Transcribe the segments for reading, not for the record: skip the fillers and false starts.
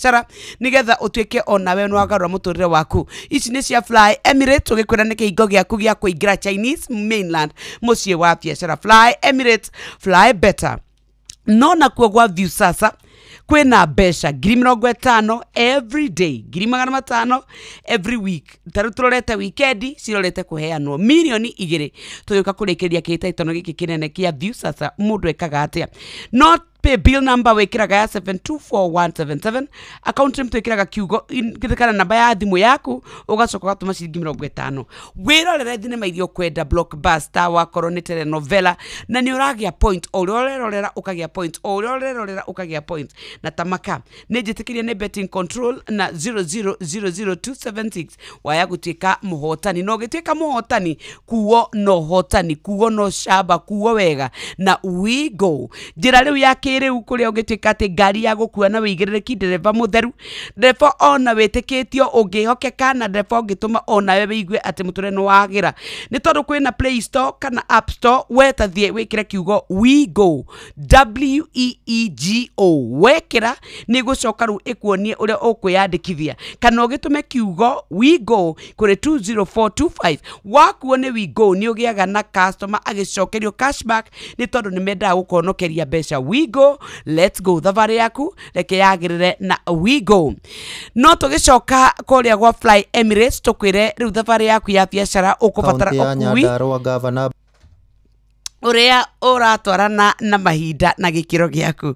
Biacara nigetha utuike onawe nwagarura muturire waku. Ici ni cia Fly Emirates, tugikwira ni kihingo giaku gia kuingira Chinese mainland mucii wa biacara. Fly Emirates, fly better. No nakuo gwa Viusasa kwina mbeca 50,000 every day, 500,000 every week. Taru turorete weekend cirorete kuheanwo 2 million tugiuka kurikiria kihĩtahĩtano gĩkĩ kĩnene kĩa Viusasa. Mũndũ ekaga atĩa? Not pay bill number wikiraga ya 724177, account name twikiraga kiugo kana namba ya thimu yaku, ugacoka ugatuma ciringi 50 wirorere thinema iria ukwenda, blockbuster, wakorwo ni telenovela, na ni uragia point o uria urerorera, ukagia point o uria urerorera, ukagia point. Na tamaka ni njitikirie ni betting control na 0000276 waya gutuika muhotani, na ugituika muhotani kuo no hotani, kuo no shaba, kuo wega na we go njira riu ya kiriu kuria ungituika ati ngari ya gukua na wigirĩrĩki, ndereba mutheru, ndereba ona wĩtĩkĩtio ũngĩhokeka, na ndereba ũngĩtũma onawe wĩigue atĩ mũtũrĩre nĩ wagĩra, nĩ tondũ kwĩna Play Store kana App Store. We tathiĩ wĩkĩre kiugo We Go, WEEGO, wekĩra nĩ gũcoka rĩu ĩkuonie ũrĩa ũkwĩyandĩkithia, kana ũgĩtũme kiugo We Go kũrĩ 20425. Wakuo nĩ We Go nĩ ũgĩaga na customer agĩcokerio cashback, nĩ tondũ nĩ mendaga gũkũhonokeria mbeca. We Go, let's go, thabarĩ yaku reke yagĩrĩre na We Go. No tũgĩcoka kũrĩa gwa Fly Emirates, tũkwĩre rĩu thabarĩ yaku ya biacara ũkũbatara Kaunti ya ũkui Nyandarua, gavana uria uratwarana na mahinda na gikiro giaku.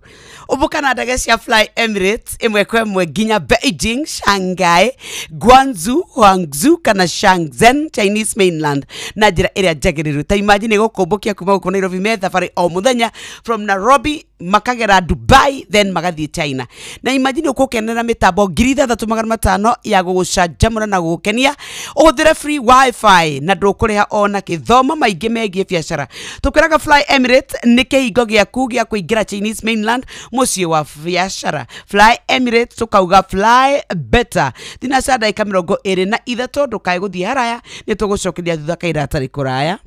Umbuka na ndege cia Fly Emirates imwe kwa imwe nginya Beijing, Shanghai, Guangzhou, Hangzhou kana Shenzhen, Chinese mainland, na njira ĩrĩa njagĩrĩru. Ta imagine gũkũmbũkia kuma gũkũ Nairobi me thabarĩ o mũthenya from Nairobi, makagera Dubai, then magathiĩ China. Na imagine ũkũkenera mĩtambo 6500 ya gũgũcanjamũra na gũgũkenia, ũhũthĩre free wifi na ndũkũrĩha ona kĩthomo maingĩ megiĩ biacara. Tũkwĩraga Fly Emirates nĩ kĩhingo gĩaku gĩa kũingĩra Chinese mainland mũciĩ wa biacara. Fly Emirates, tũkauga fly better. Thinaca ndagĩka 23, ndũkae gũthiĩ haraya, nĩ tũgũcokeria thutha kaira hatarĩ kũraya.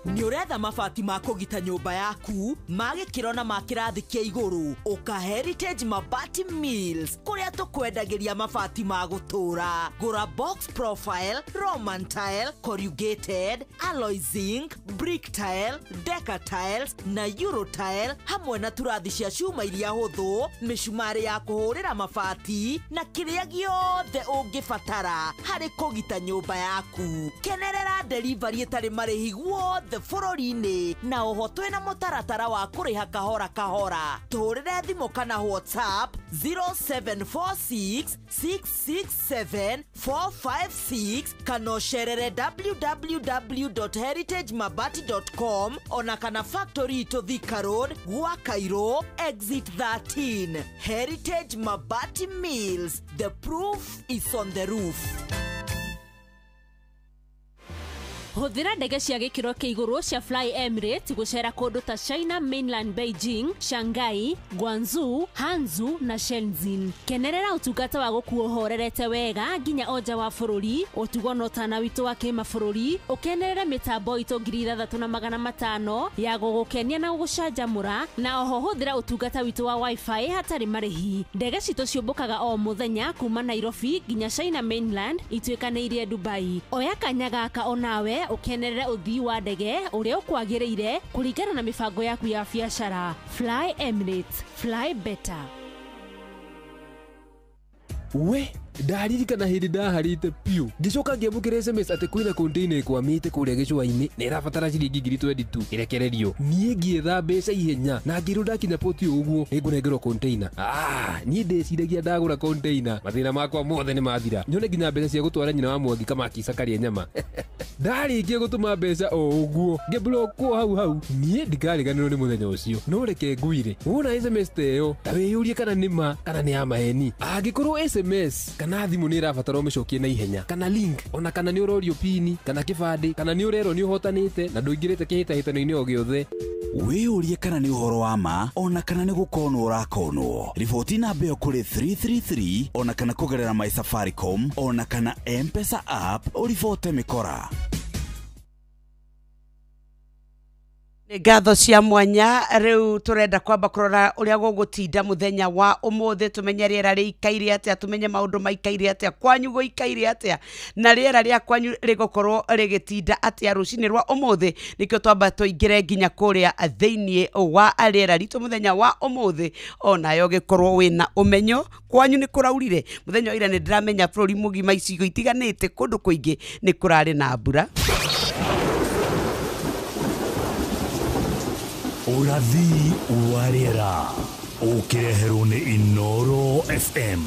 Nĩ ũretha mabati ma kũgita nyũmba yaku ma gĩkĩro na ma kĩrathi kĩa igũrũ? Ũka Heritage Mabati Mills, kũrĩa tũkwendagĩria mabati ma gũtũũra. Gũra box profile, roman tile, corrugated, alloy zinc, brick tile, deca tiles na euro tile, hamwe na turathi cia cuma iria hũthũ, mĩcumarĩ ya kũhũrĩra mabati na kĩrĩa gĩothe ũngĩbatara harĩ kũgita nyũmba yaku. Kenerera delivery ĩtarĩ marĩhi guothe bũrũri-inĩ, na oho twĩna mũtaratara wa kũrĩha kahora kahora. Tũhũrĩre thimũ kana WhatsApp 0746 667 456, kana ũcerere www.heritagemabati.com, ona kana factory itũ Thika Road, gwa Cairo exit 13. Heritage Mabati Mills, the proof is on the roof. Hũthĩra ndege cia gĩkĩro kĩa igũrũ cia Fly Emirates gũcera kũndũ ta China mainland, Beijing, Shanghai, Guangzhou, Hangzhou na Shenzhen. Kenerera ũtungata wa gũkuo ũhorerete wega nginya o nja wa bũrũri, ũtugo na ũtana witũ wa kĩmabũrũri. Ũkenerere mĩtambo itũ 6500 ya gũgũkenia na gũgũcanjamũra, na oho hũthĩra ũtungata witũ wa wifi hatarĩ marĩhi. Ndege citũ ciũmbũkaga o mũthenya kuma Nairobi nginya China mainland ituĩkanĩirie Dubai. Oya kanya gaka onawe ũkenerere ũthii wa ndege ũrĩa ũkwagĩrĩire kũringana na mĩbango yaku ya biacara. Fly Emirates, fly better. We ndaririkana hĩndĩ ndaharĩte piũ, ngĩcoka ngĩamũkĩra SMS atĩ kwĩna container ĩkwamĩte kũrĩa gĩcũa-inĩ na ĩrabatara ciringi 22,000 ĩrekererio. Niĩ ngĩetha mbeca ihenya na ngĩrwo ndakinya poti ũguo nĩngũnengerwo container. Ah, niĩ ndĩciragia ndagũra container mathĩna makwa mothe nĩ mathira, nyone nginya mbeca cia gũtwara nyina wa Mwangi kamakisa karĩa nyama. Ndarĩkia gũtũma mbeca o ũguo ngĩblockwo hau hau. Niĩ ndikariganĩrwo nĩ mũthenya ũcio. No reke ngwire, wona SMS ta ĩyo, ta wĩyũrie kana nĩ ma kana nĩ ya maheni. Angĩkorwo SMS kana thimũ nĩ ĩrabatara ũmĩcokie na ihenya, kana link, ona kana nĩ ũrorio pini kana kĩbandĩ, kana nĩ ũrerwo nĩ ũhotanĩte na ndũingĩrĩte kĩhĩtahĩtano-inĩ o gĩothe, Wĩyũrie kana nĩ ũhoro wa ma, ona kana nĩ gũkonwo ũrakonwo. Riboti namba ĩyo kũrĩ 333, ona kana kũgerera My Safaricom ona kana M-Pesa app, ũribote mĩkora. Ngatho cia mwanya riu turenda kwamba kurora uria gugutinda muthenya wa umuthi, tumenye riera riikaire atia, tumenye maundu maikaire atia, kwanyu guikaire atia, na riera ria kwanyu rigukorwo rigitinda atia rucini rwa umuthi. Nikio twamba tuingire nginya kuria thiini wa riera ritu muthenya wa umuthi, onayo gikorwo wina umenyo kwanyu ni kuraurire muthenya wa ira. Ni ndiramenya bururi mugima icigo itiganite kundu kuingi ni kurari na mbura. Ũrathi wa rĩera ũkĩreherwo nĩ Inoro FM.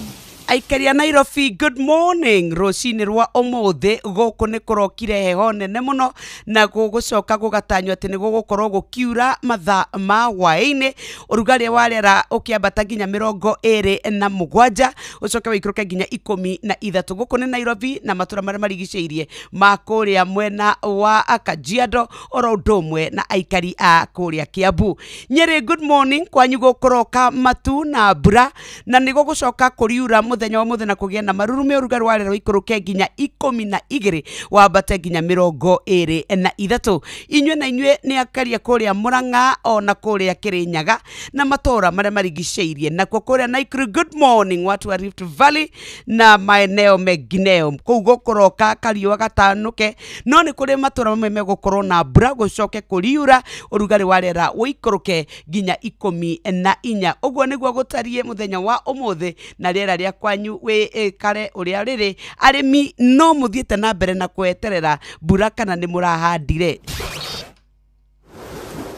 Aikaria Nairobi, good morning. Rũcinĩ rwa ũmũthĩ gũkũ nĩ kũrokire heho nene mũno, na gũgũcoka gũgatanywo atĩ nĩ gũgũkorwo gũkiura mathaa ma hwaĩ-inĩ. Ũrugarĩ wa rĩera ũkĩambata nginya 27, ũcoke wĩikũrũke nginya 13. Gũkũ nĩ Nairobi na matũra marĩa marigicĩirie ma kũrĩa mwena wa Kajiado oro ũndũ ũmwe na aikari a kũrĩa Kiambu. Nyeri, good morning. Kwanyu gũkũroka matu na mbura, na nĩ gũgũcoka kũriura muthenya wa muthenya kũgĩa na marurume. Ũrugarĩ wa rĩera ũikũrũke nginya 12, wambate nginya 23. Inyuĩ na inyuĩ nĩ akaria kũrĩa Murang'a ona kũrĩa Kirinyaga na matũra marĩa marigicĩirie. Nakuo kũrĩa Nakuru, good morning watu wa Rift Valley na maeneo mengineo. Kũu gũkũroka kariũa gatanuke, no nĩ kũrĩ matũra mamwe megũkorwo na mbura, gũcoke kũriura, ũrugarĩ wa rĩera ũikũrũke nginya 14. Ũguo nĩguo gũtariĩ mũthenya wa ũmũthĩ, na rĩera rĩa kwanyu wĩkare ũrĩa rĩrĩ. Arĩmi no mũthiĩte na mbere na kweterera mbura kana nĩ mũrahandire.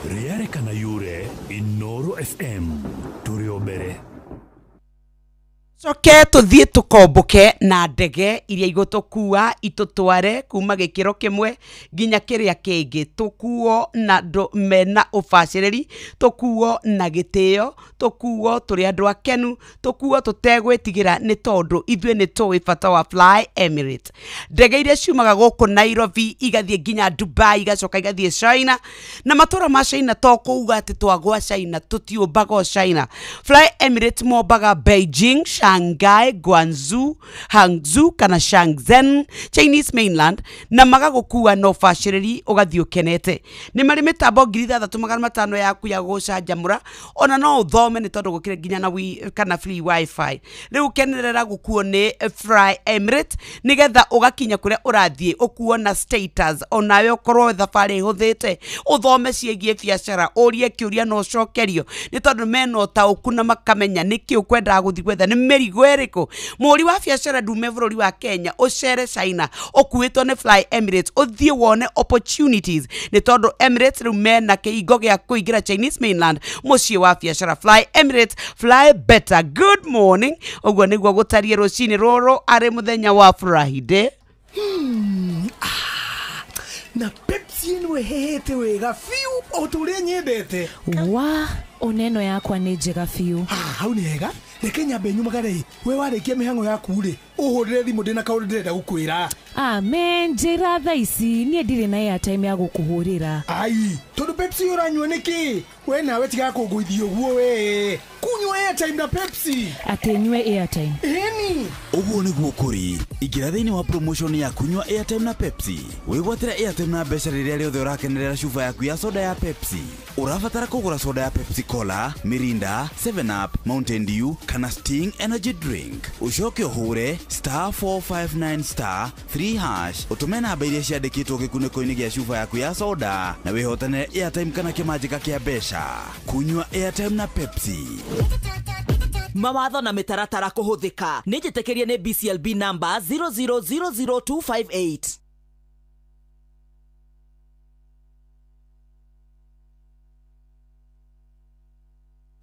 Rĩarĩ kana yure, Inoro FM tũrĩ o mbere. Coke tuthiĩ tũkomboke na ndege iria igũtũkua itũtware kuma gĩkĩro kĩmwe nginya kĩrĩa kĩngĩ, tũkuo na andũ mena ũbacĩrĩri, tũkuo na gĩtĩo, tũkuo tũrĩ andũ akenu, tũkuo tũtegwĩtigĩra, nĩ tondũ ithuĩ nĩ tũĩ bata wa Fly Emirates. Ndege iria ciumaga gũkũ Nairobi igathiĩ nginya Dubai, igacoka igathiĩ China, na matũra ma China to kuuga atĩ twagwa China, tũtiũmbaga o China. Fly Emirates mombaga Beijing, Shanghai, Guangzhou, Hangzhou kana Shenzhen, Chinese mainland, na magagũkua na ũbacĩrĩri ũgathiĩ ũkenete. Nĩ marĩ mĩtambo 6500 yaku ya gũcanjamũra, ona no ũthome nĩ tondũ gũkĩrĩ nginya na kana free wifi. Rĩu kenerera gũkuo nĩ Fly Emirates nĩgetha ũgakinya kũrĩa ũrathiĩ ũkuo na status, onawe ũkorwo thabarĩ ĩhũthĩte, ũthome ciĩgiĩ biacara, ũrie kĩũria na ũcokerio, nĩ tondũ mena ũtaũku na makamenya nĩkĩ ũkwendaga gũthiĩ gwetha, nĩ mĩrigo ĩrĩkũ. Mũhũri wa biacara ndume bũrũri wa Kenya ũcere China ũkuĩtwo nĩ Fly Emirates, ũthiĩ wone opportunities, nĩ tondũ Emirates rĩu mena kĩhingo gĩa kũingĩra Chinese mainland, mũciĩ wa biacara. Fly Emirates, fly better. Good morning. Ũguo nĩguo gũtariĩ rũcinĩ rũrũ arĩ mũthenya wa Friday. Na Pepsi ĩno ĩhĩhĩte wega biũ o ta ũrĩa nyendete. Wa oneno yakwa nĩ njega biũ. Hau nĩ hega. Reke nyambe nyumagare. We warĩkia mĩhang'o yaku rĩ, ũhũrĩre thimũ ndĩna kaũndũ ndĩrenda gũkwĩra. Amen, njĩra thaa ici niĩ ndirĩ na airtime ya gũkũhũrĩra. Ai, tondũ Pepsi ũranyua nĩkĩ? We nawe tiga kũngũithia ũguo we. Kunyua airtime na Pepsi. Atĩ nyue airtime. Ĩni. Ũguo nĩguo kũrĩ. Ingĩra thĩinĩ wa promotion ya kunyua airtime na Pepsi. Wĩgwatĩre airtime na mbeca rĩrĩa rĩothe ũrakenerera cuba yaku ya soda ya Pepsi. Ũrabatara kũgũra soda ya Pepsi Cola, Mirinda, 7up, Mountain Dew kana Sting Energy Drink. Ũcoke ũhũre *459 *3# ũtũme namba iria ciandĩkĩtwo gĩkunĩko-inĩ gĩa cuba yaku ya soda na wĩhotanĩre airtime kana kĩmanjĩka kĩa mbeca. Kunyua airtime na Pepsi. Mawatho na mĩtaratara kũhũthĩka. Nĩ njĩtĩkĩrie nĩ BCLB number 0000258.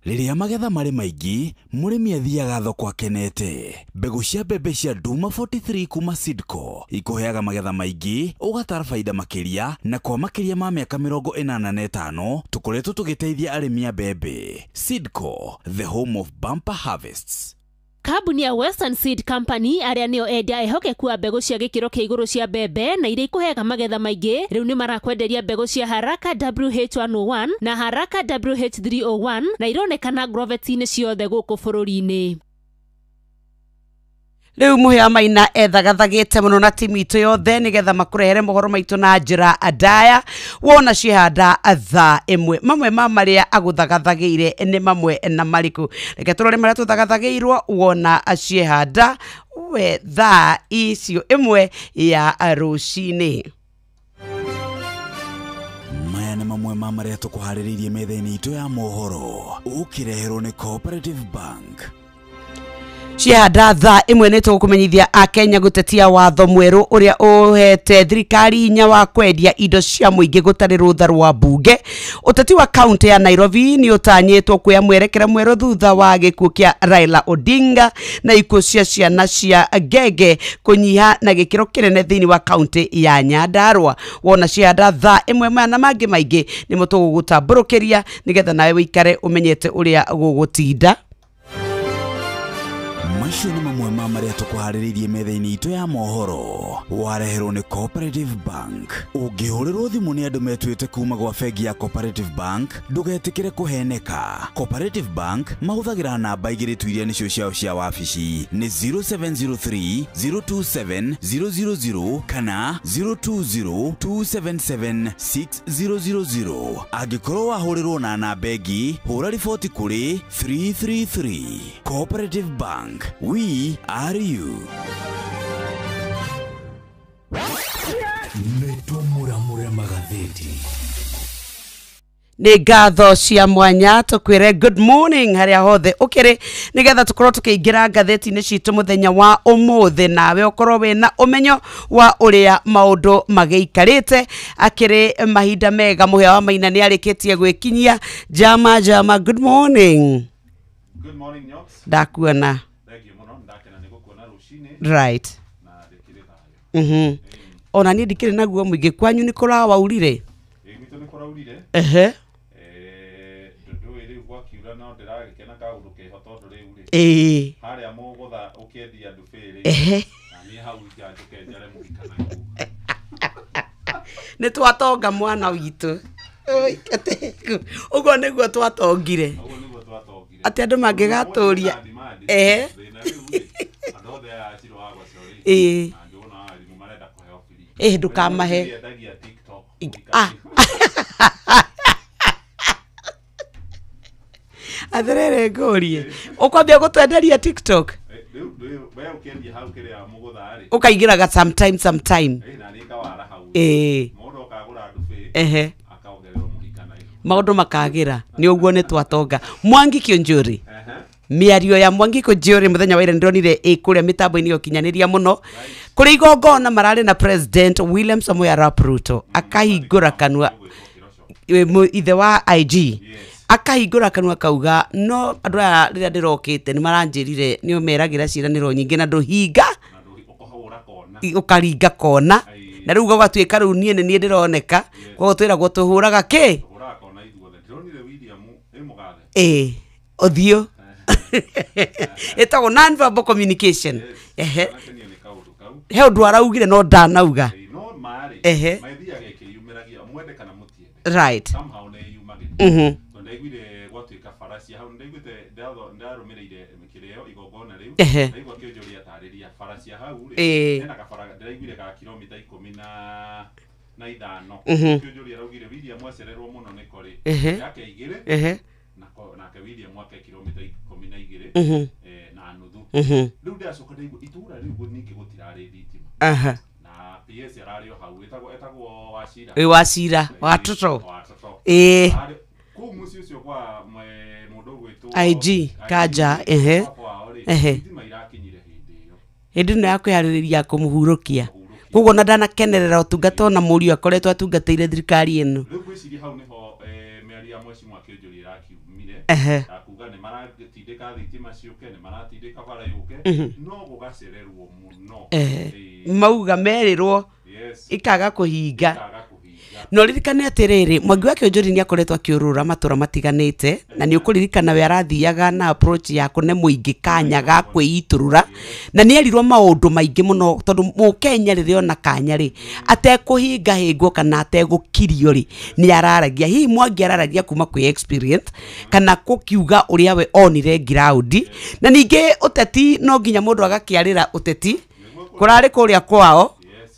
Rĩrĩa magetha marĩ maingĩ, mũrĩmi athiaga thoko akenete. Mbegũ cia mbembe cia Duma 43 kuma Sidco ikũheaga magetha maingĩ, ũgatara baida makĩria, na kwa makĩria ma mĩaka 85 tũkoretwo tũgĩteithia arĩmi a mbembe. Sidco, the home of bumper harvests. Kambuni ya Western Seed Company arĩa nĩo endia ehokeku a mbegũ cia gĩkĩro kĩa igũrũ cia mbembe na iria ikũheaga magetha maingĩ, rĩu nĩ marakwenderia mbegũ cia Haraka WH101 na Haraka WH301 na ironekana Agrovet-inĩ ciothe gũkũ bũrũri-inĩ. Rĩu Mũhĩa Maina ethagathagĩte mũno na timu itũ yothe nĩgetha makũrehere mohoro maitũ na njĩra ndaya wona ciehanda thaa ĩmwe. Mamwe ma marĩa agũthagathagĩire nĩ mamwe na marĩkũ? Reke tũrore marĩa tũthagathagĩirwo wona ciehanda we thaa icio ĩmwe ya rũcinĩ. Maya nĩ mamwe ma marĩa tũkũharĩrĩirie metha-inĩ itũ ya mohoro ũkĩreherwo nĩ Cooperative Bank. Ciehanda thaa ĩmwe nĩ tũgũkũmenyithia Akenya gũtetia watho mwerũ ũrĩa ũhete thirikari hinya wa kwendia indo cia mũingĩ gũtarĩ rũtha rwa mbunge. Ũteti wa kaunti ya Nairobi nĩ ũtanyĩtwo kuoya mwerekera mwerũ thutha wa gĩkuũ kĩa Raila Odinga na ikuũ cia ciana cia ngenge kũnyiha na gĩkĩro kĩnene thĩinĩ wa kaunti ya Nyandarua. Wona ciehanda thaa ĩmwe, maya na mangĩ maingĩ nĩmo tũgũgũtambũrũkĩria nĩgetha nawe wĩikare ũmenyete ũrĩa gũgũtinda. Macio nĩ mamwe ma marĩa tũkũharĩrĩirie metha-inĩ itũ ya mohoro wareherwo nĩ Cooperative Bank. Ũngĩhũrĩrwo thimũ nĩ andũ metuĩte kuma gwa bengi ya Cooperative Bank, ndũgetĩkĩre kũheneka. Cooperative Bank mahũthagĩra namba igĩrĩ tu iria nĩcio ciao cia wabici, nĩ 0703 027 000 kana 020 277 6000. Angĩkorwo wahũrĩrwo na namba ĩngĩ, hũra riboti kũrĩ 333. Cooperative Bank, we are you. Nĩtũmũramũre magathĩti. Nĩ ngatho cia mwanya tũkwĩre good morning harĩa hothe ũkĩrĩ nĩgetha tũkorwo tũkĩingĩra ngathĩti-inĩ citũ mũthenya wa ũmũthĩ, nawe ũkorwo wĩna ũmenyo wa ũrĩa maũndũ magĩikarĩte. Akĩrĩ mahinda mega, Mũhĩa wa Maina nĩ arĩkĩtie gwĩkinyia. Jama jama, good morning. Good morning, Nyox. Ndakuona. Thank you mũno, ndakena nĩ gũkuona rũcinĩ. Right. Na ndĩkĩrĩ thayũ. Ona niĩ ndikĩrĩ naguo mũingĩ. Kwanyu nĩ kũrawaurire? Ĩ, gwitũ nĩ kũraurire. Ehe. Ndũĩ rĩu gwakiura no ndĩragĩkena kaũndũ keho tondũ rĩu rĩ. Ĩĩ. Harĩa mũgũtha ũkĩendia ndubi rĩ. Ehe. Na niĩ hau nja njũke njare mũhikanaguo. Nĩ twatonga mwana witũ. Ũguo nĩguo twatongire. Ũguo nĩguo twatongire. Atĩ andũ mangĩgatũria. Ehe. Thĩna rĩu rĩ, andũ othe aya Shiro wa Gwaco rĩ. Ĩĩ. Na Njũgũna wa Wairimu marenda kũheo free. Ĩĩ, ndũkamahe. Endagia TikTok. Ah. Atherere ngũrie. Ũkwambia gũtwenderia TikTok? Rĩu we ũkĩendia hau kĩrĩa mũgũtha rĩ. Ũkaingĩraga sometime sometime. Ĩĩ, na niĩ ngawara hau. Ĩĩ. Mũndũ okagũra ndubi. Ehe. Akaongererwo mũhikanayo. Maũndũ makagĩra. Nĩ ũguo nĩ twatonga. Mwangi Kĩonjũri. Mĩario ya Mwangi Kĩonjũri mũthenya wa ira ndĩronire ĩ kũrĩa mĩtambo-inĩ ya ũkinyanĩria mũno. Kũrĩ igongona mararĩ na President William Samoei Arap Ruto akahingũra kanua ithe wa IG akahingũra kanua kauga no andũ aya rĩrĩa ndĩrokĩte nĩ maranjĩrire nĩ ũmeragĩra ciĩranĩro nyingĩ na ndũhinga ũkaringa kona na rĩu gũgatuĩka rĩu niĩ nĩ niĩ ndĩroneka koguo twĩragwo tũhũraga kĩ ĩĩ ũthiũ ĩtagwo non-verbal communication. Ehe. He ũndũ araugire no ndanauga. Ehe. Right. Ndaiguire gwatuĩka bara cia hau, ndaiguĩte ndarũmĩrĩire kĩrĩo igongona rĩu. Ehe. Ndaigua Kĩonjũri atarĩria bara cia hau rĩ, hena kabara ndĩraiguire ga kilomita 15. Kĩonjũri araugire William acererwo mũno nĩko rĩ, yake 2 nake William ake kilomita 12 na nuthu. Rĩu ndacoka ndaigua itũra rĩu ningĩ gũtirarĩ thitima. Na PS ararĩ o hau etagwo Wachira. Ĩ Wachira wa Toto. Ĩ kũu mũciĩ ũcio kwa mũndũ ũgwĩtwo IG Kanja. Ehe. Ehe. Thitima irakinyire hĩndĩ ĩyo. Hĩndĩ ĩno ya kwĩharĩrĩria kũmũhurũkia. Koguo ona ndanakenerera ũtungata ona mũriũ akoretwo atungatĩire thirikari ĩno. Rĩu ngwĩciria hau nĩho mĩario ya Mheshimiwa Kĩonjũri ĩrakiumire. Ehe. Ya kuga nĩ maratindĩka thitima ciũke, nĩ maratindĩka bara yũke, no gũgacererwo mũno. Ehe. Mauga merĩrwo Yes. ikaga kũhinga. Ikaga kũhinga. No ririkane atiriri Mwangi wa Kĩonjori nĩ akoretwo akĩũrũra matũra matiganĩte na nĩ ũkũririkana we arathiaga na approach ya kũne mũingĩ kanya ga kwĩitũrũra na nĩ erirwo maũndũ maingĩ mũno tondũ mũkenya rĩrĩa ona kanya rĩ atekũhingahĩngwo kana ategũkirio rĩ nĩ araragia. Hihi Mwangi araragia kuma kwĩ experience kana gũkiuga ũrĩa we onire ground na ningĩ ũteti no nginya mũndũ agakĩarĩra ũteti kũrarĩ kũrĩa kwao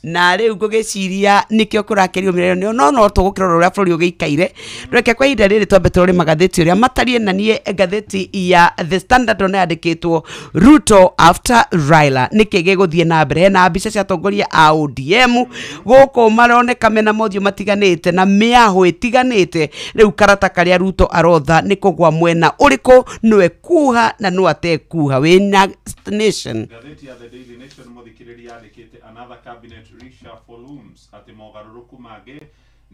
na rĩu ngũgĩciria nĩkĩo kũrakerio mĩrĩo no tũgũkĩrora ũrĩa bũrũri ũgĩikaire. Reke kwa ihinda rĩrĩ twambe tũrore magathĩti ũrĩa matariĩ na niĩ ngathĩti ya The Standard ona yandĩkĩtwo Ruto after Raila nĩkĩ gĩgũthiĩ na mbere. Hena mbica cia atongoria a ODM gũkũ maroneka mena mothiũ matiganĩte na mĩahũ ĩtiganĩte. Rĩu karata karĩa Ruto arotha nĩ kũgwa mwena ũrĩkũ nĩwe kuha na no atekuha wĩna nation. Ngathĩti ya The Daily Nation mũthikĩrĩria yandĩkĩte another cabinet reshuffle looms atĩ mogarũrũku mangĩ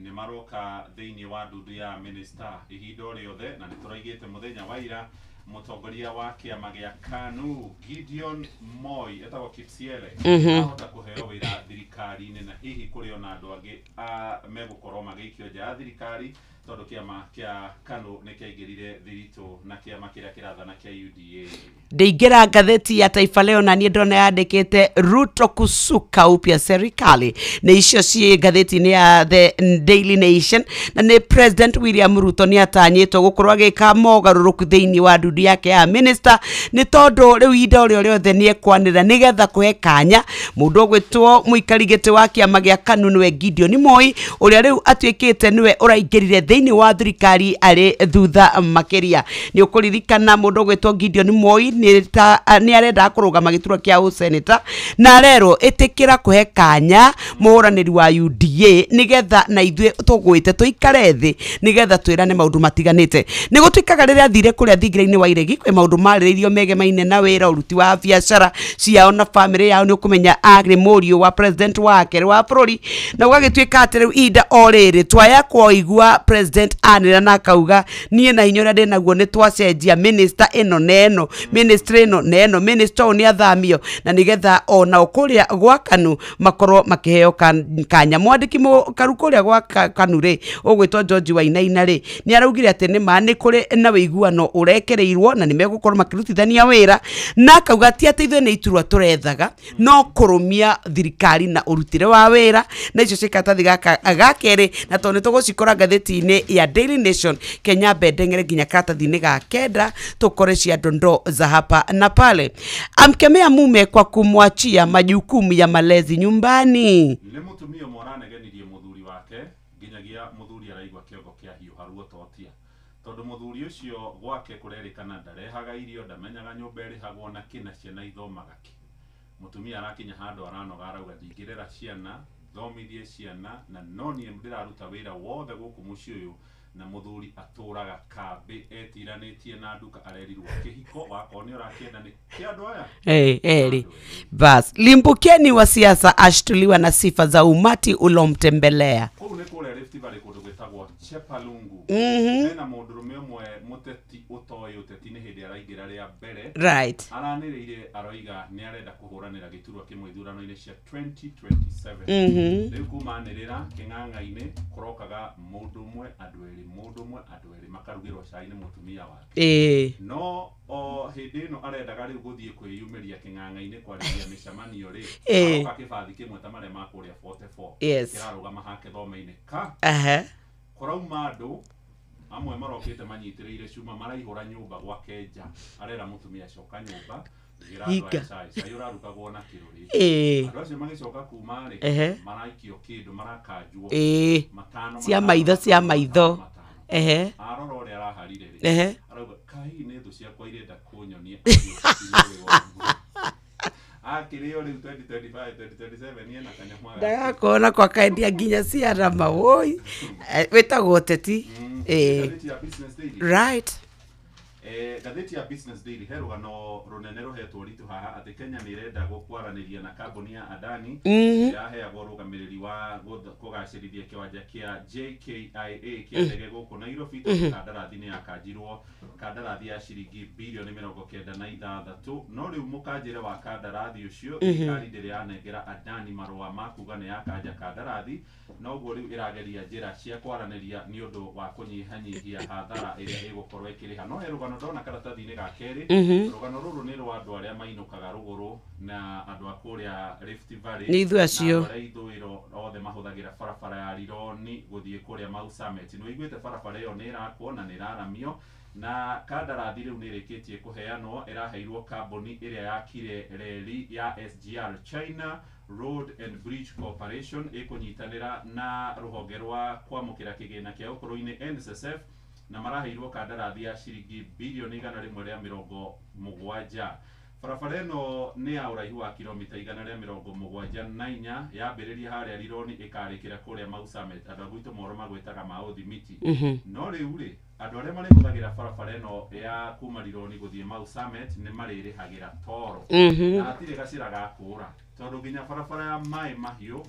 nĩ maroka thĩinĩ wa ndundu ya minister ihinda o rĩothe na nĩ tũraigĩte mũthenya wa ira mũtongoria wa kĩama gĩa KANU Gideon Moi etagwo Kipsiele ahota kũheo wĩra thirikari-inĩ na hihi kũrĩ ona andũ angĩ megũkorwo magĩikio nja ya thirikari tondũ kĩama kĩa KANU nĩ kĩaingĩrire thiritũ na kĩama kĩrĩa kĩrathana kĩa UDA. Ndĩingĩra ngathĩti ya Taifa Leo na niĩ ndona yandĩkĩte Ruto kusuka upya serikali nĩ icio ciĩ ngathĩti-inĩ ya The Daily Nation na nĩ President William Ruto nĩ atanyĩtwo gũkorwo agĩka mogarũrũku thĩinĩ wa ndundu yake ya minister nĩ tondũ rĩu ihinda o rĩothe nĩ ekwanĩrĩra nĩgetha kũhe kanya mũndũ ũgwĩtwo mũikari gĩtĩ wa kĩama gĩa KANU nĩwe Gideon Moi ũrĩa rĩu atuĩkĩte nĩwe ũraingĩrire thĩinĩ wa thirikari arĩ thutha makĩria. Nĩ ũkũririkana mũndũ ũgwĩtwo Gideon Moi nĩ arenda kũrũgama gĩturwa kĩa ũseneta na arerwo ĩtĩkĩra kũhe kanya mũhũranĩri wa UDA nĩgetha na ithuĩ tũgwĩte tũikare thĩ nĩgetha twĩrane maũndũ matiganĩte. Nĩ gũtuĩkaga rĩrĩa athire kũrĩa thingira-inĩ wa iregi kwĩ maũndũ marĩrĩirio megemaine na wĩra ũruti wa biacara ciao na bamĩrĩ yao nĩ ũkũmenya arĩ mũriũ wa president wa kerĩ wa bũrũri na gũgagĩtuĩka atĩ rĩu ihinda o rĩrĩ twaya kũigua president anĩrĩra na akauga niĩ na hinya ũrĩa ndĩnaguo nĩ twacenjia minister ĩno na ĩno ministry ĩno na ĩno minister ũyũ nĩ athamio na nĩgetha onao kũrĩa gwa KANU makorwo makĩheo kanya. Mwandĩki karu kũrĩa gwa KANU rĩ ũgwĩtwo George Wainaina rĩ nĩ araugire atĩ nĩ ma nĩ kũrĩ na wĩiguano ũrekereirwo na nĩ megũkorwo makĩrutithania wĩra na akauga ti atĩ ithuĩ nĩ iturwa tũrethaga no kũrũmia thirikari na ũrutĩre wa wĩra na icio ciĩ karatathi gaka ga kerĩ na tondũ nĩ tũgũcikora ngathĩti-inĩ ya Daily Nation Kenya mbendeng'ere nginya karatathi-inĩ ga kenda tũkore cia dondoo za hapa na pale. Amkemea mume kwa kumwachia majukumu ya malezi nyumbani. Nĩ mũtumia ũmwe ũranegenirie mũthuri wake nginyagia mũthuri araigua kĩongo kĩahiũha ruo totia tondũ mũthuri ũcio gwake kũrerĩkana ndarehaga irio ndamenyaga nyũmba ĩrĩhagwo na kĩ na ciana ithomaga kĩ. Mũtumia arakinya handũ aranoga arauga ndingĩrera ciana thomithie ciana na no niĩ ndĩraruta wĩra wothe gũkũ mũciĩ ũyũ na mũthuri atũraga kambĩ etiranĩtie na nduka arerirwo kĩhiko wakorwo nĩ ũrakĩenda nĩ kĩa andũ aya. Hey, bas limbukeni wa siasa ashtuliwa na sifa za umati ulomtembelea. Kũu nĩ kũrĩa Rift Valley kũndũ gwĩtagwo Chepalungu. Hena mũndũrũme ũmwe mũteti ũtoĩ ũteti nĩ hĩndĩ araingĩra rĩa mbere. Right. Aranĩrĩire aroiga nĩ arenda kũhũranĩra gĩturwa kĩmwe ithurano-inĩ cia 2027. Rĩu kumanĩrĩra kĩng'ang'a-inĩ kũrokaga mũndũ ũmwe andũ erĩ mũndũ ũmwe andũ erĩ makarugĩrwo cai nĩ mũtumia wake. No o hĩndĩ ĩno arendaga rĩu gũthiĩ kwĩyumĩria kĩng'ang'a-inĩ kwarĩria mĩcemanio rĩ aroka kĩbathi kĩmwe ta marĩa ma kũrĩa 44 kĩrarũgama hake thome-inĩ ka kũrauma andũ amwe marokĩte manyitĩrĩire cuma maraihũra nyũmba gwake nja arera mũtumia coka nyũmba cai ũrarugagwo na kĩrũrĩ. Andũ acio magĩcoka kuma rĩ maraikio kĩndũ marakanjwo matano cia maitho cia maitho. Arora ũrĩa araharire rĩ arauga kai nĩ thũ ciakwa irenda kũnyonia akĩrĩo rĩu 2025 2027 ena kanyamũ ndagakona kwa kaendia nginya ciana mawoi wĩtagwo ũteti. Right. Ngathĩti ya Business Daily he rũgano rũnene rũhetwo ritũ haha atĩ Kenya nĩ ĩrenda gũkwaranĩria na kambuni ya Adani ĩraheagwo ũrũgamĩrĩri wa kũgacĩrithia kĩwanja kĩa JKIA kĩa ndege gũkũ Nairobi tondũ kandarathi nĩ yakanjirwo kandarathi ya ciringi birioni 96, no rĩu mũkanjĩre wa kandarathi ũcio thirikari ndĩrĩ yanengera Adani marũa ma kuga nĩ yakanja kandarathi, noguo rĩu ĩrageria njĩra cia kwaranĩria nĩ ũndũ wa kũnyihanyihia hathara ĩrĩa ĩgũkorwo ĩkĩrĩha. No he rũgano ndona karatathi-inĩ ga kerĩ, rũgano rũrũ nĩ rwa andũ arĩa mainũkaga rũgũrũ na andũ a kũrĩa Rift Valley nĩ ithuĩ acio na arĩa ithũĩro othe mahũthagĩra barabara ya Rironi gũthiĩ kũrĩa Mau Summit. Nĩ ũiguĩte barabara ĩyo nĩ ĩrakwo na nĩ ĩraramio, na kandarathi rĩu nĩ ĩrĩkĩtie kũheanwo, ĩraheirwo kambuni ĩrĩa yakire reri ya SGR China Road and Bridge Corporation ĩkũnyitanĩra na rũhonge rwa kwamũkĩra kĩgĩna kĩa ũkũrũ-inĩ NSSF, na maraheirwo kandarathi ya ciringi birioni 170. Barabara ĩno nĩ ya ũraihu wa kilomita 174, yambĩrĩria harĩa Rironi ĩkarĩkĩra kũrĩa Mau Summit. Andũ a gwitũ moro magwĩtaga Maũthimiti. No rĩu rĩ, andũ arĩa marĩhũthagĩra barabara ĩno ya kuma Rironi gũthiĩ Mau Summit nĩ marĩrĩhagĩra toro na hatirĩ gacĩra ga kũũra, tondũ nginya barabara ya Maĩ Mahiũ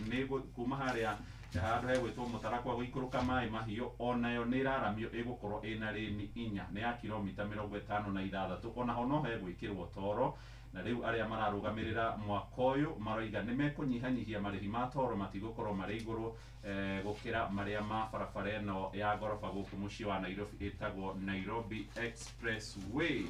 nĩ kuma harĩa handũ hegwĩtwo Mũtarakwa gũikũrũka Maĩ Mahiũ onayo nĩ ĩraramio, ĩgũkorwo ĩna rĩni 4, nĩ ya kilomita 56, onaho no hegwĩkĩrwo toro. Na rĩu arĩa mararũgamĩrĩra mwaka ũyũ maroiga nĩ mekũnyihanyihia marĩhi ma toro, matigũkorwo marĩ igũrũ gũkĩra marĩa ma barabara ĩno ya ngoroba gũkũ mũciĩ wa Nairobi ĩtagwo Nairobi Expressway.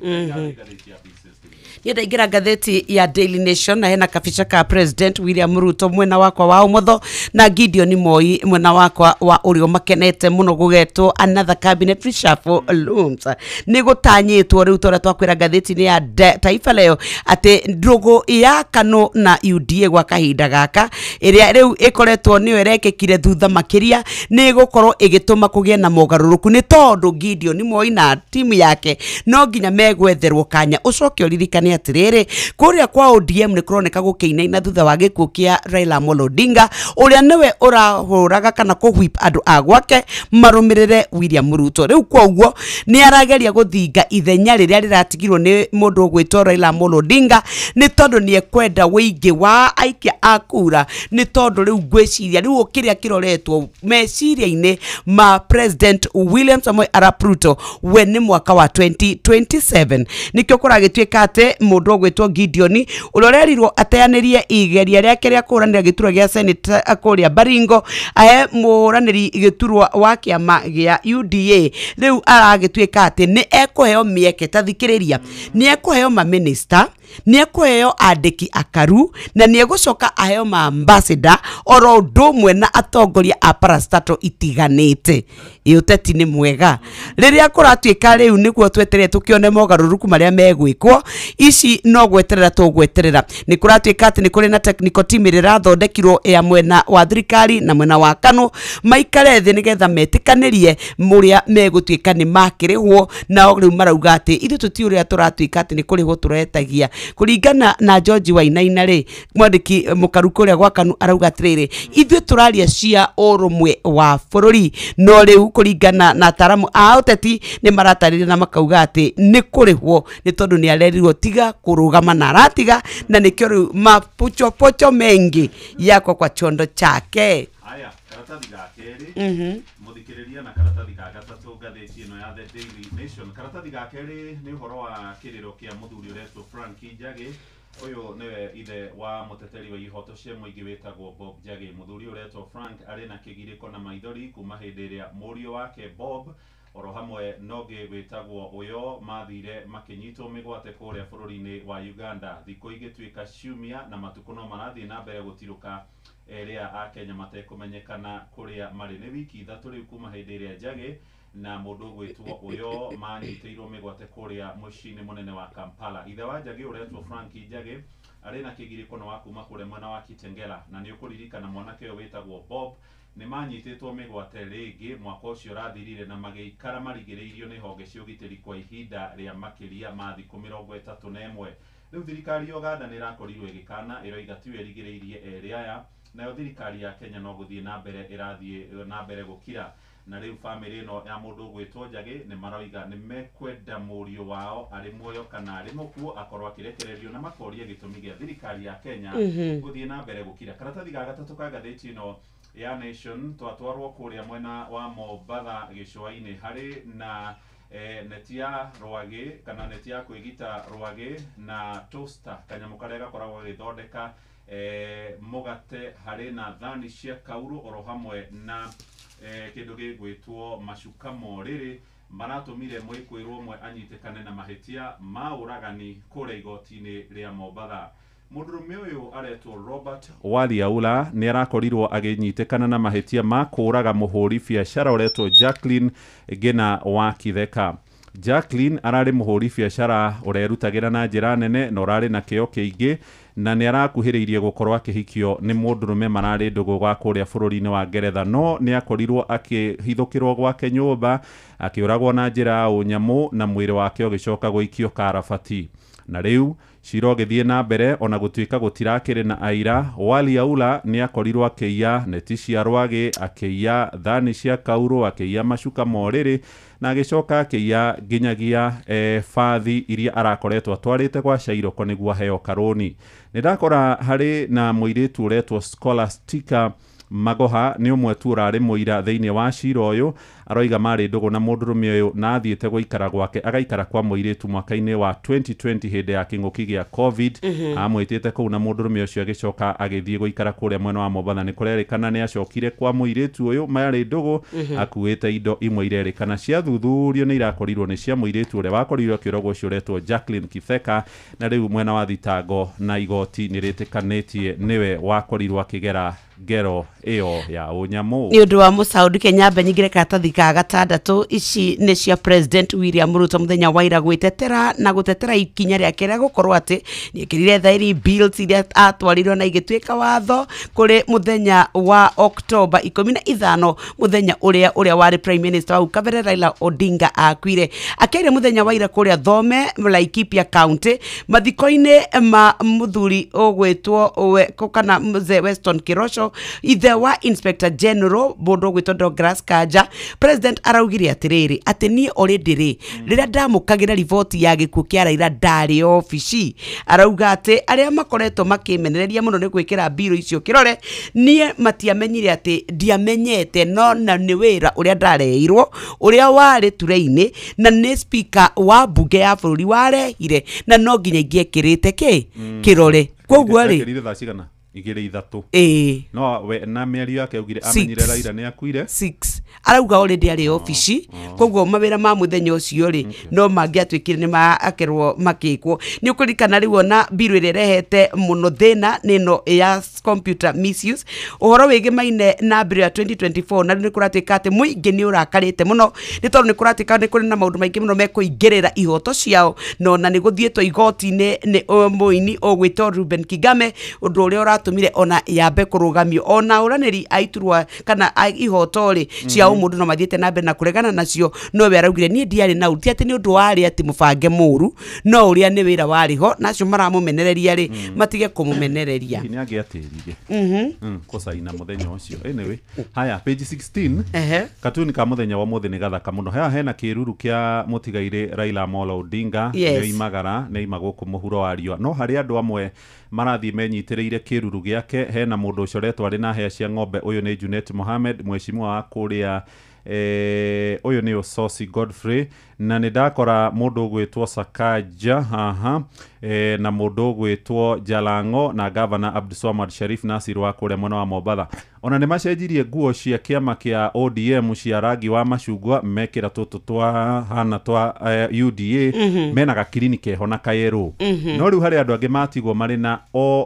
Niĩ ndaingĩra ngathĩti ya Daily Nation na hena kabica ka President William Ruto mwena wakwa wa ũmotho na Gideon Moi mwena wakwa wa ũrĩo, makenete mũno gũgetwo another cabinet reshuffle looms. Nĩ gũtanyĩtwo rĩu torĩa twakwĩra ngathĩti-inĩ ya Taifa Leo atĩ ndũgũ ya KANU na UDA gwa kahinda gaka ĩrĩa rĩu ĩkoretwo nĩyo ĩrekĩkire thutha makĩria nĩ ĩgũkorwo ĩgĩtũma kũgĩe na mogarũrũku, nĩ tondũ Gideon Moi na timu yake no nginya megwetherwo kanya. Ũcoke ũririkane atĩrĩrĩ, kũrĩa kwa ODM nĩ kũroneka gũkĩinaina thutha wa gĩkuũ kĩa Raila Amolo Odinga ũrĩa nĩwe ũrahũraga kana kũwhip andũ a gwake marũmĩrĩre William Ruto. Rĩu koguo nĩ arageria gũthinga ithenya rĩrĩa rĩratigirwo nĩ mũndũ ũgwĩtwo Raila Amolo Odinga, nĩ tondũ nĩ ekwenda wĩingĩ wa aikia a kura, nĩ tondũ rĩu ngwĩciria rĩu kĩrĩa kĩroretwo meciria-inĩ ma President William Samoei Arap Ruto we nĩ mwaka wa 2027. Nĩkĩo kũragĩtuĩka atĩ mũndũ ũgwĩtwo Gideon ũrĩa ũrerirwo ateanĩrie igeria rĩake rĩa kũhũranĩra gĩturwa gĩa Senate kũrĩa Baringo ahe mũhũranĩri gĩturwa wa kĩama gĩa UDA, rĩu aragĩtuĩka atĩ nĩ ekũheo mĩeke, ta thikĩrĩria, nĩ ekũheo maminista, nĩ ekũheo andĩki akaru, na nĩ egũcoka aheo maambassador oro ũndũ ũmwe na atongoria a parastatal itiganĩte. Ĩ ũteti nĩ mwega rĩrĩa kũratuĩka rĩu nĩguo tweterere tũkĩone mogarũrũku marĩa megwĩkwo, ici no gweterera tũgweterera. Nĩ kũratuĩka atĩ nĩ kũrĩ na technical team ĩrĩa ĩrathondekirwo ya mwena wa thirikari na mwena wa KANU maikare thĩ nĩgetha metĩkanĩrie mũrĩa megũtuĩka nĩ makĩrĩhwo, nao rĩu marauga atĩ ithuĩ tũti ũrĩa tũratuĩka atĩ nĩ kũrĩhwo tũretagia. Kũringana na George Wainaina rĩ, mwandĩki mũkaru kũrĩa gwa KANU arauga atĩrĩrĩ, ithuĩ tũraria cia ũrũmwe wa bũrũri, no rĩu kũringana na ataramu a ũteti nĩ maratarĩria na makauga atĩ nĩ kũrĩhwo nĩ tondũ nĩ arerirwo tiga kũrũgama na aratiga, na nĩkĩo rĩu mapochopocho mengi yako kwa chondo chake. Aya, karatathi ga kerĩ mũthikĩrĩria na karatathi ga gatatũ ngathĩti ĩno ya The Daily Nation. Karatathi ga kerĩ nĩ ũhoro wa kĩrĩro kĩa mũthuri ũretwo Frank Njagi. Ũyũ nĩwe ithe wa mũteteri wa ihoto cia mũingĩ wĩtagwo Bob Njagi. Mũthuri ũretwo Frank arĩ na kĩgirĩko na maithori kuma hĩndĩ ĩrĩa mũriũ wake Bob oro hamwe nongĩ wĩtagwo Uyo mathire makĩnyitwo mĩgwate kũrĩa bũrũri-inĩ wa Uganda. Thikũ igĩtuĩka ciumia na matukũ no marathiĩ na mbere gũtirũka erĩa a Kenya matekũmenyekana kũrĩa marĩ. Nĩ wiki 3 rĩu kuma hĩndĩ ĩrĩa Njagi na mũndũ ũgwĩtwo Uyo manyitĩirwo mĩgwate kũrĩa mũciĩ-inĩ mũnene wa Kampala. Ithe wa Njagi ũretwo Frank Njagi arĩ na kĩgirĩko na wa kuma kũrĩa mwena wa Kitengela, na nĩ ũkũririkana mwanake ũyũ wĩtagwo Bob nĩ manyitĩtwo mĩgwate rĩngĩ mwaka ũcio ũrathirire na magĩikara marigĩrĩirio nĩ honge cia ũgitĩri kwa ihinda rĩa makĩria ma thikũ 31. Rĩu thirikari ya Uganda nĩ ĩrakorirwo ĩgĩkana ĩroiga tiyo ĩrigĩrĩirie erĩ aya, nayo thirikari ya Kenya no gũthiĩ na mbere ĩrathiĩ na mbere gũkira. Na rĩu family ĩno ya mũndũ ũgwĩtwo Njagĩ nĩ maroiga nĩ mekwenda mũriũ wao arĩ muoyo kana arĩ mũkuũ akorwo akĩrekererio, na makoria gĩtũmi gĩa thirikari ya Kenya gũthiĩ na mbere gũkira. Karatathi ga gatatũ ka ngathĩti ĩno ya Nation twatwarwo kũrĩa mwena wa Mombatha gĩcũa-inĩ harĩ na neti ya rwagĩ kana neti ya kwĩgita rwagĩ na toaster, kanyamũ karĩa gakoragwo gagĩthondeka mũgate, harĩ na thani cia kaurũ oro hamwe na kĩndũ gĩgwĩtwo macuka morĩrĩ maratũmire mwĩkũĩrwo ũmwe anyitĩkane na mahĩtia ma ũragani kũrĩa igoti-inĩ rĩa Mombatha. Mũndũrũme ũyũ aretwo Robert Waliaula nĩ arakorirwo agĩnyitĩkana na mahĩtia ma kũũraga mũhũri biacara ũretwo Jacqueline Ngina wa Kitheka. Jacqueline ararĩ mũhũri biacara ũrerutagĩra na njĩra nene na ũrarĩ na kĩo kĩingĩ, na nĩ arakuhĩrĩirie gũkorwo akĩhikio nĩ mũndũrũme mararĩ ndũgũ gwa kũrĩa bũrũri-inĩ wa Ngeretha, no nĩ akorirwo akĩhithũkĩrwo gwake nyũmba akĩũragwo na njĩra ya ũnyamũ na mwĩrĩ wake ũgĩcoka gũikio karabati. Na rĩu cira ũgĩthiĩ na mbere ona gũtuĩka gũtirakĩrĩ na aira, Waliaula nĩ akorirwo akĩiya neti cia rwagĩ, akĩiya thani cia kaurũ, akĩiya macuka morĩrĩ na agĩcoka akĩiya nginyagia bathi iria arakoretwo atwarĩte gwa Cairoko nĩguo aheo karũni. Nĩ ndakora harĩ na mũirĩtu ũretwo Scholastica Magoha, nĩ ũmwe tu ũrarĩ mũira thĩinĩ wa cira ũyũ, aroiga marĩ ndũgũ na mũndũrũme ũyũ na athiĩte gũikara gwake agaikara kwa mũirĩtu mwaka-inĩ wa 2020 hĩndĩ ya kĩng'ũki gĩa COVID. Amwĩtĩte kũu na mũndũrũme ũcio agĩcoka agĩthiĩ gũikara kũrĩa mwena wa Mombatha. Nĩ kũrerĩkana nĩ acokire kwa mũirĩtu ũyũ marĩ ndũgũ akuĩte indo imwe irerĩkana ciathuthurio nĩ irakorirwo nĩ cia mũirĩtu ũrĩa wakorirwo akĩũragwo ũcio ũretwo Jacqueline Kitheka, na rĩu mwena wa thitango na igoti nĩ rĩtĩkanĩtie nĩwe wakorirwo akĩgera ngero ĩyo ya ũnyamũ. Nĩ ũndũ wa mũcaũndi Kenya nyingĩre karatathi ka gatandatũ. Ici nĩ cia President William Ruto mũthenya wa ira gwĩtetera na gũtetera ikinya rĩake rĩa gũkorwo atĩ nĩekĩrire thaĩri bills iria atwarirwo na igĩtuĩka watho kũrĩ mũthenya wa Oktoba 15, mũthenya ũrĩa warĩ Prime Minister wa kabere Raila Odinga akuire. Akĩaria mũthenya wa ira kũrĩa Thome, Laikipia County, mathiko-inĩ ma mũthuri ũgwĩtwo kana mzee Weston Kirosho, ithe wa Inspector General mũndũ ũgwĩtwo Douglas Kanja. President araugire atĩrĩrĩ atĩ niĩ already rĩ rĩrĩa ndamũkagĩra riboti ya gĩkuũ kĩa Raila ndarĩ obici. Arauga atĩ arĩa makoretwo makĩmenereria mũno nĩ gwĩkĩra mbirũ icio kĩrore, niĩ matiamenyire atĩ ndiamenyete, no na nĩ wĩra ũrĩa ndareirwo ũrĩa warĩ ture-inĩ na nĩ speaker wa mbunge ya bũrũri warehire na no nginya ingĩekĩrĩte kĩ kĩrore. Koguo rĩ igĩrĩ ithatũ no we na mĩario yake augire amenyire Raila nĩ akuire 6 arauga already arĩ obici, koguo mawĩra ma mũthenya ũcio rĩ no mangĩatuĩkire nĩ makerwo makĩkwo. Nĩ ũkũririkana rĩu ona mbirũ ĩrĩa ĩrehete mũno thĩna nĩ ĩno ya computer misuse, ũhoro wĩgĩmaine na mbirũ ya 2024, na rĩu nĩ kũratuĩka atĩ mũingĩ nĩ ũrakarĩte mũno nĩ tondũ nĩ kũratuĩka nĩ kũrĩ na maũndũ maingĩ mũno mekũingĩrĩra ihoto ciao, no na nĩ gũthiĩtwo igoti-inĩ nĩ mũini ũgwĩtwo Ruben Kigame, ũndũ ũrĩa ũratũmire ona yambe kũrũgamio ona ũranĩri aiturwa kana ihoto rĩ cia ũmũndũ no mathiĩte na mbere na kũregana nacio. No we araugire niĩ ndiarĩ na ti atĩ nĩ ũndũ warĩ atĩ mũbange mũru, no ũrĩa nĩ wĩra warĩ ho, nacio maramũmenereria rĩ matige kũmũmenereria. Nĩ angĩatĩrire kũcaina mũthenya ũcio. Anyway, haya page 16 katuni ka mũthenya wa mũthĩ nĩ gathaka mũno. Haha hena kĩruru kĩa mũtigairĩ Raila Amolo Odinga nĩ imagara nĩ ima gũkũ mũhuro wa riũa, no harĩ andũ amwe marathiĩ menyitĩrĩire kĩruru gĩake. Hena mũndũ ũcoretwo arĩ na hĩa cia ng'ombe, ũyũ nĩ Junet Mohamed mheshimiwa wa kũrĩa ũyũ nĩ Ososi Godfrey, na nĩ ndakora mũndũ ũgwĩtwo Sakaja haha na mũndũ ũgwĩtwo Jalango na Governor Abdulswamad Sharif Nasir wa kũrĩa mwena wa Mombatha. Ona nĩ macenjirie nguo cia kĩama kĩa ODM cia rangi wa macungwa mekĩra tũtũ twa hana twa UDA mena gakirini keho na kayerũ. No rĩu harĩ andũ angĩ matigwo marĩ na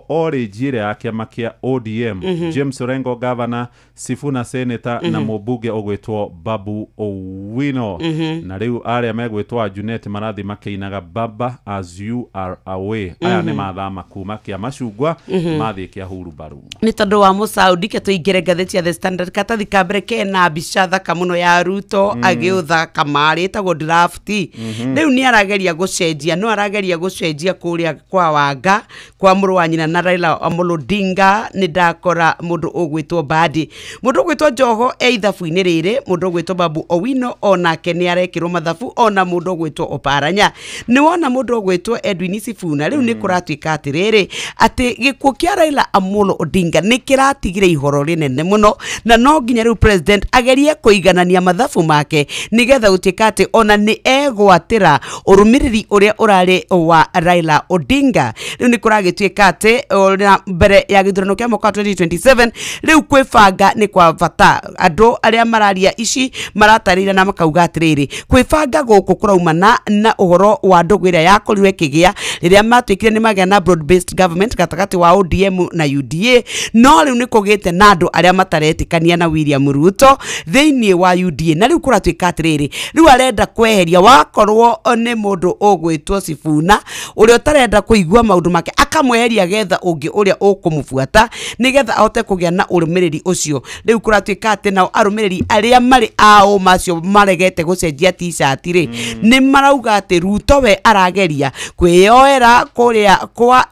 orange ĩrĩa ya kĩama kĩa ODM, James Orengo Governor, Sifuna Senator na mũmbunge ũgwĩtwo Babu Owino. Na rĩu arĩa megwĩtwo Junet marathi makĩinaga Baba as you are away. Aya nĩ mathama kuma kĩa macungwa mathiĩ kĩa hurubaru. Nĩ tondũ wa mũcaũndi ke tũingĩre ngathĩti ya The Standard katathi ka mbere kena mbica thaka mũno ya Ruto agĩũtha kamarĩ ĩtagwo draft. Rĩu nĩ arageria gũcenjia, no arageria gũcenjia kũrĩa kwa Wanga kwa mũrũ wa nyina na Raila Amolo Odinga. Nĩ ndakora mũndũ ũgwĩtwo Mbadi, mũndũ ũgwĩtwo Joho e ithabu-inĩ rĩrĩ, mundu gwitwo Babu Owino onake ni arekirwo mathabu ona mundu gwitwo Oparanya ni wona mundu gwitwo Edwin Sifuna riu ni kuratuika atiriri ati gikuo kia Raila Amolo Odinga ni kiratigire ihoro rinene muno na no nginya riu president agerie kuiganania mathabu make nigetha gutuika ati ona ni egwatira urumiriri uria urari wa Raila Odinga. Riu ni kuragituika ati ona mbere ya githurano kia mwaka 2027 riu kwibanga ni kwa bata andu aria mararia ici maratarira na makauga atiriri kwibanga guku kuraumana na uhoro wa ndugu iria yakorirwe ikigia riria matuikire ni magĩa na broad based government gatagati wa ODM na UDA no riu ni kugite na andu aria mataretikania na William Ruto thiini wa UDA na riu kuratuika atiriri riu arenda kweheria wakorwo ni mundu ugwitwo Sifuna uria utarenda kuigua maundu make akamweheria getha ungi uria ukumubuata nigetha ahote kugia na urumiriri ucio. Riu kuratuika ati nao arumiriri aria mari ao macio maregete gucenjia t-shirt ri ni marauga ati Ruto we arageria kwiyoera kuria kwa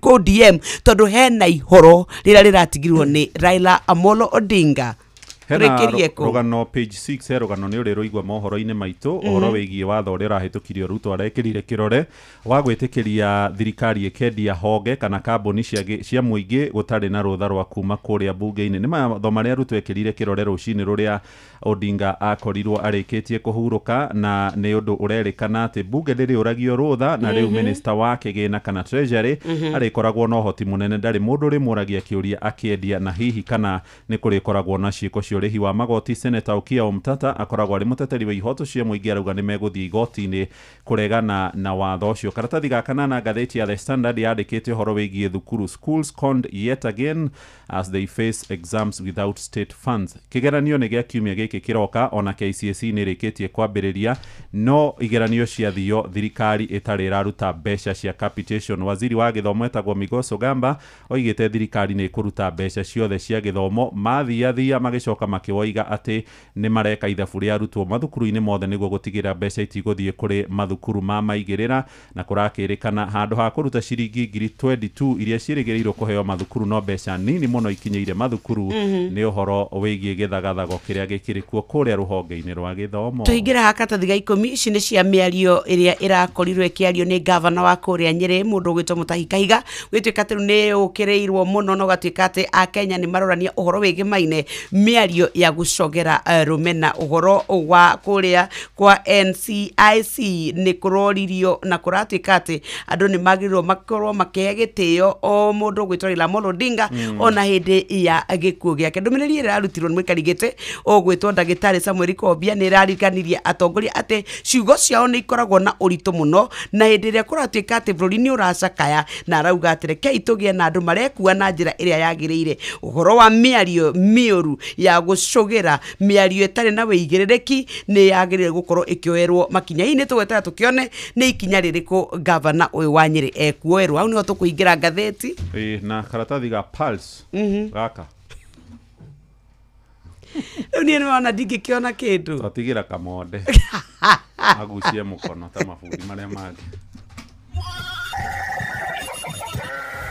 ODM tondu hena ihoro rira riratigirwo ni Raila Amolo Odinga. Hena rugano page 6 he rugano ni uri ruigwa mohoro-ini maitu uhoro wigie watho uria urahitukirio Ruto arekirire kirore wa gwitikiria thirikari ikendia honge kana kambuni cia muingi gutari na rutha rwa kuma kuria bunge-ini. Ni matho maria Ruto ekirire kirore rucini ruria Odinga akorirwo arikitie kuhuruka na ni undu urerikana ati bunge ririuragio rutha na riu minister wa kigina kana treasury arikoragwo na uhoti munene ndari mundu urimuragia kiuria akiendia na hihi kana ni kurikoragwo na ciiko cia urihi wa magoti. Senator Okiya Omtata akoragwo ari muteteri wa ihoto cia muingi arauga ni meguthii igoti-ini kuregana na watho ucio. Karatathi ga kanana ngathĩti ya The Standard yandĩkĩte ũhoro wĩgiĩ thukuru schools conned yet again as they face exams without state funds. Kĩgeranio nĩ gĩa kiumia gĩkĩ kĩroka ona KCSE nĩ ĩrĩkĩtie kwambĩrĩria no igeranio ciathio thirikari ĩtarĩ ĩraruta mbeca cia capitation. Waziri wa gĩthomo etagwo Migoso Gamba oigĩte thirikari nĩ ĩkũruta mbeca ciothe cia gĩthomo mathiathia magĩcoka makiwoiga ati ni mareka ithabu rĩa arutwo mathukuru-inĩ mothe nĩguo gũtigĩrĩra mbeca itigũthiĩ kũrĩ mathukuru ma maigĩrĩra na kũrakĩrĩkana handũ ha kũruta ciringi 22,000 iria ciĩrĩgĩrĩirwo kũheo mathukuru no mbeca nini mũno ikinyĩire mathukuru. Nĩ ũhoro wĩgiĩ gĩthagathago kĩrĩa gĩkĩrĩ kuo kũrĩa rũhonge-inĩ rwa gĩthomo. Tũingĩra ha karatathi ga 10 ici nĩ cia mĩario ĩrĩa ĩrakorirwo ĩkĩario nĩ gavana wa kũrĩa Nyĩrĩ mũndũ ũgwĩtwo Mutahi Kahiga gwĩtuĩka atĩ rĩu nĩ ũkĩrĩirwo mũno na ũgatuĩka atĩ Akenya nĩ marorania ũhoro wĩgĩmaine mĩario ya gucogera rumena uhoro wa kuria kwa NCIC ni kuroririo na kuratuika ati andu ni magirirwo makorwo makihe gitio o mundu gwitwo Raila Amolo Odinga ona hindi ya gikuo giake. Ndumiriri ira arutirwo ni mwikari giti ugwitwo ndagitari Samuel Kobia ni irarikanirie atongoria ati ciugo ciao ni ikoragwo na uritu muno na hindi ria kuratuika ati bururi ni uracakaya na arauga ati rekei tugie na andu marekua na njira iria yagiriire uhoro wa miario miuru ya gucugira miario itari na wĩigĩrĩrĩki nĩ yagĩrĩire gũkorwo ĩkĩoerwo makinya-inĩ tũgwetera tũkĩone nĩ ikinya rĩrĩkũ gavana ũyũ wa Nyĩrĩ ekuoerwo. Hau nĩho tũkũingĩra ngathĩti na karatathi ga Pulse gaka rĩu niĩ nĩwona ndingĩkĩona kĩndũ twatigĩra kamonde agucie mũkono ta mabundi marĩa mangĩ.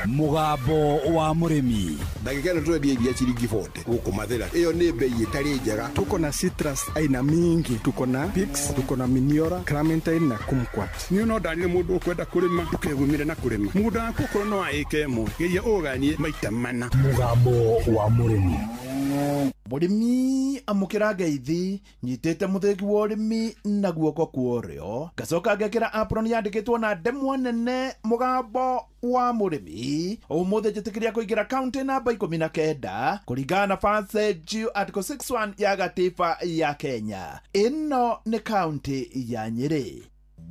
Mugambo wa murimi ndagika ĩno tũrendia iria ciringi 40 gũkũ Mathĩra ĩyo nĩ bei ĩtarĩ njega. Tuko na citrus aina mingi, tuko na pix, tuko na miniora, clementine na kumquat. Niĩ no ndarire mũndũ ũkwenda kũrĩma ndũkegumire na kũrĩma mũgũnda waku okorwo no wa ĩka ĩmwe geria ũganie maita mana. Mugambo wa murimi. Mũrĩmi amũkĩra ngeithi nyitĩte mũthĩgi wa ũrĩmi na guoko kwa ũrĩo ngacoka ngekĩra apron yandĩkĩtwo na ndemwa nene mũgambo wa mũrĩmi. Ũmũthĩ njĩtĩkĩria kũingĩra kaunti namba 19 kũringana na Passage Article 61 ya gatiba ya Kenya. Ĩno nĩ kaunti ya Nyĩrĩ.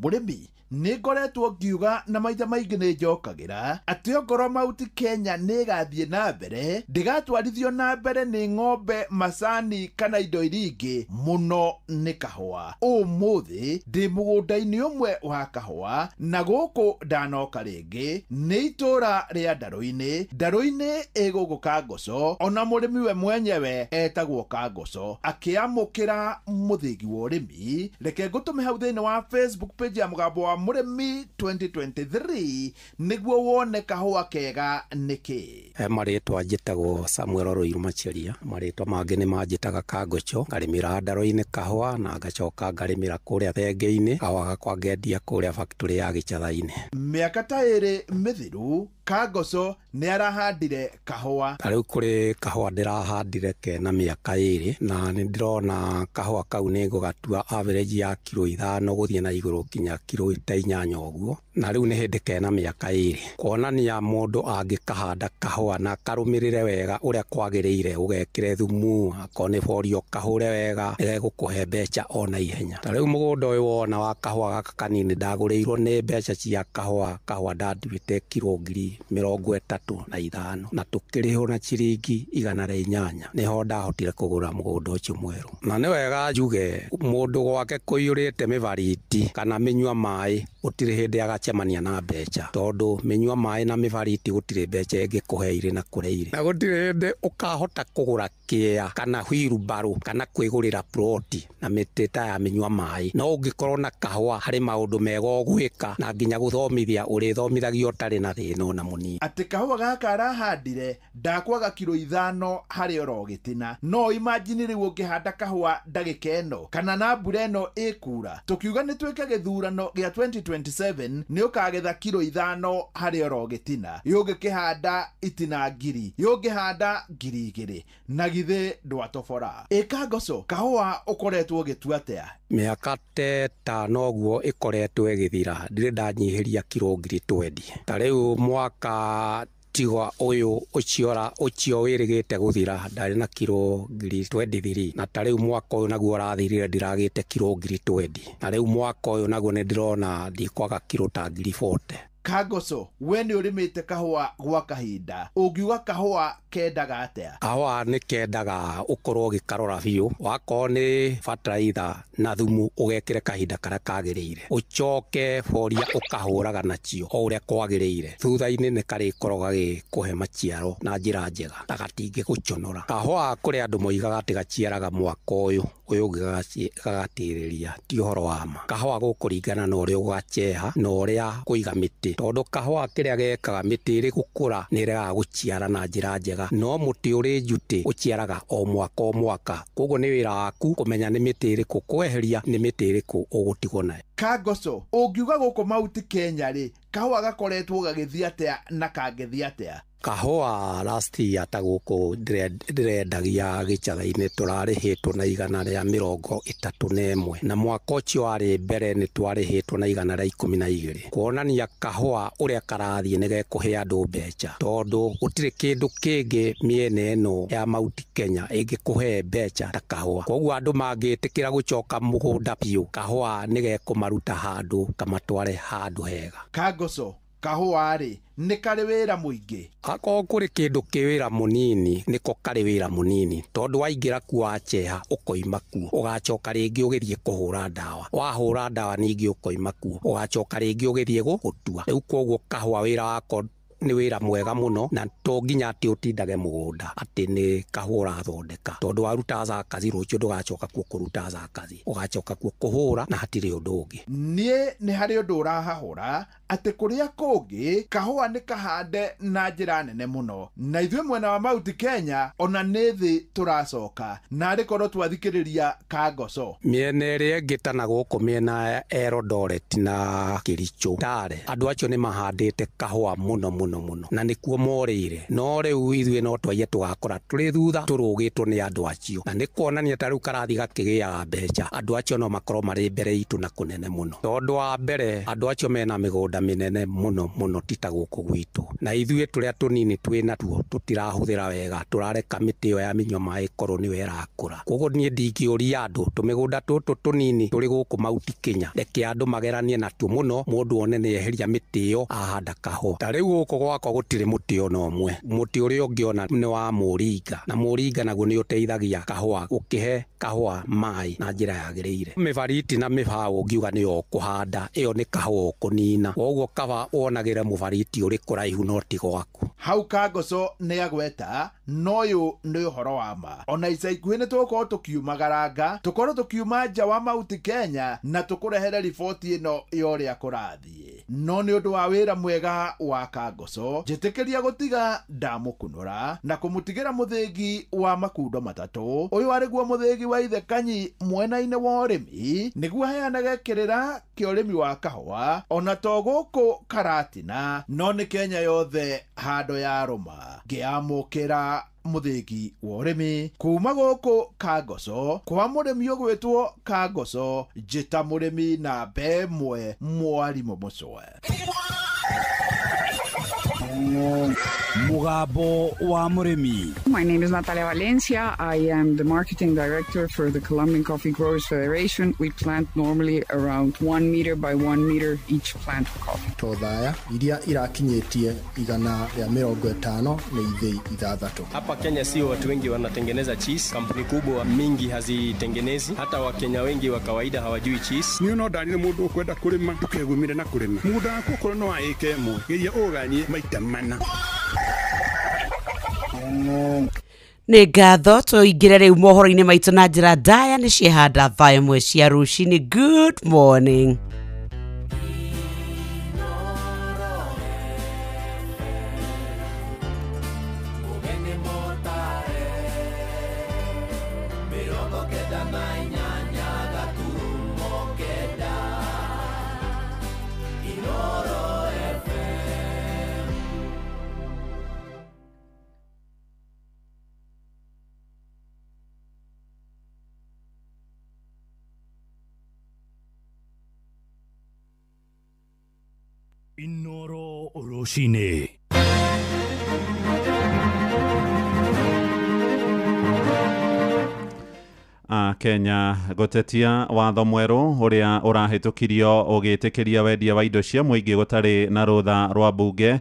Mũrĩmi nĩ ngoretwo ngiuga na maita maingĩ nĩ njokagĩra atĩ ongorwo Mount Kenya nĩ ĩgathiĩ na mbere ndĩgatwarithio na mbere nĩ ng'ombe macani kana indo iria ingĩ mũno nĩ kahũa. Ũmũthĩ ndĩ mũgũnda-inĩ ũmwe wa kahũa na gũkũ ndanoka rĩngĩ nĩ itũra rĩa Ndarũ-inĩ. Ndarũ-inĩ ĩ gũkũ Kangoco ona mũrĩmi we mwenyewe etagwo Kangoco akĩamũkĩra mũthĩgi wa ũrĩmi. Reke ngũtũme hau thĩinĩ wa Facebook page ya mũgambo wa mũrĩmi 2023 nĩguo wone kahũa kega nĩkĩ. Marĩtwa njĩtagwo Samuel Ruiru Macharia, marĩtwa mangĩ nĩ manjĩtaga Kangocho, ngarĩmĩra ndaro-inĩ kahũa na ngacoka ngarĩmĩra kũrĩa thenge-inĩ, kahũa gakwa ngendia kũrĩa factory ya Gĩcatha-inĩ. Mĩaka ta ĩrĩ mĩthiru Kangocho nĩ arahandire kahũa. Ta rĩu kũrĩ kahũa ndĩrahandire kena mĩaka 2 na nĩ ndĩrona kahũa kau nĩ ngũgatua average ya kiro 5 gũthiĩ na igũrũ kinya kiro 8 ũguo, na rĩu nĩ hĩndĩ kena mĩaka 2, kuonania mũndũ angĩkahanda kahũa na karũmĩrĩre wega ũrĩa kwagĩrĩire, ũgekĩre thumu akorwo nĩ borio kahũre wega, nĩgegũkũhe mbeca ona ihenya. Ta rĩu mũgũnda ũyũ wona wa kahũa gaka kanini ndagũrĩirwo nĩ mbeca cia kahũa, kahũa ndanduĩte kiro 35,000 na tũkĩrĩhwo na ciringi 108, nĩho ndahotire kũgũra mũgũnda ũcio mwerũ. Na nĩ wega njuge mũndũ gwake kũiyũrĩte mĩbariti kana mĩnyua maĩ gũtirĩ hĩndĩ agacemania na mbeca, tondũ mĩnyua maĩ na mĩbariti gũtirĩ mbeca ĩngĩkũhe irĩ na kũrĩa irĩ, na gũtirĩ hĩndĩ ũkahota kũgũra kĩea kana wheelbarrow kana kwĩgũrĩra ploti na mĩtĩ ta ya mĩnyua maĩ. No ũngĩkorwo na kahũa harĩ maũndũ mega ũgwĩka na nginya gũthomithia ũrĩthomithagia ũtarĩ na thĩna ona mũnini. Atĩ kahũa gaka arahandire ndakwaga kiro 5 harĩ oro gĩtina. No imagine rĩu ũngĩhanda kahũa ndagĩka ĩno kana na mbura ĩno ĩkura, tũkiuga nĩ twĩke gĩthurano gĩa 2027 nĩ ũkagetha kiro 5 harĩ oro gĩtina, yũngĩkĩhanda itina 1000, yũngĩhanda 2000, na githĩ ndwatobora. Ĩ Kangocho, kahũa ũkoretwo ũgĩtua atĩa? Mĩaka ta noguo ĩkoretwo ĩgĩthira ndirĩ ndanyihĩria kiro 20,000. Ta rĩu mwaka tigwa ũyũ ũcio wĩrĩgĩte gũthira ndarĩ na kiro 23,000, na ta rĩu mwaka ũyũ naguo ũrathirire ndiragĩte kiro 20,000, na rĩu mwaka ũyũ naguo nĩ ndĩrona ndikwaga kiro ta 40,000. Kangocho, we nĩ ũrĩmĩte kahũa gwa kahinda, ũngiuga kahũa kendaga atĩa? Kahũa nĩ kendaga ũkorwo ũgĩkarora biũ, wakorwo nĩ bataraitha na thumu ũgekĩre kahinda karĩa kagĩrĩire, ũcoke boria ũkahũraga nacio o ũrĩa kwagĩrĩire, thutha-inĩ nĩ karĩkorwo gagĩkũhe maciaro na njĩra njega ta gatingĩgũconora. Kahũa kũrĩ andũ moigaga atĩ gaciaraga mwaka ũyũ ũyũ ũngĩ gagatĩrĩria, ti ũhoro wa ma. Kahũa gũkũringana na ũrĩa ũgaceha na ũrĩa kũiga mĩtĩ, tondũ kahũa kĩrĩa gekaga mĩtĩ ĩrĩ gũkũra nĩ ĩregaga gũciara na njĩra njega, no mũtĩ ũrĩ njutĩ ũciaraga o mwaka o mwaka. Koguo nĩ wĩra waku kũmenya nĩ mĩtĩ ĩrĩkũ kweheria, nĩ mĩtĩ ĩrĩkũ ũgũtigwo nayo. Kangocho, ũngiuga gũkũ Mount Kenya rĩ, kahũa gakoretwo gagĩthiĩ atĩa na kangĩthiĩ atĩa? Kahũa last year ta gũkũ ndĩrendagia Gĩcatha-inĩ tũrarĩhĩtwo na 131, na mwaka ũcio warĩ mbere nĩ twarĩhĩtwo na 112, kuonania kahũa ũrĩa karathiĩ nĩ gekũhe andũ mbeca, tondũ gũtirĩ kĩndũ kĩngĩ mĩena ĩno ya Mount Kenya ĩngĩkũhe mbeca ta kahũa. Koguo andũ mangĩtĩkĩra gũcoka mũgũnda biũ, kahũa nĩ gekũmaruta handũ kamatware handũ hega. Kangocho, kahũa rĩ nĩ karĩ wĩra mũingĩ? Akorwo kũrĩ kĩndũ kĩ wĩra mũnini nĩko karĩ wĩra mũnini, tondũ waingĩra kuo waceha ũkoima kuo, ũgacoka rĩngĩ ũgĩthiĩ kũhũra ndawa, wahũra ndawa ningĩ ũkoima kuo, ũgacoka rĩngĩ ũgĩthiĩ gũtua. Rĩu koguo kahũa wĩra wako nĩ wĩra mwega mũno, na to nginya atĩ ũtindage mũgũnda atĩ nĩ kahũa ũrathondeka, tondũ waruta zakazi rũciũ ndũgacoka kuo kũruta zakazi, ũgacoka kuo kũhũra na hatirĩ ũndũ ũngĩ. Niĩ nĩ harĩ ũndũ ũrahahũra atĩ kũrĩa kũngĩ kahũa nĩ kahande na njĩra nene mũno, na ithuĩ mwena wa Mount Kenya ona nĩ thĩ tũracoka, na arĩ korwo twathikĩrĩria Kangocho. Mĩena ĩrĩa ĩngĩ ta na gũkũ mĩena ya Eldoret na Kericho Tare, andũ acio nĩ mahandĩte kahũa mũno mũno mũno na nĩkuo morĩire, no rĩu ithuĩ no twaiye tũgakora tũrĩ thutha tũrũgĩtwo nĩ andũ acio, na nĩ kuonania ta rĩu karathi gakĩgĩaga mbeca, andũ acio no makorwo marĩ mbere itũ na kũnene mũno, tondũ wa mbere andũ acio mena mĩgũnda mĩnene mũno mũno ti ta gũkũ gwitũ, na ithuĩ tũrĩa tũnini twĩ natuo tũtirahũthĩra wega, tũrareka mĩtĩ ĩyo ya mĩnyua maĩ ĩkorwo nĩyo ĩrakũra. Koguo niĩ ndingĩũria andũ tũmĩgũnda tũtũ tũnini tũrĩ gũkũ Mount Kenya, reke andũ mageranie natuo mũno, mũndũ one nĩ eheria mĩtĩ ĩyo ahanda kahũa. Ta rĩu gũkũ gwakwa gũtirĩ mũtĩ ona ũmwe, mũtĩ ũrĩa ũngĩona nĩ wa mũringa, na mũringa naguo nĩ ũteithagia kahũa gũkĩhe kahũa maĩ na njĩra yagĩrĩire. Mĩbariti na mĩbaũ ũngiuga nĩyo ũkũhanda, ĩyo nĩ kahũa ũkũnina, koguo kaba wonagĩre mũbariti ũrĩ kũraihu no ti gwaku. Hau Kangocho nĩ agweta no ũyũ nĩ ũhoro wa ma. Ona ica ikuhĩ nĩ tũgũkorwo tũkiumagaranga, tũkorwo tũkiuma nja wa Mount Kenya na tũkũrehere riboti ĩno ya ũrĩa kũrathiĩ. No nĩ ũndũ wa wĩra mwega wa Kangoco, njĩtĩkĩria gũtiga ndamũkunũra na kũmũtigĩra mũthĩgi wa makundo matatũ. Ũyũ arĩ guo mũthĩgi wa Ithe Kanyi mwena-inĩ wa ũrĩmi, nĩguo aheanage kĩrĩra kĩa ũrĩmi wa kahũa ona to gũkũ Karatina, no nĩ Kenya yothe handũ ya rũma. Ngĩamũkĩra mũthĩgi wa ũrĩmi kuma gũkũ Kangoco kwa mũrĩmi ũgwĩtwo Kangoco, njĩta mũrĩmi na 1 mwarimũ Mũcwe. Mugambo wa Mũrĩmi. My name is Natalia Valencia. I am the marketing director for the Colombian Coffee Growers Federation. We plant normally around 1 meter by 1 meter each plant of coffee. Tothaya iria irakinyĩtie 150 nĩ ithĩi 6. Hapa Kenya sio watu wengi wanatengeneza cheese. Kampuni kubwa mingi hazitengenezi. Hata Wakenya wengi wa kawaida hawajui cheese. Niĩ no ndarire mũndũ ũkwenda kũrĩma ndũkegumire na kũrĩma. Mũgũnda waku okorwo no wa ĩka 1 geria ũganie maita 4. Nĩ ngatho tũingĩre rĩu mohoro-inĩ maitũ na njĩra ndaya nĩ ciehanda thaa 1 cia rũcinĩ. Good morning. Inoro Rũcinĩ. Kenya gũtetia watho mwerũ ũrĩa ũrahĩtũkirio ũgĩtĩkĩria wendia wa indo cia mũingĩ gũtarĩ na rũtha rwa mbunge.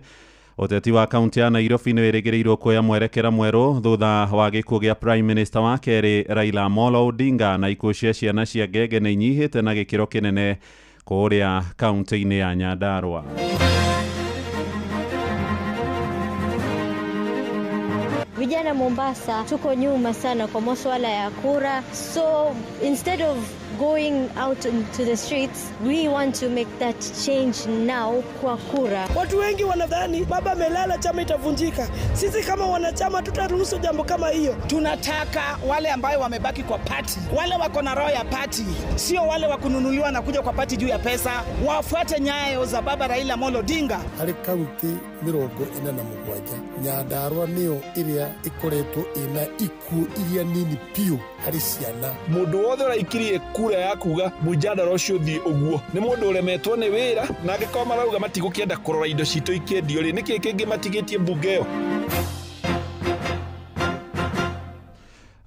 Ũteti wa kaunti ya Nairobi nĩ wĩrĩgĩrĩirwo kuoya mwerekera mwerũ thutha wa gĩkuũ gĩa Prime Minister wa kerĩ Raila Amolo Odinga, na ikuũ cia ciana cia ngenge nĩ inyihĩte na gĩkĩro kĩnene kũrĩa kaunti-inĩ ya Nyandarua. Vijana Mombasa tuko nyuma sana kwa masuala ya kura, so instead of going out into the streets we want to make that change now kwa kura. Watu wengi wanadhani baba amelala chama itavunjika. Sisi kama wanachama tutaruhusu jambo kama hiyo? Tunataka wale ambayo wamebaki kwa party, wale wako na roho ya party, sio wale wa kununuliwa na kuja kwa party juu ya pesa. Wafuate nyayo za baba Raila Amolo Odinga. Harĩ kaunti 47 Nyandarua nĩyo ĩrĩa ĩkoretwo ĩna ikuũ iria nini piũ harĩ ciana. Mũndũ wothe ũraikirie kura ya kuga mujadala ũcio ũthiĩ ũguo nĩ mũndũ ũremetwo nĩ wĩra, na angĩkorwo marauga matigũkĩenda kũrora indo citũ ikĩendio rĩ, nĩkĩĩ kĩngĩ matigĩtie mbunge ĩyo?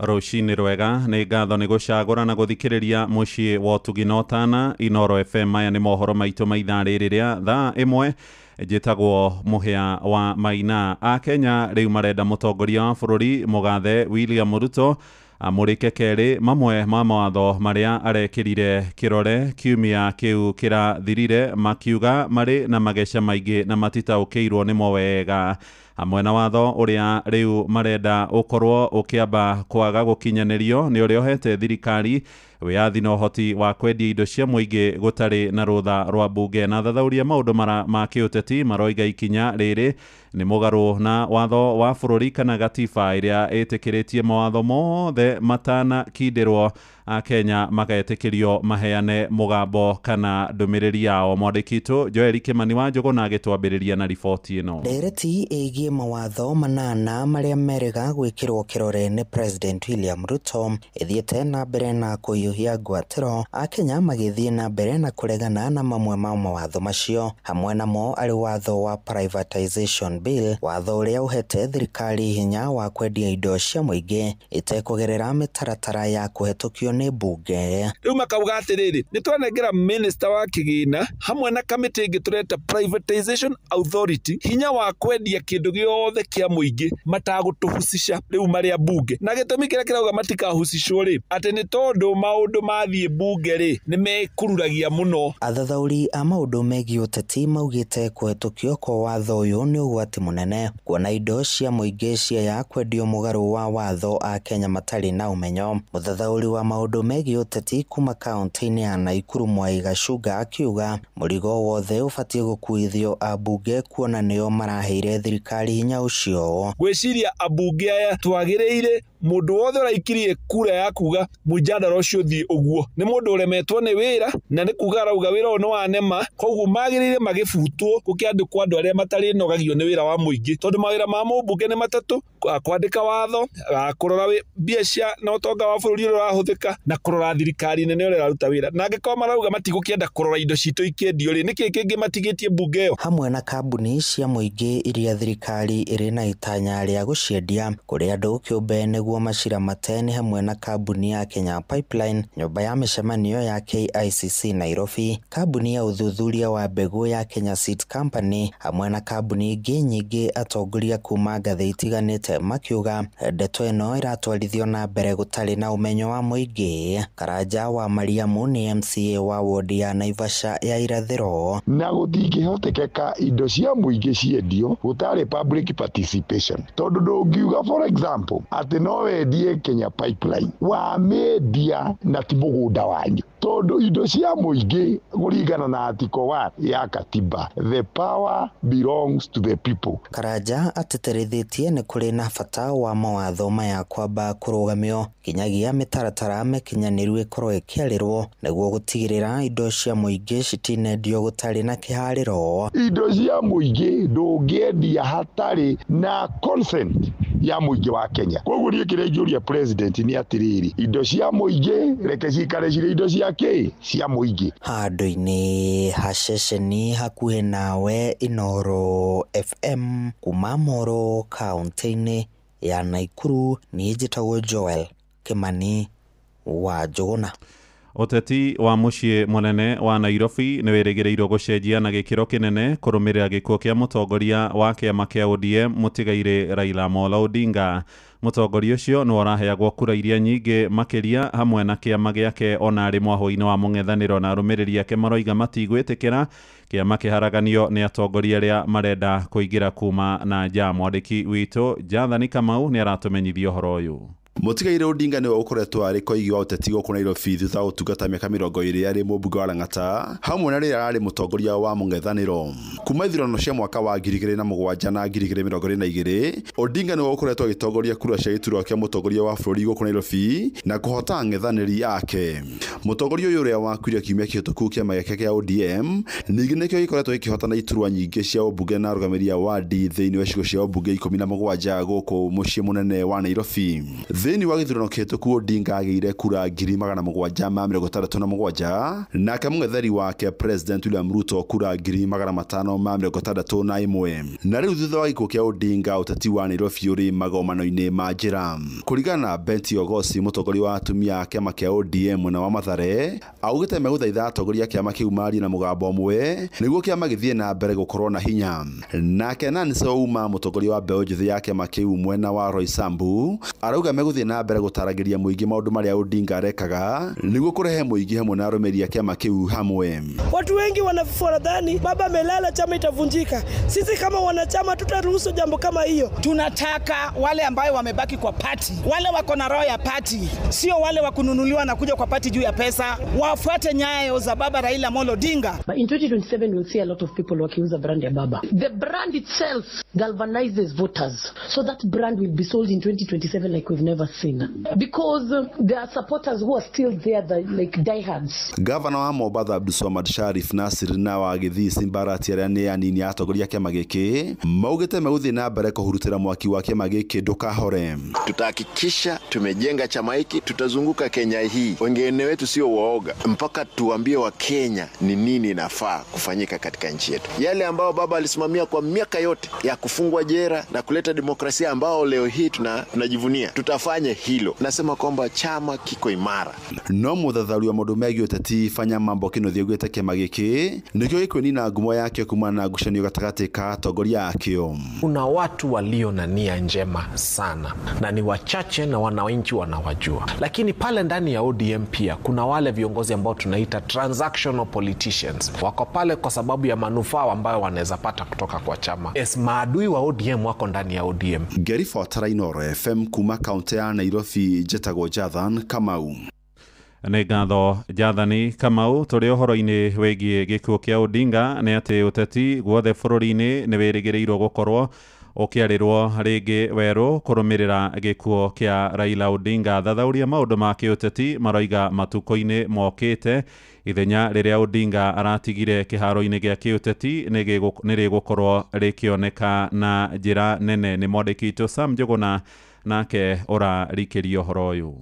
Rũcinĩ rwega, nĩ ngatho nĩ gũcagũra na gũthikĩrĩria mũciĩ wa ũtugi na ũtana Inoro FM. Maya nĩ mohoro maitũ ma ithaa rĩrĩ rĩa thaa 1. Njĩtagwo Mũhĩa wa Maina. A Kenya rĩu marenda mũtongoria wa bũrũri mũgathe William Ruto amũrĩke kerĩ mamwe ma mawatho marĩa arekĩrire kĩrore kiumia kĩu kĩrathirire, makiuga marĩ na mageca maingĩ na matitaũkĩirwo nĩmo wega. Hamwe na watho ũrĩa rĩu marenda ũkorwo ũkĩamba kwaga gũkinyanĩrio nĩ ũrĩa ũhete thirikari wĩyathi na ũhoti wa kwendia indo cia mũingĩ gũtarĩ na rũtha rwa mbunge. Na thathauria maũndũ ma kĩũteti maroiga ikinya rĩrĩ nĩ mũgarũ na watho wa bũrũri kana gatiba ĩrĩa ĩtĩkĩrĩtie mawatho mothe matanakindĩrwo Akenya magetĩkĩrio maheane mũgambo kana ndũmĩrĩri yao. Mwandĩki witũ Joel Kimani wa Njũgũna agĩtwambĩrĩria na riboti ĩno. Ndereti ĩgiĩ mawatho 8 marĩa merĩga gwĩkĩrwo kĩrore nĩ President William Ruto ĩthiĩte na mbere na kũiyũhia ngwatĩro, Akenya magĩthiĩ na mbere na kũregana na mamwe ma mawatho macio, hamwe namo arĩ watho wa Privatization Bill, watho ũrĩa ũhete thirikari hinya wa kwendia indo cia mũingĩ ĩtekũgerera mĩtaratara ya kũhetũkio nĩ mbunge. Rĩu makauga atĩrĩrĩ, nĩ twanengera minister wa kĩgĩna hamwe na kamĩtĩ ĩngĩ tũreta Privatization Authority hinya wa kwendia kĩndũ gĩothe kĩa mũingĩ matagũtũhucica rĩu marĩa mbunge. Na gĩtũmi kĩrĩa kĩrauga matikahucicwo rĩ, atĩ nĩ tondũ maũndũ mathiĩ mbunge rĩ nĩ mekururagia mũno. Athathaũri a maũndũ megiĩ ũteti maugĩte kũhetũkio kwa watho ũyũ nĩ ũgwati mũnene, kuona indo cia mũingĩ ciaya kwendio mũgarũ wa watho a Kenya matarĩ na ũmenyo. Mũthathaũri wa maũndũ megiĩ ũteti kuma kaunti-inĩ ya Naikuru Mwai Gacunga akiuga mũrigo wothe ũbatiĩ gũkuithio ambunge kuona nĩo maraheire thirikari hinya ũcio. Gwĩciria ambunge aya twagĩrĩire mũndũ wothe ũraikirie kura ya kuga mũjadara ũcio ũthiĩ ũguo nĩ mũndũ ũremetwo nĩ wĩra na nĩ kuga arauga wĩra ũyũ nĩ wanema, koguo magĩrĩire magĩbutwo gũkĩandĩkwo andũ arĩa matarĩnogagio nĩ wĩra wa mũingĩ, tondũ mawĩra ma mũmbunge nĩ matatũ: kwandĩka watho, kũrora mbia cia na ũtonga wa bũrũri ũrĩa ũrahũthĩka, na kũrora thirikari nene ũrĩa ĩraruta wĩra. Na angĩkorwo marauga matigũkĩenda kũrora indo citũ ikĩendio rĩ, nĩkĩĩ kĩngĩ matigĩtie mbunge ĩyo? Hamwe na kambuni cia mũingĩ iria thirikari ĩrĩ na itanya rĩa gũciendia kũrĩ andũ kĩũmbe nĩguo maciramate nĩ hamwe na kambuni ya Kenya Pipeline, nyũmba ya mĩcemanio ya KICC Nairobi, kambuni ya ũthuthuria wa mbegũ ya Kenya Seed Company, hamwe na kambuni ingĩ nyingĩ. Atongoria kuma ngathĩ itiganĩte makiuga ndeto ĩno ĩratwarithio na mbere gũtarĩ na ũmenyo wa mũingĩ. Karanja wa Mariamu nĩ MCA wa wodi ya Naivasha ya Irathĩro. Na gũtingĩhotekeka indo cia mũingĩ ciendio gũtarĩ public participation, tondũ ndũngiuga for example atĩ no wendie Kenya Pipeline wamĩendia na ti mũgũnda wanyu, tondũ indo cia mũingĩ kũringana na article 1 ya katiba, the power belongs to the people. Karanja atĩtĩrithĩtie nĩ kũrĩ na bata wa mawatho maya kwamba kũrũgamio kinyagia mĩtaratara mĩkinyanĩru ĩkorwo ĩkĩarĩrwo nĩguo gũtigĩrĩra indo cia mũingĩ citinendio gũtarĩ na kĩharĩro. Indo cia mũingĩ ndũngĩendia hatarĩ na consent ya mũingĩ wa Kenya. Koguo niĩ kĩrĩa ingĩũria president nĩ atĩrĩrĩ, indo cia mũingĩ reke cikare cirĩ indo cia kĩ cia mũingĩ. Handũ-inĩ ha ceceni hakuhĩ nawe, Inooro FM kuma Moro kaunti-inĩ ya Naikuru, niĩ njĩtagwo Joel Kimani wa Njũgũna. Ũteti wa mũciĩ mũnene wa Nairobi nĩ wĩrĩgĩrĩirwo gũcenjia na gĩkĩro kĩnene kũrũmĩrĩra gĩkuũ kĩa mũtongoria wa kĩama kĩa ODM mũtigairĩ Raila Amolo Odinga. Mũtongoria ũcio nĩ ũraheagwo kura iria nyingĩ makĩria hamwe na kĩama gĩake ona arĩ mwahũ-inĩ wa mũng'ethanĩro, na arũmĩrĩri ake maroiga matigwĩtĩkĩra kĩama kĩharaganio nĩ atongoria arĩa marenda kũingĩra kuma na nja. Mwandĩki witũ Jathani Kamau nĩ aratũmenyithia ũhoro ũyũ. Mũtigairĩ Odinga nĩwe ũkoretwo arĩ koigi wa ũteti gũkũ Nairobi thutha wa ũtungata mĩaka 20 arĩ mũmbunge wa Lang'ata hamwe na rĩrĩa ararĩ mũtongoria wa mũng'ethanĩro. Kuma ithurano cia mwaka wa 2007 na 2022, Odinga nĩwe ũkoretwo agĩtongoria kura cia gĩturwa kĩa mũtongoria wa bũrũri gũkũ Nairobi na kũhota ang'ethanĩri ake. Mũtongoria ũyũ ũrĩa wakuire kiumia kĩhĩtũku kĩama gĩake kĩa ODM ningĩ nĩkĩo gĩkoretwo gĩkĩhotana iturwa nyingĩ cia ũmbunge na arũgamĩrĩri a wadi thĩinĩ wa icigo cia ũmbunge 17 gũkũ mũciĩ mũnene wa Nairobi. Thĩinĩ wa gĩthurano kĩhĩtũku Odinga agĩire kura 767 nake mũng'etheri wake President William Ruto kura 561. Na rĩu thutha wa gĩkuũ kĩa Odinga ũteti wa Nairobi ũrĩ magomano-inĩ ma njĩra. Kũringana na Betty Ogosi, mũtongoria wa atumia a kĩama kĩa ODM mwena wa Mathare, augĩte megũthaitha atongoria a kĩama kĩu marie na mũgambo ũmwe nĩguo kĩama gĩthiĩ na mbere gũkorwo na hinya. Nake Nancy Ouma, mũtongoria wa mbeũ njĩthĩ ya kĩama kĩu mwena wa Roysambu, arauga megũthiĩ na mbere gũtaragĩria mũingĩ maũndũ marĩa Odinga arekaga nĩguo kũrehe mũingĩ hamwe na arũmĩrĩri a kĩama kĩu hamwe. Watu wengi wanadhani baba amelala, chama itavunjika. Sisi kama wanachama tutaruhusu jambo kama hiyo? Tunataka wale ambayo wamebaki kwa party, wale wako na roho ya party, sio wale wa kununuliwa na kuja kwa party juu ya pesa, wafuate nyayo za baba Raila Amolo Odinga. But in 2027 we'll see a lot of people wakiuza brand ya baba. The brand itself galvanizes voters, so that brand will be sold in 2027 like we've never seen, because there are supporters who are still there, like diehards. Gavana wa Mombasa Abdulswamad Sharif Nasir na wa Githii Simbarati arĩa nĩ anini a atongoria a kĩama gĩkĩ maugĩte megũthiĩ na mbere kũhurutĩra mwaki wa kĩama gĩkĩ ndũkahore. Tutahakikisha tumejenga chama hiki, tutazunguka Kenya hii. Wengine wetu sio waoga mpaka tuambie wa Kenya ni nini inafaa kufanyika katika nchi yetu. Yale ambao baba alisimamia kwa miaka yote ya kufungwa jera na kuleta demokrasia demokrasia ambao leo hii tunajivunia. Tutafanya hilo. Nasema kwamba chama kiko imara. No muthathauri wa maundu megiĩ ũteti Fanya Mambo Kinuthia augĩte kĩama gĩkĩ nĩkĩo gĩkwĩnina ngumo yakĩo kumana na ngucanio gatagatĩ ka atongoria akĩo. Kuna watu walio na nia njema sana na ni wachache na wananchi wanawajua, lakini pale ndani ya ODM pia kuna wale viongozi ambao tunaita transactional politicians, wako pale kwa sababu ya manufaa ambayo wanaweza pata kutoka kwa chama. Yes, maadui wa ODM wako ndani ya ODM. Ngĩribotera Inooro FM kuma kaunti ya Nairobi, njĩtagwo Jathan Kamau. Nĩ ngatho Jathani Kamau. Tũrĩ ũhoro-inĩ wĩgiĩ gĩkuũ kĩa Odinga nĩ atĩ ũteti guothe bũrũri-inĩ nĩ wĩrĩgĩrĩirwo gũkorwo ũkĩarĩrwo rĩngĩ werũ kũrũmĩrĩra gĩkuũ kĩa Raila Odinga. Thathauria maũndũ ma kĩũteti maroiga matukũ-inĩ mokĩte ithenya rĩrĩa Odinga aratigire kĩharo-inĩ gĩa kĩũteti nĩ rĩgũkorwo rĩkĩoneka na njĩra nene. Nĩ mwandĩki witũ Sam Njũgũna nake ũrarikĩria ũhoro ũyũ.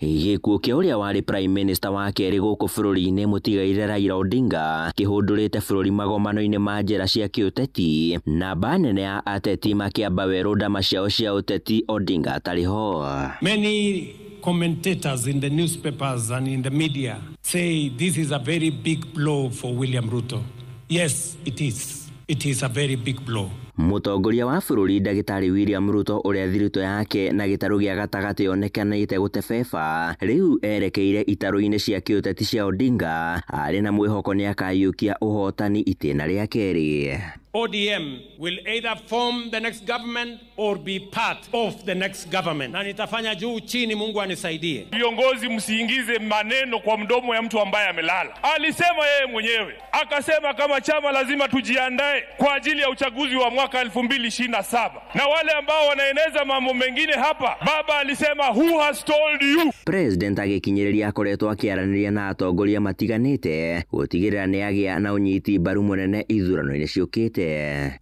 Gĩkuũ kĩa ũrĩa warĩ Prime Minister wa kerĩ gũkũ bũrũri-inĩ mũtigaire Raila Odinga kĩhũndũrĩte bũrũri magomano-inĩ ma njĩra cia kĩũteti. Namba nene ya ateti makĩamba werũ ndama ciao cia ũteti Odinga atarĩ ho. Many commentators in the newspapers and in the media say this is a very big blow for William Ruto. Yes, it is. It is a very big blow. Mũtongoria wa bũrũri Ndagĩtarĩ William Ruto ũrĩa thiritũ yake na gĩtarũ gĩa gatagatĩ yonekanĩte gũtebeba rĩu erekeire itarũ-inĩ cia kĩũteti cia Odinga arĩ na mwĩhoko nĩakaiyũkia ũhotani itĩna rĩa kerĩ. ODM will either form the next government or be part of the next government. Na nitafanya juu chini, Mungu anisaidie. Viongozi msiingize maneno kwa mdomo ya mtu ambaye amelala. Alisema yeye mwenyewe. Akasema kama chama lazima tujiandae kwa ajili ya uchaguzi wa mwaka 2027. Na wale ambao wanaeneza mambo mengine hapa, baba alisema who has told you? President agĩkinyĩrĩria akoretwo akĩaranĩria na atongoria matiganĩte gũtigĩrĩra nĩagĩa na ũnyiti mbaru mũnene ithurano-inĩ ciũkĩte.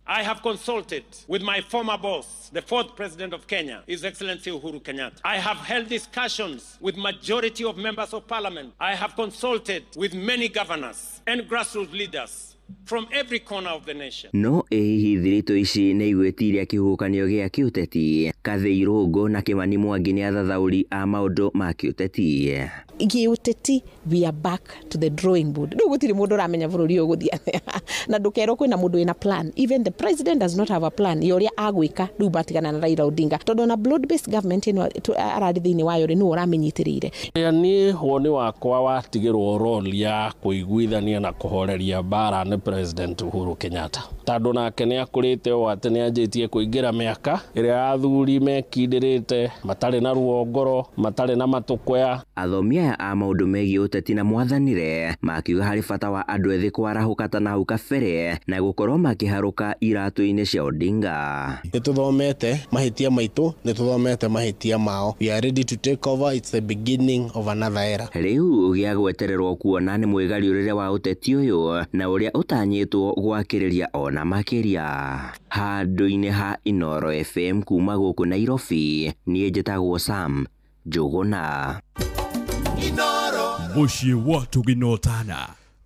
I have consulted with my former boss, the fourth president of Kenya, His Excellency Uhuru Kenyatta. I have held discussions with majority of members of parliament. I have consulted with many governors and grassroots leaders from every corner of the nation. No ĩ hihi thiritũ ici nĩ igwĩtiria kĩhuhũkanio gĩa kĩũteti? Kathĩ Irũngũ na Kĩmani Mwangi nĩ athathaũri a maũndũ ma kĩũteti. Gĩũteti, we are back to the drawing board. Rĩu gũtirĩ mũndũ ũramenya bũrũri ũyũ ũgũthiĩ atĩa. Na ndũkerwo kwĩna mũndũ wĩna plan. Even the president does not have a plan ya ũrĩa agwĩka rĩu matigana na Raila Odinga. Tondũ ona broad based government ĩno ararĩ thĩinĩ wayo rĩ, nĩwe ũramĩnyitĩrĩire. Niĩ woni wakwa watigĩrwo role ya kũiguithania na kũhoreria mbara nĩ President Uhuru Kenyatta. Tondũ nake nĩ akũrĩte ũũ atĩ nĩ anjĩtie kũingĩra mĩaka ĩrĩa athuri mekindĩrĩte, matarĩ na ruo ngoro, matarĩ na matũkũya. Athomi aya a maũndũ megiĩ ũteti na mwathanire makiuga harĩ bata wa andũ ethĩ kwarahũka ta na hau kabere na gũkorwo makĩharũka iratũ-inĩ cia Odinga. Nĩ tũthomete mahĩtia maitũ, nĩ tũthomete mahĩtia mao. We are ready to take over. It's the beginning of another era. Rĩu gĩa gwetererwo kuona nĩ mwĩgariũrĩre wa ũteti ũyũ na ũrĩa ũtanyĩtwo gwakĩrĩria ona makĩria. Handũ-inĩ ha Inooro FM kuma gũkũ Nairobi, niĩ njĩtagwo Sam Njũgũna. Mũciĩ wa tũginotana.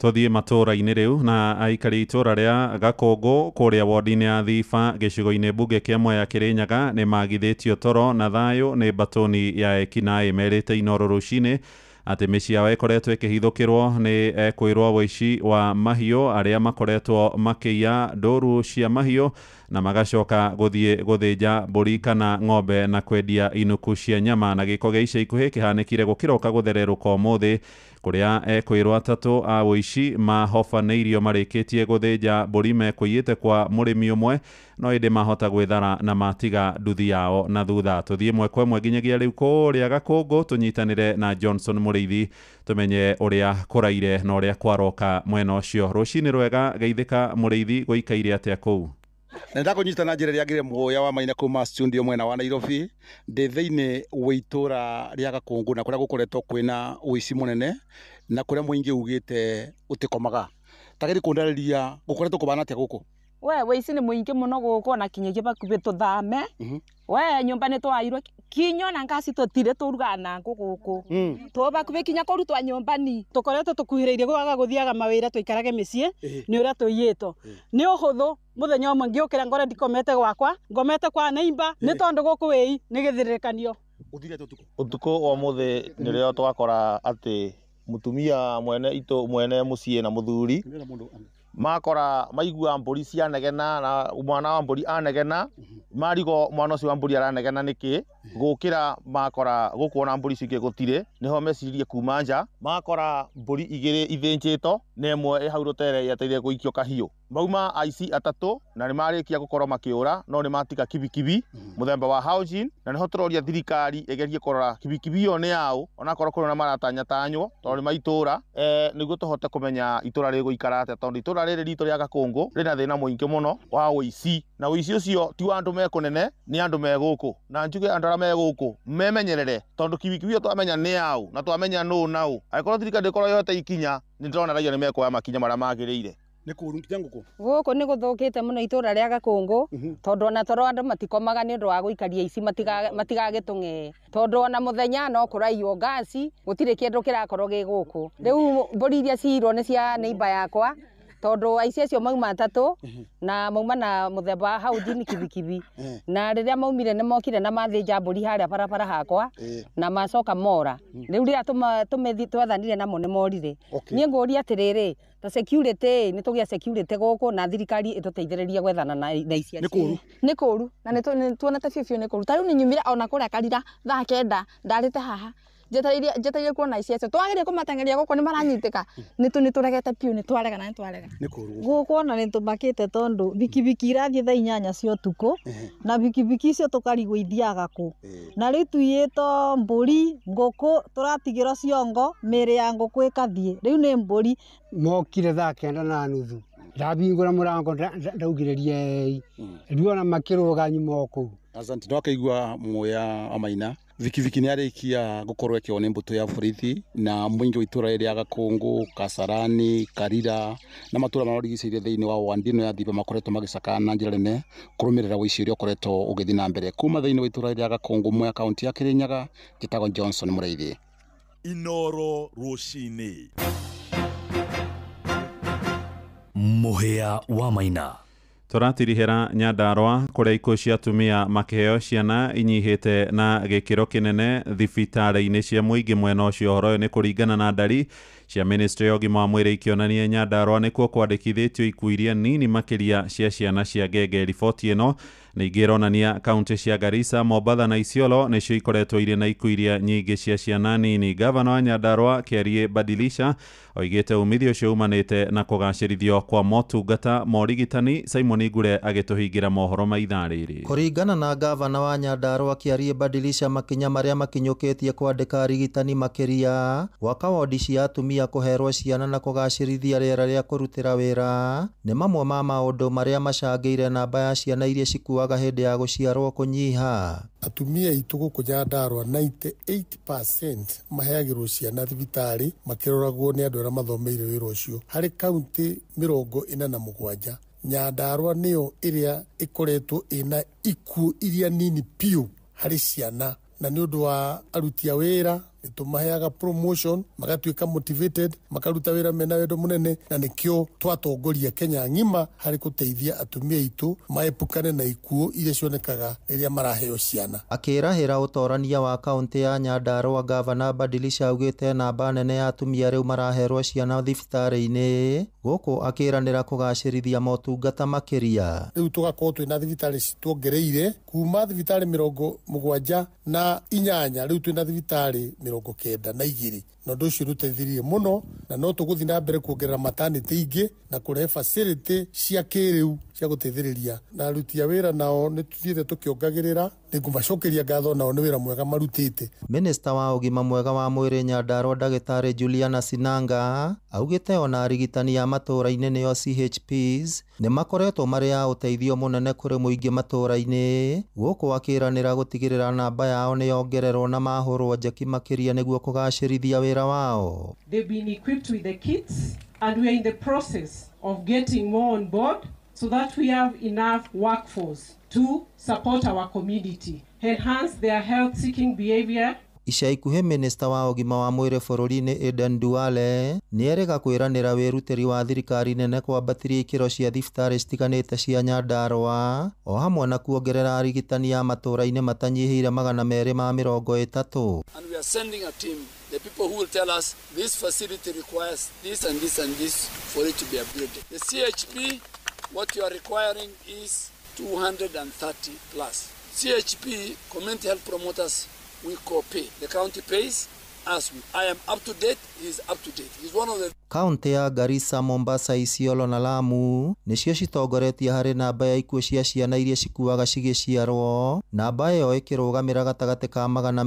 Tũthiĩ matũũra-inĩ rĩu na aikari itũũra rĩa Gakũngũ kũrĩa wodi-inĩ ya Thiba gĩcigo-inĩ mbunge kĩa Mwea Kĩrĩnyaga nĩ magithĩtio toro na thayũ nĩ mbatũni ya ekinaĩ merĩte Inooro rũcinĩ atĩ mĩciĩ yao ĩkoretwo ĩkĩhithũkĩrwo nĩ ekwĩrwo wũici wa mahiũ arĩa makoretwo makĩiya ndũru cia mahiũ na magacoka gũthiĩ gũthĩnja mbũri kana ng'ombe na kwendia inuku cia nyama. Na gĩko gĩa ica ikuhĩ kĩhanĩkire gũkĩroka gũthererũka ũmũthĩ kũrĩa ekwĩrwo atatũ a wũici mahobanĩirio marĩkĩtie gũthĩnja mbũri mekũiyĩte kwa mũrĩmi ũmwe no ĩndĩ mahota gwĩthara na matiga nduthi yao na thutha. Tũthiĩ ĩmwe kwa ĩmwe nginyagia rĩu kũrĩa Gakũngũ tũnyitanĩre na Johnson Mũrĩithi tũmenye ũrĩa kũraire na ũrĩa kwaroka mwena ũcio. Rũcinĩ rwega, geithĩka Mũrĩithi, gũikaire atĩa kũu? Nenda kũnyita na njĩra ĩrĩa ngĩrĩ mũya wa Maina kuma studio mwena wa Nairobi. Ndĩ thĩinĩ wa itũra rĩa Gakũngũ na kũrĩa gũkoretwo kwĩna ũici mũnene na kũrĩa mũingĩ ugĩte ũtĩkomaga. Tagĩrĩ kũndarĩria gũkoretwo kũbana atĩa gũkũ? We wĩici nĩ mũingĩ mũno gũkũ ona kinyagia bakuhĩ tũthame. We nyũmba nĩ twairwo kinya ona ngasi tũtirĩ tũrugaga na ngũ gũkũ. Tũbakuhĩ kinya kũrutwa nyũmba ni. Tũkoretwo tũkuhĩrĩirie gwaga gũthiaga mawĩra tũikarage mĩciĩ nĩ ũrĩa tũiyĩtwo. Nĩ ũhũthũ mũthenya ũmwe ngĩũkĩra ngore ndikomete gwakwa, ngomete kwa neighbor nĩ tondũ gũkũ wĩi nĩ gĩthirĩrĩkanio. Ũtukũ wa ũmũthĩ nĩrĩo twakora atĩ mũtumia mwene itũ mwene mũciĩ na mũthuri makora maigua mbũri cianegena na mwana wa mbũri anegena marigo mwana ũcio wa mbũri aranegena nĩkĩ gũkĩra makora gũkũ ona mbũri icio ingĩ gũtirĩ nĩho mecirie kuma nja makora mbũri igĩrĩ ithĩnjĩtwo na ĩmwe ĩ hau rũtere yetereire gũikio kahiũ. Mauma aici atatũ na nĩ marĩkia gũkorwo makĩũra no nĩ matiga kibikibi mũthemba wa Haojin na nĩho tũroria thirikari ĩgerie kũrora kibikibi ĩyo nĩ yaũ onakorwo kũrĩ na maratanyatanywo tondũ nĩ maitũra nĩguo tũhote kũmenya itũra rĩgũikara atĩa tondũ itũra rĩrĩ ritũ rĩa Gakũngũ rĩna thĩna mũingĩ mũno wa ũici na ũici ũcio ti wa andũ me kũnene nĩ andũ me gũkũ na njuge andũ arĩa me gũkũ memenyerere tondũ kibikibi ĩyo twamenya nĩ yaũ na twamenya nũ naũ angĩkorwo thirikari ndĩkorwo yoete ikinya nĩ ndĩrona raia nĩ mekuoya makinya marĩa magĩrĩire. Nĩ kũũru nginya ngũkũ gũkũ nĩ gũthũkĩte mũno itũra rĩa Gakũngũ tondũ ona toro andũ matikomaga nĩ ũndũ wa gũikaria ici matigagĩtũng'ee tondũ ona mũthenya no kũraiywo ngasi gũtirĩ kĩndũ kĩrakorwo gĩ gũkũ. Rĩu mbũri iria ciirwo nĩ cia neighbor yakwa tondũ aici acio mauma atatũ na mauma na mũthemba wa Haujini kibikibi na rĩrĩa maumire nĩ mokire na mathĩnja mbũri harĩa barabara hakwa na macoka mora. Rĩu rĩrĩa twethanire namo nĩ morire. Niĩ ngũria atĩrĩrĩ ta security nĩ tũgĩa security gũkũ na thirikari ĩtũteithĩrĩrie gwethana na ici acio. Nĩ kũũru na nĩ tuonete biũ biũ nĩ kũũru. Ta rĩu nĩ nyumire ona kũrĩa Karira thaa 9 ndarĩte haha njetereire kuona ici acio twageria kũmateng'eria gũkũ nĩ maranyitĩka nĩ tũregete biũ nĩ twarega na nĩ twarega. Gũkũ ona nĩ tũmakĩte tondũ bikibiki irathiĩ thaa 8 cia ũtukũ na bikibiki icio tũkarigwo ithiaga kũ na rĩu tuiyĩtwo mbũri ngũkũ tũratigĩrwo ciongo mĩĩrĩ ya ngũkũ ĩkathiĩ rĩu nĩ mbũri. Mokire thaa 9:30 ndahingũra mũrango ndaugĩrĩria ei rĩu ona makĩrũga nyuma o kũu. Asante. Nĩwakĩigua Muya wa Maina bikibiki nĩ yarĩkia gũkorwo ĩkĩoywo nĩ mbũtũ ya borithi na mũingĩ wa itũra rĩrĩ rĩa Gakũngũ, Kasarani, Karira na matũra marĩa marigicĩirie thĩinĩ wa wandi ĩno ya Thiba makoretwo magĩcakaya na njĩra nene kũrũmĩrĩra ũici ũrĩa ũkoretwo ũgĩthiĩ na mbere kuma thĩinĩ wa itũra rĩrĩ rĩa Gakũngũ Mwea kaũntĩ ya Kĩrĩnyaga. Njĩtagwo Johnson Mũraithi. Inoro rũcinĩ Mũhĩa wa Maina. Tũratirihĩra Nyandarũa kũrĩa ikuũ cia atumia makĩheo ciana inyihĩte na gĩkĩro kĩnene thibitarĩ-inĩ cia mũingĩ mwena ũcio. Ũhoro ũyũ nĩ kũringana na ndari cia ministry ya ũgima wa mwĩrĩ ikĩonania Nyandarũa nĩkuo kwandĩkithĩtio ikuũ iria nini makĩria cia ciana cia ngenge. Riboti ĩno ningĩ ĩronania kaunti cia Garissa, Mombatha na Isiolo nĩcio ikoretwo irĩ na ikuũ iria nyingĩ cia ciana nini. Gavana wa Nyandarũa Kĩarie Badilisha oigĩte umithio ũcio umanĩte na kũgacĩrithio kwa motungata ma ũrigitani. Simon Ngure agĩtũhingĩra mohoro ma ithaa rĩrĩ. Kũringana na gavana wa Nyandarũa Kĩarie Badilisha, makinya marĩa makinyũkĩtie kwandĩka arigitani makĩria, gwaka wondi cia atumia kũherwo ciana na kũgacĩrithia rĩera rĩa kũrutĩra wĩra nĩ mamwe ma maũndũ marĩa macangĩire namba ya ciana iria cikuaga hĩndĩ ya gũciarwo kũnyiha. Atumia aitũ gũkũ Nyandarũa 98% maheagĩrwo ciana thibitarĩ makĩroragwo nĩ andũ arĩa mathomeire wĩra ũcio. Harĩ kaunti 47 Nyandarũa nĩyo ĩrĩa ĩkoretwo ĩna ikuũ iria nini biũ harĩ ciana na nĩ ũndũ wa aruti a wĩra nĩtũmaheaga promotion magatuĩka motivated makaruta wĩra mena wendo mũnene na nĩkĩo twatongoria Kenya ng'ima harĩ gũteithia atumia aitũ maepukane na ikuũ iria cionekaga rĩrĩa maraheo ciana. Akĩrahĩra ũtorania wa kaunti ya Nyandarũa, gavana Badilisha augĩte namba nene ya atumia rĩu maraherwo ciana thibitarĩ-inĩ gũkũ akĩranĩra kũgacĩrithia motungata makĩria. Rĩu tũgakorwo twĩna thibitarĩ tuongereire kuma thibitarĩ 78 rĩu twĩna thibitarĩ 92 na ũndũ ũcio nĩũteithirie mũno na no tũgũthiĩ na mbere kuongerera maternity ingĩ na kũrehe facility cia kĩrĩu cia gũteithĩrĩria na aruti a wĩra nao nĩ tũthiĩte tũkĩongagĩrĩra. Nĩngũmacokeria ngatho nao nĩ wĩra mwega marutĩte. Minista wa ũgima mwega wa mwĩrĩ Nyandarũa Ndagĩtarĩ Juliana Sinanga augĩte ona arigitani a matũũra-inĩ nĩo CHPs nĩ makoretwo marĩ a ũteithio mũnene kũrĩ mũingĩ matũũra-inĩ gũkũ akĩranĩra gũtigĩrĩra namba yao nĩ yongererwo na mahũrwo njeki makĩria nĩguo kũgacĩrithia wĩra wao. They've been equipped with the kits and we are in the process of getting more on board so that we have enough workforce to support our community, enhance their health-seeking behavior. Ica ikuhĩ minista wa ũgima wa mwĩrĩ bũrũri-inĩ Aden Duale nĩerĩga kwĩranĩra wĩrutĩri wa thirikari nene kwambatĩria ikĩro cia thibitarĩ citiganĩte cia Nyandarua o hamwe na kuongerera arigitani a matũũra-inĩ matanyihĩire 230. And we are sending a team, the people who will tell us this facility requires this and this and this for it to be upgraded. The CHP, what you are requiring is 230 plus. CHP, community health promoters, we co-pay. The county pays us. I am up to date, he is up to date. He's one of the Kaunti ya Garissa, Mombasa, Isiolo na Lamu nĩcio citongoretie harĩ namba ya ikuũ cia ciana iria cikuaga cigĩciarwo, namba ĩyo ĩkĩrũgamĩra gatagatĩ ka 250 na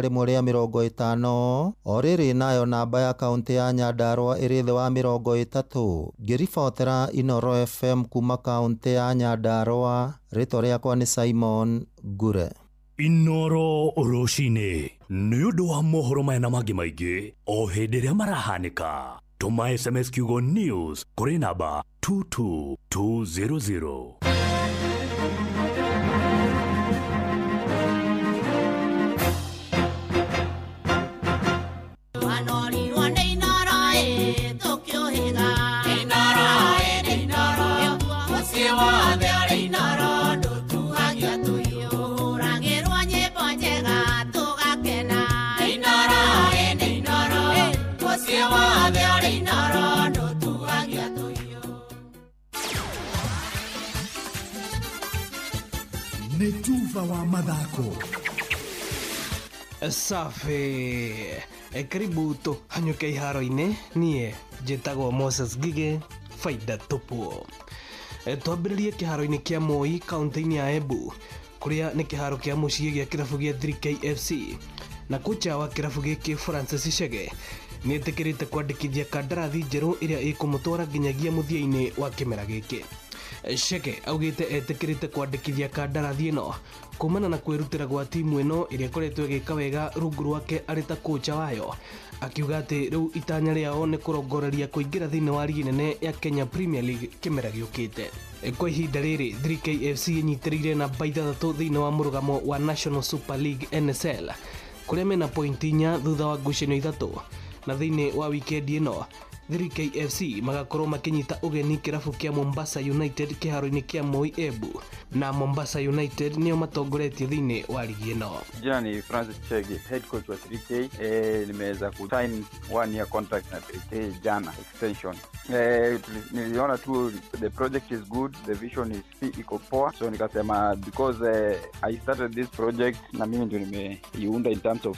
150, o rĩrĩ nayo namba ya kaunti ya Nyandarua ĩrĩ thĩ wa 30. Ngĩribotera Inooro FM kuma kaunti ya Nyandarua, rĩtwa rĩakwa nĩ Simon Ngure. Inooro rũcinĩ nĩ ũndũ wa mohoro maya na mangĩ maingĩ o hĩndĩ ĩrĩa marahanĩka. Tũma SMS kiugo news kũrĩ namba 22200. Nĩ tuba wa mathako. Safi. Karibu tũhanyũke iharo-inĩ. Niĩ njĩtagwo Moses Ngigĩ, faida tupu. Twambĩrĩrie kĩharo-inĩ kĩa Moi kaunti-inĩ ya Embu, kũrĩa nĩ kĩharo kĩa mũciĩ gĩa kĩrabu gĩa 3K FC, na kocha wa kĩrabu gĩkĩ Francis Chege nĩetĩkĩrĩte kwandĩkithia kandarathi njerũ ĩrĩa ĩkũmũtwara nginyagia mũthia-inĩ wa kĩmera gĩkĩ. Chege augĩte etĩkĩrĩte kwandĩkithia kandarathi ĩno kumana na kwĩrutĩra gwa timu ĩno ĩrĩa ĩkoretwo ĩgĩka wega rungu rwake arĩ ta kocha wayo, akiuga atĩ rĩu itanya rĩao nĩ kũrongoreria kũingĩra thĩinĩ wa rigi nene ya Kenya Premier League kĩmera gĩũkĩte. Kwa ihinda rĩrĩ 3K FC ĩnyitĩrĩire namba 6 thĩinĩ wa mũrũgamo wa National Super League NSL, kũrĩa mena pointi 4 thutha wa ngucanio 3, na thĩinĩ wa wikendi ĩno 3K FC magakorwo makinyita ũgeni kĩrabu kĩa Mombasa United kĩharo-inĩ kĩa Moi Embu, na Mombasa United nĩo matongoretie thĩinĩ wa ligi ĩno. Jina ni Francis Chege, head coach wa 3K. Nimeweza ku sign 1 year contract na 3K jana, extension. Niliona tu the project is good, the vision is iko poa, so nikasema because I started this project na mimi ndio nimeiunda in terms of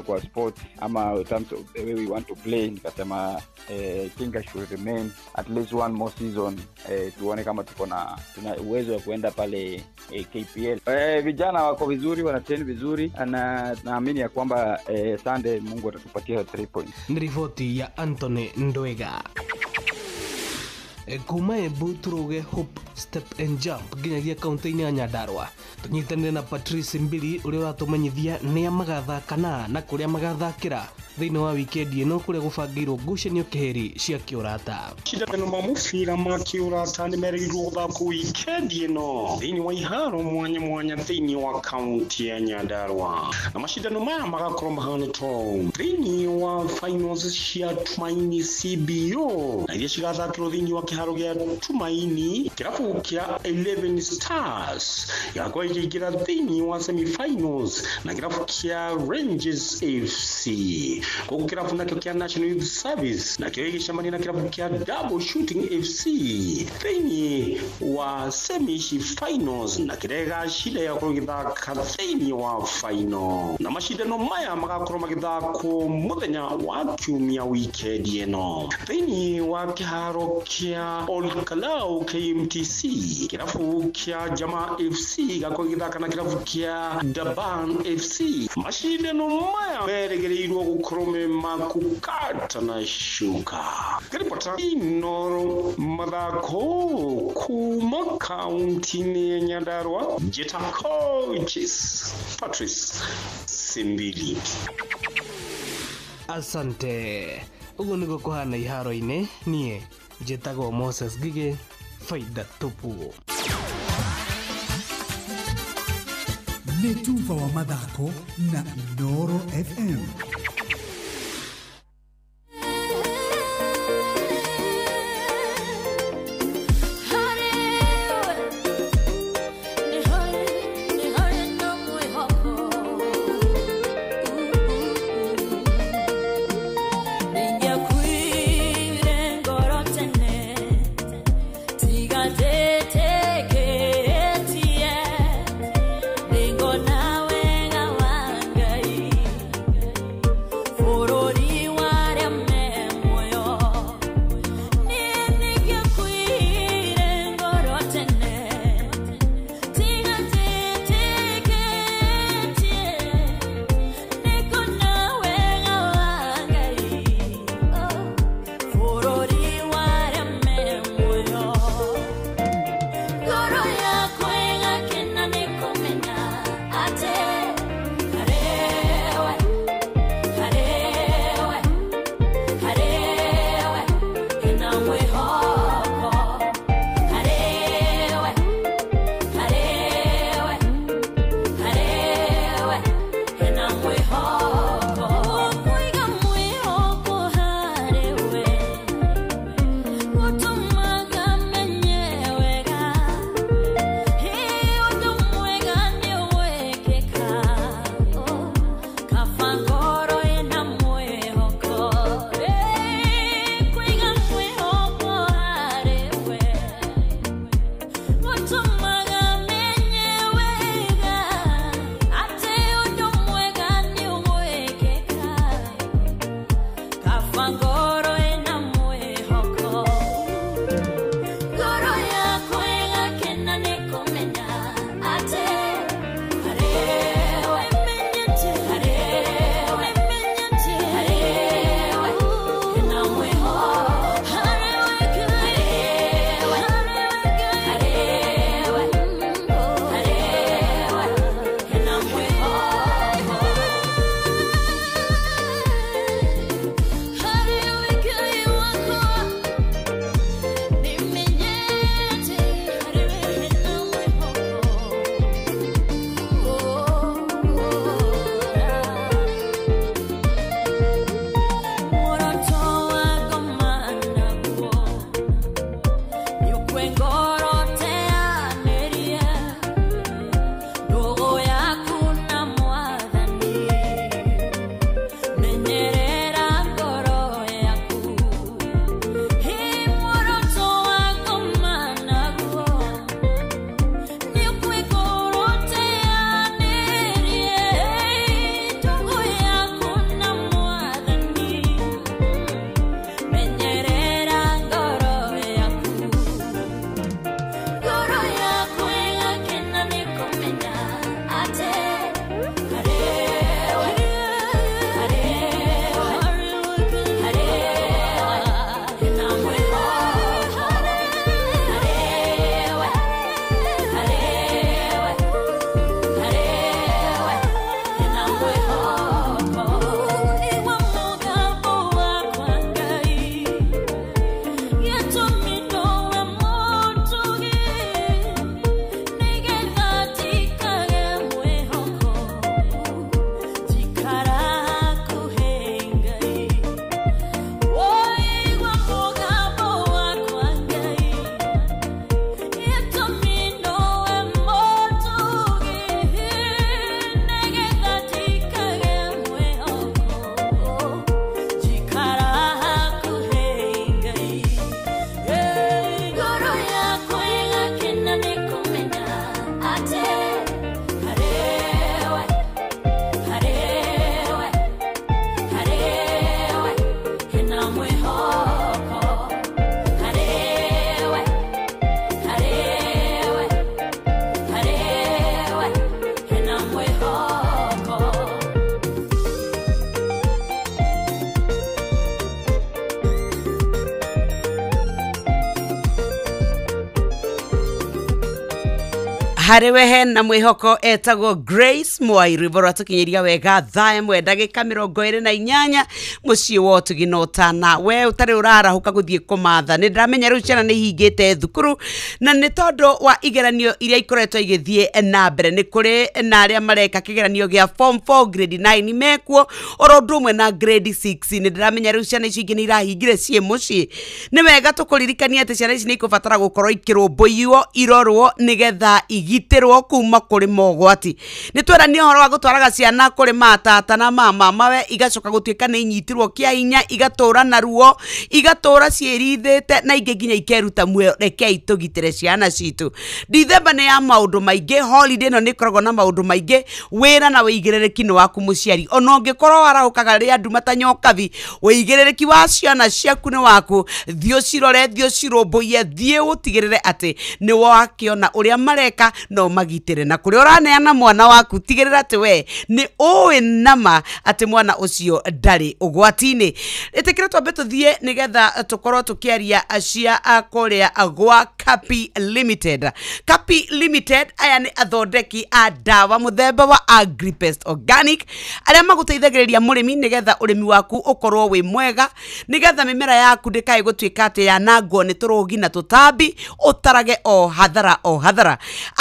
kwa sport ama in terms of the way we want to play, nikasema I think I should remain at least one more season, tuone kama tuko na tuna uwezo wa kuenda pale KPL. Vijana wako vizuri, wana train vizuri, na naamini ya kwamba Sunday Mungu atatupatia 3 points. Ni ripoti ya Anthony Ndwega. Kuma Embu turuge Hope Step and Jump nginyagia kaunti-inĩ ya Nyandarua, tũnyitanĩre na Patrice Mbili ũrĩa ũratũmenyithia nĩa magathaka na kũrĩa magathakĩra thĩinĩ wa wikendi ĩno kũrĩa gũbangĩirwo ngucanio kĩhĩri cia kĩũrata. Mashindano ma mũbira ma kĩũrata nĩ merĩgĩrĩirwo gũthakwo wikendi ĩno thĩinĩ wa iharo mwanya mwanya thĩinĩ wa kaunti ya Nyandarua, na mashindano maya magakorwo mahana to thĩinĩ wa finals cia Tumaini CBO na iria cigathakĩrwo thĩinĩ wa kĩharo gĩa Tumaini. Kĩrabu kĩa 11 Stars gĩgakorwo gĩkĩingĩra thĩinĩ wa semi-finals na kĩrabu kĩa Rangers FC. Koguo kĩrabu nakĩo kĩa National Youth Service nakĩo gĩgĩcemania na kĩrabu kĩa Double Shooting FC thĩinĩ wa semi-finals, na kĩrĩa gĩgacinda gĩgakorwo gĩgĩthaka thĩinĩ wa final. Na mashindano maya magakorwo magĩthakwo mũthenya wa kiumia wikendi ĩno thĩinĩ wa kĩharo kĩa Olkalau KMTC. Kĩrabu kĩa Jama FC gĩgakorwo gĩgĩthaka na kĩrabu kĩa Daban FC. Mashindano maya merĩgĩrĩirwo gũkorwo me ma kũkata na shuka. Ngĩribota Inooro mathako kuma kaunti-inĩ ya Nyandarua, njĩta coaches Patrice Simbili. Asante. Ũguo nĩguo kũhana iharo-inĩ. Niĩ Njĩtagwo Moses Ngigĩ, faida tupu. Nĩ tuba wa mathako na Inooro FM. Harĩ we hena mwĩhoko etagwo Grace Mwai, rwĩmbo rwatũkinyĩria wega thaa 1 ndagĩka 28 mũciĩ wa ũtugi na ũtana. We ũtarĩ ũrarahũka gũthiĩ kũmatha, nĩ ndĩramenya rĩu ciana nĩ ihingĩte thukuru, na nĩ tondũ wa igeranio iria ikoretwo igĩthiĩ na mbere. Nĩ kũrĩ na arĩa mareka kĩgeranio gĩa form 4 grade 9 mekuo oro ũndũ ũmwe na grade 6. Nĩ ndĩramenya rĩu ciana icio ingĩ nĩ irahingire ciĩ mũciĩ. Nĩ wega tũkũririkania atĩ ciana ici nĩ ikũbatara gũkorwo ikĩrũmbũiyo, irorwo nĩgetha igitĩrwo kuma kũrĩ mogwati. Nĩ twerania ũhoro wa gũtwaraga ciana kũrĩ matata na mamamawe, igacoka gũtuĩka nĩ inyitirwo kĩa hinya, igatũra na ruo, igatũra ciĩrithĩte, na ingĩ nginya ikeruta muoyo. Rekei tũgitĩre ciana citũ. Dithemba nĩ ya maũndũ maingĩ, holiday ĩno nĩ ĩkoragwo na maũndũ maingĩ. Wĩra na wĩigĩrĩrĩki nĩ waku mũciari, ona ũngĩkorwo warahũkaga rĩrĩa nduma ta nyokabi, wĩigĩrĩrĩki wa ciana ciaku nĩ waku. Thiĩ ũcirore, thiĩ ũcirũmbũiye, thiĩ ũtigĩrĩre atĩ nĩ wakĩona ũrĩa mareka no magitĩre. Na kũrĩa ũraneana mwana waku, tigĩrĩra atĩ we nĩ ũĩ nama atĩ mwana ũcio ndarĩ ũgwati-inĩ. Ĩtĩkĩra twambe tũthiĩ nĩgetha tũkorwo tũkĩaria cia kũrĩa gwa Kapi Limited. Kapi Limited aya nĩ athondeki a ndawa mũthemba wa Agripest Organic, arĩa magũteithagĩrĩria mũrĩmi nĩgetha ũrĩmi waku ũkorwo wĩ mwega, nĩgetha mĩmera yaku ndĩkae gũtuĩka atĩ yanangwo nĩ tũrũgi na tũtambi, ũtarage o hathara o hathara.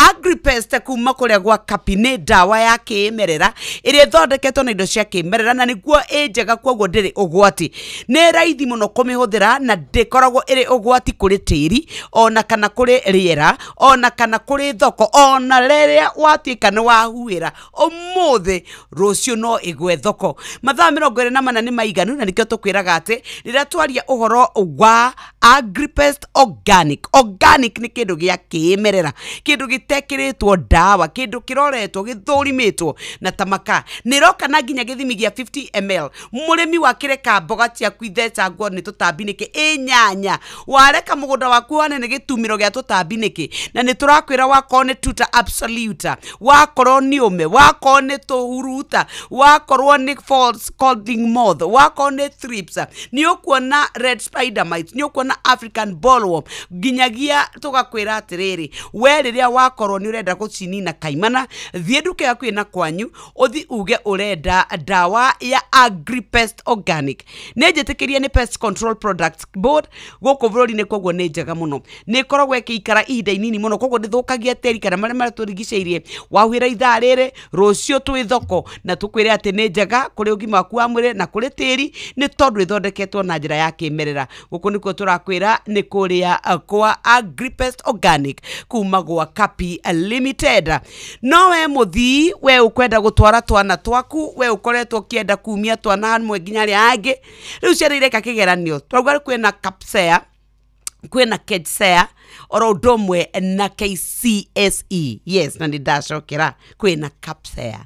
Agripest kuma kũrĩa gwa Kapi nĩ ndawa ya kĩmerera ĩrĩa ĩthondeketwo na indo cia kĩmerera, na nĩguo ĩ njega, koguo ndĩrĩ ũgwati. Nĩ raithi mũno kũmĩhũthĩra na ndĩkoragwo ĩrĩ ũgwati kũrĩ tĩri, ona kana kũrĩ rĩera, ona kana kũrĩ thoko, ona rĩrĩa watuĩka nĩ wahuĩra ũmũthĩ, rũciũ no ĩgwe thoko. Mathaa 24 nĩ maiganu, na nĩkĩo tũkwĩraga atĩ rĩrĩa twaria ũhoro wa Agripest Organic, organic nĩ kĩndũ gĩa kĩmerera, kĩndũ gĩtekĩrĩtwo ndawa, kĩndũ kĩroretwo gĩthũrimĩtwo na tamaka. Nĩ ĩroka na nginya gĩthimi gĩa 50 ml. Mũrĩmi wakĩreka mboga ciaku ithecangwo nĩ tũtambi nĩkĩ? Ĩ nyanya wareka mũgũnda waku wane nĩ gĩtumĩro gĩa tũtambi nĩkĩ? Na nĩ tũrakwĩra wakorwo nĩ tuta absoluta, wakorwo nĩ ũme, wakorwo nĩ tũhuruta, wakorwo nĩ false codling moth, wakorwo nĩ thrips, nĩ ũkuona red spider mites, nĩ ũkuona African bollworm, nginyagia tũgakwĩra atĩrĩrĩ, we rĩrĩa wakorwo nĩ ũrenda gũcinina kaimana, thiĩ nduka yaku ĩna kwanyu, ũthi uge ũrenda ndawa ya Agripest Organic. Nĩ njĩtĩkĩrie nĩ Pest Control Products Board gũkũ bũrũri-inĩ, koguo nĩ njega mũno. Nĩ ĩkoragwo ĩkĩikara ihinda inini mũno, koguo ndĩthũkagia tĩri kana marĩa maratũrigicĩirie. Wahuhĩra ithaa rĩrĩ, rũciũ twĩ thoko, na tũkwĩre atĩ nĩ njega kũrĩ ũgima waku wa mwĩrĩ na kũrĩ tĩri, nĩ tondũ ĩthondeketwo na njĩra ya kĩmerera. Gũkũ nĩkuo tũrakwĩra nĩ kũrĩa kwa Agripest Organic kuma gwa Kapi Limited. No we mũthii, we ũkwenda gũtwara twana twaku, we ũkoretwo ũkĩenda kumia twana hamwe nginya arĩa angĩ, rĩu ciana ireka kĩgeranio. Twauga kwĩna KPSEA, kwĩna KJSEA, oro ũndũ ũmwe na KCSE. Yes, na nĩ ndacokera kwĩna KPSEA.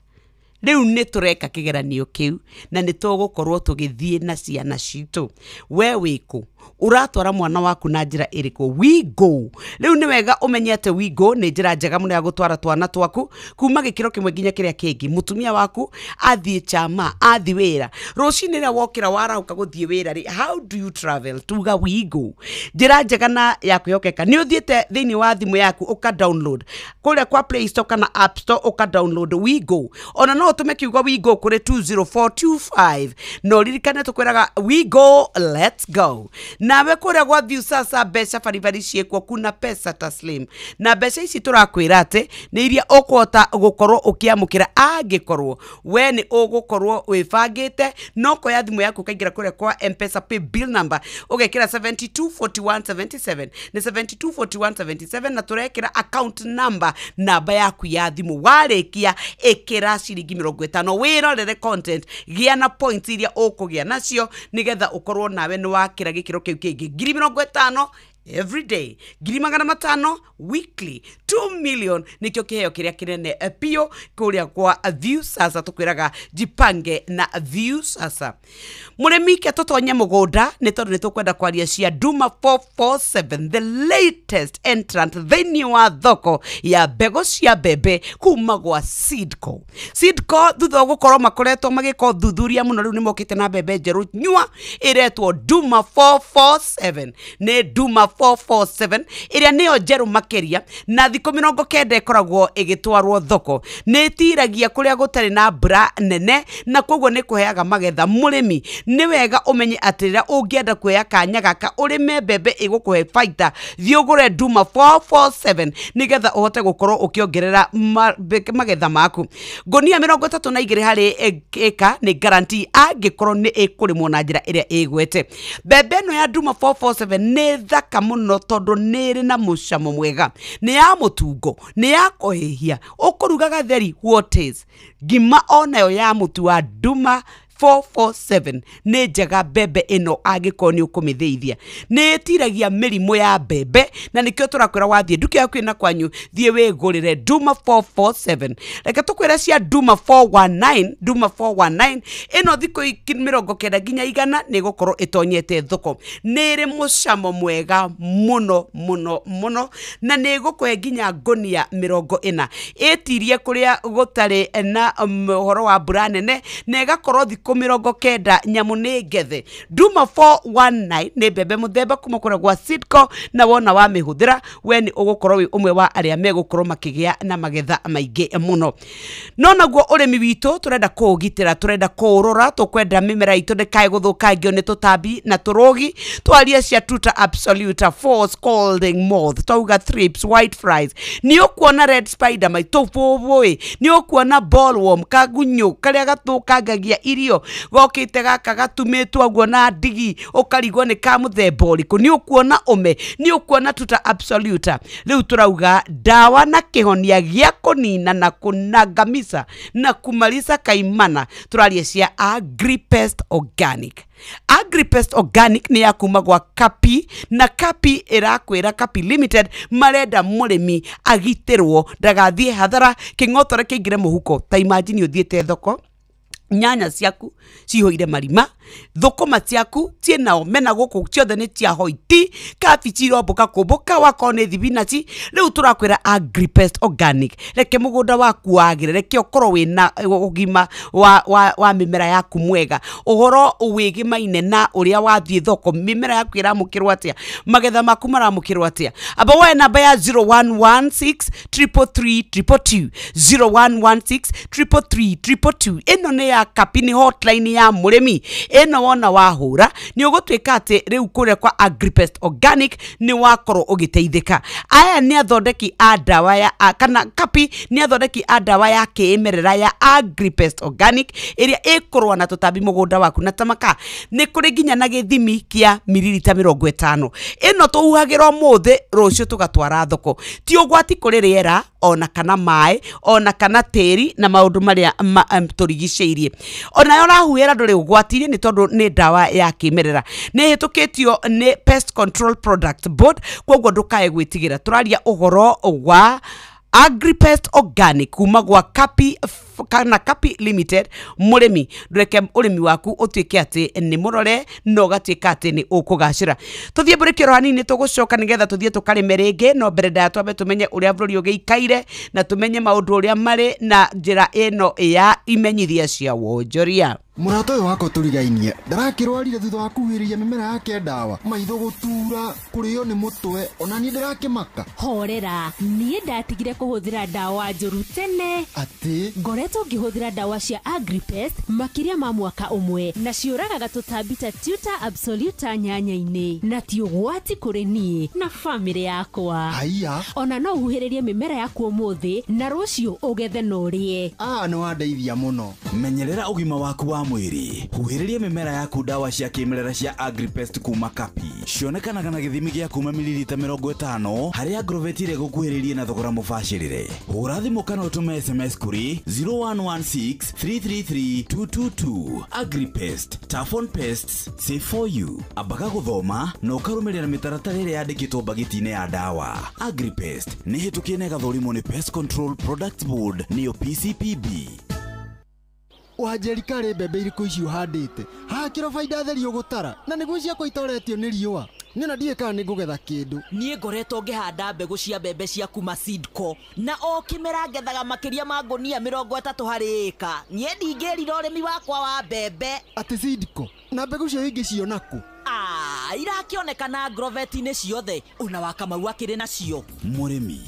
Rĩu nĩ tũreka kĩgeranio kĩu na nĩ tũgũkorwo tũgĩthiĩ na ciana citũ. We wĩkũ? Ũratwara mwana waku na njĩra ĩrĩkũ? We go. Rĩu nĩ wega ũmenye atĩ we go nĩ njĩra njega mũno ya gũtwara twana twaku kuma gĩkĩro kĩmwe nginya kĩrĩa kĩngĩ. Mũtumia waku athiĩ chama, athiĩ wĩra, rũcinĩ rĩrĩa wokĩra warahũka gũthiĩ wĩra rĩ, how do you travel? Tuga we go. Njĩra njega na ya kwĩhokeka. Nĩ ũthiĩte thĩinĩ wa thimũ yaku ũka download kũrĩa kwa Play Store kana App Store, ũka download we go. Ona no ũtũme kiugo we go kũrĩ 20425, na ũririkane tũkwĩraga we go, let's go. Nawe kũrĩa gwa Viusasa mbeca baribari ciĩkuo, kuna pesa taslim, na mbeca ici tũrakwĩra atĩ nĩ iria ũkũhota gũkorwo ũkĩamũkĩra angĩkorwo we nĩ ũgũkorwo wĩbangĩte. No koya thimũ yaku ũkaingĩra kũrĩa kwa M-Pesa pay bill number, ũgekĩra 724177, nĩ 724177, na tũrekĩra account number, namba yaku ya thimũ. Warĩkia ĩkĩra ciringi 50, wĩrorere content, gĩa na points iria ũkũgĩa nacio nĩgetha ũkorwo nawe nĩ wakĩra gĩkĩro kĩu kĩngĩ. 50,000 every day, 500,000 weekly, 2 million nĩkĩo kĩheo kĩrĩa kĩnene biũ kũrĩa kwa Viusasa. Tũkwĩraga jipange na Viusasa. Mũrĩmi ke tũtonye mũgũnda nĩ tondũ nĩ tũkwenda kwaria cia Duma 447, the latest entrant thĩinĩ wa thoko ya mbegũ cia mbembe kuma gwa Seedco. Seedco thutha wa gũkorwo makoretwo magĩka ũthuthuria mũno, rĩu nĩ mokĩte na mbembe njerũ nyua ĩretwo Duma 447. Nĩ Duma 447 ĩrĩa nĩyo njerũ makĩria na thikũ 90 ĩkoragwo ĩgĩtwarwo thoko. Nĩ ĩtiragia kũrĩa gũtarĩ na mbura nene na koguo nĩ kũheaga magetha mũrĩmi. Nĩ wega ũmenye atĩ rĩrĩa ũngĩenda kuoya kanya gaka ũrĩme mbembe ĩgũkũhe baita, thiĩ ũgũre Duma 447 nĩgetha ũhote gũkorwo ũkĩongerera magetha maku. Ngũnia 32 harĩ ĩka nĩ guarantee angĩkorwo nĩ ĩkũrĩmwo na njĩra ĩrĩa ĩgwete. Mbembe ĩno ya Duma 447 nĩ thaka mũno tondũ nĩ ĩrĩ na mũcamo mwega, nĩ ya mũtungo, nĩ ya kũhĩhia, ũkũruga gatheri what is ngima onayo ya mũtu wa Duma 447 nĩ njega mbembe ĩno angĩkorwo nĩ ũkũmĩthĩithia. Nĩ ĩtiragia mĩrimũ ya mbembe na nĩkĩo tũrakwĩra wathiĩ nduka yaku ĩna kwanyu thiĩ wĩgũrĩre Duma 447. Reke tũkwĩre cia Duma 419. Duma 419 ĩno thikũ 90 nginya 100 nĩ ĩgũkorwo ĩtonyete thoko. Nĩ ĩrĩ mũcamo mwega mũno mũno mũno na nĩ ĩgũkũhe nginya ngũnia 40. Ĩtirie kũrĩa gũtarĩ na ũhoro wa mbura nene na ĩgakorwo thikũ 90 nyamũ nĩ ngethe. Duma 419 nĩ mbembe mũthemba kuma kũrĩa gwa Sidco na wona wamĩhũthĩra we nĩ ũgũkorwo wĩ ũmwe wa arĩa megũkorwo makĩgĩa na magetha maingĩ mũno. No naguo ũrĩmi witũ tũrenda kũũgitĩra, tũrenda kũũrora, tũkwenda mĩmera itũ ndĩkae gũthũkangio nĩ tũtambi na tũrũgi. Twaria cia Tuta Absoluta, Force Scalding Moth, twauga thrips, white flies, nĩ ũkuona red spider maitũ bũbũĩ, nĩ ũkuona bollworm kagunyũ karĩa gathũkangagia irio gokĩte gaka gatumĩtwo ũguo na ndigi ũkarigwo nĩ ka mũthemba ũrĩkũ, nĩ ũkuona ũme, nĩ ũkuona Tuta Absoluta. Rĩu tũrauga ndawa na kĩhonia gĩa kũnina na kũnangamisa na kumalisa kaimana. Tũraria cia Agripest Organic. Agripest Organic nĩ ya kuma gwa Kapi na Kapi ĩrakwĩra Kapi Limited marenda mũrĩmi agitĩrwo ndagathiĩ hathara kĩng'otore kĩingĩre mũhuko. Ta imagine ũthiĩte thoko, nyanya ciaku cihũire marima, thũkũma ciaku ciĩnao mena gũkũ ciothe nĩ cia hoiti, kabici irombũka kũmbũka, wakorwo nĩ thibinaci. Rĩu tũrakwĩra Agripest Organic, reke mũgũnda waku wagĩre, reke ũkorwo wĩna ũgima wa mĩmera yaku mwega, ũhoro wĩgĩmaine na ũrĩa wathiĩ thoko, mĩmera yaku ĩramũkĩrwo atĩa, magetha maku maramũkĩrwo atĩa. Amba woe namba ya 0116 333 222, 0116 333 222. Ĩno nĩ ya Kapi, nĩ hotline ya mũrĩmi. Ĩno wona wahũra nĩ ũgũtuĩka atĩ rĩu kũrĩa kwa Agripest Organic nĩ wakorwo ũgĩteithĩka. Aya nĩ athondeki a ndawa ya kana Kapi nĩ athondeki a ndawa ya kĩĩmerera ya Agripest Organic ĩrĩa ĩkũrũa na tũtambi mũgũnda waku na tamaka. Nĩ kũrĩ nginya na gĩthimi kĩa mililita 50. Ĩno tũhuhagĩra ũmũthĩ, rũciũ tũgatwara thoko. Ti ũgwati kũrĩ rĩera ona kana maĩ ona kana tĩri na maũndũ marĩa tũrigicĩirie. Onayo ũrahuhĩra ndũrĩ ũgwati-inĩ nĩ tondũ nĩ ndawa ya kĩmerera, nĩ ĩhĩtũkĩtio nĩ Pest Control Product Board, koguo ndũkae gwĩtigĩra. Tũraria ũhoro wa Agripest Organic kuma gwa Kapi kana Kapi Limited. Mũrĩmi ndũreke ũrĩmi waku ũtuĩke atĩ nĩ mũrore na ũgatuĩka atĩ nĩ ũkũgacĩra. Tũthiĩ mbũrĩkĩro hanini tũgũcoka nĩgetha tũthiĩ tũkarĩme rĩngĩ, no mbere ndaya twambe tũmenye ũrĩa bũrũri ũgĩikaire na tũmenye maũndũ ũrĩa marĩ na njĩra ĩno ya imenyithia cia wonjoria. Mũrata ũyũ wakwa tũrigainie ndarakĩrwarire thutha wa kuhuhĩrĩria mĩmera yake ndawa, maitho gũtura, kũrĩo nĩ mũtwe, ona niĩ ndĩrakĩmaka. Horera, niĩ ndatigire kũhũthĩra ndawa njũru tene. Atĩ? Ngoretwo ngĩhũthĩra ndawa cia Agripest makĩria ma mwaka ũmwe na ciũragaga tũtambi ta Tuta Absoluta nyanya-inĩ, na ti ũgwati kũrĩ niĩ na bamĩrĩ yakwa. Haiya. Ona no ũhuhĩrĩrie mĩmera yaku ũmũthĩ na rũciũ ũgethe na ũrĩe. Ah, nĩ wandeithia mũno. Menyerera ũgima waku wa mwĩrĩ, huhĩrĩria mĩmera yaku ndawa cia kĩmerera cia Agripest kuma Kapi. Cionekanaga na gĩthimi gĩa kuma mililita 50 harĩa Agrovet ĩrĩa ĩgũkuhĩrĩirie na thogora mũbacĩrĩre. Hũra thimũ kana ũtũme SMS kũrĩ 0116 333 222. Agripest, tough on pests, safe for you. Ambaga gũthoma na ũkarũmĩrĩra mĩtaratara ĩrĩa yandĩkĩtwo mbagiti-inĩ ya ndawa. Agripest nĩ hĩtũkie na ĩgathũrimwo nĩ Pest Control Products Board nĩyo PCPB. Wanjeri karĩ mbembe irĩkũ ici ũhandĩte? Haha kĩro baida theri ũgũtara na nĩguo ciakwa itoretio nĩ riũa. Niĩ ona ndiũĩ kana nĩngũgetha kĩndũ. Niĩ ngoretwo ngĩhanda mbegũ cia mbembe cia kuma Seedco na o kĩmera ngethaga makĩria ma ngũnia 30 harĩ ĩka. Niĩ ndingĩrira ũrĩmi wakwa wa mbembe. Atĩ Seedco? Na mbegũ cio ingĩciona kũ? Irakĩonekana Agrovet-inĩ ciothe ona wa Kamau akĩrĩ nacio. Mũrĩmi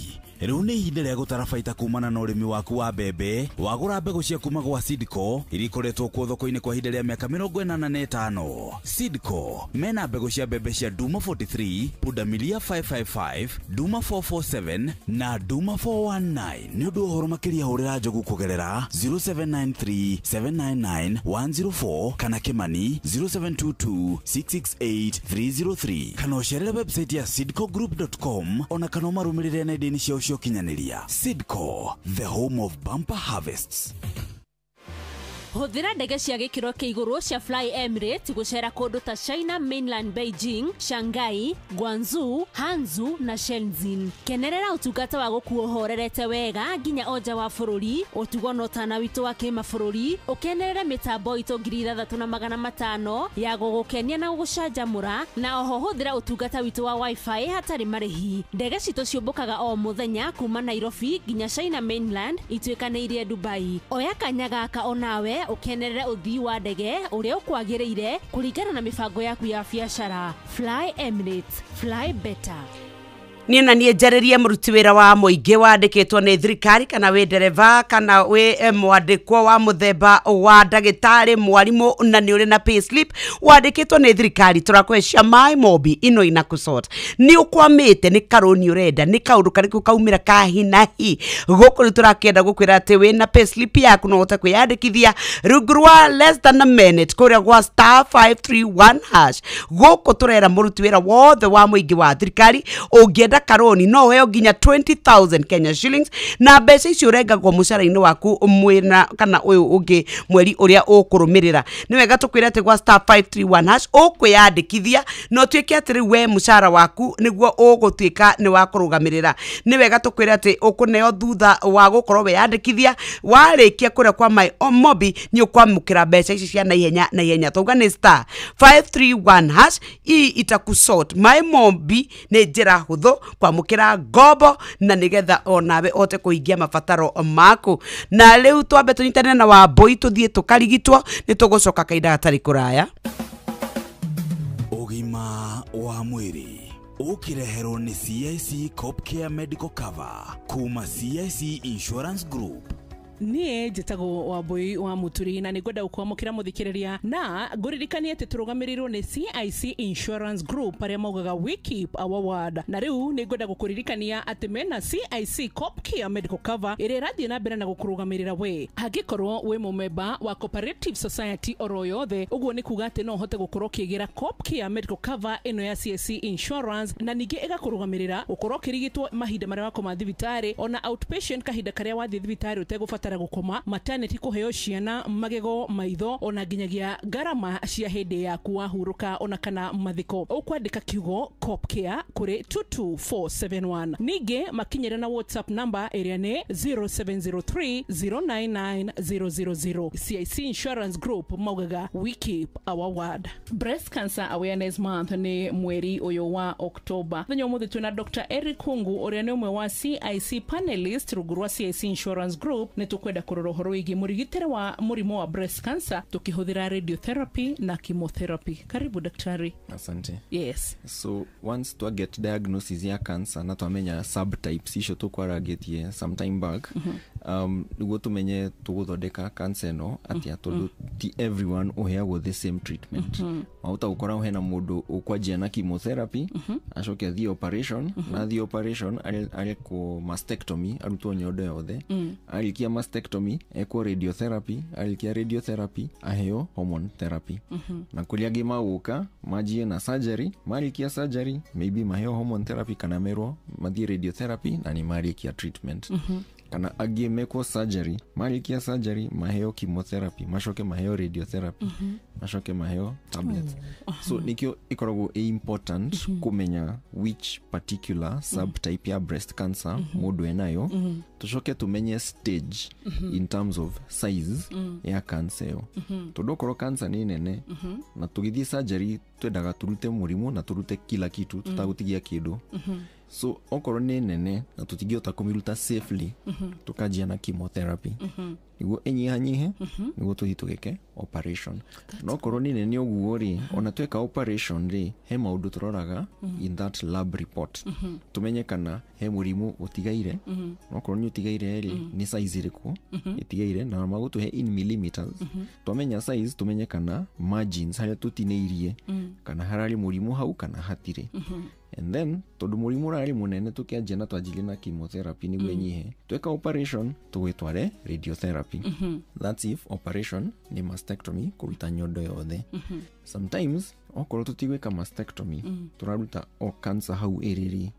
rĩu nĩ ihinda rĩa gũtara baita kumana na ũrĩmi waku wa mbembe. Wagũra mbegũ cia kuma gwa Sidco iria ikoretwo kuo thoko-inĩ kwa ihinda rĩa mĩaka 85. Sidco mena mbegũ cia mbembe cia Duma 43, Pundamilia 555, Duma 447 na Duma 419. Nĩ ũndũ wa ũhoro makĩria hũrĩra Njogu kũgerera 0793 799 104 kana Kimani 0722 668 303 kana ũcerere website ya sidcogroup.com ona kana ũmarũmĩrĩre nenda-inĩ ciao cia ũkinyanĩria. Sidco, the home of bumper harvests. Hũthĩra ndege cia gĩkĩro kĩa igũrũ cia Fly Emirates gũcera kũndũ ta China Mainland, Beijing, Shanghai, Guangzhou, Hangzhou na Shenzhen. Kenerera ũtungata wa gũkuo ũhorerete wega nginya o nja wa bũrũri, ũtugo na ũtana witũ wa kĩmabũrũri, ũkenerere mĩtambo itũ 6500 ya gũgũkenia na gũgũcanjamũra, na oho hũthĩra ũtungata witũ wa wifi hatarĩ marĩhi. Ndege citũ ciũmbũkaga o mũthenya kuma Nairobi nginya China Mainland ituĩkanĩirie Dubai. Oya kanya gaka onawe ukenerere uthii wa ndege uria ukwagiriire kuringana na mibango yaku ya biacara. Fly Emirates, fly better. Niĩ na niĩ njarĩrie mũruti wĩra wa mũingĩ wandĩkĩtwo nĩ thirikari kana wĩ ndereba kana wĩ mwandĩkwo wa mũthemba wa ndagĩtarĩ, mwarimũ na nĩ ũrĩ na payslip wandĩkĩtwo nĩ thirikari, tũrakũhe My Mobi ino inakusort. Nĩ ũkwamĩte nĩ karũni ũrenda, nĩ kaũndũ karĩkũ kaumĩra ka hi na hi. Gũkũ rĩu tũrakĩenda gũkwĩra atĩ wĩna payslip yaku no ũhote kwĩyandĩkithia rungu rwa less than a minute kũrĩa gwa star 531 hash. Gũkũ tũrera mũruti wĩra wothe wa mũingĩ wa thirikari ũngĩenda karoni no weo nginya 20,000 Kenya shillings na mbeca icio ũrengagwo mũcara-inĩ waku mwena kana ũyũ ũngĩ mweri ũrĩa ũkũrũmĩrĩra. Nĩ wega tũkwĩre atĩ gwa star 531 hash ũkwĩyandĩkithia na ũtuĩke atĩ rĩu we mũcara waku nĩguo ũgũtuĩka nĩ wa kũrũgamĩrĩra. Nĩ wega tũkwĩre atĩ ũkũneo thutha wa gũkorwo weyandĩkithia, warĩkia kũrĩa kwa My Mobi nĩ ũkwamũkĩra mbeca ici cia naihenya naihenya. Twauga nĩ star 531 hash, hii itakusort. My Mobi nĩ njĩra hũthũ kwamũkĩra ngombo na nĩgetha onawe ote kũhingia mabataro maku. Na rĩu twambe tũnyitane na Wambui tũthiĩ tũkarigitwo, nĩ tũgũcoka kahinda gatarĩ kũraya. Ũgima wa mwĩrĩ ũkĩreherwo nĩ CIC Copcare Medical Cover kuma CIC Insurance Group. Niĩ njĩtagwo Wambui wa Mũturi na nĩngwenda gũkwamũkĩra mũthikĩrĩria na ngũririkanie atĩ tũrũgamĩrĩirwo nĩ CIC Insurance Group arĩa maugaga we keep our word. Na rĩu nĩngwenda gũkũririkania atĩ mena CIC Copcare Medical Cover ĩrĩa ĩrathiĩ na mbere na gũkũrũgamĩrĩra we angĩkorwo wĩ mũmemba wa Cooperative Society oro yothe. Ũguo nĩ kuga atĩ no ũhote gũkorwo ũkĩgĩra Copcare Medical Cover ĩno ya CIC Insurance na ningĩ ĩgakũrũgamĩrĩra gũkorwo ũkĩrigitwo mahinda marĩa wakoma thibitarĩ ona outpatient kahinda karĩa wathiĩ thibitarĩ ũtegũbatara gũkoma, maternity, kũheo ciana, magego, maitho ona nginyagia ngarama cia hĩndĩ yaku wahurũka ona kana mathiko. Ũkwandĩka kiugo Copcare kũrĩ 22471. Ningĩ makinyĩre na WhatsApp number ĩrĩa nĩ 0703 099 000. CIC Insurance Group maugaga we keep our word. Breast Cancer Awareness Month nĩ mweri ũyũ wa October. Mũthenya ũmũthĩ twĩna Dr. Eric Hungu ũrĩa nĩ ũmwe wa CIC panelist rungu rwa CIC Insurance Group. Nĩ tũkwenda kũrora ũhoro wĩgiĩ mũrigitĩre wa mũrimũ wa breast cancer tukĩhũthĩra radiotherapy na chemotherapy. Karibu daktari. Asante. Yes. So once twa get diagnosis ya cancer na twamenya subtypes icio tũkwarangĩtie sometime back, nĩguo tũmenye tũgũthondeka cancer ĩno atĩa, tondũ ti everyone ũheagwo the same treatment. Wahota gũkora hena mũndũ ũkwanjia na chemotherapy, acoke athiĩ operation, na athiĩ operation arekwo mastectomy, arutwo nyondo yothe, arĩkia mastectomy ekwo radiotherapy, arĩkia radiotherapy aheo hormone therapy. Na kũrĩa angĩ magũka manjie na surgery, marĩkia surgery maybe maheo hormone therapy kana merwo mathiĩ radiotherapy na nĩ marĩkia treatment. Kana angĩ mekwo surgery, marĩkia surgery maheo chemotherapy, macoke maheo radiotherapy, macoke maheo tablets. So nikio ikoragwo ĩ important kũmenya which particular subtype ya breast cancer mũndũ enayo, tũcoke tũmenye stage in terms of size ya cancer ĩyo. Tondũ okorwo cancer nĩ nene na tũgĩthiĩ surgery twendaga tũrute mũrimũ na tũrute kila kitu tũtagũtigia kĩndũ. So okorwo nĩ nene na tũtingĩhota kũmĩruta safely, tũkanjia na chemotherapy nĩguo ĩnyihanyihe, nĩguo tũthiĩ tũgĩke operation. No korwo nĩ nene ũguo rĩ, ona tweka operation rĩ, he maũndũ tũroraga in that lab report, tumenye kana he mũrimũ ũtigaire. No korwo nĩ ũtigaire rĩ, nĩ size ĩrĩkũ ĩtigaire, na magũtũhe in millimeters. Twamenya size, tumenye kana margins harĩa tũtinĩirie, kana hararĩ mũrimũ hau kana hatirĩ. And then tondũ mũrimũ ũrarĩ mũnene, tũkĩanjia na twanjirie na chemotherapy nĩguo ĩnyihe, tweka operation tũgwĩtware radiotherapy. That's if operation nĩ mastectomy, kũruta nyondo yothe. Sometimes okorwo tũtigwĩka mastectomy, tũraruta o cancer hau ĩrĩ rĩ,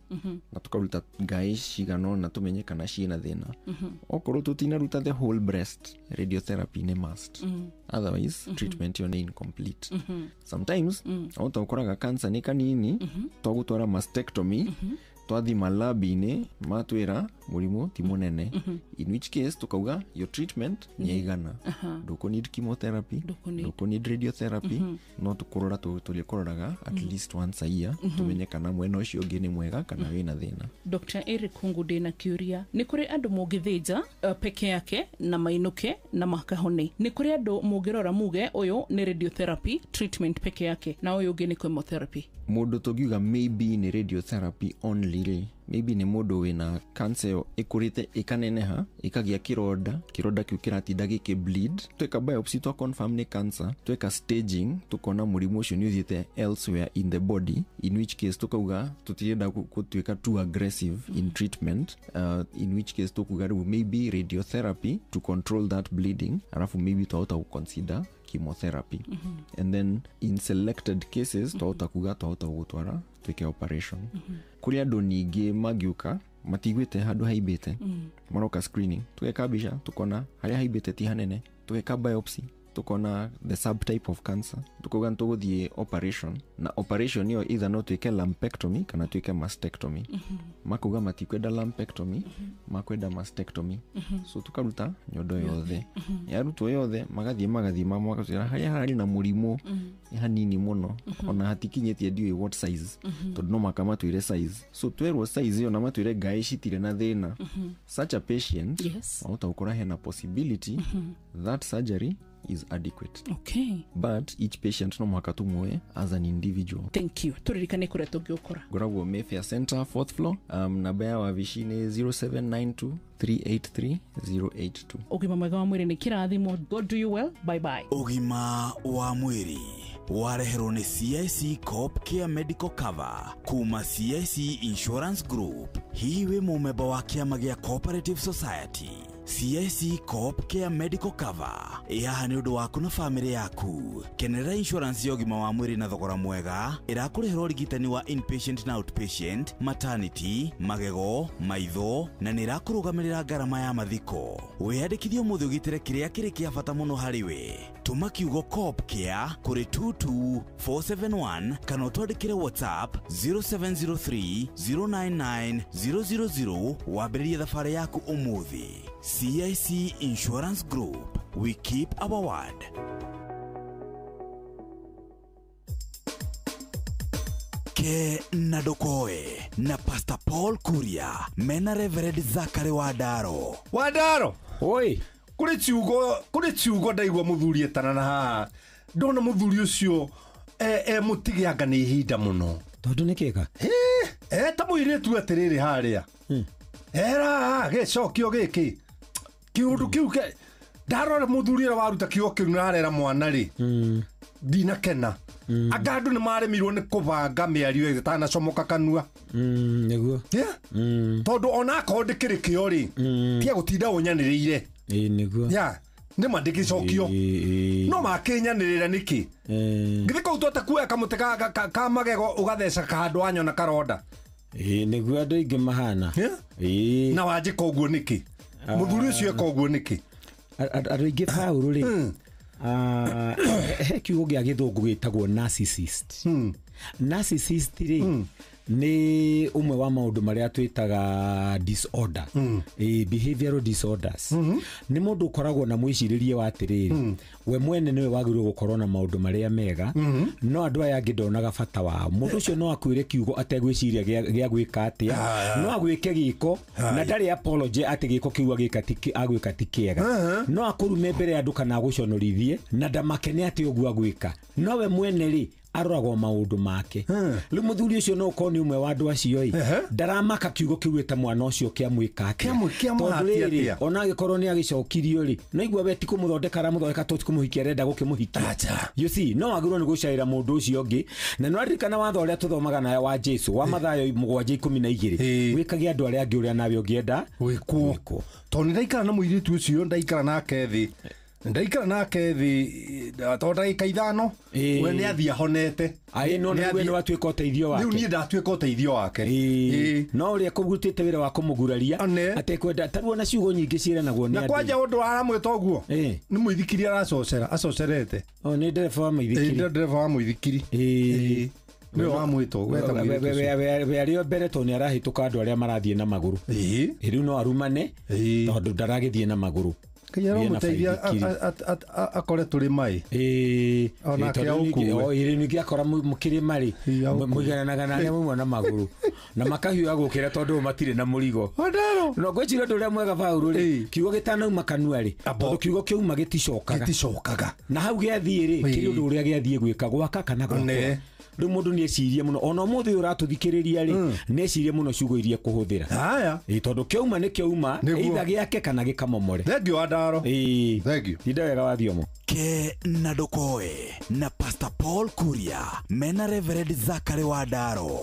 na tũkaruta ngaĩ cigana ũna tũmenye kana ciĩna thĩna. Okorwo tũtinaruta the whole breast, radiotherapy nĩ must, otherwise treatment ĩyo nĩ incomplete. Sometimes ahota ũkoraga cancer nĩ kanini, twagũtwara mastectomy, twathima lab-inĩ matwĩra mũrimũ ti mũnene, in which case tukauga your treatment nĩ yaigana, ndũkũ need chemotherapy, ndũkũ need radiotherapy. No tũkũrora, tũrĩkũroraga at least once a year, tũmenye kana mwena ũcio ũngĩ nĩ mwega kana wĩna thĩna. Dr. Eric Kungu, ndĩna kĩũria. Nĩ kũrĩ andũ mũngĩthĩnja peke yake na mainũke na makahone? Nĩ kũrĩ andũ mũngĩrora muge ũyũ nĩ radiotherapy treatment peke yake na ũyũ ũngĩ nĩ chemotherapy? Mũndũ tũngiuga maybe nĩ radiotherapy only rĩ, maybe nĩ mũndũ wĩna cancer ĩyo ĩkũrĩte ĩkaneneha, ĩkagĩa kĩronda, kĩronda kĩu kĩratinda gĩkĩ bleed. Tweka biopsy twa confirm nĩ cancer, tweka staging tukona mũrimũ ũcio nĩ ũthiĩte elsewhere in the body, in which case tukauga tũtirenda gũtuĩka too aggressive in treatment, in which case tukuga rĩu maybe radiotherapy to control that bleeding, alafu maybe twahota gũconsider chemotherapy. And then in selected cases twahota kuga twahota gũtwara twĩke operation. Kũrĩ andũ ningĩ mangĩũka matiguĩte handũ haimbĩte, maroka screening, tũgeka mbica tukona harĩa haimbĩte ti hanene, tũgeka biopsy tukona the subtype of cancer, tukauga nĩ tũgũthiĩ operation, na operation ĩyo either no twĩke lumpectomy kana twĩke mastectomy. Makauga matikwenda lumpectomy, makwenda mastectomy. So tukaruta nyondo yothe. Yarutwo yothe, magathiĩ magathima, magatwĩra harĩa hararĩ na mũrimũ nĩ hanini mũno, ona hatikinyĩtie ndiũĩ what size, tondũ no maka matwĩre size. So twerwo size ĩyo na matwĩre ngaĩ citirĩ na thĩna, such a patient wahota gũkora hena possibility that surgery is adequate. But each patient no mũhaka tumuoe as an individual. Thank you. Tũririkane kũrĩa tũngĩũkora. Ngoragwo Mayfair Center, 4th floor. Namba ya wabici nĩ 0792 383 082. Ũgima mwega wa mwĩrĩ nĩ kĩrathimo. God do you well. Bye bye. Ũgima wa mwĩrĩ wareherwo nĩ CIC Coop Care Medical Cover kuma CIC Insurance Group. Hihi wĩ mũmemba wa kĩama gĩa Cooperative Society? CIC Coop Care Medical Cover ĩ haha nĩ ũndũ waku na bamĩrĩ yaku. Kenerera insurance ya ũgima wa mwĩrĩ na thogora mwega, ĩrakũrĩhĩra ũrigitani wa inpatient na outpatient, maternity, magego, maitho, na nĩ ĩrakũrũgamĩrĩra ngarama ya mathiko. Wĩyandĩkithie ũmũthĩ ũgitĩre kĩrĩa kĩrĩ kĩa bata mũno harĩ we. Tũma kiugo Coop Care kũrĩ 22471 kana ũtwandĩkĩre WhatsApp 0703 099 000 wambĩrĩrie thabarĩ yaku ũmũthĩ. CIC Insurance Group, we keep our word. Ke na Ndokoe na Pastor Paul Kuria mena Reverend Zachary Wandaro. Wandaro, oi, kuri ciugo ndaigua muthuri etana na haha, ndona muthuri ucio mutige anga ni ihinda muno. Tondu ni kika? Ta muiritu atiriri haria. Era gĩcokio gĩkĩ kĩũndũ kĩu ndarora mũthuri ũrĩa waruta kiugo kĩu na arera mwana rĩ, ndinakena. Anga andũ nĩ maremirwo nĩ kũbanga mĩario ĩtanacomoka kanua. Nĩguo. Tondũ ona akorwo ndĩkĩrĩ kĩo rĩ, tiga gũtinda ũnyanĩrĩire. Ĩĩ nĩguo. Nĩ ma ndĩgĩcokio no makĩnyanĩrĩra nĩkĩ? Githĩ kũu twate kuoya kamũtĩ ka magego ũgatheca handũ wanyona karonda. Ĩĩ nĩguo andũ aingĩ mahana. Na wanjĩka ũguo nĩkĩ? Mũthuri ũcio eka ũguo nĩkĩ? Andũ aingĩ Paũlũ rĩ, he kiugo gĩa gĩthũngũ gĩtagwo narcissist. Narcissist rĩ, Nĩ ũmwe wa maũndũ marĩa twĩtaga disorder. Behavioral disorders. Nĩ mũndũ ũkoragwo na mwĩcirĩrie wa atĩrĩrĩ, we mwene nĩwe wagĩrĩirwo gũkorwo na maũndũ marĩa mega, no andũ aya angĩ ndonaga bata wao. Mũndũ ũcio no akwĩre kiugo ategwĩciria gĩa gwĩka atĩa, no agwĩke gĩko na ndarĩ apology atĩ gĩko kĩu agwĩka ti kĩega. No akũrume mbere ya andũ kana agũconorithie na ndamakene atĩ ũguo agwĩka. No we mwene rĩ aroragwo maũndũ make. Rĩu mũthuri ũcio no ũkorwo nĩ ũmwe wa andũ acio ĩ, ndaramaka kiugo kĩu ĩta mwana ũcio kĩamwĩka atĩa. Tondũ rĩrĩ, ona angĩkorwo nĩ agĩcokirio rĩ, no igua we ti kũmũthondeka aramũthondeka to ti kũmũhikia arenda gũkĩmũhikia. You see, no wagĩrĩirwo nĩ gũcaĩra mũndũ ũcio ũngĩ. Na nĩ waririkana watho ũrĩa tũthomaga nayo wa Jesu wa Mathayo 7:12, wĩkage andũ arĩa angĩ ũrĩa nawe ũngĩenda gwĩkwo. Tondũ nĩ ndaikara na mũirĩtu ũcio, ndaikara nake thĩ, tondũ ndagĩka 5 we nĩ athiĩ ahonete. Aĩ, no nĩ we nĩ watuĩka ũteithio wake. Rĩu niĩ ndatuĩka ũteithio wake. No ũrĩa kũrutĩte wĩra wa kũmũguraria atekwenda, ta rĩu ona ciugo nyingĩ ciĩranagwo nĩ Na andũ. kwanja ũndũ aramwĩta ũguo nĩ mũithikiri aracocera, acocerete. O nĩ ndereba wa mũithikiri. Nĩ ndereba wa mũithikiri. Nĩwe wamwĩta ũguo, weta mũirĩtu ũcio. We arĩ o mbere tondũ nĩ arahĩtũka andũ arĩa marathiĩ na magũrũ. Rĩu no arumane tondũ ndaragĩthiĩ na magũrũ. Ngai aramũteithia akore tũrĩ mai. Onake aũkue. Ĩĩ, ningĩ akora mũkĩrĩ marĩ mũigananaga na arĩa mauma na magũrũ na makahiũha gũkĩra tondũ matirĩ na mũrigo. No ngwĩciria ũndũ ũrĩa mwega Paũlũ rĩ, kiugo gĩtanauma kanua rĩ, tondũ kiugo kĩauma gĩticokaga. Na hau gĩathiĩ rĩ, kĩrĩ ũndũ ũrĩa gĩathiĩ gwĩka, gwaka kana gwakũra. Rĩu mũndũ nĩ ecirie mũno, ona ũmũthĩ ũyũ ũratũthikĩrĩria rĩ, nĩ ecirie mũno ciugo iria ekũhũthĩra. Tondũ kĩauma nĩ kĩauma, either gĩake kana gĩkamomore. Thengiũ wa Ndaro. Thengiũ. Tinda wega wa Thiomo. Ke na Ndũkoe na Pastor Paul Kuria mena Reverend Zachary wa Ndaro.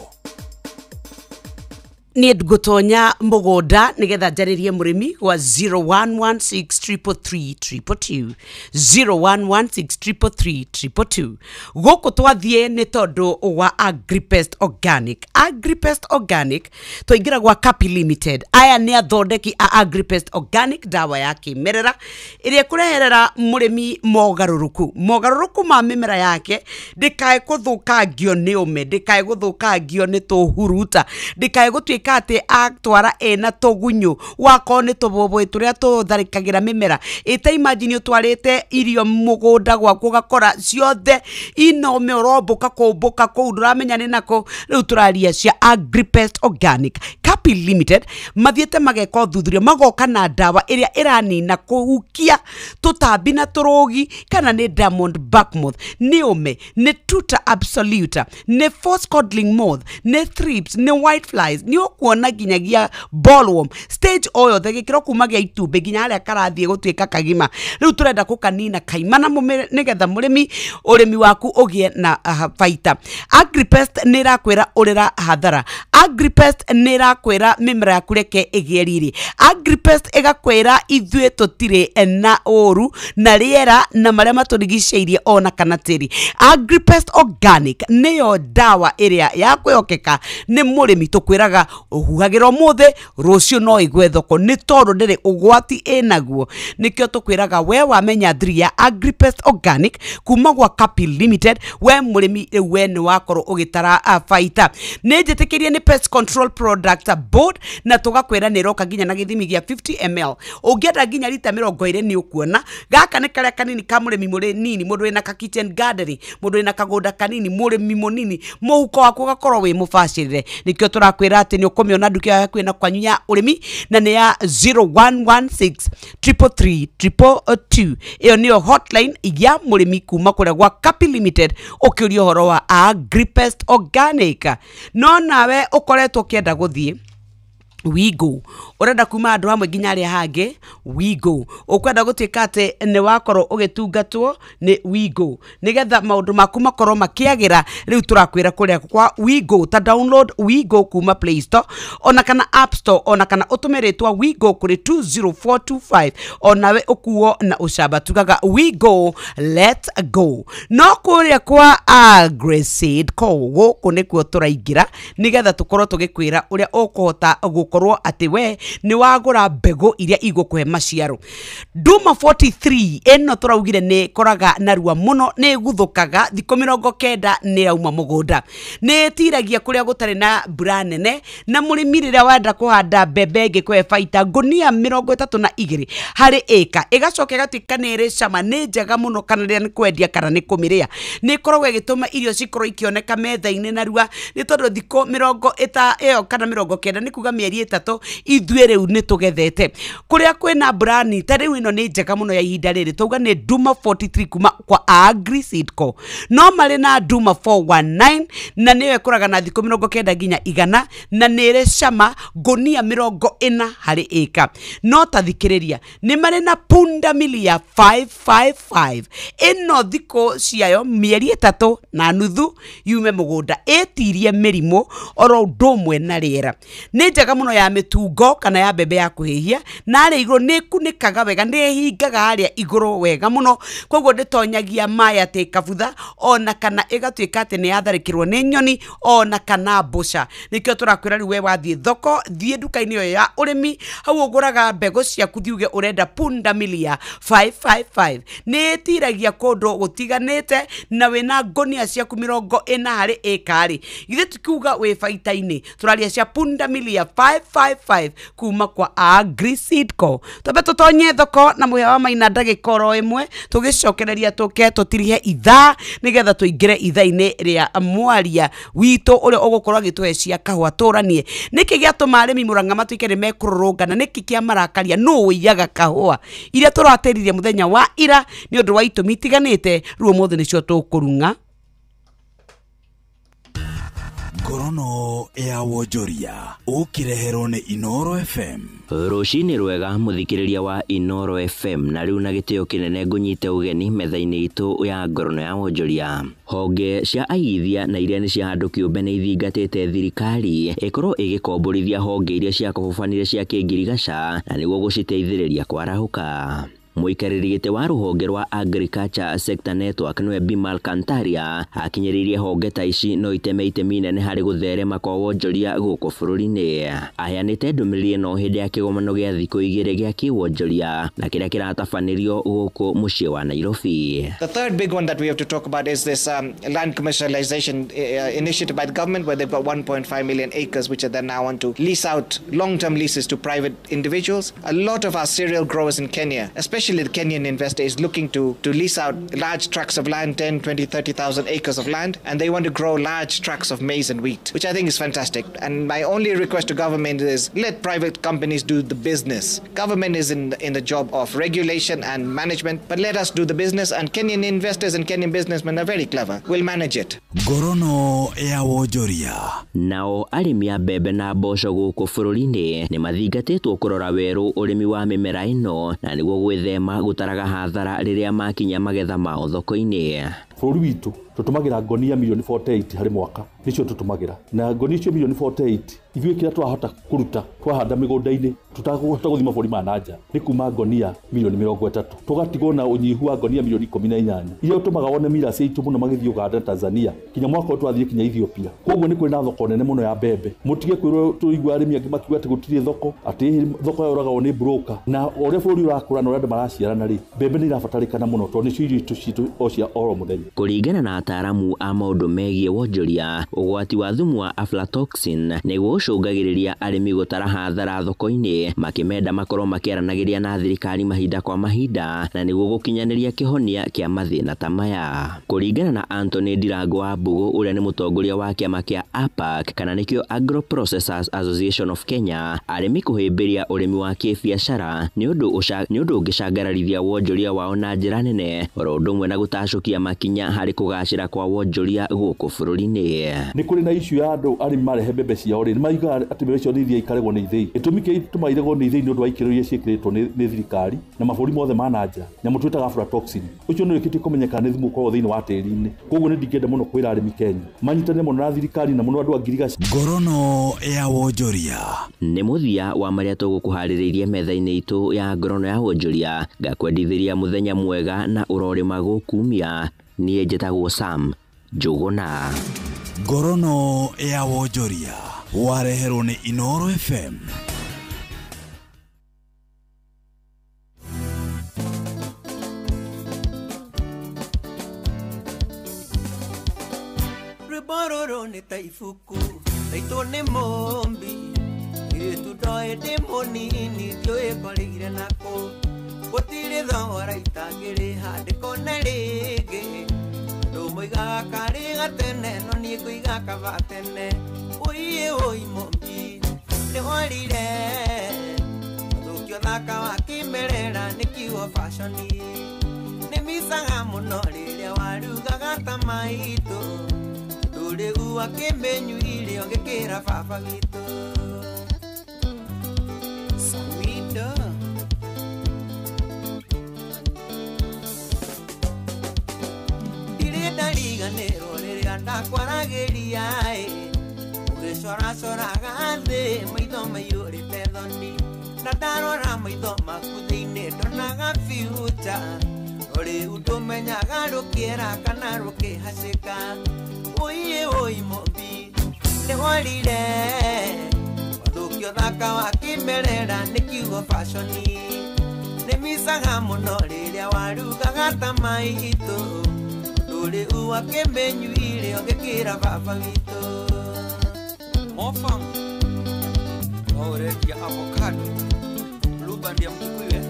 Niĩ ngũtonya mũgũnda nĩgetha njarĩrie mũrĩmi wa 0116333222 0116333222. Gũkũ twathiĩ nĩ tondũ wa Agripest Organic. Agripest Organic twaingĩra gwa Kapi Limited. Aya nĩ athondeki a Agripest Organic, ndawa ya kĩmerera ĩrĩa ĩkũreherera mũrĩmi mogarũrũku. Mogarũrũku ma mĩmera yake ndĩkae gũthũkangio nĩ ũme, ndĩkae gũthũkangio nĩ tũhuruta, ndĩkae gũtuĩka atĩ atwara ena tũgunyũ wakorwo nĩ tũbũbũĩ tũrĩa tũtharĩkagĩra mĩmera. Ĩta imagine ũtwarĩte irio mũgũnda gwaku ũgakora ciothe inome ũrombũka kũmbũka kũu ndũramenya nĩ nakũ. Rĩu tũraria cia Agripest Organic. Kapi Limited mathiĩte mageka ũthuthuria, magoka na ndawa ĩrĩa ĩranina kũhukia tũtambi na tũrũgi, kana nĩ Diamond Backmoth, nĩ ũme, nĩ Tuta Absoluta, nĩ False Codling Moth, nĩ thrips, nĩ white flies, nĩ ũkuona nginyagia bollworm stage o yothe, gĩkĩro kuma gĩa itumbĩ nginya harĩa karathiĩ gũtuĩka kagima. Rĩu tũrenda gũkanina kaimana nĩgetha mũrĩmi ũrĩmi waku ũgĩe na baita. Agripest nĩ ĩrakwĩra ũrĩra hathara. Agripest nĩ ĩrakwĩra mĩmera yaku reke ĩgĩe riri. Agripest ĩgakwĩra ithuĩ tũtirĩ na ũru na rĩera na marĩa matũrigicĩirie ona kana tĩri. Agripest Organic nĩyo ndawa ĩrĩa ya kwĩhokeka nĩ mũrĩmi, tũkwĩraga ũhuhagĩra ũmũthĩ rũciũ no ĩgwe thoko nĩ tondũ ndĩrĩ ũgwati ĩnaguo. Nĩkĩo tũkwĩraga we wamenya thiri ya Agripest Organic kuma gwa Kapi Limited, we mũrĩmi rĩu we nĩ wakorwo ũgĩtara baita. Nĩ njĩtĩkĩrie nĩ Pest Control Product Board na tũgakwĩra nĩ ĩroka nginya na gĩthimi gĩa 50 ml. Ũngĩenda nginya rita 20 nĩ ũkuona. Gaka nĩ karĩa kanini ka mũrĩmi mũnini, mũndũ wĩna ka kitchen garden, mũndũ wĩna kagũnda kanini, mũrĩmi mũnini, mũhuko waku ũgakorwo wĩ mũbacĩrĩre. Nĩkĩo tũrakwĩra atĩ nĩ ũkũmĩona nduka ĩyo yaku ĩna kwanyu ya ũrĩmi na nĩ ya 0116 333 222. Ĩyo nĩyo hotline ya mũrĩmi kuma kũrĩa gwa Kapi Limited ũkĩũria ũhoro wa Agripest Organic. No nawe ũkoretwo ũkĩenda gũthiĩ Wigo, urenda kuma andu hamwe nginya aria hangi Wigo, ukwenda gutuika ati ni wakorwo ugitungatwo ni Wigo nigetha maundu maku makorwo makiagira. Riu turakwira kuria kwa Wigo, ta download Wigo kuma Play Store ona kana App Store ona kana utume ritwa Wigo kuri 20425 onawe ukuo na ucamba. Tugaga Wigo, let's go. No kuria kwa Agriseed ko guku nikuo turaingira nigetha tukorwo tugikwira uria ukuhota gũkorwo atĩ we nĩ wagũra mbegũ iria igũkũhe maciaro. Duma 43 ĩno tũraugire nĩ koraga narua mũno, nĩ ĩguthũkaga thikũ 90 nĩ yauma mũgũnda, nĩ ĩtiragia kũrĩa gũtarĩ na mbura nene, na mũrĩmi rĩrĩa wenda kũhanda mbembe ĩngĩkũhe baita ngũnia 32 harĩ ĩka, ĩgacoka ĩgatuĩka nĩ ĩrĩ cama, nĩ njega mũno kana rĩrĩa nĩ kwendia kana nĩ kũmĩrĩa, nĩ ĩkoragwo ĩgĩtũma irio cikorwo ikĩoneka metha-inĩ narua, nĩ tondũ thikũ 90 kana 90 nĩ kuga mĩeri 3 ithuĩ rĩu nĩ tũgethete. Kũrĩa kwĩna mbura nini ta rĩu ĩno nĩ njega mũno ya ihinda rĩrĩ, twauga nĩ Duma 43 kuma kwa Agri Seedco, no marĩ na Duma 419 na nĩyo ĩkũraga na thikũ 90 nginya 100 na nĩ ĩrĩ cama ngũnia 40 harĩ ĩka. No ta thikĩrĩria nĩ marĩ na punda milia 555 ĩno thikũ ciayo mĩeri 3.5 yume mũgũnda, ĩtirie mĩrimũ oro ũndũ ũmwe na rĩera. Nĩ njega mũno ya mĩtungo kana ya mbembe ya kũhĩhia, na harĩa igũrũ nĩ ĩkunĩkaga wega, nĩ ĩhingaga harĩa igũrũ wega mũno, koguo ndĩtonyagia maĩ atĩ ĩkabutha ona kana ĩgatuĩka atĩ nĩ yatharĩkĩrwo nĩ nyoni ona kana mbũca. Nĩkĩo tũrakwĩra rĩu we wathiĩ thoko, thiĩ nduka-inĩ ĩyo ya ũrĩmi, hau ũgũraga mbegũ ciaku, thiĩ uge ũrenda punda milia 555. Nĩ ĩtiragia kũndũ gũtiganĩte na wĩna ngũnia ciaku 40 harĩ ĩka rĩ, githĩ tikuga wĩ baita-inĩ. Tũraria cia punda milia 555 kuma kwa Agri Seedco. Twambe tũtonye thoko na mũhĩa wa Maina ndagĩka oro ĩmwe, tũgĩcokereria tũke tũtirihe ithaa nĩgetha tũingĩre ithaa-inĩ rĩa mwaria witũ ũrĩa ũgũkorwo agĩtũhe cia kahũa tũranie nĩkĩ gĩatũma arĩmi Murang'a matuĩke nĩ mekũrũrũngana, nĩkĩ kĩamarakaria, nũ ũiyaga kahũa iria tũratĩririe mũthenya wa ira nĩ ũndũ wa itũmi itiganĩte, rĩu ũmũthĩ nĩcio tũkũrung'a. Ngorono ya wonjoria ũkĩreherwo nĩ Inoro FM. Rũcinĩ rwega mũthikĩrĩria wa Inoro FM, na rĩu na gĩtĩo kĩnene ngũnyite ũgeni metha-inĩ itũ ya ngorono ya wonjoria. Honge cia aigithia na iria nĩ cia handũ kĩũmbe nĩ ithingatĩte thirikari ĩkorwo ĩgĩkomborithia honge iria ciakobobanire cia kĩngirigaca na nĩguo gũciteithĩrĩria kwarahũka. Mũikarĩri gĩtĩ wa rũhonge rwa Agriculture Sector Network nĩwe Bimal Kantaria akinyĩrĩirie honge ta ici no iteme itemi inene harĩ gũtherema kwa wonjoria gũkũ bũrũri-inĩ. Aheanĩte ndũmĩrĩri ĩno hĩndĩ ya kĩgomano gĩa thikũ 2 gĩa kĩwonjoria na kĩrĩa kĩratabanĩrio gũkũ mũciĩ wa Nairobi. The third big one that we have to talk about is this land commercialization initiative by the government, where they've got 1.5 million acres which are then now want to lease out long-term leases to private individuals. A lot of our cereal growers in Kenya, especially the Kenyan investor, is looking to lease out large tracts of land, 10, 20, 30,000 acres of land, and they want to grow large tracts of maize and wheat, which I think is fantastic. And my only request to government is let private companies do the business. Government is in the job of regulation and management, but let us do the business, and Kenyan investors and Kenyan businessmen are very clever. We'll manage it. Ngorono ya wonjoria. Nao arĩmi a mbembe na mboco gũkũ bũrũri-inĩ nĩ mathingatĩtwo kũrora werũ ũrĩmi wa mĩmera ĩno na nĩguo gwĩthema gũtaraga hathara rĩrĩa makinya magetha mao thoko-inĩ. Bũrũri witũ tũtũmagĩra ngonia milioni 48 harĩ mwaka, nĩcio tũtũmagĩra, na ngonia icio milioni 48 ithuĩ kĩrĩa twahota kũruta twahanda mĩgũnda-inĩ tũtakũhota gũthiĩ mabũrũri ma na nja nĩ kuma ngonia milioni 30, tũgatigwo na ũnyihu wa ngonia milioni 18 iria ũtũmaga wone mirasi itũ mũno magĩthiĩ Uganda na Tanzania, kinya mwaka ũyũ twathiĩ kinya Ethiopia. Koguo nĩ kũrĩ na thoko nene mũno ya mbembe. Mũtige kwĩrwo tũigua arĩmi angĩ makiuga atĩ gũtirĩ thoko, atĩ thoko yoragwo nĩ broker, na ũrĩa bũrũri ũrakũra na ũrĩa andũ maraciarana rĩ, mbembe nĩ irabatarĩkana mũno tondũ nĩcio irio citũ o cia oro mũthenya. Kũringana na ataaramu a maũndũ megiĩ wonjoria, ũgwati wa thumu wa aflatoxin nĩguo ũcũngagĩrĩria arĩmi gũtara hathara thoko-inĩ, makĩmenda makorwo makĩaranagĩria na thirikari mahinda kwa mahinda na nĩguo gũkinyanĩria kĩhonia kĩa mathĩna ta maya. Kũringana na Anthony Ndirango wa Mbũgũ ũrĩa nĩ mũtongoria wa kĩama kĩa APAC kana nĩkĩo Agro Processors Association of Kenya, arĩmi kũhĩmbĩria ũrĩmi wa kĩbiacara nĩ ũndũ ũngĩcangararithia wonjoria wao na njĩra nene, oro ũndũ ũmwe na gũtacũkia makinya harĩ kũgacĩra kwa wonjoria gũkũ bũrũri-inĩ. Nĩ kũrĩ na issue ya andũ arĩmi marehe mbembe ciao rĩ, nĩ maigaga atĩ mbembe ciao nĩ ithiaga ikaregwo nĩ ithĩi. Gĩtũmi kĩrĩa gĩtũmaga iregwo nĩ ithĩi nĩ ũndũ wa ikĩro iria ciĩkĩrĩtwo nĩ thirikari na mabũrũri mothe ma na nja, nyamũ twĩtaga aflatoxin. Ũcio nĩ ũrĩkĩtie kũmenyekana nĩ thumu ũkoragwo thĩinĩ wa tĩri-inĩ. Koguo nĩ ndingĩenda mũno kwĩra arĩmi Kenya manyitane mũno na thirikari na mũno andũ a ngirigaca. Ngorono ya wonjoria. Nĩ mũthia wa marĩa tũgũkũharĩrĩirie metha-inĩ itũ ya ngorono ya wonjoria, ngakwendithĩria mũthenya mwega na ũrorĩma gũkumia. Niĩ njĩtagwo Sam Njũgũna. Ngorono ya wonjoria. Wareherwo nĩ Inoro FM. Rwĩmbo rũrũ nĩ ta ibuku raitwo nĩ mũmbi irĩtu ndoĩ ndĩ mũnini ndiũĩ ngorĩire nakũ gũtirĩ thogora itangĩrĩha ndĩkone rĩngĩ andũ moigaga karĩ gatene no niĩ ngũiga kaba tene ũiĩ ũi mũmbi nĩworire ũthũkio thaka wa kĩmerera nĩ kiugo fashoni nĩ micaga mũno rĩrĩa warugaga ta maitũ rĩu akĩmenyuire ũgĩkĩra baba witũ Samido ndirĩ ndariganĩrwo rĩrĩa ndakwaragĩria ĩ ũgĩcoracoraga thĩ maitho maiyũrĩte thoni na ndarora maitho maku thĩinĩ ndonaga future no rĩu ndũmenyaga rũkĩera kana rũkĩhacĩka oiye oi mũmbi nĩworire wathũkio thaka wa kĩmerera nĩ kiugo fashoni nĩ micaga mũno rĩrĩa warugaga ta maitũ rĩu akĩmenyuire ũgĩkĩra baba witũ Mofam waũrendia avocado blueband ya Mkikuyu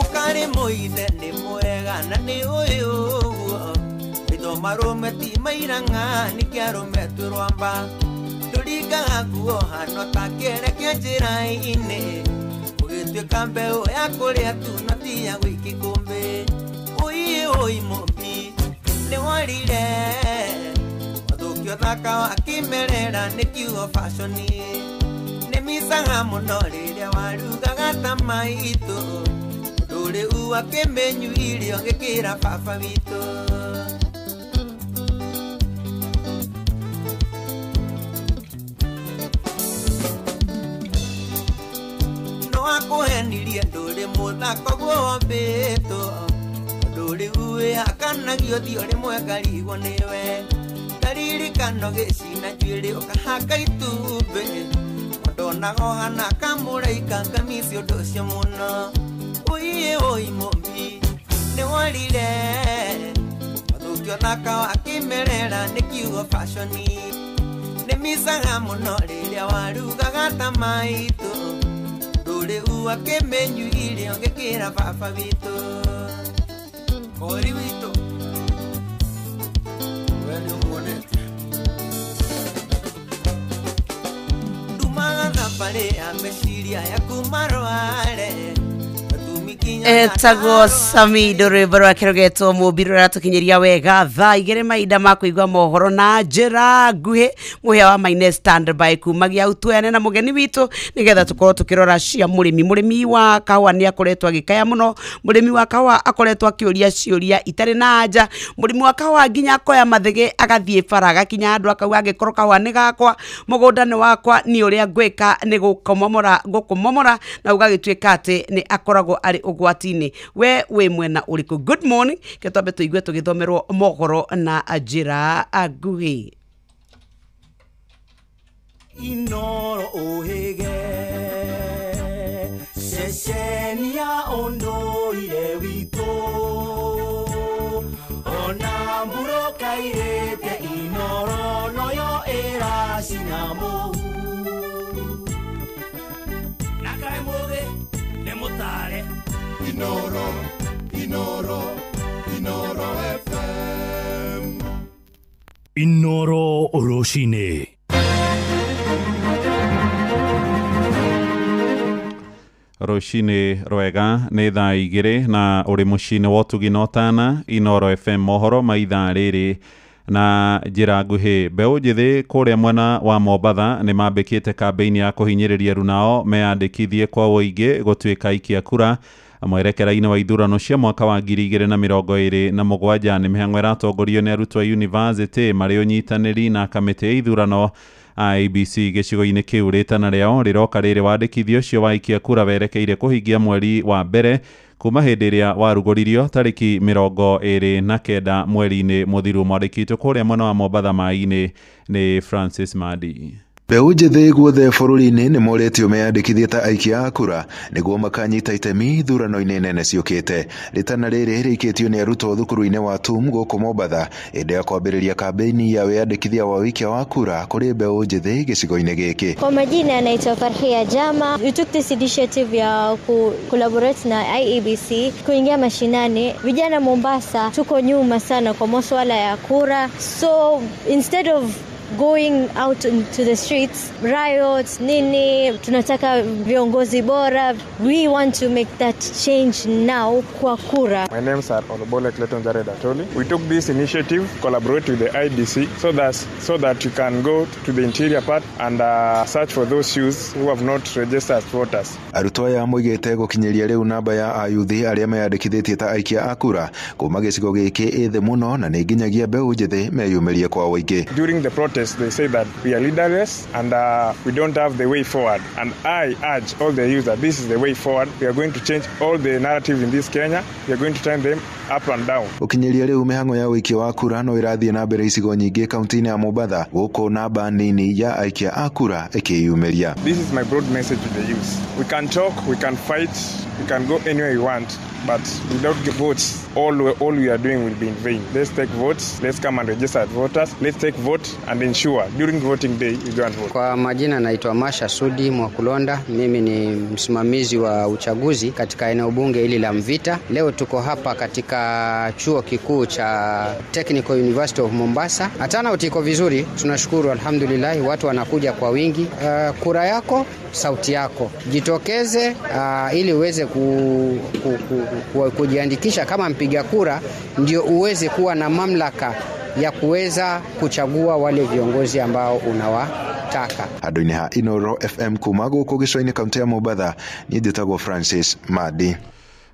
ũkarĩ mũithe nĩ mwega na nĩ ũĩ ũguo maitho marũme ti mairang'a nĩkĩ arũme twĩ rwamba ndũringaga nguo hano ta kĩere kĩa njĩra-inĩ ũgĩtuĩka mbeũ ya kũrĩa tu no ti ya gũikia ikũmbĩ ũiĩ ũi mũmbi nĩworire wathũkio thaka wa kĩmerera nĩ kiugo fashoni nĩ micaga mũno rĩrĩa warugaga ta maitũ rĩu akĩmenyuire ũgĩkĩra baba witũ no akũhenirie ndũrĩ mũthako guo wombĩtwo tondũ rĩu wĩhakanagio ũthiũ rĩmwe ngarigwo nĩwe ndaririkano gĩcina njuĩrĩ ũkahaka itumbĩ ndonaga ũhana kamũraika ngamici ũndũ ũcio mũno ũiĩ ũi mũmbi nĩworire wathũkio thaka wa kĩmerera nĩ kiugo fashoni nĩ micaga mũno rĩrĩa warugaga ta maitũ rĩu akĩmenyuire ũgĩkĩra baba witũ Kori witũ we nĩũmuonete ndumaga thabarĩ ya meciria yaku marware etagwo Samido rwĩmbo rwake rũgetwo mũmbi rũratũkinyĩria wega thaa igĩrĩ mahinda ma kũigua mohoro na njĩra nguhĩ mũhĩa wa maine standby kumagia utwene na mũgeni witũ nĩgetha tũkorwo tũkĩrora cia mũrĩmi mũrĩmi wa kahũa nĩ akoretwo agĩkaya mũno mũrĩmi wa kahũa akoretwo akĩũria ciũria itarĩ na anja mũrĩmi wa kahũa nginya akoya mathĩgĩ agathiĩ bara agakinya handũ akauga angĩkorwo kahũa nĩ gakwa mũgũnda nĩ wakwa niĩ ũrĩa ngwĩka nĩ gũkũmomora ngũkũmomora na ũgagĩtuĩka atĩ nĩ akoragwo arĩ ũgwati-inĩ we wĩ mwena ũrĩkũ good morning ke twambe tũigue tũgĩthomerwo mohoro na njĩra nguhĩ Inoro ũhĩge ceceni ya ũndũire witũ ona mbura kairĩte Inoro noyo ĩracina mũhu na kaĩ mũthĩ nĩ mũtare Inoro, Inoro, Inoro FM. Inoro rũcinĩ. Rũcinĩ rwega nĩ thaa igĩrĩ na ũrĩ mũciĩ-inĩ wa ũtugi na ũtana Inoro FM mohoro ma ithaa rĩrĩ na njĩra nguhĩ mbeũ njĩthĩ kũrĩa mwena wa Mombatha nĩ mambĩkĩte kambĩini ya kũhinyĩrĩria arunao meyandĩkithie kwa ũingĩ gũtuĩka aikia kura mwerekera-inĩ wa ithurano cia mwaka wa 2027 nĩ mĩhang'o ĩratongorio nĩ arutwo a university marĩ ũnyitanĩri na kamĩtĩ ya ithurano IEBC gĩcigo-inĩ kĩu. Rĩtana rĩao rĩroka rĩrĩ wandĩkithia ũcio wa aikia kura werekeire kũhingia mweri wa mbere kuma hĩndĩ ĩrĩa warugũririo tarĩki 29 mweri-inĩ mũthiru. Mwandĩki witũ kũrĩa mwena wa Mombatha Maĩ-inĩ nĩ Francis Madi. Mbeũ njĩthĩ guothe bũrũri-inĩ nĩ moretio meyandĩkithie ta aikia a kura nĩguo makanyita itemi ithurano-inĩ nene ciũkĩte. Rĩtana rĩrĩ rĩikĩtio nĩ arutwo thukuru-inĩ wa TUM gũkũ Mombatha hĩndĩ ya kwambĩrĩria kambĩini ya wĩyandĩkithia wa ũikia wa kura kũrĩ mbeũ njĩthĩ gĩcigo-inĩ gĩkĩ. Kwa majina anaitwa Farhia Jama. We took this initiative ya ku collaborate na IEBC kuingia mashinani. Vijana Mombasa tuko nyuma sana kwa masuala ya kura, so instead of going out into the streets, riots, nini, tunataka viongozi bora. We want to make that change now kwa kura. My names are Olobole Clayton Jared Atoli. We took this initiative, collaborate with the IBC so that you can go to the interior part and search for those youths who have not registered as voters. Arutwo aya moigĩte gũkinyĩria rĩu namba ya ayuthi arĩa meyandĩkithĩtie ta aikia a kura kuma gĩcigo gĩkĩ ĩ thĩ mũno na nĩ nginyagia mbeũ njĩthĩ meyumĩrie kwa ũingĩ. During the protest, they say that we are leaderless and we don't have the way forward. And I urge all the youth that this is the way forward. We are going to change all the narrative in this Kenya. We are going to turn them up and down. Gũkinyĩria rĩu mĩhang'o ya ũikia wa kura no ĩrathiĩ na mbere icigo nyingĩ kaunti-inĩ ya Mombatha gũkũ namba nini ya aikia a kura ĩkĩyumĩria. This is my broad message to the youth. We can talk, we can fight, we can go anywhere we want, but without votes, all we are doing will be in vain. Let's take votes, let's come and register as voters, let's take vote and ensure during voting day you go and vote. Kwa majina naitwa Masha Sudi Mwakulonda, mimi ni msimamizi wa uchaguzi katika eneo bunge hili la Mvita. Leo tuko hapa katika chuo kikuu cha Technical University of Mombasa. Turnout iko vizuri, tunashukuru alhamdulillah, watu wanakuja kwa wingi. Kura yako, sauti yako. Jitokeze ili uweze kujiandikisha kama mpiga kura, ndio uweze kuwa na mamlaka ya kuweza kuchagua wale viongozi ambao unawataka. Handũ-inĩ ha Inoro FM kuma gũkũ gĩcũa-inĩ kaunti ya Mombatha, niĩ njĩtagwo Francis Madi.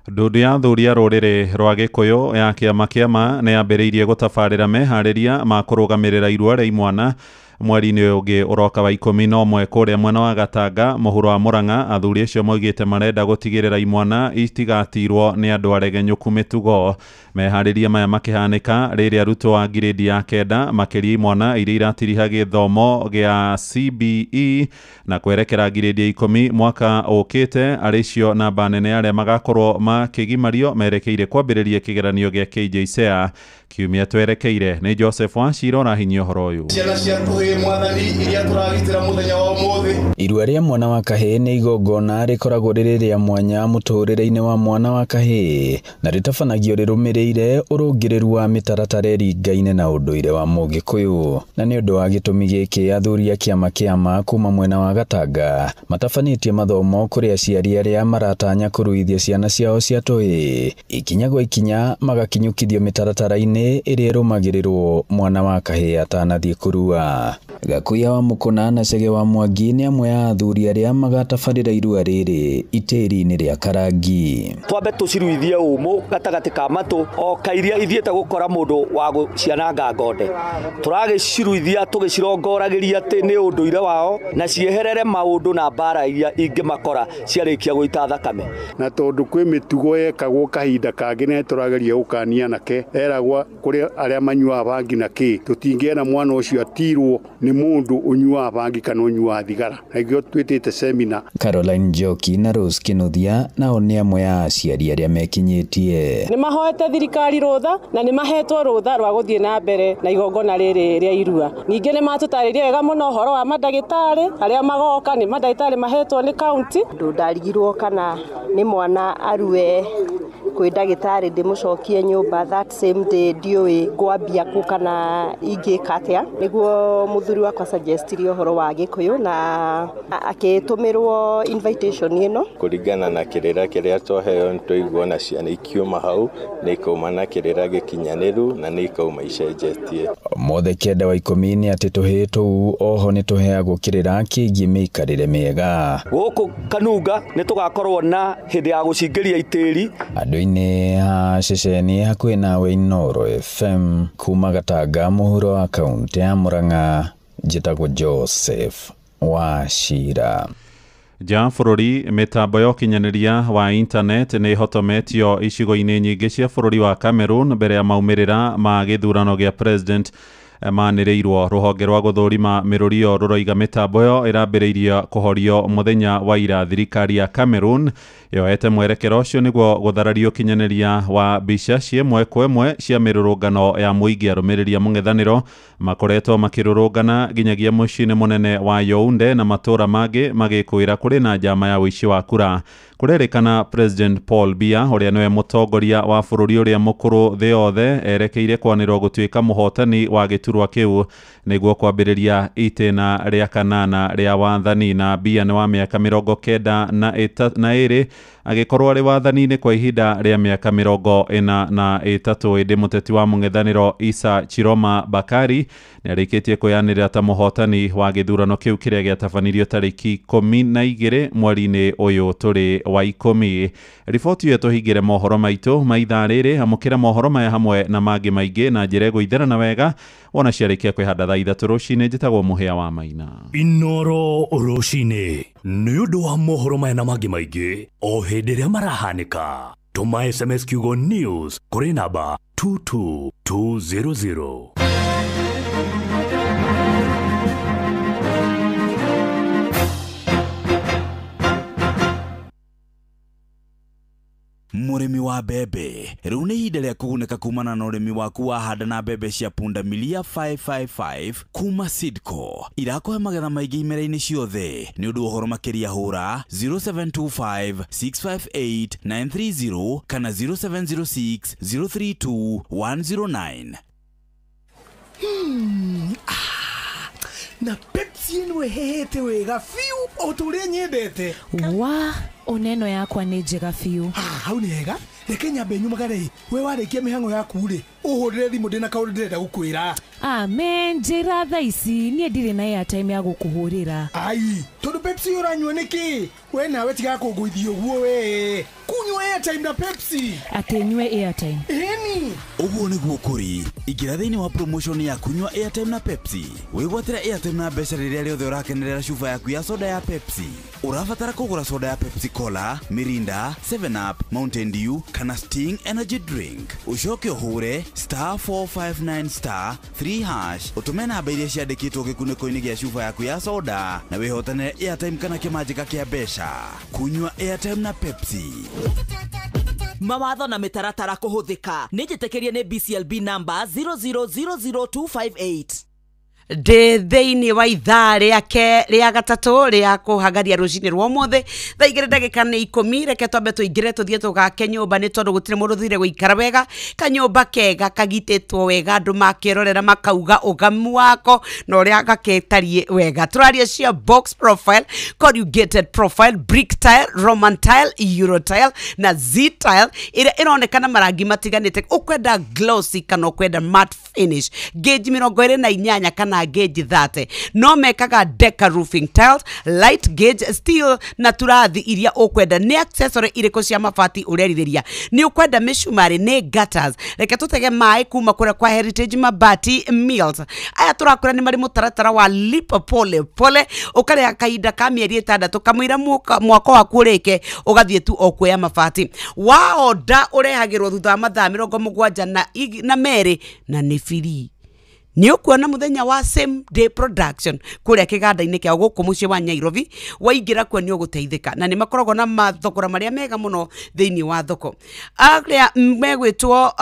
Ndundu ya athuri a rũrĩrĩ rwa Gĩkũyũ ya kĩama kĩama nĩ yambĩrĩirie gũtabarĩra meharĩria ma kũrũgamĩrĩra irua rĩa imwana mweri-inĩ ũyũ ũngĩ ũroka wa 11 kũrĩa mwena wa Gatanga mũhuro wa Murang'a. Athuri acio moigĩte marenda gũtigĩrĩra imwana itigatirwo nĩ andũ aregenyũku mĩtugo. Meharĩria maya makĩhanĩka rĩrĩa arutwo a ngirĩndi ya 9 makĩria imwana iria iratiriha gĩthomo gĩa CBE na kwerekera ngirĩndi ya 10 mwaka ũkĩte, arĩ cio namba nene arĩa magakorwo makĩgimario merekeire kwambĩrĩria kĩgeranio gĩa KJSEA kiumia twerekeire. Nĩ Joseph Wachira ũrahinyia ũhoro ũyũ. Ciana cia tũhĩĩ mwathani iria tũragitĩra mũthenya wa ũmũthĩ. Irua rĩa mwana wa kahĩĩ nĩ igongona rĩkoragwo rĩrĩ rĩa mwanya mũtũrĩre-inĩ wa mwana wa kahĩĩ na rĩtabanagio rĩrũmĩrĩire ũrũngĩrĩru wa mĩtaratara ĩringaine na ũndũire wa Mũgĩkũyũ. Na nĩ ũndũ wa gĩtũmi gĩkĩ athuri a kĩama kĩama kuma mwena wa Gatanga matabanĩtie mathomo kũrĩ aciari arĩa maratanya kũruithia ciana ciao cia tũhĩĩ ikinya gwa ikinya magakinyũkithio mĩtaratara-inĩ ĩrĩa ĩrũmagĩrĩrwo mwana wa kahĩĩ atanathiĩ kũrua. Gakuya wa Mũkũna na Chege wa Mwangi nĩ amwe a athuri arĩa magatabarĩra irua rĩrĩ itĩri-inĩ rĩa Karangi. Twambe tũciruithie ũmũ gatagatĩ ka matũ o kairia ithiĩte gũkora mũndũ wa gũciananga ngonde. Tũragĩciruithia tũgĩcirongoragĩria atĩ nĩ ũndũire wao na cieherere maũndũ na mbara iria ingĩmakora ciarĩkia gũita thakame. Na tondũ kwĩ mĩtugo yekagwo kahinda kangĩ nĩ tũrageria gũkania anake eragwa kũrĩ arĩa manyuaga bangi na kĩ, tũtingĩenda mwana ũcio atirwo nĩ mũndũ ũnyuaga bangi kana ũnyuaga thigara, na nĩkĩo twĩtĩte semina. Caroline Njoki na Rose Kinuthia nao nĩ amwe a aciari arĩa mekinyĩtie. Nĩ mahoete thirikari rũtha na nĩ mahetwo rũtha rwa gũthiĩ na mbere na igongona rĩrĩ rĩa irua. Ningĩ nĩ matũtarĩria wega mũno ũhoro wa mandagĩtarĩ arĩa magoka, nĩ mandagĩtarĩ mahetwo nĩ kaunti. Ndũ ndarigirwo kana nĩ mwana arue kwĩ ndagĩtarĩ ndĩmũcokie nyũmba that same day, ndiũĩ ngwambia kũ kana ingĩka atĩa. Nĩguo mũthuri wakwa suggestirie ũhoro wa Gĩkũyũ na akĩtũmĩrwo invitation ĩno. Kũringana na kĩrĩra kĩrĩa twaheo nĩtwaigua na ciana ikiuma hau nĩ ikauma na kĩrĩra gĩkinyanĩru na nĩ ikauma icenjetie. Mothe 9 wa 10 nĩ atĩ tũhĩĩ tũu oho nĩ tũheagwo kĩrĩra kĩgiĩ mĩikarĩre mĩega. Gũkũ Kanunga nĩ tũgakorwo na hĩndĩ ya gũcingĩria itĩri. Andũ-inĩ a ceceni hakuhĩ nawe Inooro FM kuma Gatanga mũhuro wa kaunti ya Murang'a, Njĩtagwo Joseph Wachira. Nja bũrũri, mĩtambo ya ũkinyanĩria wa internet nĩ ĩhotometio icigo-inĩ nyingĩ cia bũrũri wa Cameroon mbere ya maumĩrĩra ma gĩthurano gĩa president manĩrĩirwo. Rũhonge rwa gũthũrima mĩrũrio rũroiga mĩtambo ĩyo ĩrambĩrĩirie kũhorio mũthenya wa ira. Thirikari ya Cameroon yoete mwerekero ũcio nĩguo gũthararia ũkinyanĩria wa mbica cia ĩmwe kwa ĩmwe cia mĩrũrũngano ya mũingĩ. Arũmĩrĩri a mũng'ethanĩro makoretwo makĩrũrũngana nginyagia mũciĩ-inĩ mũnene wa Yaounde na matũũra mangĩ magĩkũĩra kũrĩ na njama ya ũici wa kura. Kũrerĩkana President Paul Biya ũrĩa nĩwe mũtongoria wa bũrũri ũrĩa mũkũrũ thĩ yothe erekeire kwanĩrwo gũtuĩka mũhotani wa gĩturwa kĩu nĩguo kwambĩrĩria itĩna rĩa kanana rĩa wathani. Na Biya nĩ wa mĩaka 92 agĩkorwo arĩ wathani-inĩ kwa ihinda rĩa mĩaka 43. Ĩndĩ mũteti wa mũng'ethanĩro Issa Chiroma Bakari nĩarĩkĩtie kwĩyanĩrĩra ta mũhotani wa gĩthurano kĩu kĩrĩa gĩatabanirio tarĩki 12 mweri-inĩ ũyũ tũrĩ wa 10. Riboti ĩyo tũhingĩre mohoro maitũ ma ithaa rĩrĩ. Amũkĩra mohoro maya hamwe na mangĩ maingĩ na njĩra ĩgũitherana wega wona ciarĩkia kwĩhanda thaa 3 rũcinĩ. Njĩtagwo Mũhĩa wa Maina. Inoro rũcinĩ nĩ ũndũ wa mohoro maya na mangĩ maingĩ o hĩndĩ ĩrĩa marahanĩka. Tũma SMS kiugo news kũrĩ namba 22200. Mũrĩmi wa mbembe, rĩu nĩ ihinda rĩa kũgunĩka kumana na ũrĩmi waku wa handa na mbembe cia pundamilia 555 kuma Sidco. Irakũhe magetha maingĩ imera-inĩ ciothe. Nĩ ũndũ wa ũhoro makĩria hũra 0725 658 930 kana 0706 032 109. Na Pepsi ĩno ĩhĩhĩte wega biũ o ta ũrĩa nyendete. Wa oneno yakwa nĩ njega biũ. Hau nĩ hega. Reke nyambe nyumagare. We warĩkia mĩhang'o yaku rĩ, ũhũrĩre thimũ ndĩna kaũndũ ndĩrenda gũkwĩra. Amen, njĩra thaa ici niĩ ndirĩ na airtime ya gũkũhũrĩra. Ai, tondũ Pepsi ũranyua nĩkĩ? We nawe tiga kũngũithia ũguo we. Kunyua airtime na Pepsi. Atĩ nyue airtime. Ĩni. Ũguo nĩguo kũrĩ. Ingĩra thĩinĩ wa promotion ya kunyua airtime na Pepsi. Wĩgwatĩre airtime na mbeca rĩrĩa rĩothe ũrakenerera cuba yaku ya soda ya Pepsi. Ũrabatara kũgũra soda ya Pepsi Cola, Mirinda, 7 Up, Mountain Dew kana Sting Energy Drink. Ũcoke ũhũre *459 *3# ũtũme namba iria ciandĩkĩtwo gĩkunĩko-inĩ gĩa cuba yaku ya soda na wĩhotanĩre airtime kana kĩmanjĩka kĩa mbeca. Kunyua airtime na Pepsi. Mawatho na mĩtaratara kũhũthĩka nĩ njĩtĩkĩrie nĩ BCLB number 0000258. Ndĩ thĩinĩ wa ithaa rĩake rĩa gatatũ rĩa kũhagaria rũcinĩ rwa ũmũthĩ thaa 2 ndagĩka nĩ 10. Reke twambe tũingĩre tũthiĩ tũgake nyũmba nĩ tondũ gũtirĩ mũndũ ũthire gũikara wega. Kanyũmba kega kagitĩtwo wega andũ makĩrorera makauga ũgamu wako na ũrĩa gaketariĩ wega. Tũraria cia box profile, corrugated profile, brick tile, Roman tile, Euro tile na Z tile ĩrĩa ĩronekana marangi matiganĩte. Ũkwenda glossy kana ũkwenda matte finish, gauge 28 kana gauge 30. No mekaga deca roofing tiles, light gauge steel na turathi iria ũkwenda. Nĩ accessory irĩkũ cia mabati ũrerirĩria? Nĩ ũkwenda mĩcumarĩ? Nĩ gutters? Reke tũtege maĩ kuma kũrĩa kwa Heritage Mabati Mills. Aya tũrakũra nĩ marĩ mũtaratara wa lipa pole pole, ũkarĩha kahinda ka mĩeri 6 kamũira mwaka waku ũrĩke, ũgathiĩ tu o kuoya mabati. Wa order ũrehagĩrwo thutha wa mathaa 72 na nĩ free. Nĩ ũkuona mũthenya wa same day production kũrĩa kĩganda-inĩ kĩao gũkũ mũciĩ wa Nairobi. Waingĩra kuo nĩ ũgũteithĩka na nĩ makoragwo na mathogora marĩa mega mũno thĩinĩ wa thoko. Arĩa megwĩtwo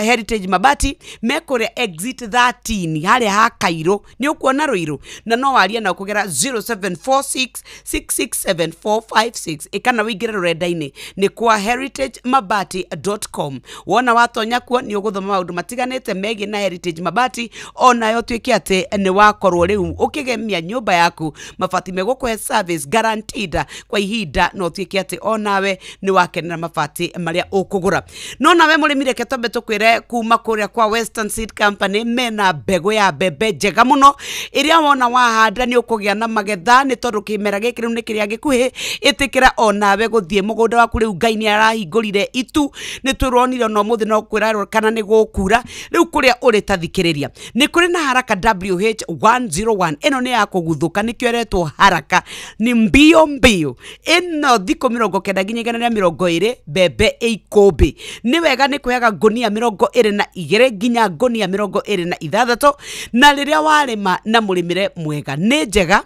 Heritage Mabati me kũrĩa exit 13 harĩa ha Cairo, nĩ ũkuona Rũirũ, na no warie nao kũgera 0746667456 ĩkana wĩingĩre rũrenda-inĩ nĩ kwa heritagemabati.com. Wona watonya kuo nĩ ũgũthoma maũndũ matiganĩte megiĩ na Heritage Mabati, onayo tuĩke atĩ nĩ wakorwo rĩu ũkĩgemia nyũmba yaku mabati megũkũhe service guaranteed kwa ihinda, no tuĩke atĩ onawe nĩ wakenera mabati marĩa ũkũgũra. No nawe mũrĩmi, reke twambe tũkwĩre kuma kũrĩa kwa Western Seed Company mena mbegũ ya mbembe njega mũno ĩrĩa wona wahanda nĩ ũkũgĩa na magetha, nĩ tondũ kĩmera gĩkĩ rĩu nĩ kĩrĩa gĩkuhĩ. Ĩtĩkĩra onawe gũthiĩ mũgũnda waku rĩu Ngai nĩ arahingũrire itu, nĩ tũronire ona ũmũthĩ no kwĩra kana nĩ gũkura. Rĩu kũrĩa ũrĩ ta thikĩrĩria nĩ Nĩ kũrĩ na Haraka WH101. Ĩno nĩ ya kũguthũka, nĩkĩo ĩretwo haraka, nĩ mbio mbio. Ĩno thikũ 90 nginya 120 mbembe ĩikũmbĩ. Nĩ wega nĩ kũheaga ngũnia 22 nginya ngũnia 26, na rĩrĩa warĩma na mũrĩmĩre mwega nĩ njega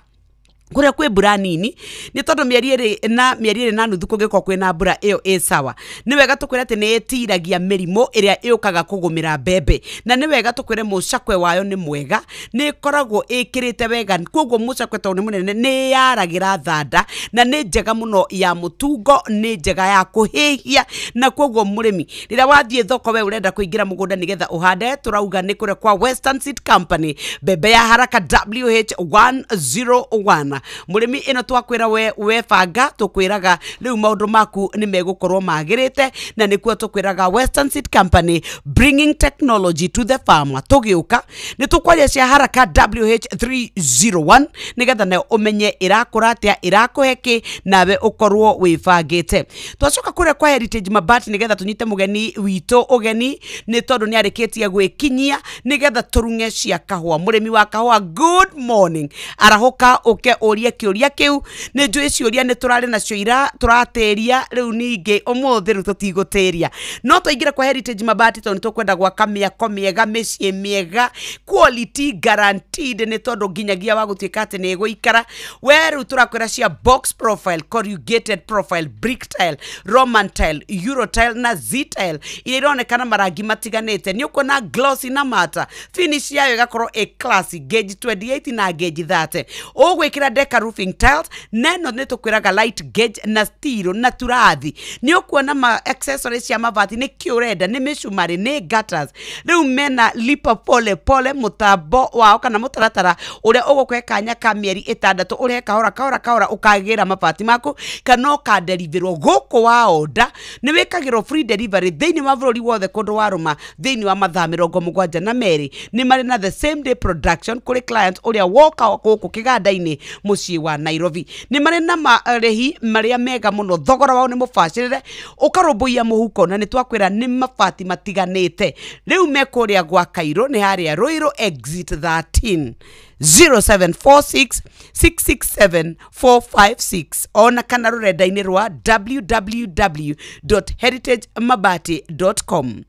kũrĩa kwĩ mbura nini, nĩ tondũ mĩeri 2 na mĩeri 2.5 kũngĩkorwo kwĩna mbura ĩyo ĩ sawa. Nĩ wega tũkwĩre atĩ nĩ ĩtiragia mĩrimũ ĩrĩa ĩũkaga kũgũmĩra mbembe, na nĩ wega tũkwĩre mũcakwe wayo nĩ mwega, nĩ ĩkoragwo ĩkĩrĩte wega. Koguo mũcakwe tondũ nĩ mũnene nĩ yaragĩra thanda, na nĩ njega mũno ya mũtungo, nĩ njega ya kũhĩhia. Na koguo mũrĩmi, rĩrĩa wathiĩ thoko, we ũrenda kũingĩra mũgũnda nĩgetha ũhande, tũrauga nĩ kũrĩa kwa Western Seed Company, mbembe ya Haraka WH101. Mũrĩmi, ĩno twakwĩra we webanga, tũkwĩraga rĩu maũndũ maku nĩ megũkorwo magĩrĩte, na nĩkuo tũkwĩraga Western Seed Company, bringing technology to the farmer. Tũgĩũka nĩ tũkwaria cia Haraka WH301 nĩgetha nayo ũmenye ĩrakũra atĩa, ĩrakũhe kĩ, nawe ũkorwo wĩbangĩte. Twacoka kũrĩa kwa Heritage Mabati nĩgetha tũnyite mũgeni witũ ũgeni, nĩ tondũ nĩ arĩkĩtie gwĩkinyia nĩgetha tũrung'e cia kahũa. Mũrĩmi wa kahũa, good morning. Arahũka ũke ũrie kĩũria kĩu. Nĩ njũĩ ciũria nĩ tũrarĩ nacio ira tũratĩria, rĩu ningĩ ũmũthĩ rĩu tũtigũtĩria, no twaingĩra kwa Heritage Mabati tondũ nĩ tũkwenda gwaka mĩako mĩega, mĩciĩ mĩega, quality guaranteed, nĩ tondũ nginyagia wa gũtuĩka atĩ nĩ ĩgũikara we. Rĩu tũrakwĩra cia box profile, corrugated profile, brick tile, Roman tile, euro tile na Z tile, iria ironekana marangi matiganĩte. Nĩ ũkuona glossy na mata finish yayo ĩgakorwo ĩ classy, gauge 28 na gauge 30. Ũgwĩkĩra Deca roofing tiles, neno nĩ tũkwĩraga light gauge na steel na turathi. Nĩ ũkuona ma accessories cia mabati, nĩ kĩ ũrenda, nĩ mĩcumarĩ, nĩ gutters. Rĩu mena lipa pole pole, mũtambo wao kana mũtaratara ũrĩa ũgũkũhe kanya ka mĩeri 6 ũrĩhe kahora kahora kahora, ũkagĩra mabati maku kana ũkanderiverwo gũkũ. Wa order nĩ wĩkagĩrwo free delivery thĩinĩ wa bũrũri wothe kũndũ warũma thĩinĩ wa mathaa 72. Nĩ marĩ na the same day production kũrĩ client ũrĩa woka gũkũ kĩganda-inĩ mũciĩ wa Nairobi. Nĩ marĩ na marĩhi marĩa mega mũno, thogora wao nĩ mũbacĩrĩre, ũkarũmbũiya mũhuko, na nĩ twakwĩra nĩ mabati matiganĩte. Rĩu me kũrĩa gwa Kairũ, nĩ harĩa Ruiru exit 13, 0746 667 456, ona kana rũrenda-inĩ rwa www.heritagemabati.com.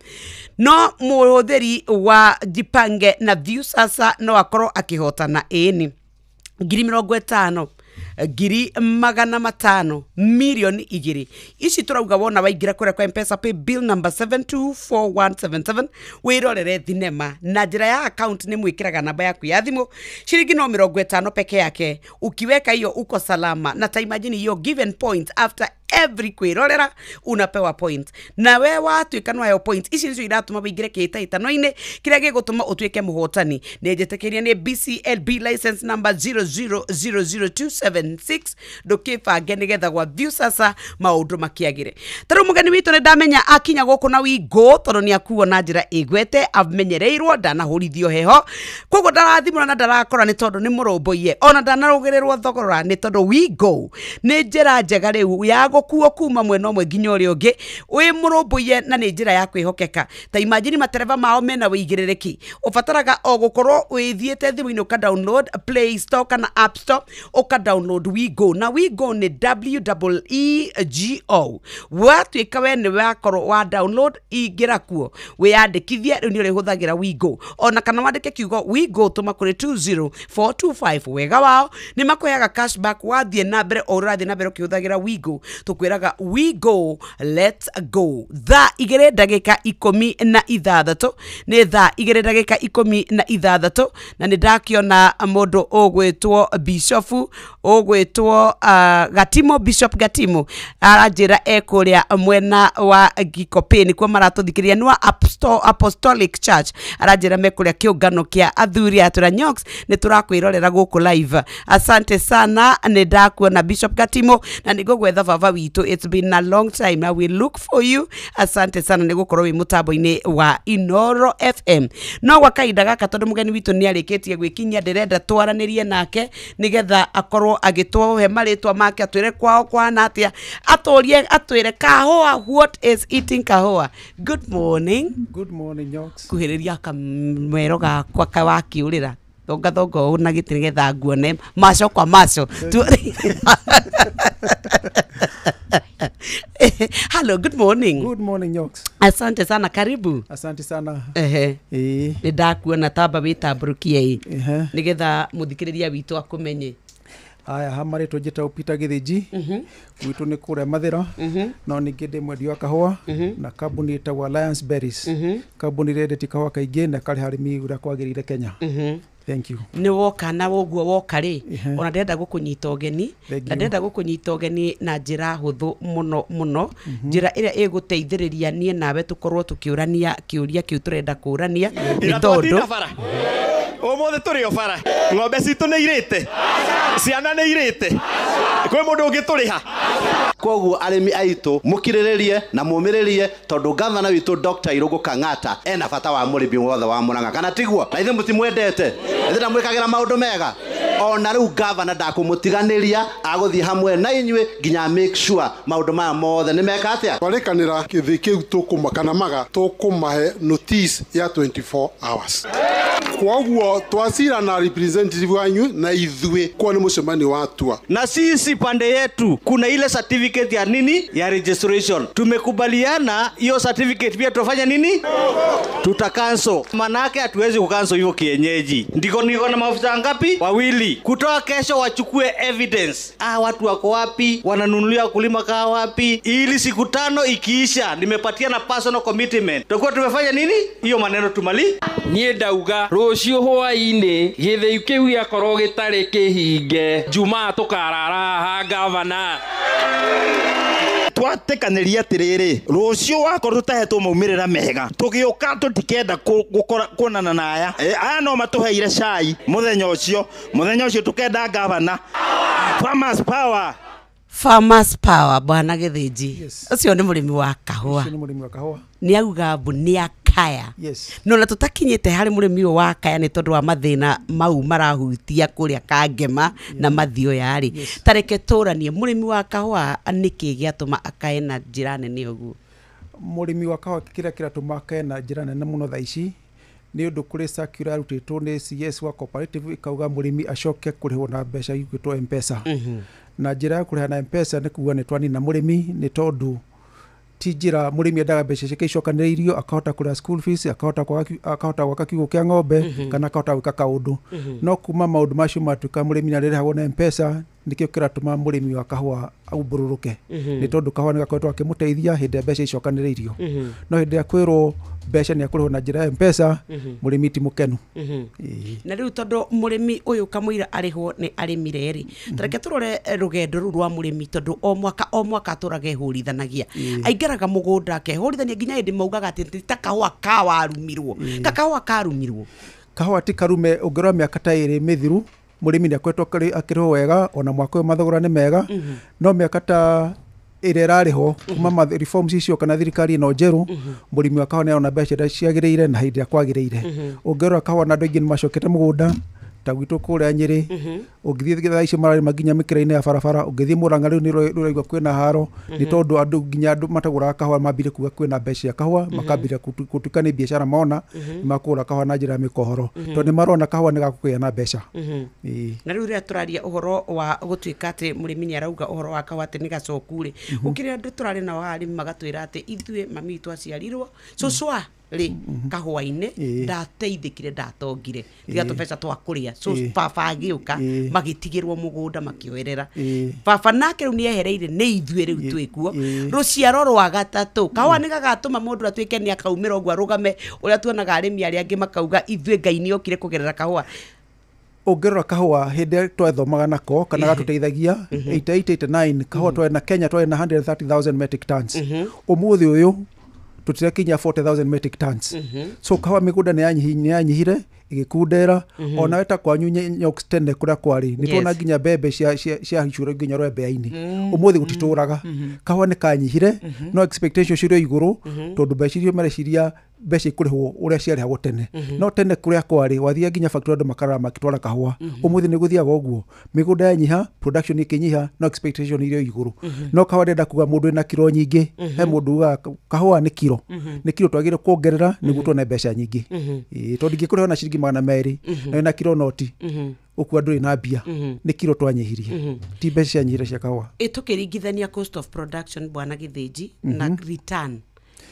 No mũhũthĩri wa Jipange na Viusasa no akorwo akĩhotana ĩni 50,000, 500,000, 2 mirioni. Ici tũrauga wona waingĩra kũrĩa kwa Mpesa pay bill number 724177, wĩrorere thinema na njĩra ya account. Nĩ mwĩkĩraga namba yaku ya thimũ, shilingi no 50 peke yake. Ukiweka hiyo uko salama, na ta imagine hiyo given points after every kwĩrorera unapewa point, na we watuĩka nĩ waheo point ici nĩcio iratũma wĩingĩre kĩhĩtahĩtano-inĩ kĩrĩa gĩgũtũma ũtuĩke mũhotani. Nĩ njĩtĩkĩria nĩ BCLB license number 0000276. Ndũkĩbange nĩgetha gwa Viusasa maũndũ makĩagĩre. Ta rĩu mũgeni witũ nĩ ndamenya akinya gũkũ na wingo, tondũ nĩ akuo na njĩra ĩgwete, amenyereirwo, ndanahũrithio heho, koguo ndarathimũra na ndarakora nĩ tondũ nĩ mũrũmbũiye, ona ndanarũgĩrĩrwo thogora, nĩ tondũ Wigo nĩ njĩra njega rĩu ya gũkuo kuma mwena ũmwe nginya ũrĩa ũngĩ wĩ mũrũmbũiye, na nĩ njĩra ya kwĩhokeka. Ta imagine matereba mao mena wĩigĩrĩrĩki, ũbataraga o gũkorwo wĩthiĩte thimũ-inĩ ũka download Play Store kana App Store, ũka download Wigo, na Wigo nĩ WEEGO. Watuĩka we nĩ wakorwo wa download, ingĩra kuo wĩyandĩkithie, rĩu nĩ ũrĩhũthagĩra Wigo, ona kana wandĩke kiugo Wigo tũma kũrĩ 20425. Wega wao nĩ makũheaga cashback wathiĩ na mbere o ũrathiĩ na mbere ũkĩhũthagĩra Wigo. Tũkwĩraga Wigo, let's go. Thaa 2:16, nĩ thaa 2:16, na nĩ ndakĩona mũndũ ũgwĩtwo bishofu, ũgwĩtwo Gatimo, Bishop Gatimo, aranjĩra e kũrĩa mwena wa Gikopĩ nĩkuo maratũthikĩrĩria, nĩ wa Apostolic Church. Aranjĩra me kũrĩa kĩũngano kĩa athuri atũra Nyox, nĩ tũrakwĩrorera gũkũ live. Asante sana, nĩ ndakuona Bishop Gatimo, na nĩ ngũgwetha baba. witũ. It's been a long time, I will look for you. Asante sana nĩ gũkorwo wĩ mũtambo-inĩ wa Inoro FM. No gwa kahinda gaka tondũ mũgeni witũ nĩ arĩkĩtie gwĩkinyia, ndĩrenda twaranĩrie nake nĩgetha akorwo agĩtũhe marĩtwa make, atwĩre kwao kwana atĩa, atũrie atwĩre kahũa, what is eating kahũa. Good morning. Good morning, Nyox. Kuhĩrĩria kamwero gakwa kawakĩũrĩra thonga thonga ũũ na gĩtĩ nĩgetha nguone maco kwa maco. Hello, good morning. Good morning, Nyox. Asante sana, karibu. Asante sana. Ehe. Nĩ ndakuona tamba wĩtambũrũkie ĩ nĩgetha mũthikĩrĩria witũ akũmenye. Aya, ha marĩtwa njĩtagwo Peter Gĩthĩnji. Gwitũ nĩ kũrĩa Mathĩra. No ningĩ ndĩ mwendia wa kahũa na kambuni ĩtagwo Alliance Berries. Kambuni ĩrĩa yendetie kahũa kaingĩ na ĩkarĩha arĩmi ũrĩa kwagĩrĩire Kenya. Thank you. Nĩ woka na ũguo woka rĩ, ona ndĩrenda gũkũnyita ũgeni, na ndĩrenda gũkũnyita ũgeni na njĩra hũthũ mũno mũno, njĩra ĩrĩa ĩgũteithĩrĩria niĩ nawe tũkorwo tũkĩũrania kĩũria kĩu tũrenda kũũrania, nĩ tondũ ũmũthĩ tũrĩ o bara, ng'ombe citũ nĩ irĩte, ciana nĩ irĩte, kwĩ mũndũ ũngĩtũrĩha. Koguo arĩmi aitũ mũkirĩrĩrie na mũmĩrĩrie tondũ gavana witũ Dr. Irũngũ Kang'ata ena bata wa mũrĩmi wothe wa Murang'a, kana tiguo? Na ithuĩ mũtimwendete, ithuĩ ndamwĩkagĩra maũndũ mega. Ona rĩu gavana ndakũmũtiganĩria, agũthiĩ hamwe na inyuĩ nginya make sure maũndũ maya mothe nĩ meka atĩa. Twarĩkanĩra gĩthĩ kĩu tũkũma kana maga tũkũmahe notice ya 24 hours. Koguo twacira na representative wanyu na ithuĩ kwa nĩ mũcemanio wa tua. Na sisi pande yetu kuna ile certificate ya nini ya registration. Tumekubaliana hiyo certificate pia tutafanya nini? Tutacancel. Manake hatuwezi kucancel hivyo kienyeji. Ndiko niko na maafisa ngapi? Wawili. Kutoa kesho wachukue evidence. Watu wako wapi? Wananunulia kulima kaa wapi? Ili siku 5 ikiisha nimepatia na personal commitment. Tutakuwa tumefanya nini? Hiyo maneno tumali. Niĩ ndauga rũciũ hwaĩ-inĩ gĩthĩi kĩu gĩakorwo gĩtarĩ kĩhinge, Jumaa tũkarara haha gavana. Twatekanĩria atĩrĩrĩ, rũciũ wakorwo tũtahetwo maumĩrĩra mega, tũgĩũka tũtikenda kuonana na aya. Aya no matũheire cai mũthenya ũcio tũkenda gavana. Farmers power. Farmers power, bwana Gĩthĩnji. Ũcio nĩ mũrĩmi wa kahũa. Ũcio nĩ mũrĩmi wa kahũa. Nĩ auga mbu nĩ akaya. Yes. No na tũtakinyĩte harĩ mũrĩmi ũyũ wa kaya nĩ tondũ wa mathĩna mau marahutia kũrĩa Kangema na Mathioya rĩ. Ta reke tũranie mũrĩmi wa kahũa nĩkĩ gĩatũma akae na njĩra nene ũguo? Mũrĩmi wa kahũa kĩrĩa kĩratũma akae na njĩra nene mũno thaa ici nĩ ũndũ kũrĩ circular yarutĩtwo nĩ CS wa cooperative ĩkauga mũrĩmi acoke kũrĩhwo na mbeca igwĩtwo M-Pesa. Na njĩra ya kũrĩha na M-Pesa nĩ kuga nĩ twanina mũrĩmi, nĩ tondũ ti njĩra mũrĩmi endaga mbeca ciake icokanĩrĩirio, akahota kũrĩha school fees, akahota gwaka kiugũ kĩa ng'ombe, kana akahota gwĩka kaũndũ. No kuma maũndũ macio matuĩka mũrĩmi nĩarĩrĩhagwo na M-Pesa, nĩkĩo kĩratũma mũrĩmi wa kahũa aumbũrũrũke. Nĩ tondũ kahũa nĩgakoretwo akĩmũteithia hĩndĩ ĩrĩa mbeca icokanĩrĩirio. No hĩndĩ ĩrĩa kwĩrwo mbeca nĩ akũrĩhwo na njĩra ya M-Pesa, mũrĩmi ti mũkenu. Na rĩu tondũ mũrĩmi ũyũ kamũira arĩhwo nĩ arĩmire rĩ, ta reke tũrore rũgendo rũu rwa mũrĩmi, tondũ o mwaka atũraga ehũrithanagia, aingĩraga mũgũnda akehũrithania nginya hĩndĩ maugaga atĩ ti ta kahũa kawarumirwo. Kakahũa karumirwo. Kahũa ti karume, ũngĩrora mĩaka ta ĩrĩ mĩthiru mũrĩmi nĩ akoretwo akĩrĩhwo wega, ona mwaka ũyũ mathogora nĩ mega, no mĩaka ta ĩrĩa ĩrarĩhwo kuma reforms icio kana thirikari ĩno njerũ, mũrĩmi wa kahũa nĩarona mbeca iria ciagĩrĩire na hĩndĩ ĩrĩa kwagĩrĩire. Ũngĩrora kahũa na andũ aingĩ nĩmacokete mũgũnda ta gwitũ kũrĩa Nyĩrĩ, ũngĩthiĩ thaa ici mararĩma nginya mĩkĩra-inĩ ya barabara, ũngĩthiĩ Murang'a rĩu nĩ ũraigua kwĩna haro, nĩ tondũ andũ nginya andũ matagũraga kahũa mambire kuga kwĩna mbeca cia kahũa, makambĩrĩria gũtuĩka nĩ biacara mona, nĩmakũgũra kahũa na njĩra ya mĩkohoro, tondũ nĩmarona kahũa nĩgakũgĩa na mbeca. Na rĩu rĩrĩa tũraria ũhoro wa gũtuĩka atĩ mũrĩmi nĩ arauga ũhoro wa kahũa atĩ nĩ gacoku rĩ, gũkĩrĩ andũ tũrarĩ nao arĩmi magatwĩra atĩ ithuĩ mami witũ aciarirwo cũcũ rĩ kahũa-inĩ ndateithĩkire ndatongire tiga tũbeca twa kũrĩa, so baba agĩũka magĩtigĩrwo mũgũnda makĩoerera, baba nake rĩu nĩehereire nĩ ithuĩ rĩu twĩkuo rũciaro rwa gatatũ. Kahũa nĩ gagatũma mũndũ atuĩke nĩ akaumĩra ũguo arũgame ũrĩa tuonaga arĩmi arĩa angĩ makauga ithuĩ Ngai nĩokire kũgerera kahũa. Ũngĩrora kahũa hĩndĩ ĩrĩa twathomaga nako kana gatũteithagia 88 89 kahũa twarĩ na Kenya twarĩ na 130,000 metric tons. Ũmũthĩ ũyũ tũtirakinya 40,000 metric tons. So kahũa mĩgũnda nĩ yanyihire, Ĩgĩkundera onawe ta kwanyu Nyox tene kũrĩa kwarĩ nĩ tuona nginya mbembe cia cia icuro nginya rwembea-inĩ. Ũmũthĩ gũtitũraga. Kahũa nĩ kanyihire, no expectation cirĩ igũrũ tondũ mbeca iria mareciria mbeca ikũrĩhwo ũrĩa ciarĩhagwo tene. No tene kũrĩa kwarĩ wathiaga nginya factory andũ makarara makĩtwara kahũa. Ũmũthĩ nĩ gũthiaga ũguo, mĩgũnda yanyiha, production ĩkĩnyiha, no expectation irĩ igũrũ. No kahũa ndĩrenda kuga mũndũ wĩna kiro nyingĩ, he mũndũ ugaga kahũa nĩ kiro, nĩ kiro twagĩrĩire kuongerera nĩguo tuone mbeca nyingĩ. Ĩĩ, tondũ ingĩkũrĩha na ciringi 200 na wĩna kiro noti ũkua ndũrĩ na mbia, nĩ kiro twanyihirie, ti mbeca cianyihire cia kahũa. Ĩtũkĩringithania cost of production, bwana Gĩthĩnji, na return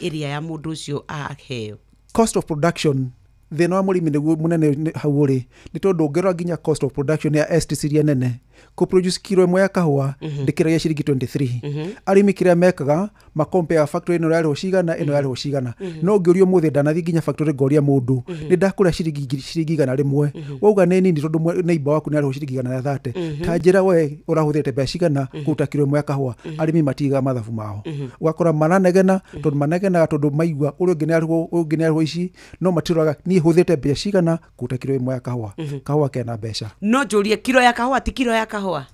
ĩrĩa ya mũndũ ũcio aheo. Cost of production, thĩna wa mũrĩmi nĩguo mũnene hau ũrĩ nĩ tondũ ũngĩrora nginya cost of production ya estates iria nene kũ-produce kiro ĩmwe ya kahũa ndĩkĩragia ciringi 23. Arĩmi kĩrĩa mekaga makompea factory ĩno yarĩhwo cigana, ĩno yarĩhwo cigana. No ũngĩũria ũmũthĩ, ndanathiĩ nginya factory ngoria mũndũ, nĩ ndakũrĩa ciringi 100, wauga nĩ nini tondũ neighbor waku nĩ arĩhwo ciringi 130. Ta njĩra we ũrahũthĩrĩte mbeca cigana kũruta kiro ĩmwe ya kahũa? Arĩmi matigaga mathabu mao. Ũgakora maranegena tondũ manegenaga tondũ maigua ũrĩa ũngĩ nĩ arĩhwo, ũrĩa ũngĩ nĩ arĩhwo ici, no matiroraga niĩ hũthĩrĩte mbeca cigana kũruta kiro ĩmwe ya kahũa. Kahũa kena mbeca. No njũrie, kiro ya kahũa ti kiro ya kahũa,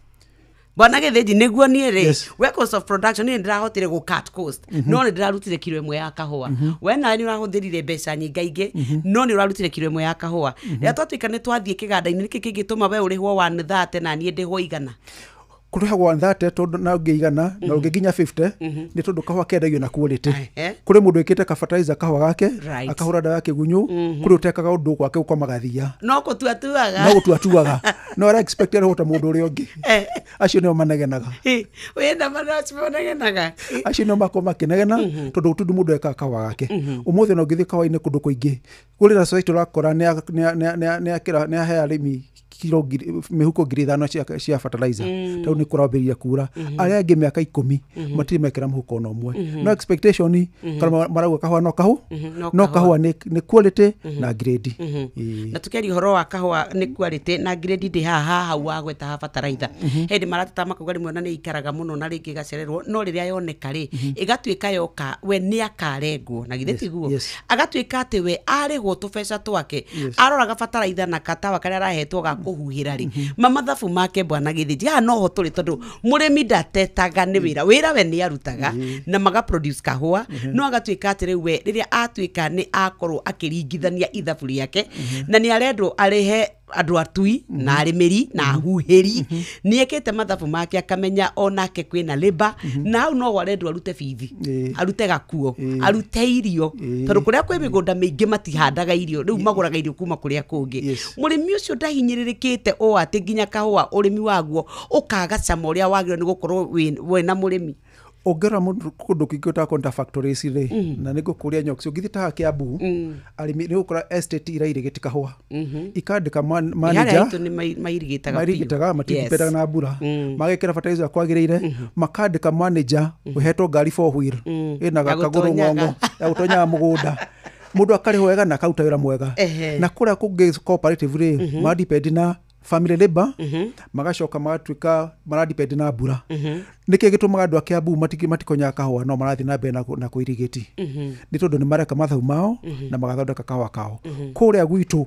bwana Gĩthĩnji? Nĩguo niĩ rĩ, we cost of production niĩ ndĩrahotire gũ cut cost, no nĩ ndĩrarutire kiro ĩmwe ya kahũa. We nawe nĩ ũrahũthĩrire mbeca nyingaingĩ, no nĩ ũrarutire kiro ĩmwe ya kahũa. Rĩrĩa twatuĩka nĩ twathiĩ kĩganda-inĩ, nĩkĩ kĩngĩtũma we ũrĩhwo 130 na niĩ ndĩhwo 100? Kũrĩhagwo 130 tondũ na ũngĩ 100 na ũngĩ nginya 50 nĩ tondũ kahũa kendagio na quality. Kũrĩ mũndũ wĩkĩte ka fertilizer kahũa gake, akahũra ndawa ya kĩgunyũ, kũrĩ ũtekaga ũndũ gwake gũkomaga thia. No gũtuatuaga. No gũtuatuaga, no ara expect arĩhwo ta mũndũ ũrĩa ũngĩ. Acio nĩo manegenaga. Wĩna manegenaga. Acio nĩo makorwo makĩnegena tondũ gũtirĩ mũndũ ekaga kahũa gake. Ũmũthĩ no ũngĩthiĩ kahũa-inĩ kũndũ kũingĩ, kũrĩ na society ũrakora nĩ ahe arĩmi kiro mĩhuko 5,000 cia fertilizer tondũ nĩ kũrambĩrĩria kura. Arĩa angĩ mĩaka 10 matirĩ mekĩra mũhuko ona ũmwe, no expectation kana marauga kahũa no kahũ, no kahũa nĩ quality na grade. Na tukiaria ũhoro wa kahũa nĩ quality na grade, ndĩ haha hau wagweta ha bataraitha, hĩndĩ marateta makauga rĩmwe ona nĩ ikaraga mũno na rĩngĩ ĩgacererwo, no rĩrĩa yoneka rĩ, ĩgatuĩka yoka we nĩ akarengwo na githĩ tiguo? Agatuĩka atĩ we arĩhwo tũbeca twake, aroraga bataraitha na katawa karĩa arahetwo ga kũhuhĩra rĩ, mamathabu make, bwana Gĩthĩnji, haha noho tũrĩ tondũ mũrĩmi ndatetaga nĩ wĩra, wĩra we nĩ arutaga na maga produce kahũa, no agatuĩka atĩ rĩu we rĩrĩa atuĩka nĩ akorwo akĩringithania ithabu rĩake na nĩ arendwo arĩhe andũ atui na arĩmĩri na ahuhĩri, nĩ ekĩte mathabu make akamenya onake kwĩna labor, na hau no arendwo arute bithi, arute gakuo, arute irio, tondũ kũrĩa kwĩ mĩgũnda mĩingĩ matihandaga irio, rĩu magũraga irio kuma kũrĩa kũngĩ. Mũrĩmi ũcio ndahinyĩrĩrĩkĩte ũũ atĩ nginya kahũa ũrĩmi waguo ũkaga cama ũrĩa wagĩrĩirwo nĩ gũkorwo wĩna mũrĩmi. Ũngĩrora kũndũ kũingĩ ũtakwenda factories rĩ, na nĩ ngũkũria Nyox, ũngĩthiĩ ta haha Kiambu, arĩmi nĩ ũgũkora estate irairĩgĩti kahũa, ikandĩka manager. Haitũ nĩ mairigĩtaga biũ. Mairigĩtaga, matidipendaga na mbura, magekĩra fertilizer kwagĩrĩire, makandĩka manager ũhetwo ngari four wheel ĩna gakagũrũ ng'ong'o ya gũtonyaga mũgũnda, mũndũ akarĩhwo wega na akaruta wĩra mwega. Na kũrĩa kũngĩ cooperative rĩ, madepend na family labor, magacoka magatuĩka maradepend na mbura. Nĩkĩ gĩtũmaga andũ a Kiambu matikonyaga kahũa no marathiĩ na mbere na kũirigĩti? Nĩ tondũ nĩ mareka mathabu mao na magathondeka kahũa kao. Kũrĩa gwitũ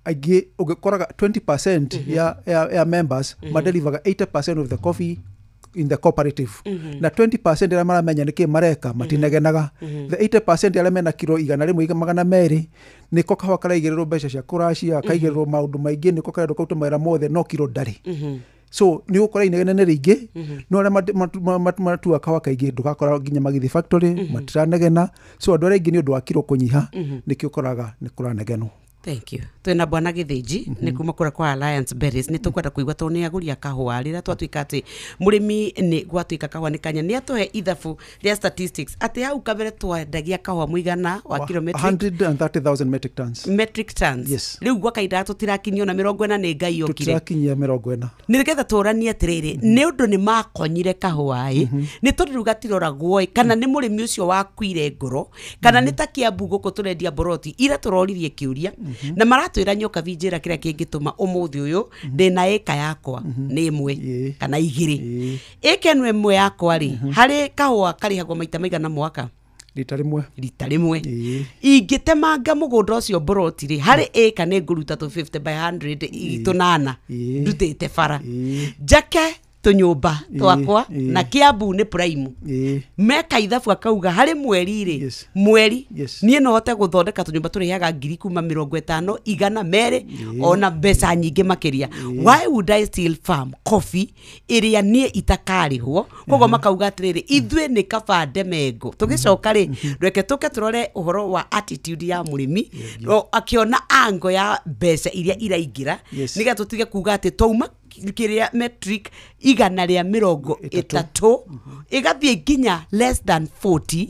aingĩ ũgĩkoraga 20% ya members madelivaga 80% of the coffee in the cooperative, na 20% arĩa maramenya nĩkĩ mareka matinegenaga. The 80% arĩa mena kiro 100, 200, nĩko kahũa karaigĩrĩrwo mbeca cia kũracia, kaigĩrĩrwo maũndũ maingĩ, nĩko karendwo karute mawĩra mothe, no kiro ndarĩ. So nĩ ũgũkora inegene nĩ rĩingĩ, no arĩa matuaga kahũa kaingĩ ndũgakora nginya magĩthiĩ factory matiranegena. So andũ arĩa aingĩ nĩ ũndũ wa kiro kũnyiha nĩkĩo ũkoraga nĩ kũranegenwo. Thank you. Twina bwana Githinji nĩ kuma kũrĩa kwa Alliance Berries, nĩ tũkwenda kũigua tondũ nĩ agũri a kahũa, rĩrĩa twatuĩka atĩ mũrĩmi nĩ gwatuĩka kahũa nĩ kanya, nĩ atũhe ithabu rĩa statistics atĩ hau kabere twendagia kahũa mũigana wa kilo metric 130,000 metric tons. Metric tons. Yes. Rĩu gwa kahinda tũtirakinyia ona 40, nĩ Ngai okire. Tũtirakinyia 40. Nĩgetha tũranie atĩrĩrĩ, nĩ ũndũ nĩ makonyire kahũa ĩ, nĩ tondũ rĩu gatiroragwo ĩ, kana nĩ mũrĩmi ũcio wakuire ngoro, kana nĩ ta Kiambu gũkũ tũrendia mboroti ira tũroririe kĩũria na maratwĩra nyoka vinjĩra kĩrĩa kĩngĩtũma ũmũthĩ ũyũ ndĩna ĩka yakwa nĩ 1 kana 2, ĩka ĩno 1 yakwa rĩ, harĩ kahũa karĩhagwo maita maigana mwaka? Rita rĩmwe. Rita rĩmwe. Ingĩtemanga mũgũnda ũcio mboroti rĩ, harĩ ĩka nĩ ngũruta tũ 50 by 100 tũnana ndutĩte bara, njake tũnyũmba twakwa na Kiambu nĩ prime. Meka ithabu akauga harĩ mweri rĩ, mweri niĩ no hote gũthondeka tũnyũmba tũrĩhaga ngiri kuma 50 igana merĩ ona mbeca nyingĩ makĩria. Why would I still farm coffee ĩrĩa niĩ itakarĩhwo? Koguo makauga atĩrĩrĩ, ithuĩ nĩ kaba ndemengo. Tũgĩcoka rĩ, reke tũke tũrore ũhoro wa attitude ya mũrĩmi akĩona ango ya mbeca iria iraingĩra, nĩgetha tũtige kuga atĩ twauma kĩrĩa metric 130 ĩgathiĩ nginya less than 40,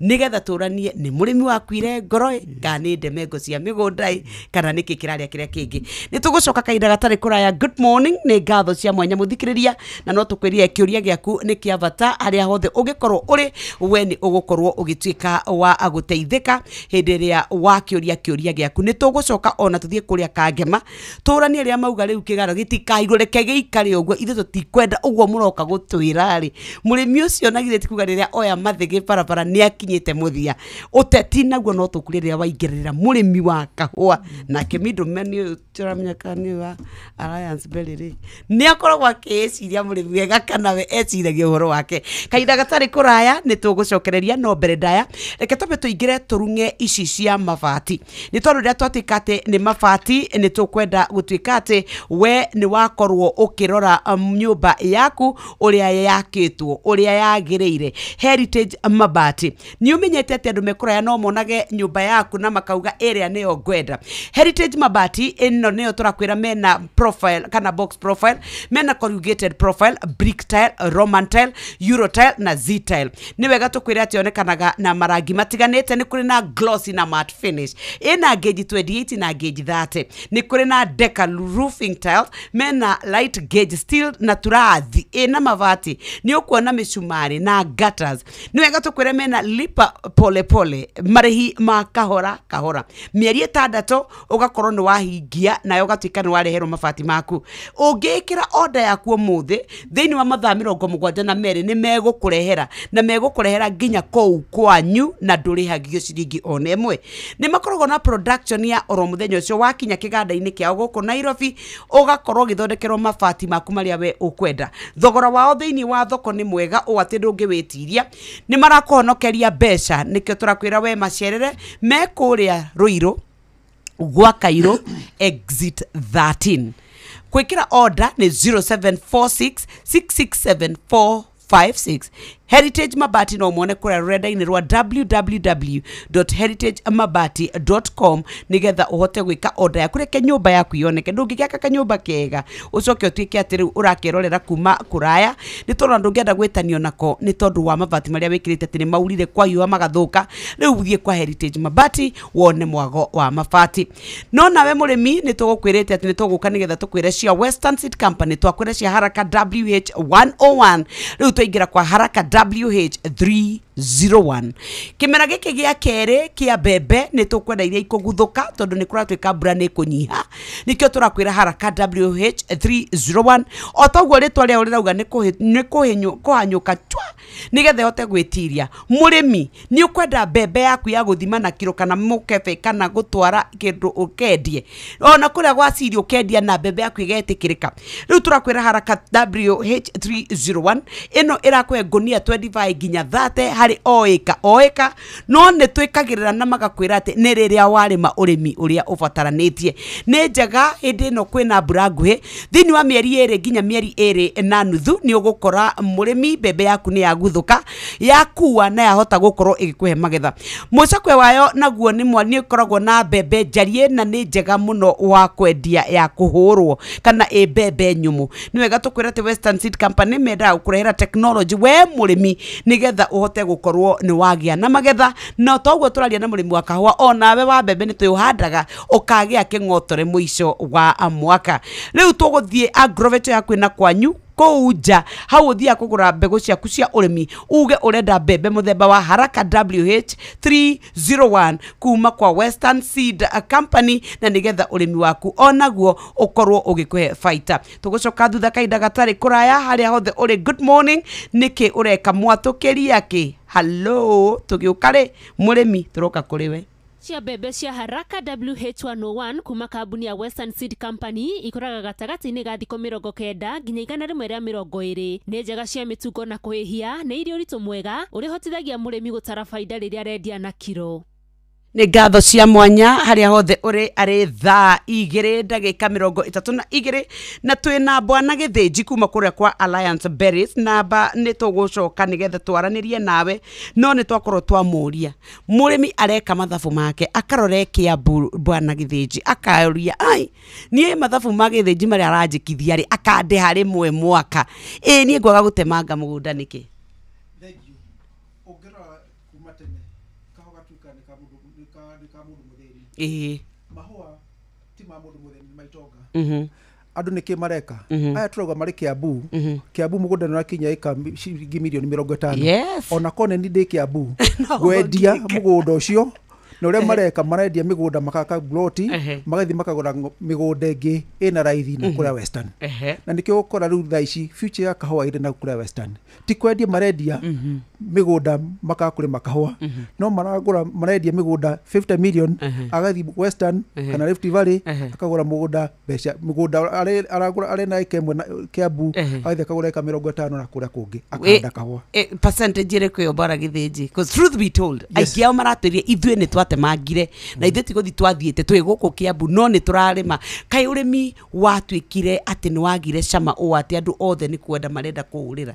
nĩgetha tũranie nĩ mũrĩmi wakuire ngoro kana nĩ ndemengo cia mĩgũnda kana nĩkĩ kĩrarĩa kĩrĩa kĩngĩ. Nĩ tũgũcoka kahinda gatarĩ kũraya. Good morning, nĩ ngatho cia mwanya mũthikĩrĩria, na no tũkwĩrire kĩũria gĩaku nĩ kĩa bata harĩa hothe ũngĩkorwo ũrĩ, we nĩ ũgũkorwo ũgĩtuĩka wa gũteithĩka hĩndĩ ĩrĩa wakĩũria kĩũria gĩaku. Nĩ tũgũcoka ona tũthiĩ kũrĩa Kangema tũranie arĩa mauga rĩu kĩgaro gĩtikaigwo, reke gĩikare ũguo, ithuĩ tũtikwenda ũguo mũroka gũtwĩra rĩ. Mũrĩmi ũcio na githĩ ti kuga rĩrĩa oya mathĩgĩ barabara nĩ akinyĩte mũthia. Ũteti naguo no tũkũrie rĩrĩa waingĩrĩra mũrĩmi wa kahũa nake middleman ũyũ tũramenya kana nĩ wa Alliance Berry rĩ, nĩ akoragwo akĩĩciria mũrĩmi wega kana we eciragia ũhoro wake. Kahinda gatarĩ kũraya nĩ tũgũcokereria, no mbere ndaya reke twambe tũingĩre tũrung'e ici cia mabati, nĩ tondũ rĩrĩa twatuĩka atĩ nĩ mabati nĩ tũkwenda gũtuĩka atĩ we nĩ wakorwo ũkĩrora nyũmba yaku ũrĩa yakĩtwo, ũrĩa yagĩrĩire. Heritage Mabati, nĩ ũmenyete atĩ andũ mekũraya no monage nyũmba yaku na makauga ĩrĩa nĩyo ngwenda. Heritage Mabati ĩno nĩyo tũrakwĩra mena profile kana box profile, mena corrugated profile, brick tile, Roman tile, Euro tile na Z tile. Nĩ wega tũkwĩre atĩ yonekanaga na marangi matiganĩte, nĩ kũrĩ na glossy na matte finish, ĩna gauge 28 na gauge 30, nĩ kũrĩ na deca roofing tile, mena light gauge steel na turathi ĩna mabati, nĩ ũkuona mĩcumarĩ na gutters. Nĩ wega tũkwĩre mena lipa pole pole, marĩhi ma kahora kahora, mĩeri 6 ũgakorwo nĩ wahingia nayo ũgatuĩka nĩ wareherwo mabati maku. Ũngĩĩkĩra order yaku ũmũthĩ thĩinĩ wa mathaa 72 nĩ megũkũrehera, na megũkũrehera nginya kũu kwanyu na ndũrĩhagio ciringi ona ĩmwe. Nĩ makoragwo na production ya oro mũthenya ũcio wakinya kĩganda-inĩ kĩao gũkũ Nairobi, ũgakorwo ũgĩthondekerwo mabati maku marĩa we ũkwenda. Thogora wao thĩinĩ wa thoko nĩ mwega ũũ atĩ ndũngĩwĩtiria, nĩ marakũhonokeria mbeca. Nĩkĩo tũrakwĩra we macerere me kũrĩa Ruiru gwa Cairo exit 13. Kwĩkĩra order nĩ 0746 667 456. Heritage Mabati no muone kũrĩa rũrenda-inĩ rwa www.heritagemabati.com nĩgetha ũhote gwĩka order yaku. Reke nyũmba yaku yoneke, ndũngĩgĩaka kanyũmba kega ũcoke ũtuĩke atĩ rĩu ũrakĩrorera kuma kũraya, nĩ tondũ ndũngĩenda gwĩtanio nako nĩ tondũ wa mabati marĩa wĩkĩrĩte atĩ nĩ maurire kwahiũha magathũka. Rĩu thiĩ kwa Heritage Mabati wone mwago wa mabati. No nawe mũrĩmi nĩ tũgũkwĩrĩte atĩ nĩ tũgũka nĩgetha tũkwĩre cia Western Seed Company, twakwĩra cia Haraka WH101, rĩu twaingĩra kwa Haraka WH301. Kĩmera gĩkĩ gĩa kerĩ kĩa mbembe nĩ tũkwenda iria ikũguthũka tondũ nĩ kũratuĩka mbura nĩ ĩkũnyiha, nĩkĩo tũrakwĩra Haraka WH301. O toguo rĩtwa rĩao rĩrauga nĩ kũhanyũka chwa nĩgetha ĩhote gwĩtiria. Mũrĩmi nĩ ũkwenda mbembe yaku ya gũthima na kiro kana mũkebe kana gũtwara kĩndũ ũkendie, ona kũrĩa gwa ciri ũkendia na mbembe yaku ĩgetĩkĩrĩka. Rĩu tũrakwĩra Haraka WH301 ĩno ĩrakũhe ngũnia 25 nginya 30 harĩ o ĩka o ĩka, no nĩ twĩkagĩrĩra na magakwĩra atĩ nĩ rĩrĩa warĩma ũrĩmi ũrĩa ũbataranĩtie. Nĩ njega hĩndĩ ĩno kwĩna mbura nguhĩ, thĩinĩ wa mĩeri 2 nginya mĩeri 2.5 nĩ ũgũkora mũrĩmi mbembe yaku nĩ yaguthũka yakua na yahota gũkorwo ĩgĩkũhe magetha. Mũcakwe wayo naguo nĩ ĩkoragwo na mbembe njarie na nĩ njega mũno wa kwendia ya kũhũrwo kana ĩ mbembe nyũmũ. Nĩ wega tũkwĩra atĩ Western Seed Company mendaga gũkũrehera technology we mũrĩmi nĩgetha ũhote gũkorwo nĩ wagĩa na magetha. No toguo tũraria na mũrĩmi wa kahũa, onawe wa mbembe nĩ twĩũhandaga ũkagĩa kĩng'otore mũico wa mwaka. Rĩu tũgũthiĩ agrovet yaku ĩna kwanyu Kũu nja hau ũthiaga kũgũra mbegũ ciaku cia ũrĩmi, uge ũrenda mbembe mũthemba wa Haraka WH301 kuma kwa Western Seed Company, na nĩgetha ũrĩmi waku onaguo ũkorwo ũgĩkũhe baita. Tũgũcoka thutha kahinda gatarĩ kũraya. Harĩa hothe ũrĩ, good morning. Nĩkĩ ũreka mwatũkĩria kĩ? Hallo, tũgĩũka rĩ mũrĩmi, tũroka kũrĩ we. Cia mbembe cia Haraka WH101 kuma kambuni ya Western Seed Company ikũraga gatagatĩ-inĩ ga thikũ 90 nginya 120. Nĩ njega cia mĩtungo na kũhĩhia, nĩ irĩ ũritũ mwega ũrĩa ũhotithagia mũrĩmi gũtara baida rĩrĩa arendia na kiro. Nĩ ngatho cia mwanya harĩa hothe ũrĩ. Arĩ thaa 2:32 na twĩna Bwana Gĩthĩnji kuma kũrĩa kwa Alliance Berries. Namba nĩ tũgũcoka nĩgetha twaranĩrie nawe, no nĩ twakorwo twamũria mũrĩmi areka mathabu make akarora Kiambu. Bwana Gĩthĩnji akaũria, ai niĩ mathabu ma Gĩthĩnji marĩa aranjĩkithia rĩ, akandĩha rĩmwe mwaka, ĩ niĩ ngwaga gũtemanga mũgũnda nĩkĩ? Ũngĩrora kuma tene, kahũa gatuĩka nĩ ka mũndũ, nĩ ka mũndũ mũthĩni. Mahũa ti ma mũndũ mũthĩni, nĩ ma itonga. Andũ nĩkĩ mareka? Aya tũrauga marĩ Kiambu. Kiambu mũgũnda nĩ ũrakinya ĩka ciringi mirioni 50. Ona korwo nĩ ndĩ Kiambu, ngwendia mũgũnda ũcio, na ũrĩa mareka, marendia mĩgũnda, makaka ploti, magathiĩ makagũra mĩgũnda ĩngĩ ĩna raithi na kũrĩa Western. Na nĩkĩo ũgũkora rĩu thaa ici future ya kahũa ĩrĩ na kũrĩa Western. Ti kwendia marendia mĩgũnda makaga kũrĩma kahũa, no maragũra, marendia mĩgũnda 50 million, agathiĩ Western kana Rift Valley, akagũra mũgũnda mbeca mũgũnda aragũra arĩ na ĩka ĩmwe na Kiambu, agathiĩ akagũra ĩka 50 na kũrĩa kũngĩ akahanda kahũa. Percentage ĩrĩkũ ĩyo, Bwana Gĩthĩnji? 'Cause truth be told, aingĩ ao maratwĩrire ithuĩ nĩ twatemangire na ithuĩ ti gũthiĩ twathiĩte, twĩ gũkũ Kiambu no nĩ tũrarĩma. Kaĩ ũrĩmi watuĩkire atĩ nĩ wagire cama ũũ atĩ andũ othe nĩ kwenda marenda kũũrĩra?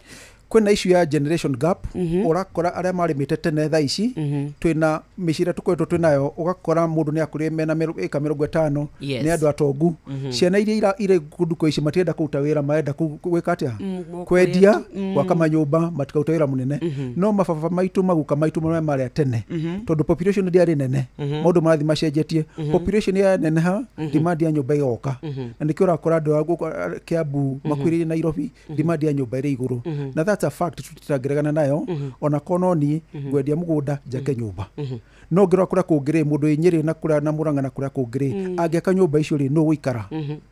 Kwĩna issue ya generation gap. Ũrakora arĩa marĩmĩte tene, thaa ici twĩna mĩciĩ ĩrĩa tũkoretwo twĩnayo, ũgakora mũndũ nĩ akũrire mena ĩka 50, nĩ andũ atongu. Ciana iria irĩ kũndũ kwa ici matirenda kũruta wĩra, marenda gwĩka atĩa? Kwendia, gwaka manyũmba, matikaruta wĩra mũnene. No mababa maitũ, maguka maitũ marĩa marĩa tene, tondũ population ndĩarĩ nene, maũndũ marathiĩ macenjetie. Population yaneneha, demand ya nyũmba ĩgoka, na nĩkĩo ũrakora andũ a gũkũ Kiambu makuhĩrĩirie Nairobi, demand ya nyũmba ĩrĩ igũrũ. Na that's a fact tũtangĩregana nayo. Ona korwo no niĩ ngwendia mũgũnda njake nyũmba. No ngĩrora kũrĩa kũngĩ rĩ, mũndũ wĩ Nyĩrĩ na kũrĩa na Mũrang'a na kũrĩa kũngĩ rĩ, angĩaka nyũmba icio rĩ, nũ gũikara?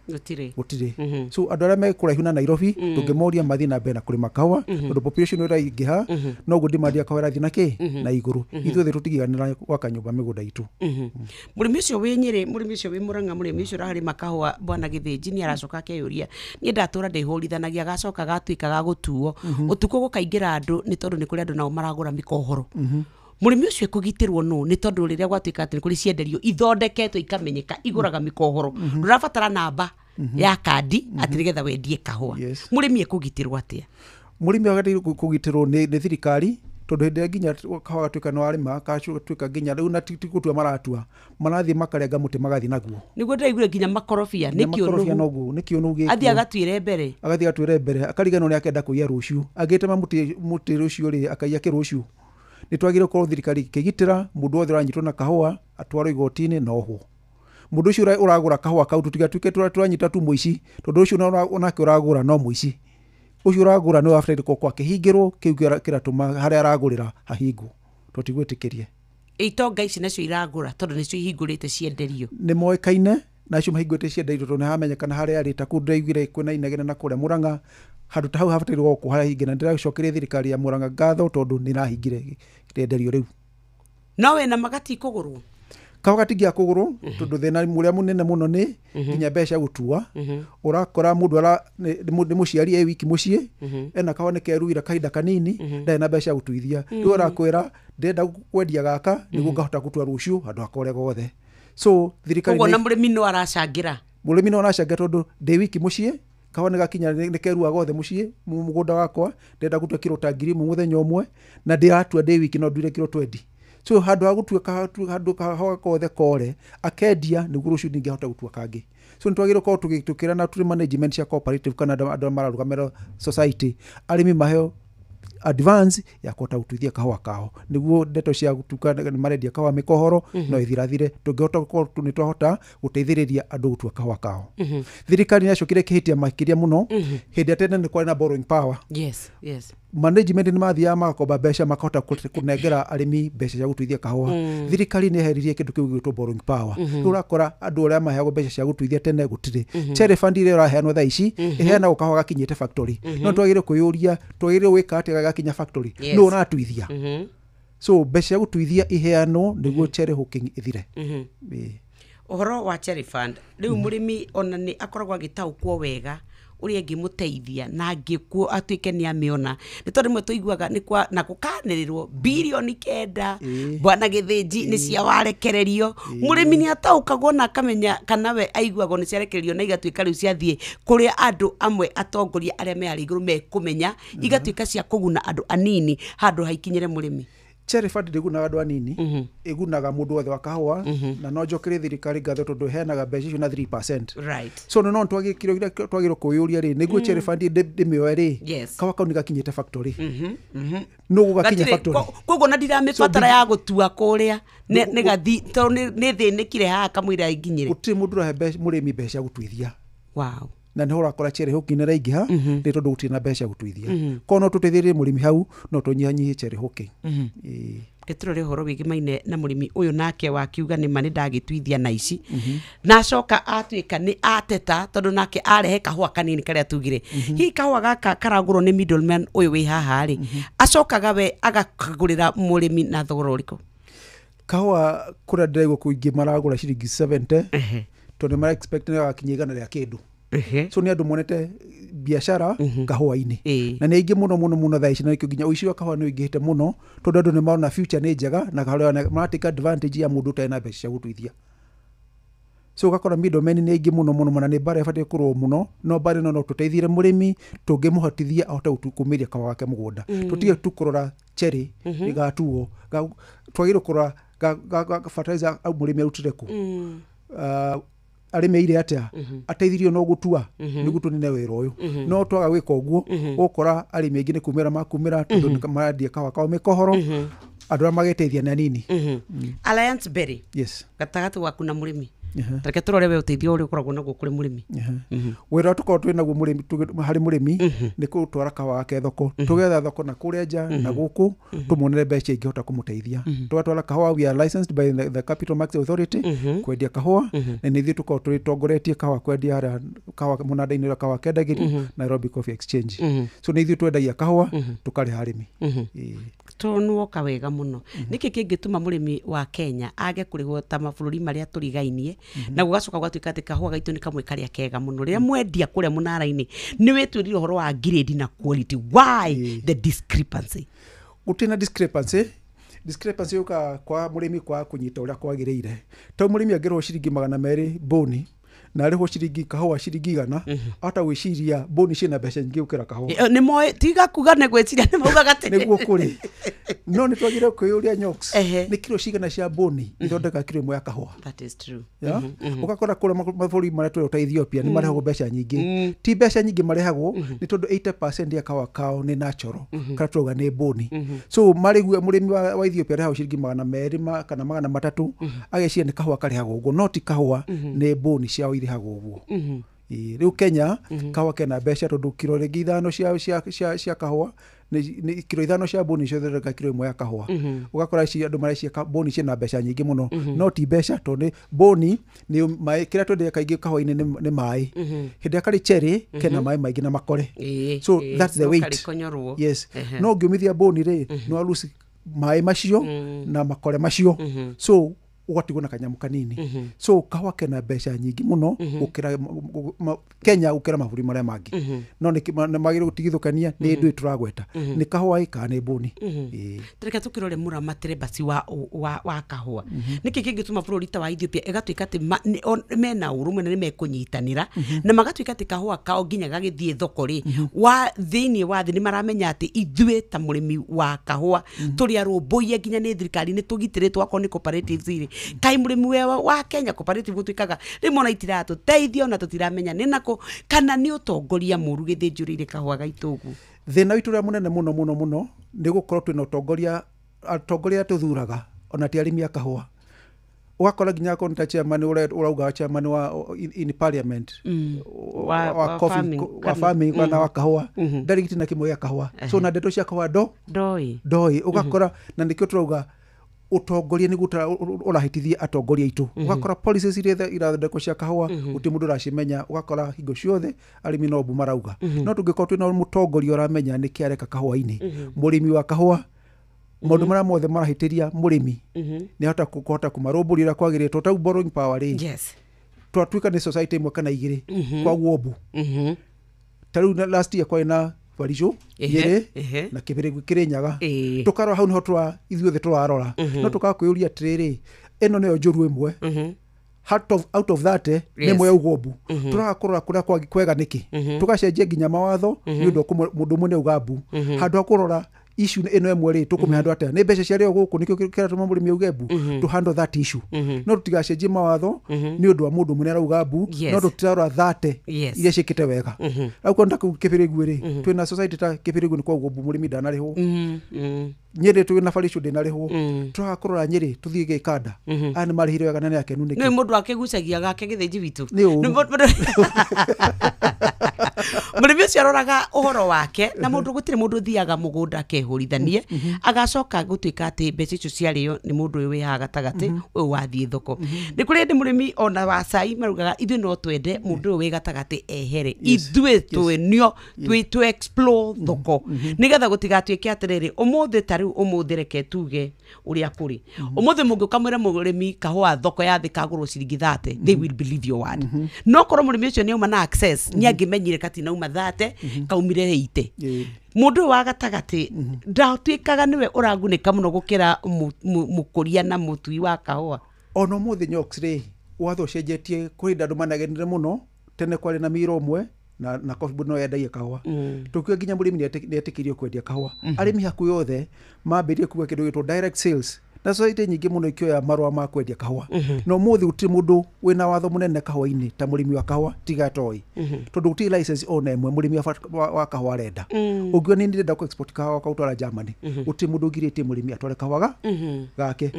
Gũtirĩ. Gũtirĩ. So andũ arĩa me kũraihu na Nairobi, tũngĩmoria mathiĩ na mbere na kũrĩma kahũa, tondũ population ĩraingĩha, noguo demand ya kahũa ĩrathiĩ na kĩ na igũrũ. Ithuothe tũtigiganĩra gwaka nyũmba mĩgũnda itũ. Mũrĩmi ũcio wĩ Nyĩrĩ, mũrĩmi ũcio wĩ Mũrang'a, mũrĩmi ũcio ũrarĩma kahũa, Bwana Gĩthĩnji, nĩ aracoka akeyũria, niĩ ndatũra ndĩhũrithanagia, gacoka gatuĩka ga gũtuo, ũtukũ gũkaingĩra andũ, nĩ tondũ nĩ kũrĩ andũ nao maragũra mĩkohoro. Mũrĩmi ũcio ekũgitĩrwo nũ? Nĩ tondũ rĩrĩa gwatuĩka atĩ nĩ kũrĩ cienderio ithondeketwo ikamenyeka igũraga mĩkohoro, ndũrabatara namba ya kandi atĩ nĩgetha wendie kahũa. Mũrĩmi ekũgitĩrwo atĩa? Mũrĩmi agĩrĩirwo kũgitĩrwo nĩ thirikari, tondũ hĩndĩ ĩrĩa nginya kahũa gatuĩka nĩ warĩma, gatuĩka nginya rĩu na ti gũtua maratua, marathiĩ makarenga mũtĩ magathiĩ naguo. Nĩguo ndĩraiguire nginya makorobia nĩ Nginya makorobia kĩũnũhu. Noguo nĩ kĩũnũhu gĩkĩ. Athiĩ agatuĩre mbere. Agathiĩ agatuĩre mbere, akariganĩrwo nĩ akenda kũiya rũciũ. Angĩtema mũtĩ rũciũ rĩ, akaiya kĩ rũciũ? Nĩ twagĩrĩirwo gũkorwo thirikari ĩkĩgitĩra mũndũ wothe ũranyitwo na kahũa, atwarwo igoti-inĩ na ohwo. Mũndũ ũcio ũragũra kahũa kau, tũtigatuĩke tũranyita tu mũici, tondũ ũcio onake ũragũra no mũici. Ũcio ũragũra nĩ wabataire gũkorwo akĩhingĩrwo kĩu kĩratũma harĩa aragũrĩra hahingwo, tũtigwĩtĩkĩrie. Itonga ici nacio iragũra tondũ nĩcio ihingũrĩte cienderio. Nĩ moĩkaine na acio mahingũrĩte cienderio, tondũ nĩ hamenyekana harĩa arĩ. Ta kũu ndĩraiguire kwĩna inegene na kũrĩa Mũrang'a, handũ ta hau habatairwo gũkorwo harahinge, na ndĩracokeria thirikari ya Mũrang'a ngatho tondũ nĩ ĩrahingire rĩenderio rĩu. No wĩna magatikũgũrwo. Kahũa gatingĩaga kũgũrwo, tondũ thĩna ũrĩa mũnene mũno nĩ nginya mbeca gũtua. Ũrakora mũndũ ara nĩ mũciari e wiki mũciĩ, ena kahũa nĩ keruire kahinda kanini, ndarĩ na mbeca cia gũtuithia. Rĩu arakwĩra, ndĩrenda kwendia gaka nĩguo ngahota gũtua rũciũ handũ hakore gothe. So thirikari Koguo na mũrĩmi no aracangĩra. Mũrĩmi no aracangĩra, tondũ ndĩ wiki mũciĩ, kahũa nĩ gakinya nĩ kerua gothe mũciĩ mũgũnda wakwa, ndĩrenda gũtua kiro ta 1000 mũthenya ũmwe, na ndĩratua ndĩ wiki no nduire kiro 20. So handũ ha gũtua handũ kahũa kothe kore, akendia nĩguo rũciũ ningĩ ahote gũtua kangĩ. So nĩ twagĩrĩirwo gũkorwo tũkĩrana tũrĩ management cia cooperative kana andũ arĩa mararũgamĩrĩra society, arĩmi maheo advance ya kũhota gũtuithia kahũa kao nĩguo ndeto cia gũtuka nĩ marendia kahũa mĩkohoro no ithirathire tũngĩhota gũkorwo nĩ twahota gũteithĩrĩria andũ gũtua kahũa kao. Thirikari nĩ yacokire ĩkĩhĩtia makĩria mũno hĩndĩ ya tene nĩ kwarĩ na borrowing power. Yes, yes. Management nĩ mathiaga magakomba mbeca makahota kũnengera arĩmi mbeca cia gũtuithia kahũa. Thirikari nĩ yeheririe kĩndũ kĩu gĩgwĩtwo borrowing power. Rĩu ũrakora andũ arĩa maheagwo mbeca cia gũtuithia tene gũtirĩ. Cherry fund ĩrĩa ĩraheanwo thaa ici ĩheanagwo kahũa gakinyĩte factory. No twagĩrĩirwo kwĩyũria twagĩrĩirwo gwĩka atĩa gagakinya factory? Nũ ũratuithia? So mbeca cia gũtuithia iheanwo nĩguo cherry hooking ĩthire. Ũhoro wa cherry fund rĩu mũrĩmi ona nĩ akoragwo agĩtaũkwo wega ũrĩa ĩngĩmũteithia na angĩkuo atuĩke nĩ amĩona nĩ tondũ rĩmwe tũiguaga nĩ kwa na gũkanĩrĩrwo birioni 9 bwana Gĩthĩnji nĩ cia warekererio. Mũrĩmi nĩ ataũkagwo na akamenya kana we aiguagwo nĩ ciarekererio na igatuĩka rĩu ciathiĩ kũrĩa andũ amwe atongoria arĩa me harĩa igũrũ mekũmenya igatuĩka cia kũguna andũ anini handũ haikinyĩre mũrĩmi. Cherry fund ndĩgunaga andũ anini, ĩgunaga mũndũ wothe wa kahũa na no njokerie thirikari ngatho tondũ ĩheanaga mbeca icio na 3%. So no twagĩrĩirwo kwĩyũria rĩ nĩguo cherry fund ndĩmĩoe rĩ kahũa kau nĩ gakinyĩte factory. No gũgakinya factory koguo na ndiramĩbatara ya gũtua kũrĩa nĩ gathi tondũ nĩ thĩnĩkire haha kamũira ĩnginyĩre. Gũtirĩ mũndũ ũrahe mũrĩmi mbeca gũtuithia. Wow. Na nĩho ũrakora cherry hooking nĩ ĩraingĩha nĩ tondũ gũtirĩ na mbeca gũtuithia. Korwo no tũteithĩrĩrie mũrĩmi hau no tũnyihanyihie cherry hooking. Tũrore ũhoro wĩgĩmaine na mũrĩmi ũyũ nake wakiuga nĩ ma nĩ ndagĩtuithia na ici na acoka atuĩka nĩ ateta tondũ nake arehe kahũa kanini karĩa tugire. Hihi kahũa gaka karagũrwo nĩ middleman ũyũ wĩ haha rĩ acokaga we agakagũrĩra mũrĩmi na thogora ũrĩkũ? Kahũa kũrĩa ndĩraigua kũingĩ maragũra ciringi 70 tondũ nĩ mara expect nĩ gagakinya 100 rĩa kĩndũ. So nĩ andũ monete biacara kahũa-inĩ na nĩ aingĩ mũno mũno mũno thaa ici na nĩkĩo nginya ũici wa kahũa nĩ ũingĩhĩte mũno tondũ andũ nĩ marona future nĩ njega na maratake advantage ya mũndũ ũtarĩ na mbeca cia gũtuithia. So ũgakora middlemen nĩ aingĩ mũno mũno na nĩ mbara ĩbatiĩ kũrũo mũno no mbara ĩno no tũteithire mũrĩmi tũngĩmũhotithia ahote kũmĩria kahũa gake mũgũnda. Tũtige tu kũrora cherry ĩgatuo, twagĩrĩirwo kũrora fertilizer mũrĩmi arutire kũ, arĩmĩire atĩa, ateithirio no gũtua nĩguo tũnine wĩra ũyũ. No twaga gwĩka ũguo ũgũkora arĩmi aingĩ nĩ kumĩra makumĩra tondũ marendia kahũa kao mĩkohoro andũ arĩa mageteithia nĩ anini. Alliance Berry. Yes. Gatagatĩ waku na mũrĩmi tareke tũrore we ũteithio ũrĩa ũkoragwo naguo kũrĩ mũrĩmi. Wĩra tũkoragwo twĩ naguo mũrĩmi harĩ mũrĩmi nĩ kũtwara kahũa gake thoko, tũgetha thoko na kũrĩa nja na gũkũ tũmuonere mbeca ingĩhota kũmũteithia. Tũgatwara kahũa, we are licensed by the Capital Markets Authority kwendia kahũa na nĩ ithuĩ tũkoragwo tũrĩtongoretie kahũa kwendia harĩa kahũa mũnanda-inĩ ũrĩa kahũa kendagĩrio Nairobi Coffee Exchange. So nĩ ithuĩ twendagia kahũa tũkarĩha arĩmi. Tondũ nĩ woka wega mũno nĩkĩ kĩngĩtũma mũrĩmi wa Kenya age kũrĩhwo ta mabũrũri marĩa tũrigainie na gũgacoka gũgatuĩka atĩ kahũa gaitũ nĩ kamwe karĩa kega mũno rĩrĩa mwendia kũrĩa mũnara-inĩ nĩ wĩtwĩrire ũhoro wa grade na quality. Why the discrepancy? Gũtirĩ na discrepancy. Discrepancy yũkaga kwa mũrĩmi kwa kũnyita ũrĩa kwagĩrĩire. Tondũ mũrĩmi angĩrĩhwo ciringi 200 mbũni na arĩhwo ciringi kahũa ciringi 100 ahota gwĩciria mbũni ciĩna mbeca nyingĩ gũkĩra kahũa. Nĩ moĩ tiga kuga nĩ gwĩciria nĩ maugaga atĩ nĩguo kũrĩ. No nĩ twagĩrĩirwo kwĩyũria Nyox nĩ kiro cigana cia mbũni ithondekaga kiro ĩmwe ya kahũa. That is true. Ũgakora kũrĩa mabũrũri marĩa tũrĩ ta Ethiopia nĩ marehagwo mbeca nyingĩ. Ti mbeca nyingĩ marehagwo nĩ tondũ 80% ya kahũa kao nĩ natural kana turauga nĩ mbũni. So marĩgue mũrĩmi wa Ethiopia arehagwo ciringi 200 kana 300 ageciria nĩ kahũa karehagwo ũguo no ti kahũa nĩ mbũni ciao irĩhagwo ũguo. Rĩu Kenya kahũa kena mbeca tondũ kiro rĩngĩ 5 cia kahũa nĩ kiro 5 cia mbũni cithondekaga kiro 1 ya kahũa. Ũgakora ici andũ mareciria mbũni ciĩna mbeca nyingĩ mũno no ti mbeca tondũ nĩ mbũni nĩ maĩ kĩrĩa twendagia kaingĩ kahũa-inĩ nĩ maĩ. Hĩndĩ ĩrĩa karĩ cherry kena maĩ maingĩ na makore. So that's the weight. Yes. No ũngĩũmithia mbũni rĩ no walusi maĩ macio na makore macio so ũgatigwo na kanyamũ kanini. So kahũa kena mbeca nyingĩ mũno gũkĩra Kenya gũkĩra mabũrũri marĩa mangĩ. No nĩ magĩrĩirwo gũtigithũkania nĩ ndũĩ tũragweta nĩ kahũa ĩ kana nĩ mbũni. Tareke tũkĩrore mũramatĩre basi wa kahũa nĩkĩ kĩngĩtũma bũrũri ta wa Ethiopia ĩgatuĩka atĩ mena ũrũmwe na nĩ mekũnyitanĩra na magatuĩka atĩ kahũa kao nginya gagĩthiĩ thoko rĩ wa thĩinĩ wa thĩ nĩ maramenya atĩ ithuĩ ta mũrĩmi wa kahũa tũrĩ arũmbũiye nginya nĩ thirikari nĩ tũgitĩrĩtwo akorwo nĩ cooperatives rĩ kai mũrĩmi wa Kenya cooperative gũtuĩkaga rĩmwe ona itiratũteithia ona tũtiramenya nĩ nakũ kana nĩ ũtongoria mũru gĩthĩnjũrĩire kahũa gaitũ ũguo. Thĩna witũ ũrĩa mũnene mũno mũno mũno Nĩ gũkorwo twĩna ũtongoria, atongoria tũthuraga ona ti arĩmi a kahũa. Ũgakora nginya akorwo nĩ ta chairman ũrĩa ũrauga chairman wa in parliament wa coffee, wa farming kana wa kahũa, ndarĩ gĩtina kĩmwe gĩa kahũa. So na ndeto cia kahũa ndo ndoi ndoi. Ũgakora na nĩkĩo tũrauga ũtongoria nĩguo ũrahĩtithia atongoria aitũ. Ũgakora policies iria irathondekwo cia kahũa gũtirĩ mũndũ ũracimenya. Ũgakora hingo ciothe arĩmi no mbu marauga. No tũngĩkorwo twĩna mũtongoria ũramenya nĩkĩ areka kahũa-inĩ, mũrĩmi wa kahũa maũndũ marĩa mothe marahĩtĩria mũrĩmi nĩ ahota kũhota kũmarũmbũria ũrĩa kwagĩrĩire. To tau borrowing power rĩ, twatuĩka nĩ society ĩmwe kana igĩrĩ kwa mbu. Ta rĩu last year kwarĩ na Barisho, Nyĩrĩ na Kĩbĩrĩgu Kĩrĩnyaga. Tũkarora hau nĩho ithuothe tũrarora. No tũkaga kwĩyũria atĩrĩrĩ, ĩno nĩyo njũru ĩmwe, out of that nĩ ĩmwe yaugwo mbu. Tũraga kũrora kũrĩa kwega nĩkĩ, tũgacenjia nginya mawatho nĩ ũndũ mũndũ ũmwe nĩ auga mbu. Handũ ha kũrora issue ĩno ĩmwe rĩ, tũkũmĩhandwo atĩa? Nĩ mbeca ciarĩo gũkũ nĩkĩo kĩratũma mũrĩmi auge mbu. Tũ handle that issue. No tũtigacenjie mawatho nĩ ũndũ wa mũndũ ũmwe nĩarauga mbu, no tũtirarora thate iria ciĩkĩte wega. Rĩu korwo nĩ ta kũu Kĩbĩrĩgu rĩ, twĩna society ta Kĩbĩrĩgu nĩ kwaugwo mbu mũrĩmi ndanarĩhwo. Nyĩrĩ twĩna Barisho ndĩnarĩhwo. Tũraga kũrora Nyĩrĩ tũthiĩ Gĩkanda, aya nĩ marĩhire wega na nĩ akenu nĩkĩ? Nĩ mũndũ akĩgucagia gake gĩthĩnji witũ. Nĩ ũru. Mũrĩmi ũcio aroraga ũhoro wake na mũndũ gũtirĩ mũndũ ũthiaga mũgũnda akehũrithanie agacoka gũtuĩka atĩ mbeca icio ciarĩo nĩ mũndũ ũyũ wĩ haha gatagatĩ, ũyũ wathiĩ thoko. Nĩ kũrĩ hĩndĩ mũrĩmi ona wa cai marugaga ithuĩ no twende mũndũ ũyũ wĩ gatagatĩ ehere, ithuĩ twenio twĩ explore thoko nĩgetha gũtigatuĩke atĩrĩrĩ ũmũthĩ ta rĩu ũmũthĩ reke tuge ũrĩa kũrĩ. Ũmũthĩ mũngĩũka mwĩre mũrĩmi kahũa thoko ya thĩ kagũrwo ciringi 30, they will believe your word. No korwo mũrĩmi ũcio nĩauma na access, nĩangĩmenyire katinauma 30 kaumire 80. Mũndũ ũyũ wa gatagatĩ ndatuĩkaga nĩwe ũragunĩka mũno gũkĩra mũkũria na mũtui wa kahũa. Ona ũmũthĩ Nyox rĩ, watho ũcenjetie kũrĩ hĩndĩ andũ managenire mũno. Tene kwarĩ na miro ũmwe na Coffee Board no yendagia kahũa. Tũkiuga nginya mũrĩmi nĩetĩkĩrio kwendia kahũa. Arĩmi hakuhĩ othe mambĩrĩrie kuga kĩndũ gĩtwo direct sales, na society nyingĩ mũno ikĩoya marũa ma kwendia kahũa. Na ũmũthĩ gũtirĩ mũndũ wĩna watho mũnene kahũa-inĩ ta mũrĩmi wa kahũa tiga atoĩ, tondũ gũtirĩ license ona ĩmwe mũrĩmi wa kahũa arenda. Ũngiuga nĩ ndĩrenda kũ export kahũa kaũtwara Germany, gũtirĩ mũndũ ũgirĩtie mũrĩmi atware kahũa gake.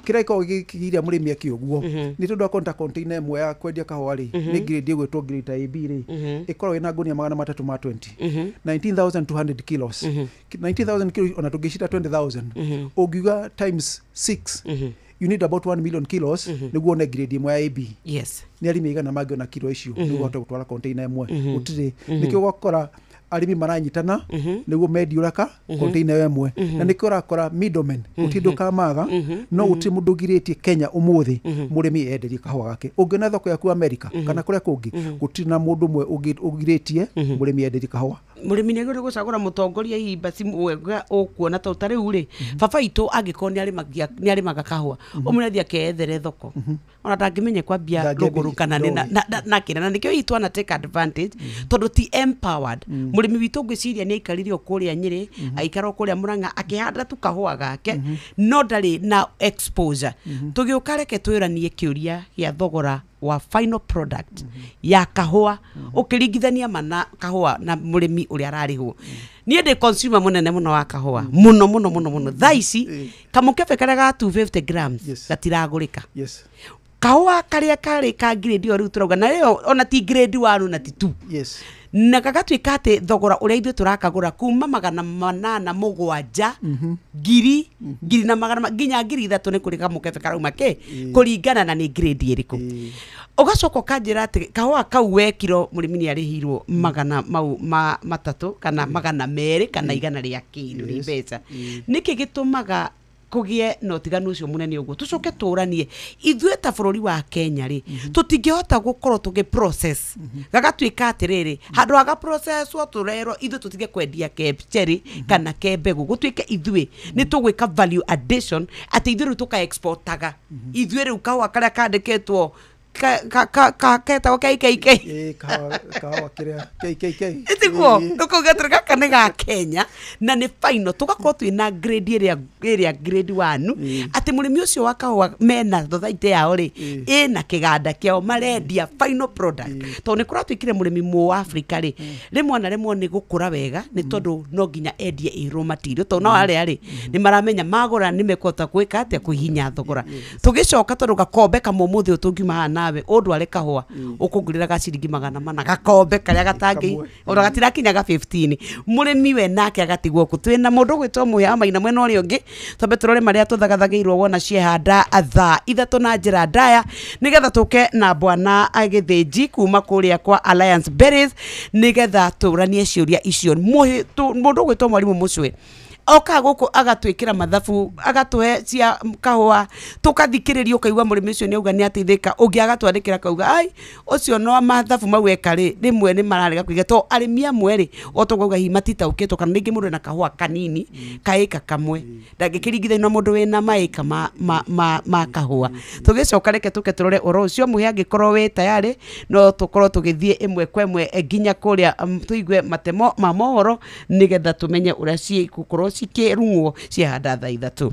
Kĩrĩa gĩkoragwo gĩkĩgiria mũrĩmi eke ũguo nĩ tondũ akorwo ta container ĩmwe ya kwendia kahũa rĩ, nĩ grade ĩgwĩtwo grade ta AB rĩ, ĩkoragwo ĩna ngũnia 320, 19,200 kilos. 19,000 kilos ona tũngĩcita 20,000, ũngiuga times 6, you need about 1 million kilos nĩguo one grade ĩmwe ya AB. Nĩ arĩmi aigana mangĩona kilo icio nĩguo ahote gũtwara container ĩmwe? Gũtirĩ. Nĩkĩo ũgakora arĩmi maranyitana nĩguo mendiũra ka container ĩmwe, na nĩkĩo ũrakora middlemen gũtirĩ ndũ kamaga. No gũtirĩ mũndũ ũgirĩtie Kenya ũmũthĩ mũrĩmi enderie kahũa gake. Ũngĩona thoko yaku America kana kũrĩa kũngĩ, gũtirĩ na mũndũ ũmwe ũgirĩtie mũrĩmi enderie kahũa. Mũrĩmi nĩ agĩrĩirwo gũcagũra mũtongoria hihi basi mwega ũkuona tondũ ta rĩu rĩ, baba itũ angĩkorwo nĩarĩmaga kahũa, ũmũre athiĩ akeyethere thoko, ona ndangĩmenya kwambia rũgũrũ kana nĩ na kĩna, na nĩkĩo hihi twana take advantage tondũ ti empowered. Mũrĩmi witũ ngwĩciria nĩ aikarire o kũrĩa Nyĩrĩ, aikara o kũrĩa Mũrang'a akĩhanda tu kahũa gake, no ndarĩ na exposure. Tũgĩũka reke twĩranie kĩũria gĩa thogora wa final product ya kahũa ũkĩringithania mana kahũa na mũrĩmi ũrĩa ararĩhwo. Niĩ ndĩ consumer mũnene mũno wa kahũa, mũno mũno mũno mũno. Thaa ici kamũkebe karĩa ga 250 grams gatiragũrĩka. Kahũa karĩa karĩ ka grade ĩyo rĩu tũrauga na ĩyo ona ti grade 1 na ti 2. Na gagatuĩka atĩ thogora ũrĩa ithuĩ tũrakagũra kuma 807 ngiri ngiri na magana nginya 3,000 nĩ kũrĩ kamũkebe karauma kĩ kũringana na nĩ grade ĩrĩkũ. Ũgacoka ũkanjĩra atĩ kahũa kau we kiro mũrĩmi nĩ arĩhirwo magana mau matatũ kana 200 kana 100 rĩa kĩndũ nĩ mbeca. Nĩkĩ gĩtũmaga kũgĩe na ũtiganu ũcio mũnene ũguo? Tũcoke tũranie ithuĩ ta bũrũri wa Kenya rĩ, tũtingĩhota gũkorwo tũgĩ process gagatuĩka atĩrĩrĩ, handũ ha ga processwo tũrerwo ithuĩ tũtige kwendia ke cherry kana ke mbegũ, gũtuĩke ithuĩ nĩ tũgwĩka value addition atĩ ithuĩ rĩu tũka exportaga ithuĩ rĩu kahũa karĩa kandĩkĩtwo ketagwo KKK. Kahawa kĩrĩa KKK ĩtiguo tũkauga atĩrĩ gaka nĩ ga Kenya na nĩ final, tũgakorwo twĩna grade ĩrĩa grade 1 atĩ mũrĩmi ũcio wa kahũa mena society yao rĩ ĩna kĩganda kĩao marendia final product, tondũ nĩ kũratuĩkire mũrĩmi mũ Africa rĩ rĩmwe na rĩmwe nĩ gũkũra wega nĩ tondũ no nginya endie ĩ raw material, tondũ no arĩa rĩ nĩ maramenya magũra nĩ mekũhota gwĩka atĩa kũhihinya thogora. Tũgĩcoka tondũ gakombe kamwe ũmũthĩ ũyũ tũngiuma haha nawe ũndware kahũa ũkũngũrĩra ga ciringi 400 gakombe karĩa gatangĩ ona gatirakinya ga 15 mũrĩmi we nake agatigwo kũ. Twĩna mũndũ ũgwĩtwo Mũhĩa wa Maina mwena ũrĩa ũngĩ, twambe tũrore marĩa tũthagathagĩirwo wona ciehanda thaa 3 na njĩra ndaya nĩgetha tũke na bwana Gĩthĩnji kuma kũrĩa kwa Alliance Berries nĩgetha tũranie ciũria icio. Mũndũ ũgwĩtwo Mwarimũ Mũcwe oka gũkũ agatwĩkĩra mathabu agatũhe cia kahũa tũkathikĩrĩria ũkaigua mũrĩmi ũcio nĩauga nĩateithĩka, ũngĩ agatwandĩkĩra kauga ai ũcio no mathabu mau eka rĩ rĩmwe nĩ mararega kũiga to arĩmi amwe rĩ o tũkauga hihi matitaũkĩtwo kana rĩngĩ mũndũ ena kahũa kanini kaĩka kamwe ndangĩkĩringithania na mũndũ wĩna maĩka ma kahũa. Tũgĩcoka reke tũke tũrore ũhoro ũcio. Mũhĩa angĩkorwo wĩ tayarĩ no tũkorwo tũgĩthiĩ ĩmwe kwa ĩmwe nginya kũrĩa tũigue matemo ma mohoro nĩgetha tũmenye ũrĩa cigũkorwo cikĩrung'wo ciahanda thaa 3.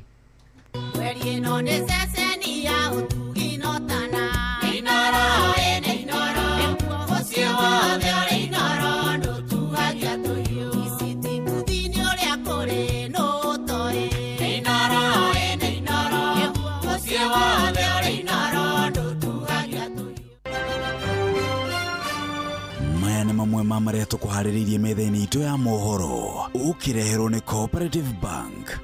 Mamwe ma marĩa tũkũharĩrĩirie metha-inĩ itũ ya mohoro ũkĩreherwo nĩ Cooperative Bank.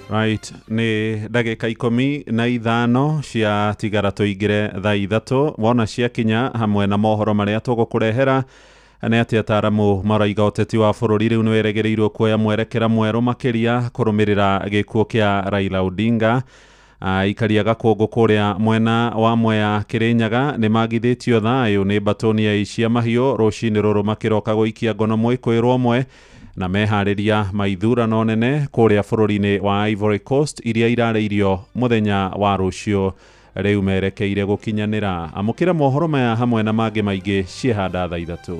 Right, nĩ ndagĩka 15 cia tigara tũingĩre thaa 3 wona ciakinya hamwe na mohoro marĩa tũgũkũrehera nĩ atĩ ataaramu maraiga ũteti wa bũrũri rĩu nĩ wĩrĩgĩrĩirwo kuoya mwerekera mwerũ makĩria kũrũmĩrĩra gĩkuũ kĩa Raila Odinga. Aikaria gakũngũ kũrĩa mwena wa Mwea Kĩrĩnyaga nĩ magithĩtio thayũ nĩ mbatoni ya icia mahiũ rũcinĩ rũrũ makĩroka gũikia ngono mwĩkũĩrwo ũmwe na meharĩria maithurano nene kũrĩa bũrũri-inĩ wa Ivory Coast iria irarĩirio mũthenya wa rũciũ rĩu merekeire gũkinyanĩra. Amũkĩra mohoro maya hamwe na mangĩ maingĩ ciehanda thaa 3.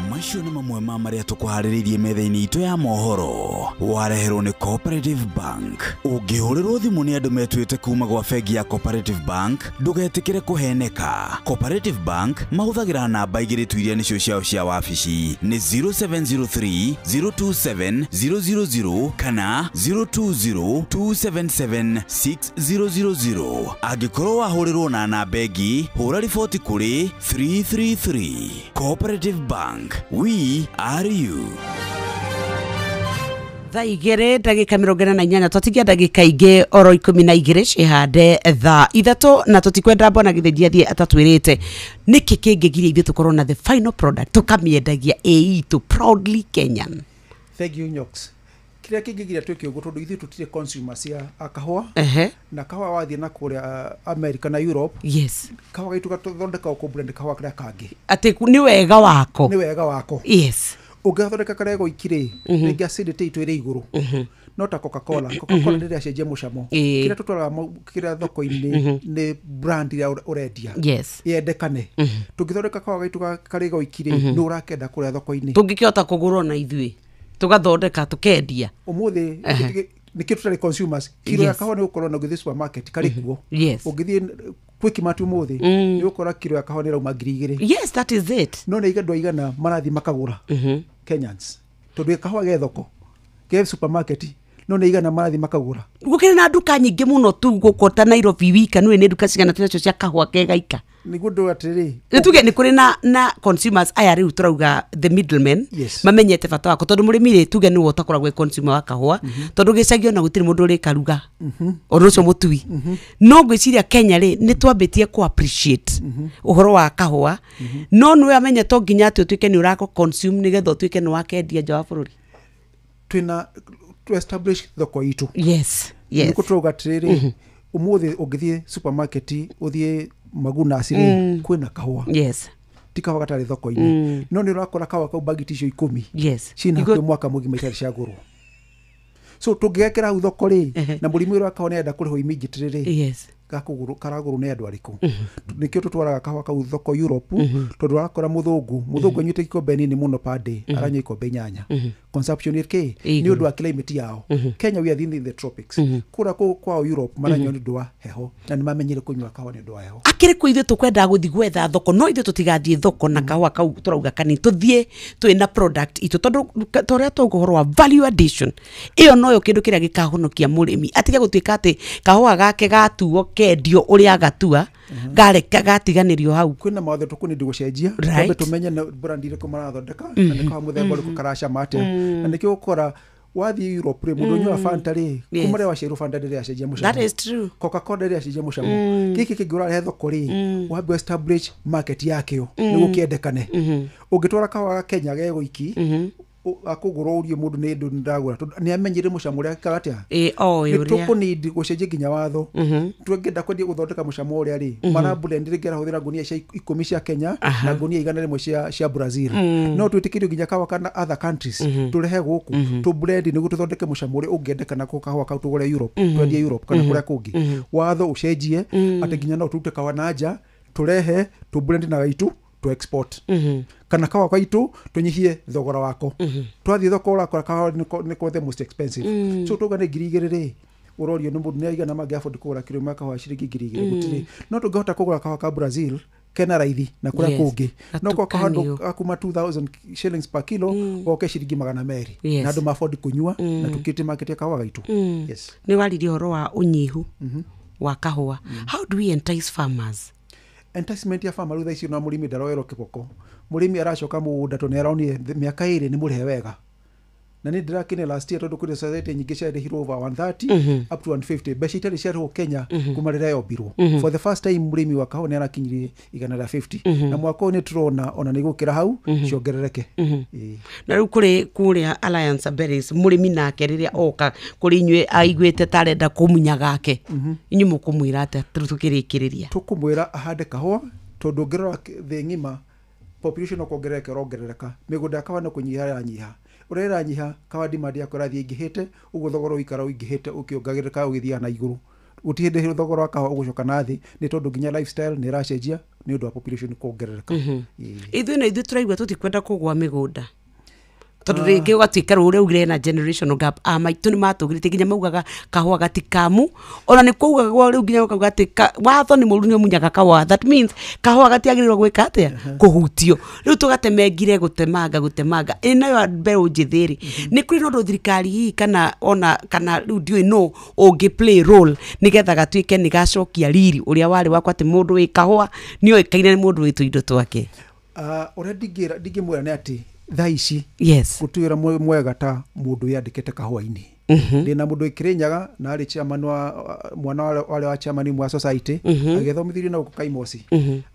Macio nĩ mamwe ma marĩa tũkũharĩrĩirie metha-inĩ itũ ya mohoro wareherwo nĩ Cooperative Bank. Ũngĩhũrĩrwo thimũ nĩ andũ metuĩte kuma gwa bengi ya Cooperative Bank ndũgetĩkĩre kũheneka. Cooperative Bank mahũthagĩra namba 2 tu iria nĩcio ciao cia wabici nĩ 0703 027 000 kana 020 277 6000. Angĩkorwo wahũrĩrwo na namba ĩngĩ hũra riboti kũrĩ 333. Cooperative Bank, we are you. Thaa 2 ndagĩka 48 twatigia ndagĩka ingĩ oro 12 cihande thaa 3 na tũtikwenda mbona Gĩthĩnji athiĩ atatwĩrĩte nĩkĩ kĩngĩgiria ithuĩ tũkorwo na the final product tũkamĩendagia ĩ itũ proudly Kenyan. Thank you Nyox. Kĩrĩa kĩngĩgiria twĩke ũguo tondũ ithuĩ tũtirĩ consumers ya kahũa na kahũa wathiĩ na kũrĩa America na Europe, yes, kahũa gaitũ gathondekagwo kũ brand kahũa karĩa kangĩ atĩ nĩ wega wako, nĩ wega wako, yes. Ũngĩgathondeka karĩa goiki rĩ rĩngĩ acidity itũ ĩrĩ igũrũ no ta Coca-Cola nĩ rĩacenjia mũcamo. Kĩrĩa tũtwaraga kĩrĩa thoko-inĩ nĩ brand ĩrĩa ũrendia yendekane. Tũngĩthondeka kahũa gaitũ karĩ goiki rĩ nĩ ũrakenda kũrĩa thoko-inĩ. Tũngĩkĩhota kũgũrwo na ithuĩ tũgathondeka tũkendia ũmũthĩ nĩkĩo tũtarĩ consumers. Kiro ya kahũa nĩ ũgũkorwo na ũngĩthiĩ supermarket karĩ kuo, ũngĩthiĩ Quickmart ũmũthĩ nĩ ũgũkora kiro ya kahũa nĩ ĩrauma 2000. Yes, that is it. No nĩ andũ aigana marathiĩ makagũra Kenyans tondũ kahũa ge thoko ge supermarket no nĩ igana marathiĩ makagũra. Gũkĩrĩ na nduka nyingĩ mũno tu gũkũ ta Nairobi wika nĩ nduka cigana twĩnacio cia kahũa kegaika. Nĩguo ndauga atĩrĩrĩ, nĩ tuge nĩ kũrĩ na consumers aya rĩu tũrauga the middlemen mamenyete bata wako tondũ mũrĩmi rĩ tuge nĩwe ũtakoragwo e consumer wa kahũa tondũ gĩcagi ona gũtirĩ mũndũ ũrĩkaruga ũndũ ũcio mũtui. No ngwĩciria Kenya rĩ nĩ twambĩtie kũ appreciate ũhoro wa kahũa no nĩwe amenye to nginya atĩ ũtuĩke nĩ ũrako consume nĩgetha ũtuĩke nĩ wakendia nja wa bũrũri. Twĩna to establish thoko itũ. Yes, yes. Nĩguo tũrauga atĩrĩrĩ, ũmũthĩ ũngĩthiĩ supermarket ũthiĩ Magunas rĩ kwĩna kahũa. Yes. Ti kahũa gatarĩ thoko-inĩ. No nĩ ũrakora kahũa kau bagiti icio 10. Yes. Ciina hakuhĩ mwaka mũgima itarĩ ciagũrwo. So tũngĩgekĩra hau thoko rĩ, na mũrĩmi ũrĩa wa kahũa nĩarenda kũrĩhwo immediately rĩ, gakũgũrwo karagũrwo nĩ andũ arĩkũ? Nĩkĩo tũtwaraga kahũa kau thoko Europe, tondũ ũrakora mũthũngũ anyuĩte ikombe nini mũno per day, aranyua ikombe 8. Consumption ĩ kĩ? Nĩ ũndũ wa climate yao. Kenya, we are in the tropics. Kũrĩa kwao Europe maranyua nĩ ũndũ wa heho, na nĩ mamenyire kũnyua kahũa nĩ ũndũ wa heho. Akĩrĩ kũ ithuĩ tũkwendaga gũthiĩ gwetha thoko, no ithuĩ tũtigathiĩ thoko na kahũa kau tũrauga kanini, tũthiĩ twĩna product itũ, tondũ ta ũrĩa twauga ũhoro wa value addition, ĩyo noyo kĩndũ kĩrĩa gĩkahonokia mũrĩmi atige gũtuĩka atĩ kahũa gake gatuo kendio ũrĩa agatua gareka gatiganĩrio hau. Kwĩna mawatho tũkũnindi gũcenjia, twambe tũmenye nĩ brand irĩkũ marathondeka na nĩ kahũa mũthemba ũrĩkũ karacama atĩa. Na nĩkĩo ũgũkora wathiĩ Europe rĩ, mũndũ ũnyuaga Fanta rĩ, kuma rĩrĩa waciarwo Fanta ndĩrĩ yacenjia mũcamo. That is true. Coca-Cola ndĩrĩ yacenjia mũcamo. Gĩkĩ kĩngĩ ũrarehe thoko rĩ, wambe establish market yakĩo nĩguo kĩendekane. Ũngĩtwara kahũa ga Kenya gegũiki, akũgũra ũrie mũndũ nĩ ndũ ndagũra, tondũ nĩ amenyire mũcamo ũrĩa ekaga atĩa. Ĩ oĩ Nĩ ũrĩa tũkũnindi gũcenjia nginya watho. Twengenda kwendia gũthondeka mũcamo ũrĩa rĩ, mara blend rĩngĩ arahũthĩra ngunia cia 10 cia Kenya na ngunia 100 cia Brazil. No twĩtĩkĩrio nginya kahũa kana other countries tũrehe gũkũ, tũ blend nĩguo tũthondeke mũcamo ũrĩa ũngĩendekana kũ kahũa kau tũgũre Europe, twendie Europe kana kũrĩa kũngĩ. Watho ũcenjie atĩ nginya no tũrute kahũa na nja, tũrehe, tũ blend na gaitũ, tũ export, kana kahũa gaitũ tũnyihie thogora wako. Twathiĩ thoko ũrakora kahũa nĩko the most expensive. So tauga nĩ 2000 rĩ, ũrorio nĩ mũndũ nĩ aigana mangĩ afford kũgũra kiro ĩmwe ya kahũa ciringi 2000? Gũtirĩ. No tũngĩhota kũgũra kahũa ka Brazil kena raithi na kũrĩa kũngĩ, no kwa kahũa gakuma 2000 shillings per kilo goke ciringi 200, na andũ ma afford kũnyua na tũkĩte market ya kahũa gaitũ. Yes. Nĩ waririe ũhoro wa ũnyihu wa kahũa. How do we entice farmers? Enticement ya farmer rĩu thaa ici ona mũrĩmi ndaroerwo kĩboko. Mũrĩmi aracoka mũgũnda tondũ nĩ aronire mĩaka 2 nĩ mũrĩhe wega. Na nĩ ndĩrakene last year tondũ kwĩ society nyingĩ ciarĩhirwo over 130 up to 150, mbeca itarĩ ciarĩhwo Kenya kuma rĩrĩa yombirwo. For the first time mũrĩmi wa kahũa nĩ arakinyirie 150, na mwaka ũyũ nĩ tũrona ona nĩ igũkĩra hau, ciongerereke. Ĩĩ. Na rĩu kũrĩ kũrĩa Alliance Berries, mũrĩmi nake rĩrĩa oka kũrĩ inyuĩ aiguĩte ta arenda kũmunya gake, inyuĩ mũkũmwĩra atĩa tũkĩrĩkĩrĩria? Tũkũmwĩra ahande kahũa, tondũ ũngĩrora thĩ ng'ima population no kuongerereka ĩrongerereka, mĩgũnda ya kahũa no kũnyiha ĩranyiha. Ũrĩa ĩranyiha kahũa, demand yako ĩrathiĩ ĩingĩhĩte, ũguo thogora ũikara ũingĩhĩte ũkĩongagĩrĩka ũgĩthiaga na igũrũ. Gũtirĩ hĩndĩ thogora wa kahũa ũgũcoka na thĩ, nĩ tondũ nginya lifestyle nĩ ĩracenjia nĩ ũndũ wa population kuongerereka. Ĩĩ. Ithuĩ na ithuĩ tũraigua tũtikwenda kũgũa mĩgũnda, tondũ rĩngĩ ũgatuĩka rũrĩa augire na generational gap, a maitũ nĩ matũgĩrĩte nginya maugaga kahũa gatikamu, ona nĩ kwaugagwo rĩu nginya ũkauga atĩ watho nĩ mũru nĩ ũmunyaga kahũa, that means kahũa gatiagĩrĩirwo gwĩka atĩa? Kũhutio. Rĩu tũgatemengire gũtemanga gũtemanga ĩ nayo mbeũ njĩthĩ rĩ, nĩ kũrĩ na ũndũ thirikari hihi kana ona kana rĩu ndiũĩ no ũngĩ play role nĩgetha gatuĩke nĩ gacokia riri ũrĩa warĩ wakwa, atĩ mũndũ wĩ kahũa nĩ oĩkaine nĩ mũndũ wĩ tũindo twake? Ũrĩa ndingĩmwĩra nĩ atĩ thaa ici gũtirĩ wĩra mwega ta mũndũ wĩyandĩkĩte kahũa-inĩ. Ndĩna mũndũ wĩ na arĩ chairman wa mwana warĩ wa chairman wa society, agĩthomithirio na gũkũ Kaimosi,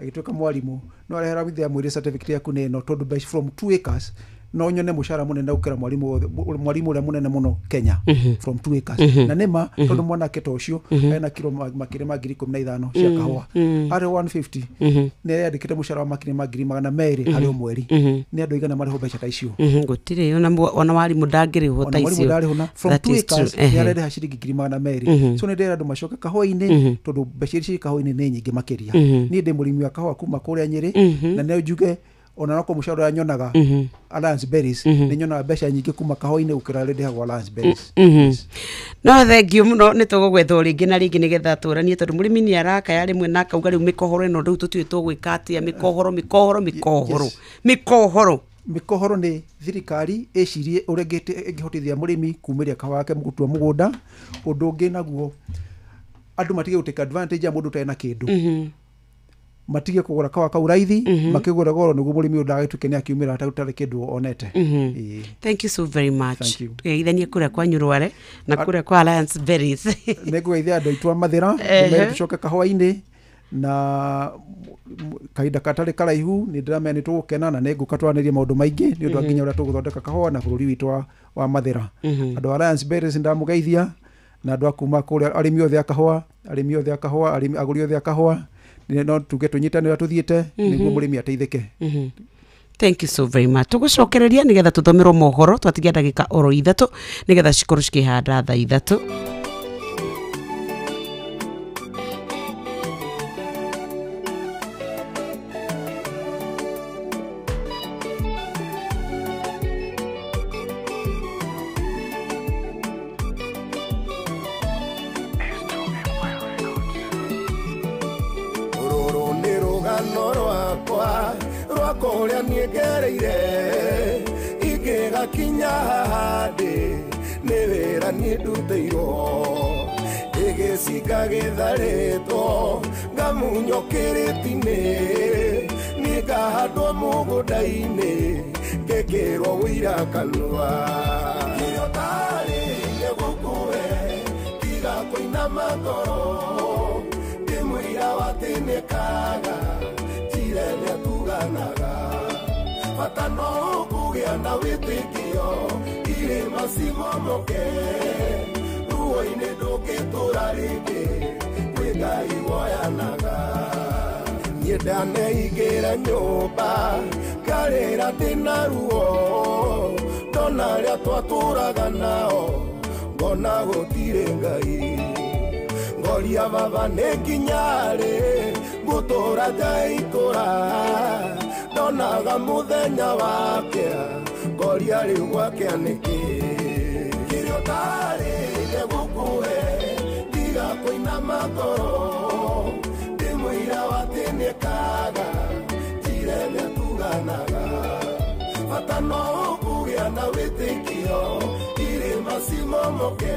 agĩtuĩka mwarimũ, no arehera withia mwĩrĩ certificate yaku nĩ ĩno, tondũ from 2 acres no nyone mũcara mũnene gũkĩra mwarimũ mwarimũ ũrĩa mũnene mũno Kenya, from 2 acres. Na nĩma, tondũ mwanake ta ũcio ena kiro makĩria ma 15,000 cia kahũa, arĩ 150, nĩ areyandĩkĩte mũcara wa makĩria ma 200,000 harĩ o mweri. Nĩ andũ aigana marĩhwo mbeca ta icio? Gũtirĩ, ona warimũ ndangĩrĩhwo ta Ona mwarimũ icio. ndarĩhwo na from That 2 is true. acres nĩ ararĩha ciringi 200,000. So nĩ ndĩrera andũ macoke kahũa-inĩ, tondũ mbeca iria cirĩ kahũa-inĩ nĩ nyingĩ makĩria. Niĩ ndĩ mũrĩmi wa kahũa kuma kũrĩa Nyĩrĩ, na no njuge ona nokorwo mũcara ũrĩa nyonaga Alliance Berries, nĩ nyonaga mbeca nyingĩ kuma kahũa-inĩ gũkĩra rĩrĩa ndĩhagwo Alliance Berries. No thengio mũno, nĩ tũgũgwetha o rĩngĩ na rĩngĩ nĩgetha tũranie, tondũ mũrĩmi nĩ arakaya rĩmwe na akauga rĩu mĩkohoro ĩno rĩu tũtiũĩ tũgwĩka atĩa, mĩkohoro mĩkohoro mĩkohoro mĩkohoro. Mĩkohoro nĩ thirikari ĩcirie ũrĩa ĩngĩhotithia mũrĩmi kumĩria kahũa gake gũtua mũgũnda. Ũndũ ũngĩ naguo, andũ matige gũtake advantage ya mũndũ ũtarĩ na kĩndũ, matige kũgũra kahũa kau raithi, makĩgũra goro nĩguo mũrĩmi ũyũ ndagatuĩke nĩ akiumĩra atarĩ kĩndũ onete. Ĩĩ. Thank you so very much. Thank you. Tũgeithanie kũrĩa kwa Nyũrware na kũrĩa kwa Alliance Berries. Nĩ ngũgeithia andũ aitũ a Mathĩra, ndĩmere tũcoke kahũa-inĩ na kahinda katarĩ karaihu nĩ ndĩramenya nĩ tũgũkena na nĩ ngũka twaranĩrie maũndũ maingĩ nĩ ũndũ wa nginya ũrĩa tũgũthondeka kahũa na bũrũri witũ wa Mathĩra. Andũ a Alliance Berries ndamũgeithia, na andũ a kuma kũrĩa, arĩmi othe a kahũa, arĩmi othe a kahũa, arĩmi agũri othe a kahũa, no tuge tũnyitane ũrĩa tũthiĩte nĩguo mũrĩmi ateithĩke. Thank you so very much. Tugucokereria nigetha tuthomerwo mohoro twatigia ndagika oro 3 nigetha cikorwo cikihanda thaa 3. Rwakwa niĩ ngereire ingĩgakinya haha ndĩ nĩ wĩra niĩ ndutĩirwo ĩgĩcinga gĩtharĩtwo ngamunywo kĩrĩti-inĩ niĩ ngahandwo mũgũnda-inĩ ngĩkĩrwo wũira kanua kĩrĩa ũtarĩire gũkũhe tiga kũinama ngoro ndĩ mũira wa atĩ nĩkaga njira ĩrĩa tuganaga bata no kũgĩa na wĩtĩkio irĩma cimomoke ruo-inĩ ndũngĩtũra rĩngĩ kwĩ Ngai woyanaga niĩ ndaneingĩra nyũmba ngarĩra ndĩna ruo ndona arĩa twatũraga nao ngona gũtirĩ Ngai ngoria baba nĩ nginya rĩ ngũtũra nja itũra ndonaga mũthenya wakĩa ngoria rĩu gwakĩa nĩkĩ kĩrĩa ũtarĩire gũkũhe tiga kũinama ngoro ndĩ mũira wa atĩ nĩkaga njira ĩrĩa tuganaga bata no kũgĩa na wĩtĩkio irĩma cimomoke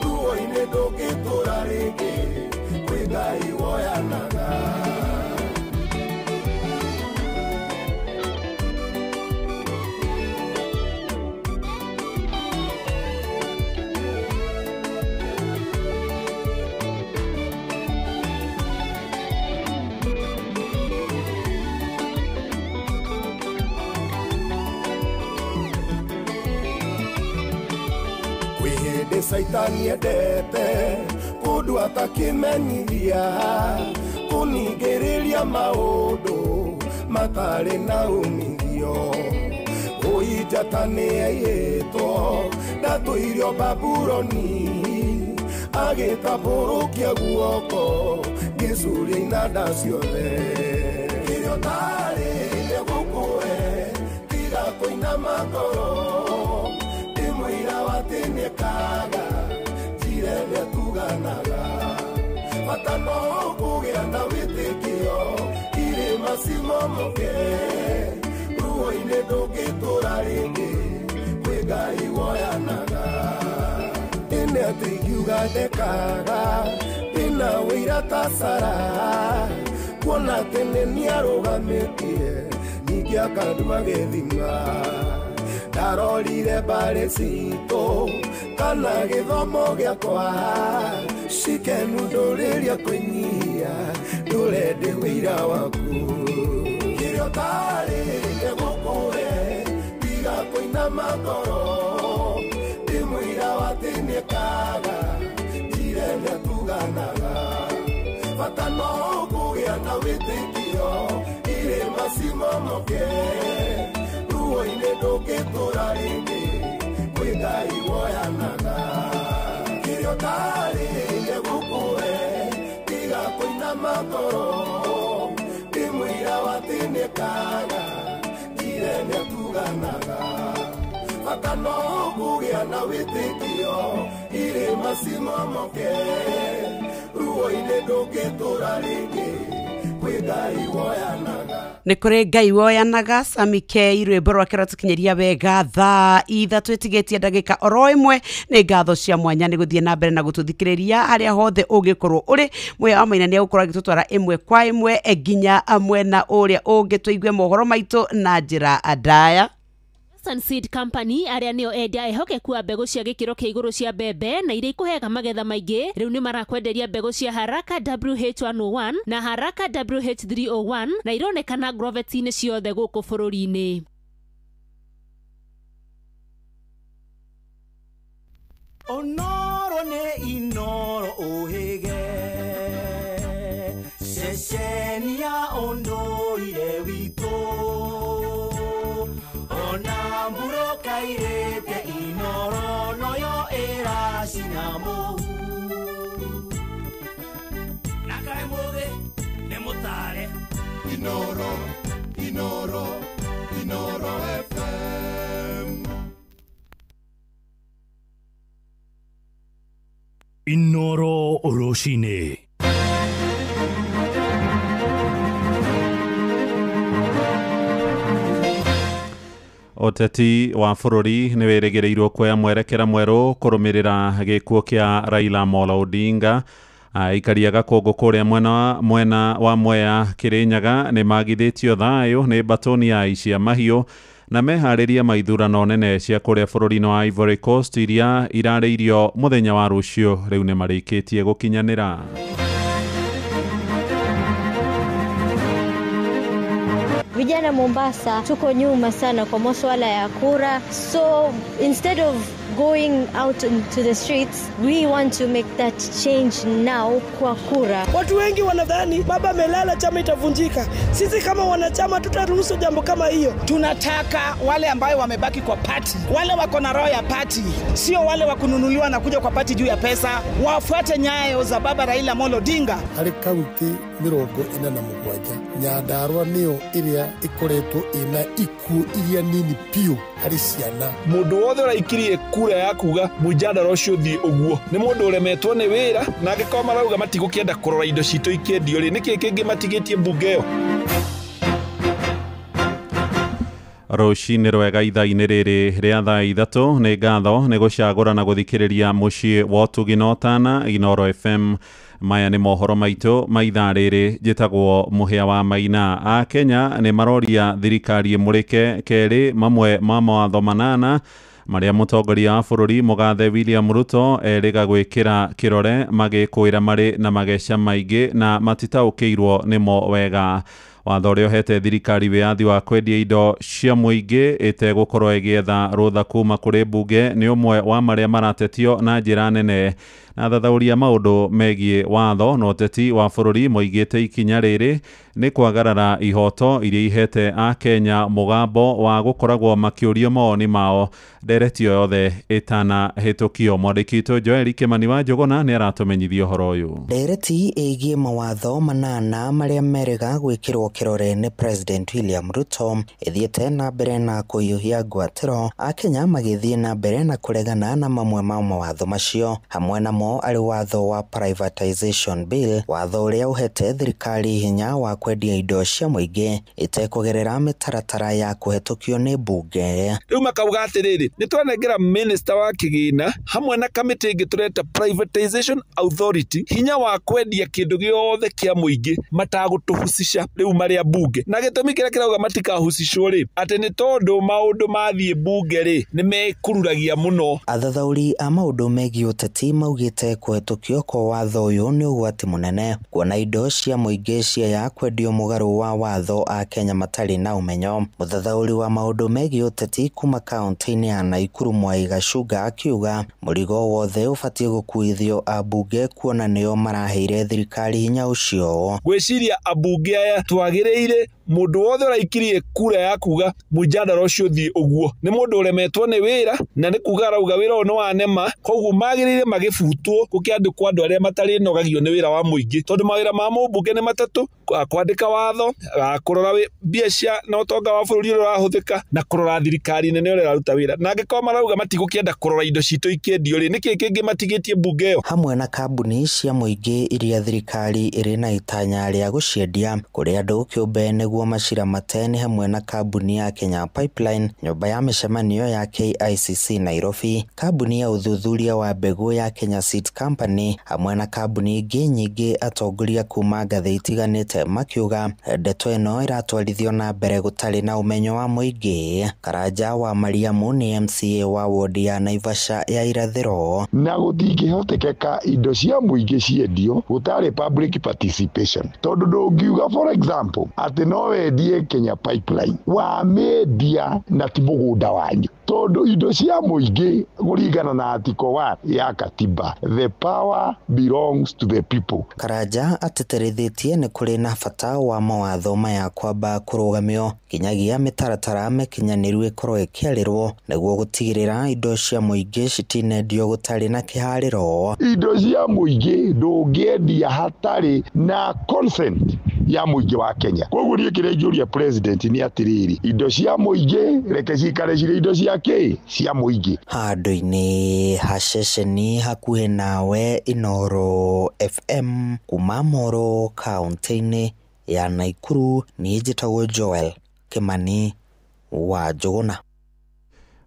ruo-inĩ ndũngĩtũra rĩngĩ kwĩ Ngai woyanaga. Kwĩ Saitani endete kũndũ atakĩmenyithia kũningĩrĩria maũndũ matarĩ na umithio ũi njata nĩyaiyĩtwo ndatũirio Babuloni agĩtambũrũkia guoko ngĩcuria inanda ciothe kĩrĩa ũtarĩire gũkũhe tiga kũinama ngoro ndĩ mũira wa atĩ nĩkaga njira ĩrĩa tuganaga bata no kũgĩa na wĩtĩkio irĩma cimomoke ruo-inĩ ndũngĩtũra rĩngĩ kwĩ Ngai woyanaga ĩnĩ atĩ ingiuga ndekaga ndĩna wĩira ta Sara kuona atĩ nĩ niarũgamĩtie ningĩ akanduma gĩthima ndarorire mbarĩ citũ kana gĩthomo gĩakwa cikenu ndũrĩria kwĩnyihia ndũre ndĩ wĩira waku kĩrĩa ũtarĩire gũkũhe tiga kũinama ngoro ndĩ mũira wa atĩ nĩkaga njira ĩrĩa tuganaga bata no kũgĩa na wĩtĩkio irĩma cimomoke ruo-inĩ ndũngĩtũra rĩngĩ kwĩ Ngai woyanaga kĩrĩa ũtarĩire gũkũhe tiga kũinama ngoro ndĩ mũira wa atĩ nĩkaga njira ĩrĩa tuganaga bata no kũgĩa na wĩtĩkio irĩma cimomoke ruo-inĩ ndũngĩtũra rĩngĩ kwĩ Ngai woyanaga. Nĩ kũrĩ Ngai woyanaga Sami K rwĩmbo rwake rwatũkinyĩria wega thaa 3 ĩtigĩtie ndagĩka oro ĩmwe. Nĩ ngatho cia mwanya nĩ gũthiĩ na mbere na gũtũthikĩrĩria harĩa hothe ũngĩkorwo ũrĩ. Mũya wa Maina nĩ egũkorwo agĩtũtwara ĩmwe kwa ĩmwe nginya mwena ũrĩa ũngĩ tũigue mohoro maitũ na njĩra ndaya. Western Seed Company arĩa nĩo endia ehokeku a mbegũ cia gĩkĩro kĩa igũrũ cia mbembe na iria ikũheaga magetha maingĩ rĩu nĩ marakwenderia mbegũ cia Haraka WH101 na Haraka WH301 na ironekana groveti-inĩ ciothe gũkũ bũrũri-inĩ. Onoro nĩ inoro ũhĩge ceceni ya ũndũire witũ. Ĩrairĩte Inoro noyo ĩracina mũhu. Na kaĩ mũthĩ nĩ mũtare. Inoro, Inoro, Inoro FM. Inoro rũcinĩ. Ũteti wa bũrũri nĩ wĩrĩgĩrĩirwo kuoya mwerekera mwerũ kũrũmĩrĩra gĩkuũ kĩa Raila Amolo Odinga. Aikari a Gakũngũ kũrĩa mwena wa Mwea Kĩrĩnyaga nĩ magithĩtio thayũ nĩ mbatoni ya aici a mahiũ na meharĩria ma ithurano nene cia kũrĩa bũrũri-inĩ wa Ivory Coast iria irarĩirio mũthenya wa rũciũ rĩu nĩ marĩkĩtie gũkinyanĩra. Vijana Mombasa tuko nyuma sana kwa masuala ya kura, so instead of going out into the streets we want to make that change now kwa kura. Watu wengi wanadhani baba amelala chama itavunjika. Sisi kama wanachama tutaruhusu jambo kama hiyo? Tunataka wale ambayo wamebaki kwa party, wale wako na roho ya party, sio wale wa kununuliwa na kuja kwa party juu ya pesa. Wafuate nyayo za baba Raila Amolo Odinga. Harĩ kaunti 47 Nyandarua nĩyo ĩrĩa ĩkoretwo ĩna ikuũ iria nini piũ harĩ ciana. Mũndũ wothe ũraikirie kura ya kuga mũjadara ũcio ũthiĩ ũguo nĩ mũndũ ũremetwo nĩ wĩra, na angĩkorwo marauga matigũkĩenda kũrora indo citũ ikĩendio rĩ, nĩkĩĩ kĩngĩ matigĩtie mbunge ĩyo? Rũcinĩ rwega ithaa-inĩ rĩrĩ rĩa thaa 3 nĩ ngatho nĩ gũcagũra na gũthikĩrĩria mũciĩ wa ũtugi na ũtana Inoro FM. Maya nĩ mohoro maitũ ma ithaa rĩrĩ. Njĩtagwo Mũhĩa wa Maina. A Kenya nĩ maroria thirikari ĩmũrĩke kerĩ mamwe ma mawatho 8 marĩa mũtongoria wa bũrũri mũgathe William Ruto erĩga gwĩkĩra kĩrore magĩkũĩra marĩ na mageca maingĩ na matitaũkĩirwo nĩmo wega. Watho ũrĩa ũhete thirikari wĩyathi wa kwendia indo cia mũingĩ ĩtegũkorwo ĩgĩetha rũtha kuma kũrĩ mbunge nĩ ũmwe wa marĩa maratetio na njĩra nene. Na athathaũri a maũndũ megiĩ watho na ũteti wa bũrũri moigĩte ikinya rĩrĩ nĩ kwagarara ihoto iria ihete a Kenya mũgambo wa gũkoragwo makĩũrio mawoni mao ndereti o yothe ĩtanahĩtũkio. Mwandĩki witũ Joel Kĩmani wa Njũgũna nĩ aratũmenyithia ũhoro ũyũ. Ndereti ĩgiĩ mawatho 8 marĩa merĩga gwĩkĩrwo kĩrore nĩ President William Ruto ĩthiĩte na mbere na kũiyũhia ngwatĩro, Akenya magĩthiĩ na mbere na kũregana na mamwe ma mawatho macio, hamwe namo arĩ watho wa Privatization Bill, watho ũrĩa ũhete thirikari hinya wa kwendia indo cia mũingĩ ĩtekũgerera mĩtaratara ya kũhetũkio nĩ mbunge. Rĩu makauga atĩrĩrĩ, nĩ twanengera minister wa kĩgĩna hamwe na kamĩtĩ ĩngĩ tũreta Privatization Authority hinya wa kwendia kĩndũ gĩothe kĩa mũingĩ matagũtũhucica rĩu marĩa mbunge. Na gĩtũmi kĩrĩa kĩrauga matikahucicwo rĩ, atĩ nĩ tondũ maũndũ mathiĩ mbunge rĩ nĩ mekururagia mũno. Athathaũri a maũndũ megiĩ ũteti maugĩte kũhetũkio kwa watho ũyũ nĩ ũgwati mũnene, kuona indo cia mũingĩ ciaya kwendio mũgarũ wa watho a Kenya matarĩ na ũmenyo. Mũthathaũri wa maũndũ megiĩ ũteti kuma kaunti-inĩ ya Naikuru Mwai Gacunga akiuga mũrigo wothe ũbatiĩ gũkuithio ambunge kuona nĩo maraheire thirikari hinya ũcio. Ngwĩciria ambunge aya twagĩrĩire mũndũ wothe ũraikirie kura ya kuga mũjadara ũcio ũthiĩ ũguo nĩ mũndũ ũremetwo nĩ wĩra, na nĩ kuga arauga wĩra ũyũ nĩ wanema, koguo magĩrĩire magĩbutwo gũkĩandĩkwo andũ arĩa matarĩnogagio nĩ wĩra wa mũingĩ, tondũ mawĩra ma mũmbunge nĩ matatũ: kwandĩka watho, kũrora mbia cia na ũtonga wa bũrũri ũrĩa ũrahũthĩka, na kũrora thirikari nene ũrĩa ĩraruta wĩra. Na angĩkorwo marauga matigũkĩenda kũrora indo citũ ikĩendio rĩ, nĩkĩĩ kĩngĩ matigĩtie mbunge ĩyo? Hamwe na kambuni cia mũingĩ iria thirikari ĩrĩ na itanya rĩa gũciendia kũrĩ andũ kĩũmbe nĩguo maciramate nĩ hamwe na kambuni ya Kenya Pipeline, nyũmba ya mĩcemanio ya KICC Nairobi, kambuni ya ũthuthuria wa mbegũ ya Kenya Seed Company, hamwe na kambuni ingĩ nyingĩ. Atongoria kuma ngathĩ itiganĩte makiuga ndeto ĩno ĩratwarithio na mbere gũtarĩ na ũmenyo wa mũingĩ. Karanja wa Mariamu nĩ MCA wa wodi ya Naivasha ya Irathĩro. Na gũtingĩhotekeka indo cia mũingĩ ciendio gũtarĩ public participation, tondũ ndũngiuga for example atĩ no wendie Kenya Pipeline wamĩendia na ti mũgũnda wanyu, tondũ indo cia mũingĩ kũringana na article 1 ya katiba, the power belongs to the people. Karanja atĩtĩrithĩtie nĩ kũrĩ na bata wa mawatho maya kwamba kũrũgamio nginyagia mĩtaratara mĩkinyanĩru ĩkorwo ĩkĩarĩrwo nĩguo gũtigĩrĩra indo cia mũingĩ citinendio gũtarĩ na kĩharĩro. Indo cia mũingĩ ndũngĩendia hatarĩ na consent ya mũingĩ wa Kenya. Koguo niĩ kĩrĩa ingĩũria president nĩ atĩrĩrĩ, indo cia mũingĩ reke cikare cirĩ indo cia kĩ cia mũingĩ. Handũ-inĩ ha ceceni hakuhĩ nawe Inooro FM kuma Moro kaunti-inĩ ya Nakuru, niĩ njĩtagwo Joel Kimani wa Njũgũna.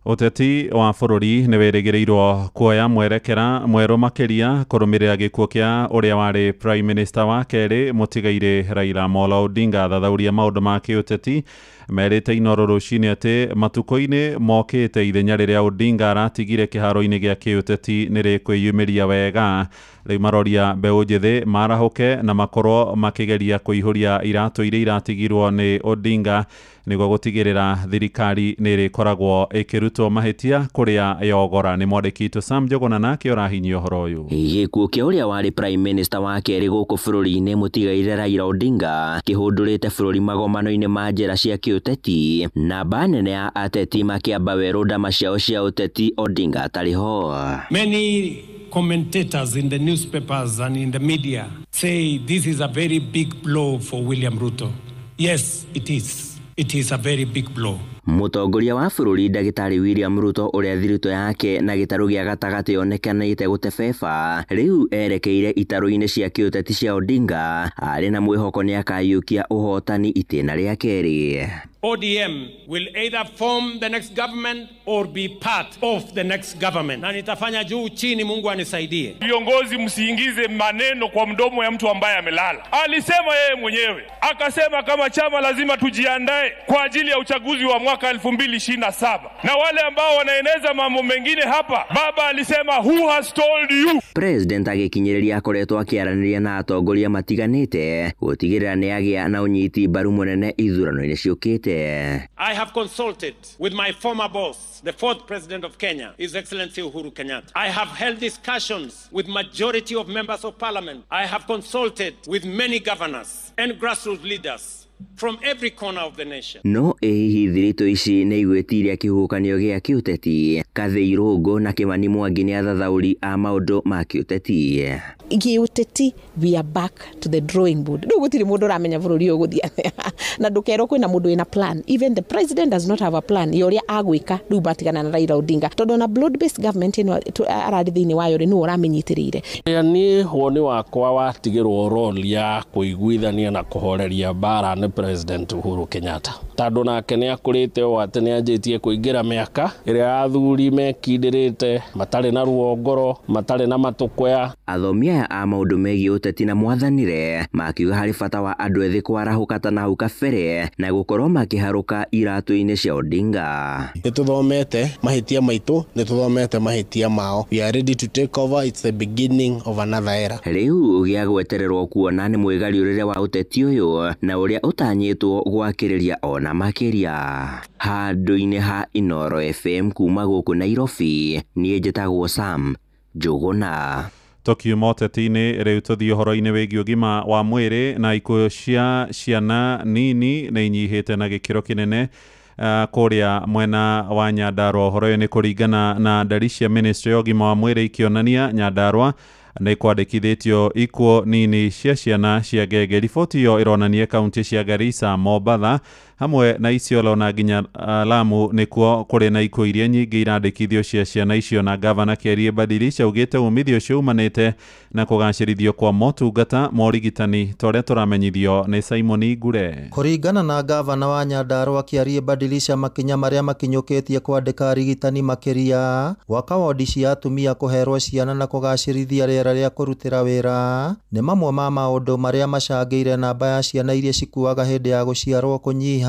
Ũteti wa bũrũri nĩ wĩrĩgĩrĩirwo kuoya mwerekera mwerũ makĩria kũrũmĩrĩra gĩkuũ kĩa ũrĩa warĩ Prime Minister wa kerĩ mũtigairĩ Raila Amolo Odinga. Thathauria maũndũ ma kĩũteti merĩte Inooro rũcinĩ atĩ matukũ-inĩ mokĩte ithenya rĩrĩa Odinga aratigire kĩharo-inĩ gĩa kĩũteti nĩ rĩkwĩyumĩria wega. Rĩu maroria mbeũ njĩthĩ marahũke na makorwo makĩgeria kũihũria iratũ iria iratigirwo nĩ Odinga nĩguo gũtigĩrĩra thirikari nĩ ĩrĩkoragwo ĩkĩrutwo mahĩtia kũrĩa yogora. Nĩ mwandĩki witũ Sam Njũgũna nake ũrahinyia ũhoro ũyũ. Gĩkuũ kĩa ũrĩa warĩ Prime Minister wa kerĩ gũkũ bũrũri-inĩ mũtigaire Raila Odinga kĩhũndũrĩte bũrũri magomano-inĩ ma njĩra cia kĩũteti. Namba nene ya ateti makĩamba werũ ndama ciao cia ũteti Odinga atarĩ ho. Many commentators in the newspapers and in the media say this is a very big blow for William Ruto. Yes, it is. It is a very big blow. Mũtongoria wa bũrũri ndagĩtarĩ William Ruto ũrĩa thiritũ yake na gĩtarũ gĩa gatagatĩ yonekanĩte gũtebeba rĩu erekeire itarũ-inĩ cia kĩũteti cia Odinga arĩ na mwĩhoko nĩakayũkia ũhotani itĩna rĩa kerĩ. ODM will either form the next government or be part of the next government. Na nitafanya juu chini, Mungu anisaidie. Viongozi msiingize maneno kwa mdomo ya mtu ambaye amelala. Alisema yeye mwenyewe, akasema kama chama lazima tujiandae kwa ajili ya uchaguzi wa mwaka 2027. Na wale ambao wanaeneza mambo mengine hapa, baba alisema who has told you? President agĩkinyĩrĩria akoretwo akĩaranĩria na atongoria matiganĩte gũtigĩrĩra nĩagĩa na ũnyiti mbaru mũnene ithurano-inĩ ciũkĩte. I have consulted with my former boss, the fourth president of Kenya, His Excellency Uhuru Kenyatta. I have held discussions with majority of members of parliament. I have consulted with many governors and grassroots leaders from every corner of the nation. No ĩ hihi thiritũ ici nĩ igwĩtiria kĩhuhũkanio gĩa kĩũteti? Kathĩ Irũngũ na Kĩmani Mwangi nĩ athathaũri a maũndũ ma kĩũteti. Gĩũteti, we are back to the drawing board. Rĩu gũtirĩ mũndũ ũramenya bũrũri ũyũ ũgũthiĩ atĩa. Na ndũkerwo kwĩna mũndũ wĩna plan. Even the president does not have a plan ya ũrĩa agwĩka rĩu matigana na Raila Odinga. Tondũ ona broad based government ĩno ararĩ thĩinĩ wayo rĩ, nĩwe ũramĩnyitĩrĩire. Niĩ woni wakwa watigĩrwo role ya kũiguithania na kũhoreria mbara nĩ President Uhuru Kenyatta. Tondũ nake nĩ akũrĩte ũũ atĩ nĩ anjĩtie kũingĩra mĩaka ĩrĩa athuri mekindĩrĩte, matarĩ na ruo ngoro, matarĩ na matũkũya. Athomi aya a maũndũ megiĩ ũteti na mwathanire makiuga harĩ bata wa andũ ethĩ kwarahũka ta na hau kabere na gũkorwo makĩharũka iratũ-inĩ cia Odinga. Nĩ tũthomete mahĩtia maitũ, nĩ tũthomete mahĩtia mao. We are ready to take over. It's the beginning of another era. Rĩu gĩa gwetererwo kuona nĩ mwĩgariũrĩre wa ũteti ũyũ na ũrĩa ũtanyĩtwo gwakĩrĩria ona makĩria. Handũ-inĩ ha Inooro FM kuma gũkũ Nairobi, niĩ njĩtagwo Sam Njũgũna. Tũkiuma ũteti-inĩ rĩu tũthiĩ ũhoro-inĩ wĩgiĩ ũgima wa mwĩrĩ na ikuũ cia ciana nini nĩ inyihĩte na gĩkĩro kĩnene kũrĩa mwena wa Nyandarua. Ũhoro ũyũ nĩ kũringana na ndari cia Ministry ya ũgima wa mwĩrĩ ikĩonania Nyandarua nĩ kwandĩkithĩtio ikuũ nini cia ciana cia ngenge. Riboti ĩyo ĩronania kaunti cia Garissa, Mombatha hamwe na Isiolo na nginya Lamu nĩkuo kũrĩ na ikuũ iria nyingĩ irandĩkithio cia ciana icio. Na gavana Kĩarie Badilisha augĩte umithio ũcio umanĩte na kũgacĩrithio kwa motungata ma ũrigitani ta ũrĩa tũramenyithio nĩ Simon Ngure. Kũringana na gavana wa Nyandarua Kĩarie Badilisha, makinya marĩa makinyũkĩtie kwandĩka arigitani makĩria, gwaka wodi cia atumia kũherwo ciana na kũgacĩrithia rĩera rĩa kũrutĩra wĩra nĩ mamwe ma maũndũ marĩa macangĩire namba ya ciana iria cikuaga hĩndĩ ya gũciarwo kũnyiha.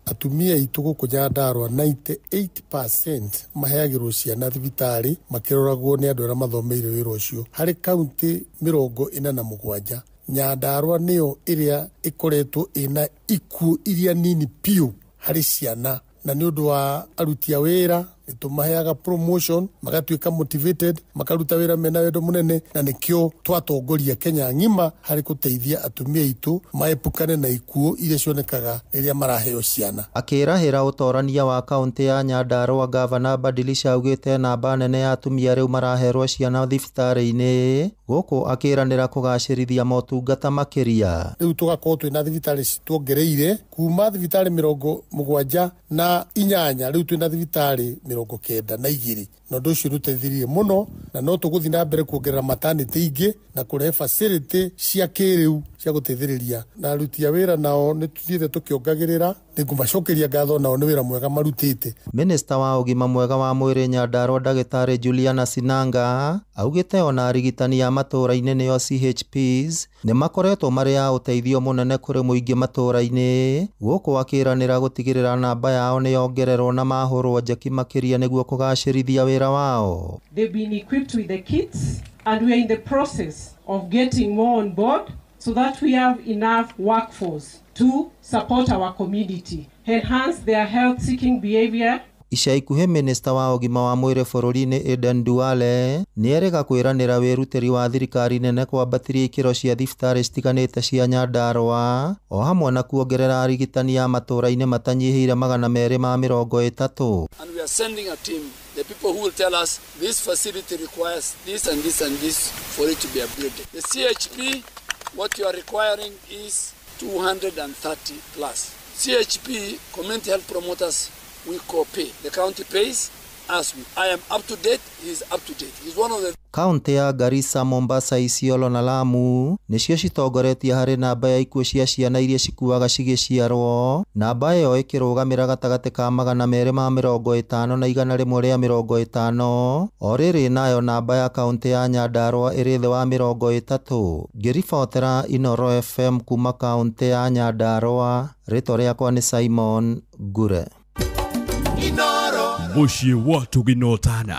Atumia aitũ gũkũ Nyandarua 98% maheagĩrwo ciana thibitarĩ makĩroragwo nĩ andũ arĩa mathomeire wĩra ũcio. Harĩ kaunti 47 Nyandarua nĩyo ĩrĩa ĩkoretwo ĩna ikuũ iria nini piũ harĩ ciana, na nĩ ũndũ wa aruti a wĩra Nĩ tũmaheaga promotion, magatuĩka motivated, makaruta wĩra mena wendo mũnene, na nĩkĩo twatongoria Kenya ng'ima harĩ gũteithia atumia aitũ maepukane na ikuũ iria cionekaga rĩrĩa maraheo ciana. Akĩrahĩra ũtorania wa kaũntĩ ya Nyandarua, Gavana Badilisha augĩte namba nene ya atumia rĩu maraherwo ciana thibitarĩ-inĩ, gũkũ akĩranĩra kũgacĩrithia motungata makĩria. Rĩu tũgakorwo twĩna thibitarĩ tuongereire kuma thibitarĩ 78, rĩu twĩna thibitarĩ 92, na ũndũ ũcio nĩũteithirie mũno, na no tũgũthiĩ na mbere kuongerera maternity ingĩ na kũrehe facility cia kĩrĩu cia gũteithĩrĩria. Na aruti a wĩra nao nĩ tũthiĩte tũkĩongagĩrĩra, nĩngũmacokeria ngatho, nao nĩ wĩra mwega marutĩte. Minista wa ũgima mwega wa mwĩrĩ Nyandarua Ndagĩtarĩ Juliana Sinanga augĩte ona arigitani a matũũra-inĩ nĩo CHPs nĩ makoretwo marĩ a ũteithio mũnene kũrĩ mũingĩ matũũra-inĩ, gũkũ akĩranĩra gũtigĩrĩra namba yao nĩ yongererwo na mahũrwo njeki makĩria nĩguo kũgacĩrithia wĩra wao. They've been equipped with the kits and we are in the process of getting more on board so that we have enough workforce to support our community, enhance their health-seeking behavior. Ica ikuhĩ minista wa ũgima wa mwĩrĩ bũrũri-inĩ Aden Duale nĩerĩga kwĩranĩra wĩrutĩri wa thirikari nene kwambatĩria ikĩro cia thibitarĩ citiganĩte cia Nyandarua, o hamwe na kuongerera arigitani a matũũra-inĩ matanyihĩire 230. And we are sending a team, the people who will tell us this facility requires this and this and this for it to be upgraded. The CHP, what you are requiring is 230 plus. CHP, community health promoters, we co-pay. The county pays us. I am up to date, he is up to date. He's one of the Kaunti ya Garissa, Mombasa, Isiolo na Lamu nĩcio citongoretie harĩ namba ya ikuũ cia ciana iria cikuaga cigĩciarwo, namba ĩyo ĩkĩrũgamĩra gatagatĩ ka 250 na 150, o rĩrĩ nayo namba ya kaunti ya Nyandarua ĩrĩ thĩ wa 30. Ngĩribotera Inooro FM kuma kaunti ya Nyandarua, rĩtwa rĩakwa nĩ Simon Ngure. Mũciĩ wa Tũginotana.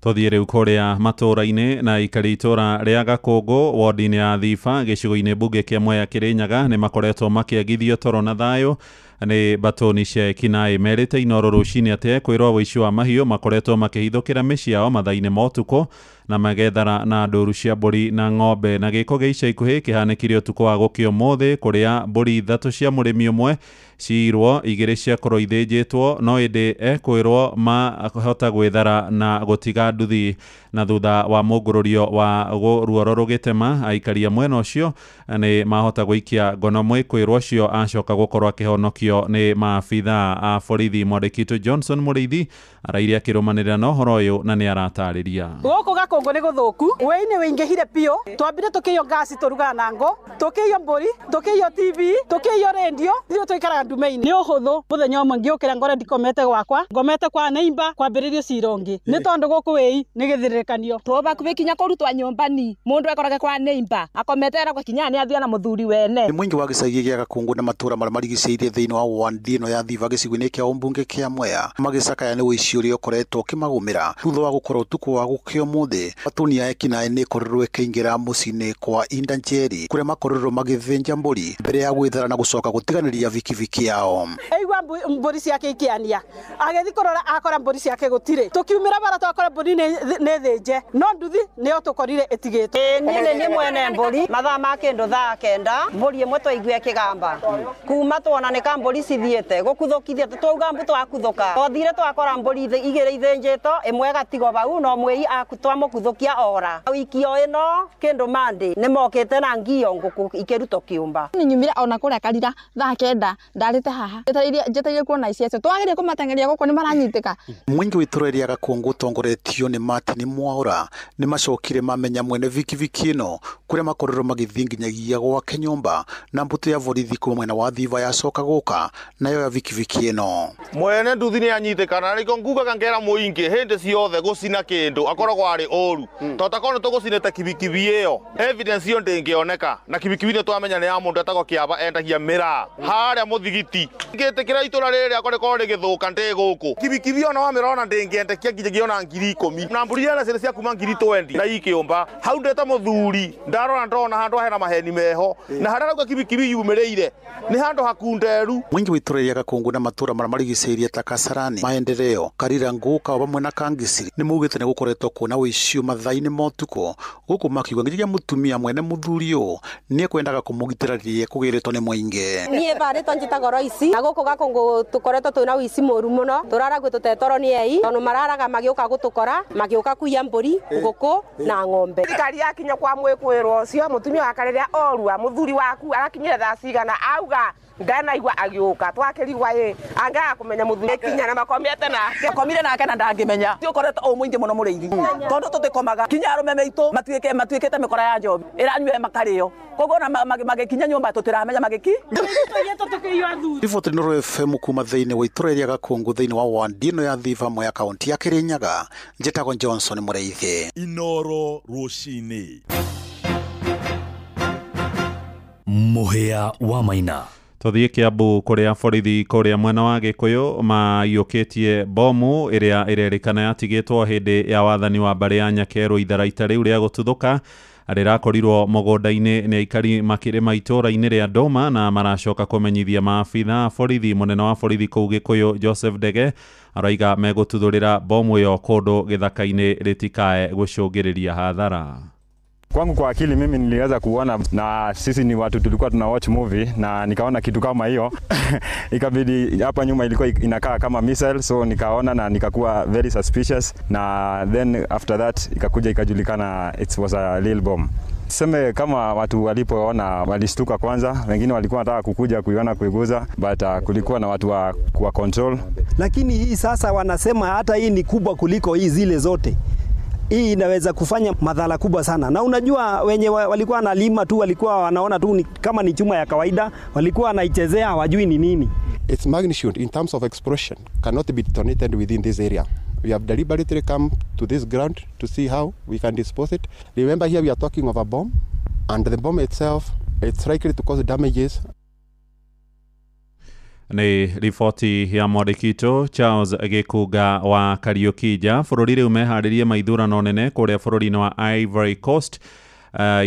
Tũthiĩ rĩu kũrĩa matũũra-inĩ na ikari itũũra rĩa Gakũngũ wodi-inĩ ya Thiba gĩcigo-inĩ mbunge kĩa Mwea Kĩrĩnyaga nĩ makoretwo makĩagithio toro na thayũ nĩ batoni cia ekinaĩ. Merĩte Inooro rũcinĩ atĩ kwĩrwo wũici wa mahiũ makoretwo makĩhithũkĩra mĩciĩ yao mathaa-inĩ ma ũtukũ na magethara na ndũru cia mbũri na ng'ombe. Na gĩko gĩa ica ikuhĩ kĩhanĩkire ũtukũ wa gũkĩa ũmũthĩ kũrĩa mbũri 3 cia mũrĩmi ũmwe ciirwo, 2 ciakorwo ithĩnjĩtwo, no ĩndĩ ekwĩrwo mahota gwĩthara na gũtiga nduthi. Na thutha wa mũngũrũrio wa ruoro rũgĩtema, aikari a mwena ũcio nĩ mahota gũikia ngono mwĩkwĩrwo ũcio acoka gũkorwo akĩhonokio nĩ maabithaa a borithi. Mwandĩki witũ Johnson Mũrĩithi araire akĩrũmanĩrĩra na ũhoro ũyũ na nĩ aratarĩria. Gũkũ Gakũngũ nĩ gũthũku, wĩi-inĩ wĩingĩhire biũ, twambire tũkĩiywo ngasi tũrugaga na ngũ, tũkĩiywo mbũri, tũkĩiywo TV, tũkĩiywo rendio, ithuĩ tũikaraga ndume-inĩ. Nĩ ũhũthũ mũthenya ũmwe ngĩũkĩra ngore ndikomete gwakwa, ngomete kwa neighbor kwambĩrĩrio cira ũngĩ, nĩ tondũ gũkũ wĩi nĩ gĩthirĩkanio. Tũbakuhĩ kinya kũrutwa nyũmba-ni, mũndũ ekorage kwa neighbor akomete eragwo kinya nĩ athiĩ na mũthuri wene. Nĩ mũingĩ wa gĩcagi gĩa Gakũngũ na matũũra marĩa marigicĩirie thĩinĩ wa ward ĩno ya Thiba gĩcigo-inĩ kĩa ũmbunge kĩa Mwea magĩcakaya nĩ ũici ũrĩa ũkoretwo ũkĩmagũmĩra thutha wa gũkorwo ũtukũ wa gũkĩa ũmũthĩ. Batoni ya ekinaĩ nĩ ĩkorirwo ĩkĩingĩra mũciĩ-inĩ kwa Inda Njeri kũrĩa makorirwo magĩthĩnja mbũri mbere ya gwĩthara na gũcoka gũtiganĩria bikibiki yao. Aigua mbũri ciake ikĩania, agĩthiĩ kũrora akora mbũri ciake gũtirĩ, tũkiumĩra bara twakora mbũri nĩ thĩnje, no nduthi nĩyo tũkorire ĩtigĩtwo. Niĩ nĩ mwene mbũri mathaa ma kĩndũ thaa 9 mbũri ĩmwe twaigua ĩkĩgamba kuma tuona nĩ ka mbũri cithiĩte gũkuthũkithia twauga mbu twakuthuka, twathire twakora mbũri 2 ithĩnjĩtwo, ĩmwe ĩgatigwo bau no mwĩi twamũkuthũkia ora. Wiki o ĩno kĩndũ Monday nĩ mokĩte na ngio ngũkũ ikĩrutwo kĩũmba. Nĩ nyumire ona kũrĩa karira thaa 9 ndarĩte haha njetereire kuona ici acio twageria kũmateng'eria gũkũ nĩ maranyitĩka. Mũingĩ wa itũũra rĩa Gakũngũ ũtongoretio nĩ Martin Mwaura nĩ macokire mamenya mwene bikibiki ĩno kũrĩa makorirwo magĩthiĩ nginyagia gwake nyũmba, na mbũtũ ya borithi kuma mwena wa Thiba yacoka gũka nayo ya bikibiki ĩno. Mwene nduthi nĩ anyitĩkana nĩkĩo ngugaga ngera mũingĩ hĩndĩ ciothe gũcina kĩndũ akoragwo arĩ ũru, tondũ takorwo nĩ tũgũcinĩte kibikibi ĩyo evidence ĩyo ndĩngĩoneka, na kibikibi nĩ twamenya nĩ ya mũndũ etagwo Kĩaba endagia mĩraa harĩa mũthigiti. Ngĩtĩkĩra itũra rĩrĩ rĩakwa rĩkorwo rĩgĩthũka ndĩ gũkũ, kibikibi ona wamĩrona ndĩngĩendekia nginyagia ona 10,000, na mbũri iria cirĩ cia kuma 20,000 na ikĩũmba. Hau ndĩ ta mũthuri ndarora ndona handũ hena maheni meho, na harĩa rauga kibikibi yumĩrĩire nĩ handũ hakunderu. Mũru. Mwingi wa itũra rĩa Gakungu na matũra marĩa marigicĩirie ta Kasarani, Maendeleo, Karirangu, Kawa hamwe na Kangisiri nĩ maugĩte nĩ gũkoretwo kwĩna ũici mathaa-inĩ ma ũtukũ, gũkũ makiuga nginyagia mũtumia mwene mũthuri ũyũ nĩ ekwendaga kũmũgitĩra rĩrĩa ekũgĩrĩtwo nĩ mũingĩ. Niĩ barĩtwo njĩtagwo Roici na gũkũ Gakungu tũkoretwo twĩna ũici mũru mũno, tũraragwo tũtetoro nĩ ei tondũ mararaga magĩũka gũtũkora, magĩũka kuiya mbũri, ngũkũ na ng'ombe. Thirikari yakinya kwa mwĩkwĩrwo ũcio mũtumia wa karĩrĩa orua mũthuri waku arakinyire thaa cigana auga ndanaigua agĩũka twakĩrigwa ĩ angaga kũmenya mũthuri kinya na makomete nake akomire nake na ndangĩmenya ti ũkoretwo ũ mũingĩ mũno mũrĩithi tondũ tũtĩkomaga kinya arũme meitũ matuĩkĩte mĩkora ya njobi ĩranyue makarĩo koguo ona magĩkinya nyũmba tũtiramenya magĩki. Riboti Inooro FM kuma thĩinĩ wa itũra rĩa Gakungu thĩinĩ wa wandi ĩno ya Thiba Mwea kaunti ya Kirinyaga, njĩtagwo Johnson Mũrĩithi. Inooro rũcinĩ. Mũhĩa wa Maina. Tũthiĩ Kiambu kũrĩa borithi kũrĩa mwena wa Gĩkũyũ maiyũkĩtie bomu ĩrĩa ĩrerĩkana yatigĩtwo hĩndĩ ya wathani wa mbarĩ ya Nyakerũ. Itharaita rĩu rĩa gũtuthũka rĩrakorirwo mũgũnda-inĩ nĩ aikari makĩrĩma itũũra-inĩ rĩa Ndũma na maracoka kũmenyithia maabitha a borithi. Mũnene wa borithi kũu Gĩkũyũ Joseph Ndege araiga megũtuthũrĩra bomu ĩyo kũndũ gĩthaka-inĩ rĩtikae gũcũngĩrĩria hathara. Kwangu kwa akili mimi niliweza kuona, na sisi ni watu tulikuwa tuna watch movie na nikaona kitu kama hiyo ikabidi hapa nyuma ilikuwa inakaa kama missile, so nikaona na nikakuwa very suspicious, na then after that ikakuja ikajulikana it was a real bomb. Seme kama watu walipoona walishtuka kwanza, wengine walikuwa wanataka kukuja kuiona kuiguza, but kulikuwa na watu wa kuwa control. Lakini hii sasa wanasema hata hii ni kubwa kuliko hii zile zote. Hii inaweza kufanya madhara kubwa sana. Na unajua wenye walikuwa wanalima tu walikuwa wanaona tu kama ni chuma ya kawaida, walikuwa wanaichezea hawajui ni nini. Its magnitude in terms of explosion cannot be detonated within this area. We have deliberately come to this ground to see how we can dispose it. Remember, here we are talking of a bomb, and the bomb itself, it's likely to cause damages. Nĩ riboti ya mwandĩki Charles Gĩkunga wa Kariũki. Bũrũri rĩu meharĩrie maithurano nene kũrĩa bũrũri-inĩ wa Ivory Coast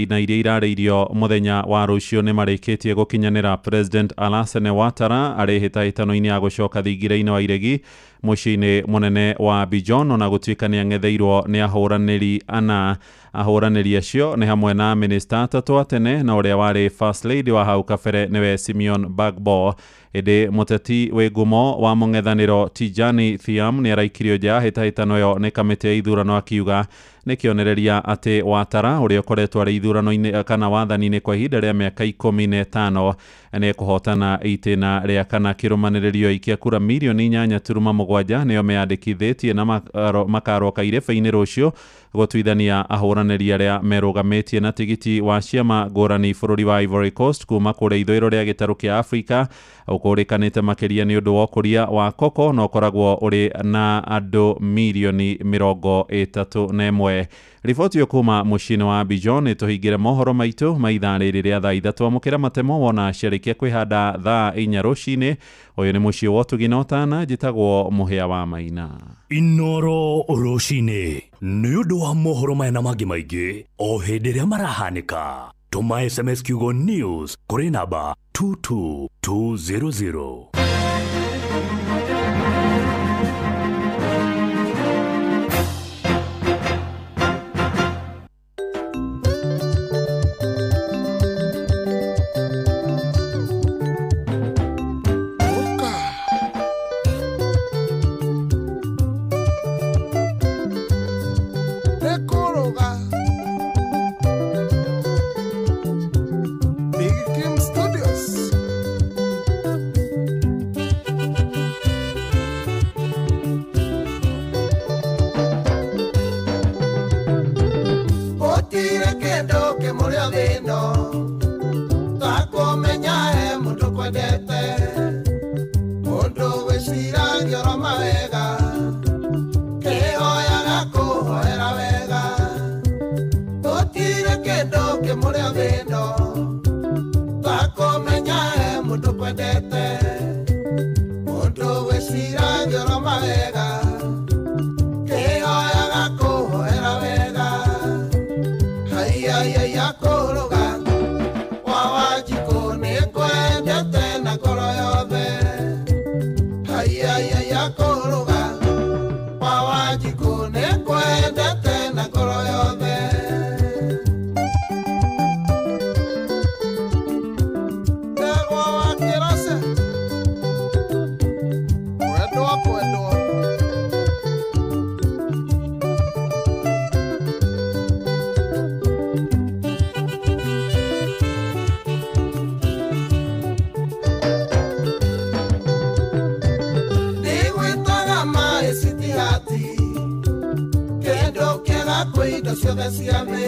na iria irarĩirio mũthenya wa rũciũ nĩ marĩkĩtie gũkinyanĩra. President Alassane Ouattara arĩ hĩtahĩtano-inĩ ya gũcoka thingira-inĩ wa iregi mũciĩ-inĩ mũnene wa Abidjan, ona gũtuĩka nĩ ang'etheirwo nĩ ahũranĩri ana. Ahũranĩri acio nĩ hamwe na minista atatũ a tene na ũrĩa warĩ first lady wa hau kabere nĩwe Simeon Bagbo. Ĩndĩ mũteti wĩ ngumo wa mũng'ethanĩro Tijani Thiam nĩ araikirio nja ya hĩtahĩtano ĩyo nĩ kamĩtĩ ya ithurano akiuga nĩ kĩonereria atĩ Ouattara ũrĩa ũkoretwo arĩ ithurano-inĩ kana wathani-inĩ kwa ihinda rĩa mĩaka 15 nĩ ekũhotana itĩna rĩa kana kĩrũmanĩrĩrio. Aikia kura mirioni 8.7 nĩo meyandĩkithĩtie na makaroka irebe-inĩ rũciũ gũtuithania ahũranĩri arĩa merũgamĩtie na tigiti wa ciama ngũrani bũrũri wa Ivory Coast kuma kũrĩa ithũĩro rĩa gĩtarũ kĩa Afrika ũkũrĩkanĩte makĩria nĩ ũndũ wa ũkũria wa koko na ũkoragwo ũrĩ na andũ mirioni 31. Riboti ĩyo kuma mũciĩ-inĩ wa Abidjan ĩtũhingĩre mohoro maitũ ma ithaa rĩrĩ rĩa thaa 3. Amũkĩra matemo wona ciarĩkia kwĩhanda thaa 4 rũcinĩ. Ũyũ nĩ mũciĩ wa ũtugi na ũtana, njĩtagwo Mũhĩa wa Maina. Inooro rũcinĩ nĩ ũndũ wa mohoro maya na mangĩ maingĩ o hĩndĩ ĩrĩa marahanĩka. Tũma SMS kiugo news kũrĩ namba 22200. Ay, ay, ay, Wanjikũ nĩngwendete na ngoro yothe. Ndegwa wa Kĩrace kwendwo kwendwo. Ndigwĩtaga maĩ citihati kĩndũ kĩega kwĩ indo ciothe cia thĩ,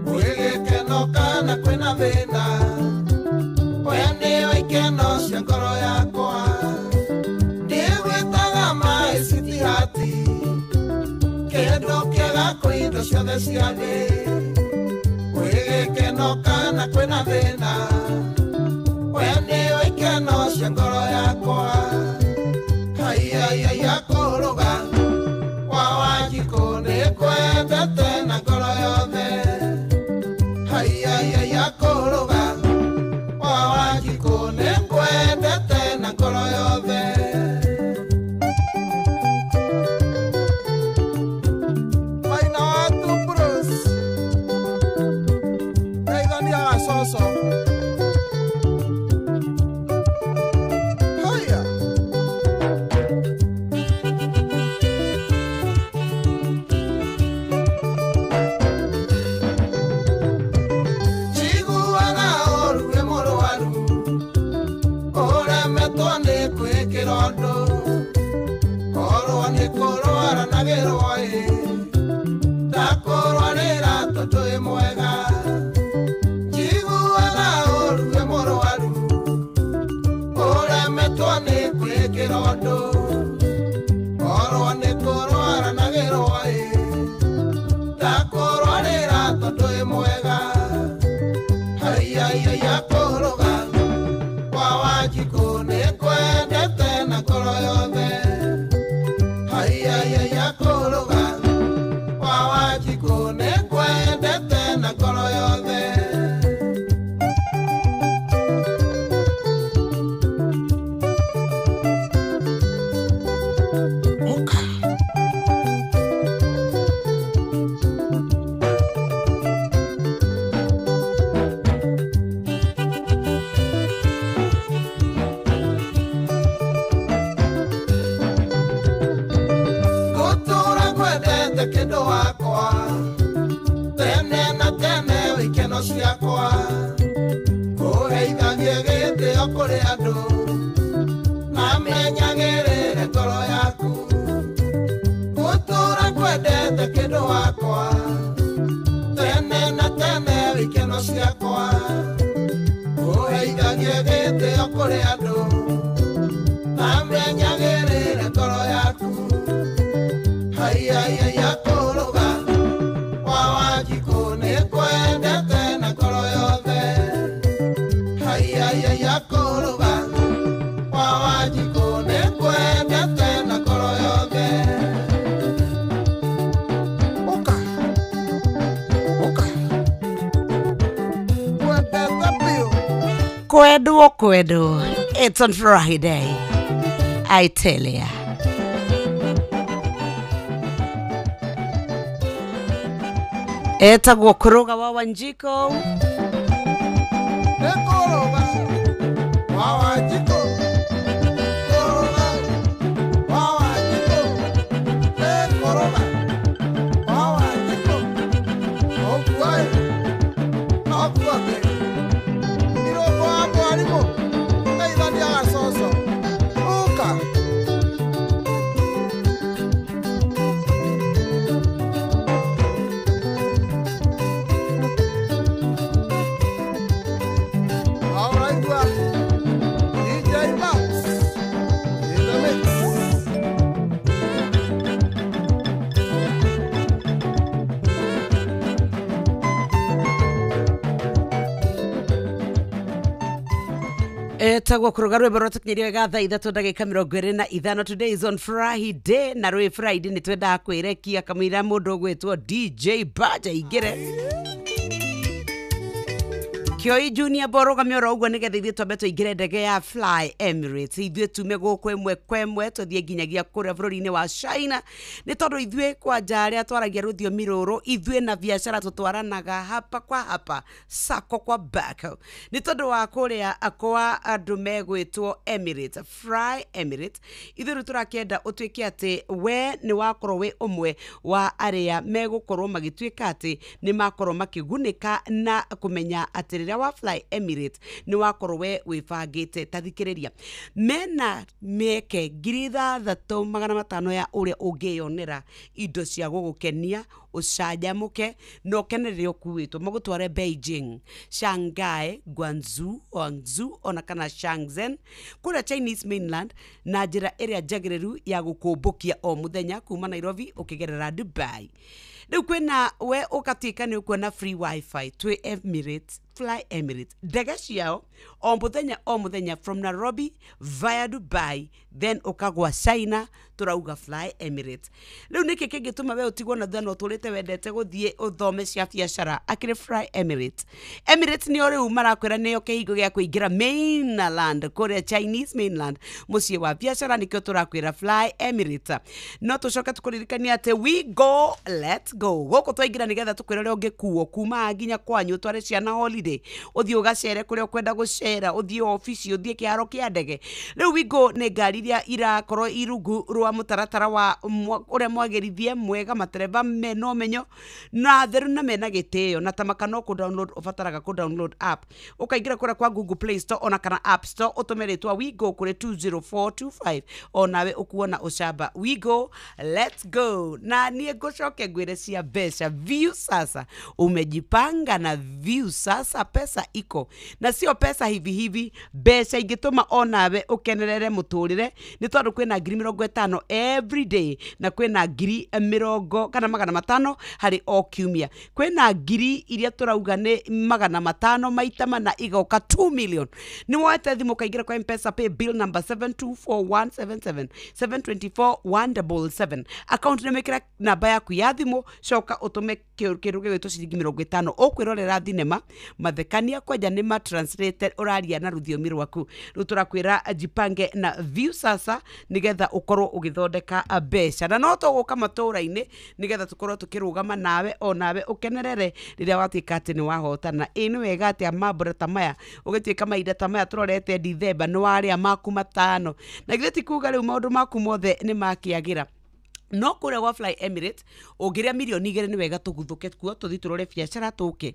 gwĩ gĩkeno kana kwĩna thĩna, we nĩwe ikeno cia ngoro yakwa. Ndigwĩtaga maĩ citihati kĩndũ kĩega kwĩ indo ciothe cia thĩ, gwĩ gĩkeno kana kwĩna thĩna, we nĩwe ikeno cia ngoro yakwa. Haiya kũrũga wa Wanjikũ nĩngwendete na ngoro yothe. Haiya kũrũga wa Wanjikũ nĩngwendete na ngoro yothe. Maina wa Bruce Teithania Gacoco. Haya. Njiguaga ũũru wĩ mũrwaru, ũremetwo nĩ kwĩkĩra ũndũ, korwo nĩ kũrwara na gĩrwa-ĩ, ndakũrwarĩra tondũ wĩ mwega. Njiguaga ũũru wĩ mũrwaru, ũremetwo nĩ kwĩkĩra ũndũ, korwo nĩ kũrwara na gĩrwa-ĩ, ndakũrwarĩra tondũ wĩ mwega. Haiya kũrũga wa Wanjikũ nĩngwendete na ngoro yothe. Haiya kũrũga wa Wanjikũ nĩngwendete na ngoro yothe. Ngũtũũra ngwendete kĩndũ wakwa tene na tene wĩ ikeno ciakwa, kũheithagie gĩtĩo kũrĩ andũ na menyagĩrĩre ngoro yaku. Ngũtũũra ngwendete kĩndũ wakwa tene na tene wĩ ikeno ciakwa, kũheithagie gĩtĩo kũrĩ andũ na menyagĩrĩre ngoro yaku. Haiya kũrũga wa Wanjikũ nĩngwendete na ngoro yothe. Haiya kũrũga wa Wanjikũ nĩngwendete na ngoro yothe. Ũka ũka kwendete biũ. Kwendwo kwendwo. It's on Friday. I tell ya. Etagwo kũrũga wa Wanjikũ. Nĩkũrũga wa Wanjikũ, kũrũga wa Wanjikũ, nĩkũrũga wa Wanjikũ, ũkuaĩ nokuo thĩ. Irũngũ wa mwarimũ Teithania Gacoco. Ũka. Alright, well, DJ Max in the mix. Etagwo kũrũga rwĩmbo rwatũkinyĩrio wega thaa 3:25. Today is on Friday na rwĩ Friday nĩ twendaga kwĩrekia kamũira mũndũ ũgwĩtwo DJ Baja aingĩre. Kioi Junior borogamia oro ũguo nĩgetha ithuĩ twambe tũingĩre ndege ya Fly Emirates, ithuĩ tume gũkũ ĩmwe kwa ĩmwe tũthiĩ nginyagia kũrĩa bũrũri-inĩ wa China, nĩ tondũ ithuĩ kwanja arĩa twaragia rũthiomi rũrũ ithuĩ na biacara tũtwaranaga hapa kwa hapa sako kwa bako, nĩ tondũ wa kũrĩa kwa andũ megwĩtwo Emirates, Fly Emirates. Ithuĩ rĩu tũrakĩenda ũtuĩke atĩ we nĩ wakorwo wĩ ũmwe wa arĩa megũkorwo magĩtuĩka atĩ nĩ makorwo makĩgunĩka na kũmenya atĩ rĩrĩa wa Fly Emirates nĩ wakorwo we wĩbangĩte. Ta thikĩrĩria, mena mĩeke 6500 ya ũrĩa ũngĩyonera indo cia gũgũkenia ũcanjamũke na ũkenerere ũkuĩtwo magũtware Beijing, Shanghai, Guangzhou, Hangzhou ona kana Shenzhen kũrĩa Chinese mainland na njĩra ĩrĩa njagĩrĩru ya gũkũmbũkia o mũthenya kuma Nairobi ũkĩgerera Dubai. Rĩu kwĩna we ũgatuĩka nĩ ũkuona free wifi twĩ Emirates, Fly Emirates ndege ciao o mũthenya from Nairobi via Dubai then ũkagwa China, tũrauga Fly Emirates. Rĩu nĩkĩ kĩngĩtũma we ũtigwo na thutha na ũtũrĩte wendete gũthiĩ ũthome cia biacara akĩrĩ Fly Emirates? Emirates nĩo rĩu marakwĩra nĩo kĩhingo gĩa kũingĩra mainland kũrĩa Chinese mainland mũciĩ wa biacara, nĩkĩo tũrakwĩra Fly Emirates. No tũcoke tũkũririkania atĩ we go let's go gũkũ twaingĩra nĩgetha tũkwĩre ũrĩa ũngĩkuo kuma nginya kwanyu ũtware ciana holiday, ũthiĩ ũgacere kũrĩa ũkwenda gũcera, ũthiĩ obici, ũthiĩ kĩharo kĩa ndege. Rĩu we go nĩ ngari iria irakorwo irungu rwa mũtaratara wa ũrĩa mwagĩrithie mwega, matereba mena ũmenyo na theru na mena gĩtĩo, na tamaka no kũ download ũbataraga kũ download app, ũkaingĩra kũrĩa kwa Google Play Store ona kana App Store, ũtũme rĩtwa we go kũrĩ 20425 onawe ũkuona ũcamba. We go let's go. Na niĩ ngũcoke ngwĩre cia mbeca, view sasa umejipanga na view sasa pesa iko, na sio pesa hivi hivi, mbeca ingĩtũma onawe ũkenerere mũtũrĩre, nĩ tondũ kwĩna 50,000 every day na kwĩna 20,000 kana 500 harĩ o kiumia, kwĩna ngiri iria tũrauga nĩ 500 maita mana igoka 2 million. Nĩ woete thimũ ũkaingĩra kwa M-Pesa pay bill number 724177 724177 account nĩ mĩkĩra namba yaku ya thimũ, coka ũtũme kĩndũ gĩgwĩtwo ciringi 50 ũkwĩrorera thinema mathekania kwanja nĩ ma translated ũraria na rũthiomi rwaku. Rĩu tũrakwĩra jipange na view sasa nĩgetha ũkorwo ũgĩthondeka mbeca, na no tũgũka matũũra-inĩ nĩgetha tũkorwo tũkĩrũgama nawe onawe ũkenerere rĩrĩa watuĩka atĩ nĩ wahotana. Ĩ nĩ wega atĩa mambura ta maya ũgĩtuĩka mahinda ta maya tũrorete Dithemba nĩ warĩa maku 5 na githĩ ti kuga rĩu maũndũ maku mothe nĩ makĩagĩra. No kũrĩa gwa Fly Emirates ũngĩrĩa 2 milioni nĩ wega tũguthũke kuo tũthiĩ tũrore biacara tũke.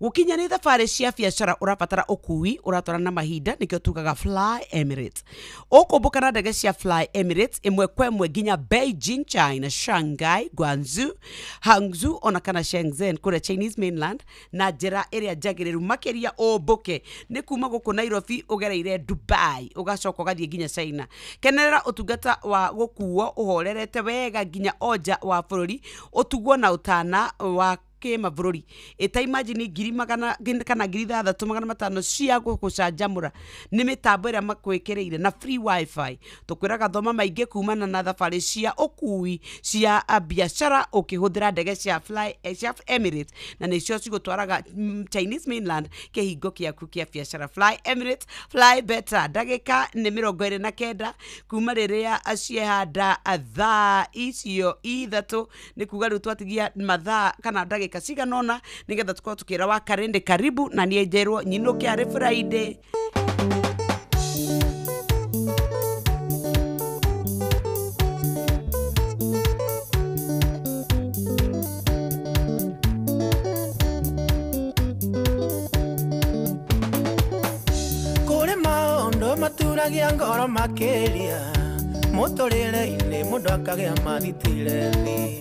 Gũkinya nĩ thabarĩ cia biacara ũrabatara ũkui ũratwarana na mahinda, nĩkĩo tugaga Fly Emirates. Ũkũmbũka na ndege cia Fly Emirates ĩmwe kwa ĩmwe nginya Beijing China, Shanghai, Guangzhou, Hangzhou ona kana Shenzhen kũrĩa Chinese mainland na njĩra ĩrĩa njagĩrĩru makĩria ũmbũke nĩ kuma gũkũ Nairobi ũgereire Dubai ũgacoka ũgathiĩ nginya China. Kenerera ũtungata wa gũkuo ũhorerete wega nginya onja wa bũrũri, ũtugwo na ũtana wa kĩmabũrũri. Ĩta imagine 100,000 kana 6,500 cia gũgũcanjamũra nĩ mĩtambo ĩrĩa makwĩkĩrĩire na free wifi. Tũkwĩraga thoma maingĩ kumana na thabarĩ cia ũkui cia biacara ũkĩhũthĩra ndege cia Fly cia Emirates, na nĩcio cigũtwaraga Chinese mainland kĩhingo kĩaku kĩa biacara. Fly Emirates, fly better. Ndagĩka nĩ 29 kuma rĩrĩa ciehanda thaa icio 3, nĩ kuga rĩu twatigia mathaa kana ndagĩka cigana ũna nĩgetha tũkorwo tũkĩra wa Karende karibu, na niĩ njerwo nyinũke arĩ Friday. Kũrĩ maũndũ maturagia ngoro makĩria mũtũrĩre-inĩ mũndũ akagĩa mathitirethi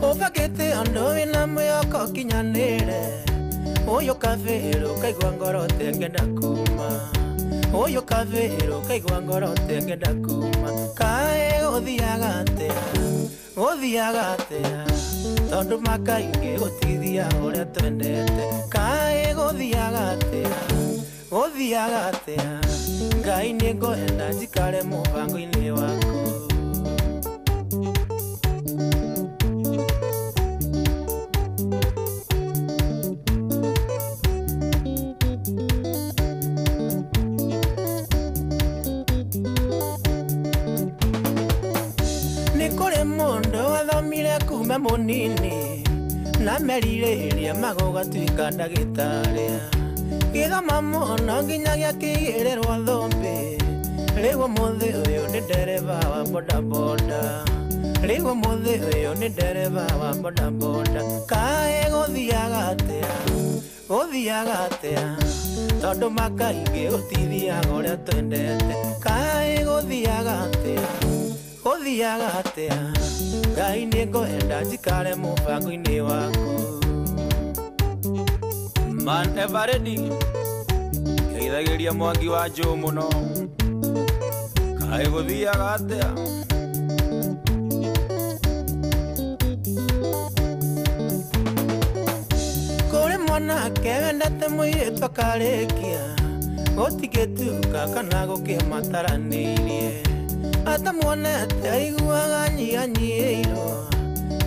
ũbangĩte ũndũ wĩna mwĩhoko ũkinyanĩre ũyũ kabĩrũ ũkaigua ngoro tengenda kuma ũyũ kabĩrũ ũkaigua ngoro tengenda kuma kaĩ gũthiaga atĩa gũthiaga atĩa tondũ makaingĩ gũtithia ũrĩa twendete kaĩ gũthiaga atĩa gũthiaga atĩa Ngai nĩngwenda njikare mũbango-inĩ waku. kuma mũnini na merirĩria magũgatuĩka ndagĩtarĩ gĩthoma mũno nginya gĩakĩigĩrĩrwo thũmbĩ rĩu ũmũthĩ ũyũ nĩ ndereba wa bodaboda rĩu ũmũthĩ ũyũ nĩ ndereba wa bodaboda kaĩ gũthiaga atĩa gũthiaga atĩa tondũ makaingĩ gũtithiaga ũrĩa twendete kaĩ gũthiaga atĩa gũthiaga atĩa Ngai nĩngwenda njikare mũbango-inĩ waku. Man ever ready ngeithagĩria Mwangi wa Njũũ mũno kaĩ gũthiaga atĩa Kũrĩ mwanake wendete mũirĩtu akarĩkia gũtingĩtuka kana gũkĩmataranĩirie atamuonete aiguaga nyiganyiĩirwo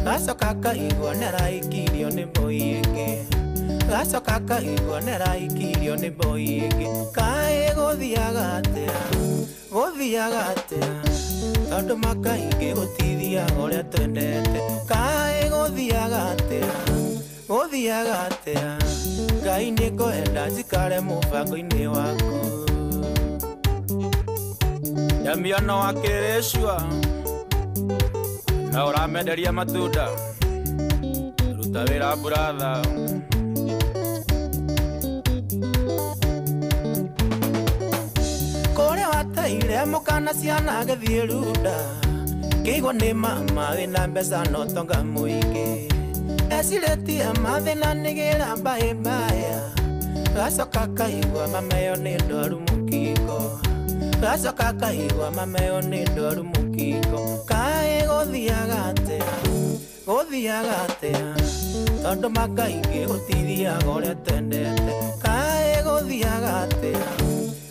gacoka akaigua nĩaraikirio nĩ mbũi ĩngĩ gacoka akaigua nĩaraikirio nĩ mbũi ĩngĩ kaĩ gũthiaga atĩa gũthiaga atĩa tondũ makaingĩ gũtithiaga ũrĩa twendete kaĩ gũthiaga atĩa gũthiaga atĩa Ngai nĩngwenda njikare mũbango-inĩ waku. Damiano akĩrĩcua na ũramenderia matunda ruta wĩra buratha Kũrĩa wateire mũkana ciana agĩthiĩ runda kĩigua nĩ mama wĩna mbeca na ũtonga mũingĩ ecirĩtie mathĩna nĩgĩra mbaĩ mbaya gacoka kaigua mameyo nĩ ndwaru mũkingo gacoka kaigua mameyo nĩ ndwaru mũkingo kaĩ gũthiaga atĩa gũthiaga atĩa tondũ makaingĩ gũtithiaga ũrĩa twendete kaĩ gũthiaga atĩa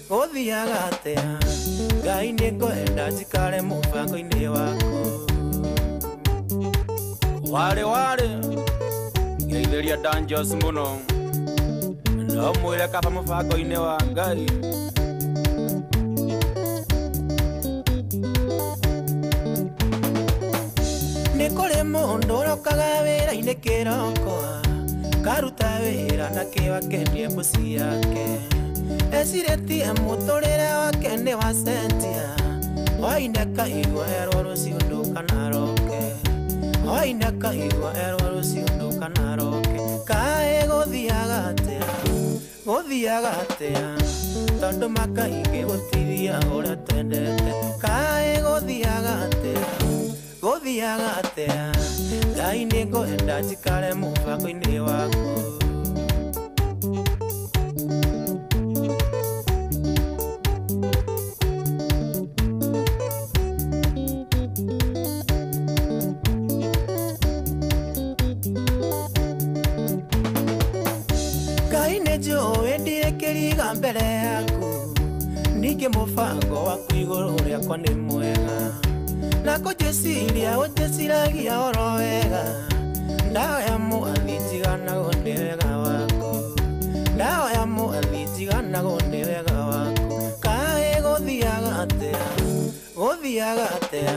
gũthiaga atĩa Ngai nĩngwenda njikare mũbango-inĩ waku. Warĩ warĩ ngeithĩria Danjos mũno no mwĩre kaba mũbango-inĩ wa Ngai. Nĩ kũrĩ mũndũ ũrokaga wĩra-inĩ kĩroko karuta wĩra na kĩo akenie mbuci yake ecirĩtie mũtũrĩre wake nĩ wacenjia hwainĩ akaigua erwo rũciũ ndũkanaroke hwainĩ akaigua erwo rũciũ ndũkanaroke kaĩ gũthiaga atĩa gũthiaga atĩa tondũ makaingĩ gũtithiaga ũrĩa twendete kaĩ gũthiaga atĩa gũthiaga atĩa Ngai nĩngwenda njikare mũbango-inĩ waku. Ngai nĩnjũĩ ndirĩ kĩriga mbere yaku ningĩ mũbango waku igũrũ rĩakwa nĩ mwega na kũnjĩciria ũnjĩciragia oro wega ndawa ya mwathi njiganagwo nĩ wega waku ndawa ya mwathi njiganagwo nĩ wega waku kaĩ gũthiaga atĩa gũthiaga atĩa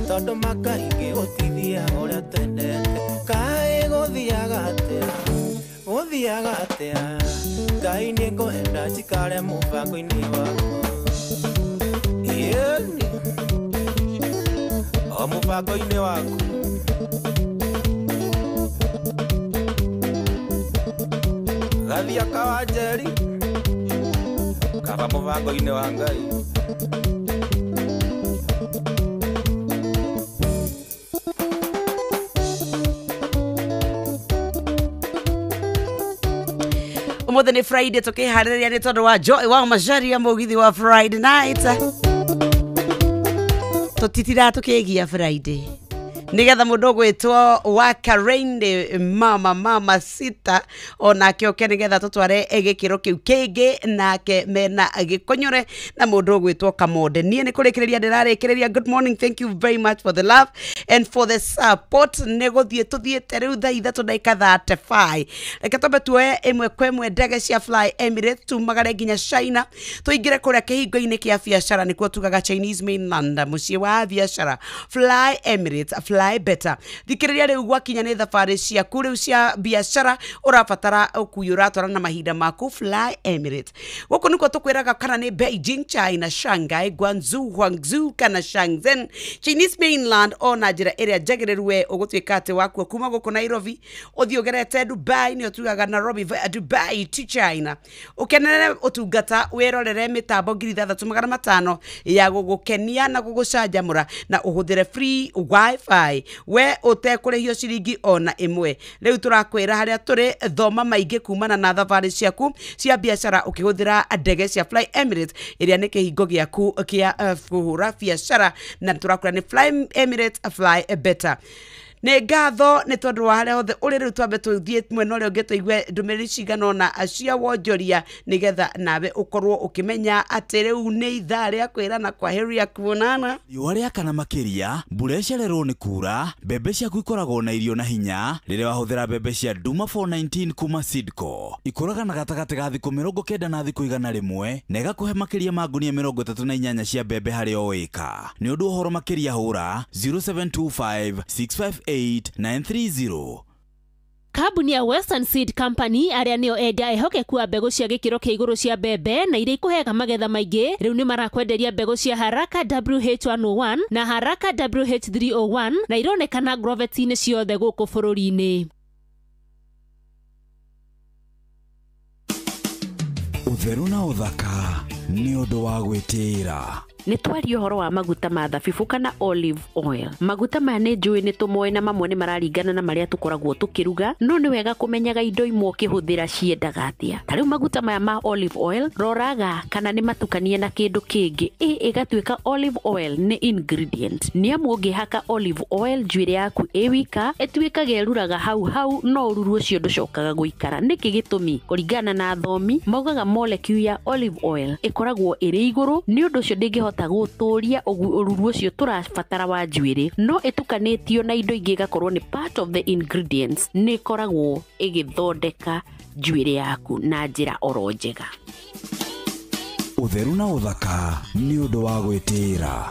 tondũ makaingĩ gũtithiaga ũrĩa twendete kaĩ gũthiaga atĩa gũthiaga atĩa Ngai nĩngwenda njikare mũbango-inĩ waku. Ĩni o mũbango-inĩ waku gathia kawanjeri kaba mũbango-inĩ wa Ngai. Ũmũthĩ nĩ Friday tũkĩharĩrĩria nĩ tondũ wa Joy wa Macharia mũgithi wa Friday night tũtitiraga tũkĩgia Friday nigetha mũndũ ũgwĩtwo wa Karaine mama mama sita onake oke nigetha tũtware gĩkĩro kĩu kĩngĩ nake mena gĩkonyore na mũndũ ũgwĩtwo Kamonde. Niĩ nĩ kũrĩkĩrĩria ndĩrarĩkĩrĩria. Good morning, thank you very much for the love and for the support. Nĩ gũthiĩ tũthiĩte rĩu thaa 3:35. Reke twambe tuoye ĩmwe kwa ĩmwe ndege cia Fly Emirates tumagare nginya China tũingĩre kũrĩa kĩhingo-inĩ kĩa biacara nĩkuo tugaga Chinese mainland mũciĩ wa biacara. Fly Emirates, Fly Fly Better. Thikĩrĩria rĩu gwakinya nĩ thabarĩ ciaku rĩu cia biacara ũrabatara ũkui ũratwarana na mahinda maku, Fly Emirates. Gũkũ nĩkuo tũkwĩraga kana nĩ Beijing, China, Shanghai, Guangzhou, Guangzhou kana Shenzhen, Chinese mainland, ona njĩra ĩrĩa njagĩrĩru we ũgũtuĩka atĩ wakuo kuma gũkũ Nairobi ũthiĩ ũgerete Dubai, nĩyo tugaga Nairobi via Dubai to China. Ũkenere ũtungata, wĩrorere mĩtambo 6500 ya gũgũkenia na gũgũcanjamũra, na ũhũthĩre free wifi we ũtekũrĩhio ciringi ona ĩmwe. Rĩu tũrakwĩra harĩa tũrĩ, thoma maingĩ kumana na thabarĩ ciaku cia biacara ũkĩhũthĩra ndege cia Fly Emirates ĩrĩa nĩ kĩhingo gĩaku kĩa kũhũra biacara, na tũrakwĩra nĩ Fly Emirates, Fly Better. Nĩ ngatho nĩ tondũ wa harĩa hothe ũrĩ. Rĩu twambe tũthiĩ mwena ũrĩa ũngĩ tũigue ndũmĩrĩri cigana ũna cia wonjoria, nĩgetha nawe ũkorwo ũkĩmenya atĩ rĩu nĩ ithaa rĩa kwĩrana kwa heri ya kuonana. Riũa rĩakana makĩria, mbura ĩcererwo nĩ kura, mbembe ciaku ikoragwo na irio na hinya rĩrĩa wahũthĩra mbembe cia Duma 419 kuma Seedco. Ikũraga na gatagatĩ ga thikũ 90 na thikũ 101 na ĩgakũhe makĩria ma ngunia 38 cia mbembe harĩ o ĩka. Nĩ ũndũ ũhoro makĩria hũra 0725 658 930. Kambuni ya Western Seed Company arĩa nĩo endia ehokeku a mbegũ cia gĩkĩro kĩa igũrũ cia mbembe na iria ikũheaga magetha maingĩ, rĩu nĩ marakwenderia mbegũ cia Haraka WH101 na Haraka WH301 na ironekana groveti-inĩ ciothe gũkũ bũrũri-inĩ. Ũtheru na ũthaka nĩ ũndũ wa gwĩtĩĩra. Nĩ twaria ũhoro wa maguta ma thabibũ kana olive oil. Maguta maya nĩ njũĩ nĩ tũmoĩ na mamwe nĩ mararingana na marĩa tũkoragwo tũkĩruga, no nĩ wega kũmenyaga indo imwe ũkĩhũthĩra ciendaga atĩa. Ta rĩu maguta maya ma olive oil, roraga kana nĩ matukanie na kĩndũ kĩngĩ, ĩgatuĩka olive oil nĩ ingredient. Nĩ amu ũngĩhaka olive oil njuĩrĩ yaku ĩ wika, ĩtuĩkaga ĩruraga hau hau, no ũruru ũcio ndũcokaga gũikara. Nĩkĩ gĩtũmi? Kũringana na athomi, maugaga molecule ya olive oil ĩkoragwo ĩrĩ igũrũ, nĩ ũndũ ũcio ndĩngĩhota gũtũria ũruru ũcio tũrabatara wa njuĩrĩ, no ĩtukanĩtio na indo ingĩ ĩgakorwo nĩ part of the ingredients, nĩ ĩkoragwo ĩgĩthondeka njuĩrĩ yaku na njĩra oro njega. Ũtheru na ũthaka nĩ ũndũ wa gwĩtĩĩra.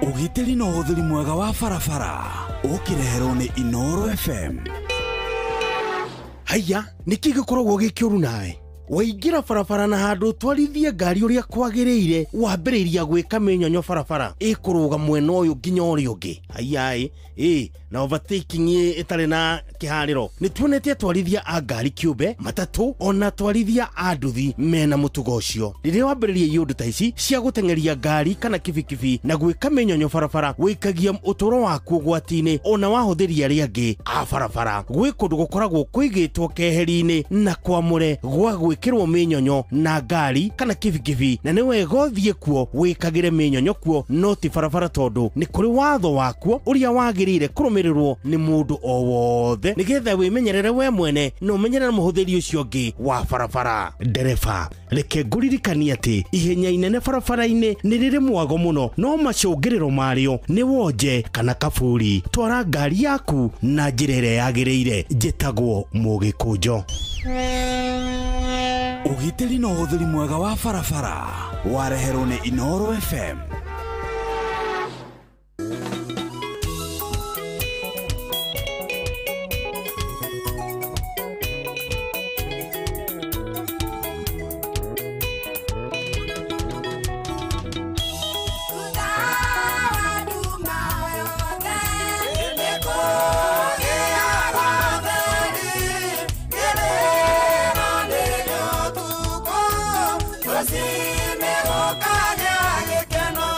Ũgitĩri na ũhũthĩri mwega wa barabara ũkĩreherwo nĩ Inooro FM. Haiya, nĩkĩ gĩkoragwo gĩ kĩũru nawe? Waingĩra barabara na handũ ũtwarithie ngari ũrĩa kwagĩrĩire, wambĩrĩria gwĩka mĩnyonyo barabara ĩkũrũga mwena ũyũ nginya ũrĩa ũngĩ. Haiya ĩ, na overtaking ĩtarĩ na kĩharĩro. Nĩ tuonete atwarithia a ngari kĩũmbe, matatũ, ona atwarithia a nduthi mena mũtugo ũcio. Rĩrĩa wambĩrĩria iũndũ ta ici cia gũteng'eria ngari kana kibikibi na gwĩka mĩnyonyo barabara, wĩikagia ũtũũro waku ũgwati-inĩ ona wahũthĩri arĩa angĩ a barabara. Gwĩ kũndũ gũkoragwo kũigĩtwo keheri-inĩ na kwamũre gwa gwĩkĩrwo mĩnyonyo na ngari kana kibikibi, na nĩ wega ũthiĩ kuo wĩkagĩre mĩnyonyo kuo, no ti barabara, tondũ nĩ kũrĩ watho wakuo ũrĩa wagĩrĩire kũrũmĩrĩrwo nĩ mũndũ o wothe, nĩgetha wĩmenyerere we mwene na ũmenyerere mũhũthĩri ũcio ũngĩ wa barabara. Ndereba, reke ngũririkanie atĩ ihenya inene barabara-inĩ nĩ rĩrĩ mwago mũno, no macũngĩrĩro marĩo nĩ wonje kana kaburi. Twara ngari yaku na njĩra ĩrĩa yagĩrĩire. Njĩtagwo Mũgĩkũnjo. Ũgitĩri na ũhũthĩri mwega wa barabara wareherwo nĩ Inooro FM. Kagea gĩkeno.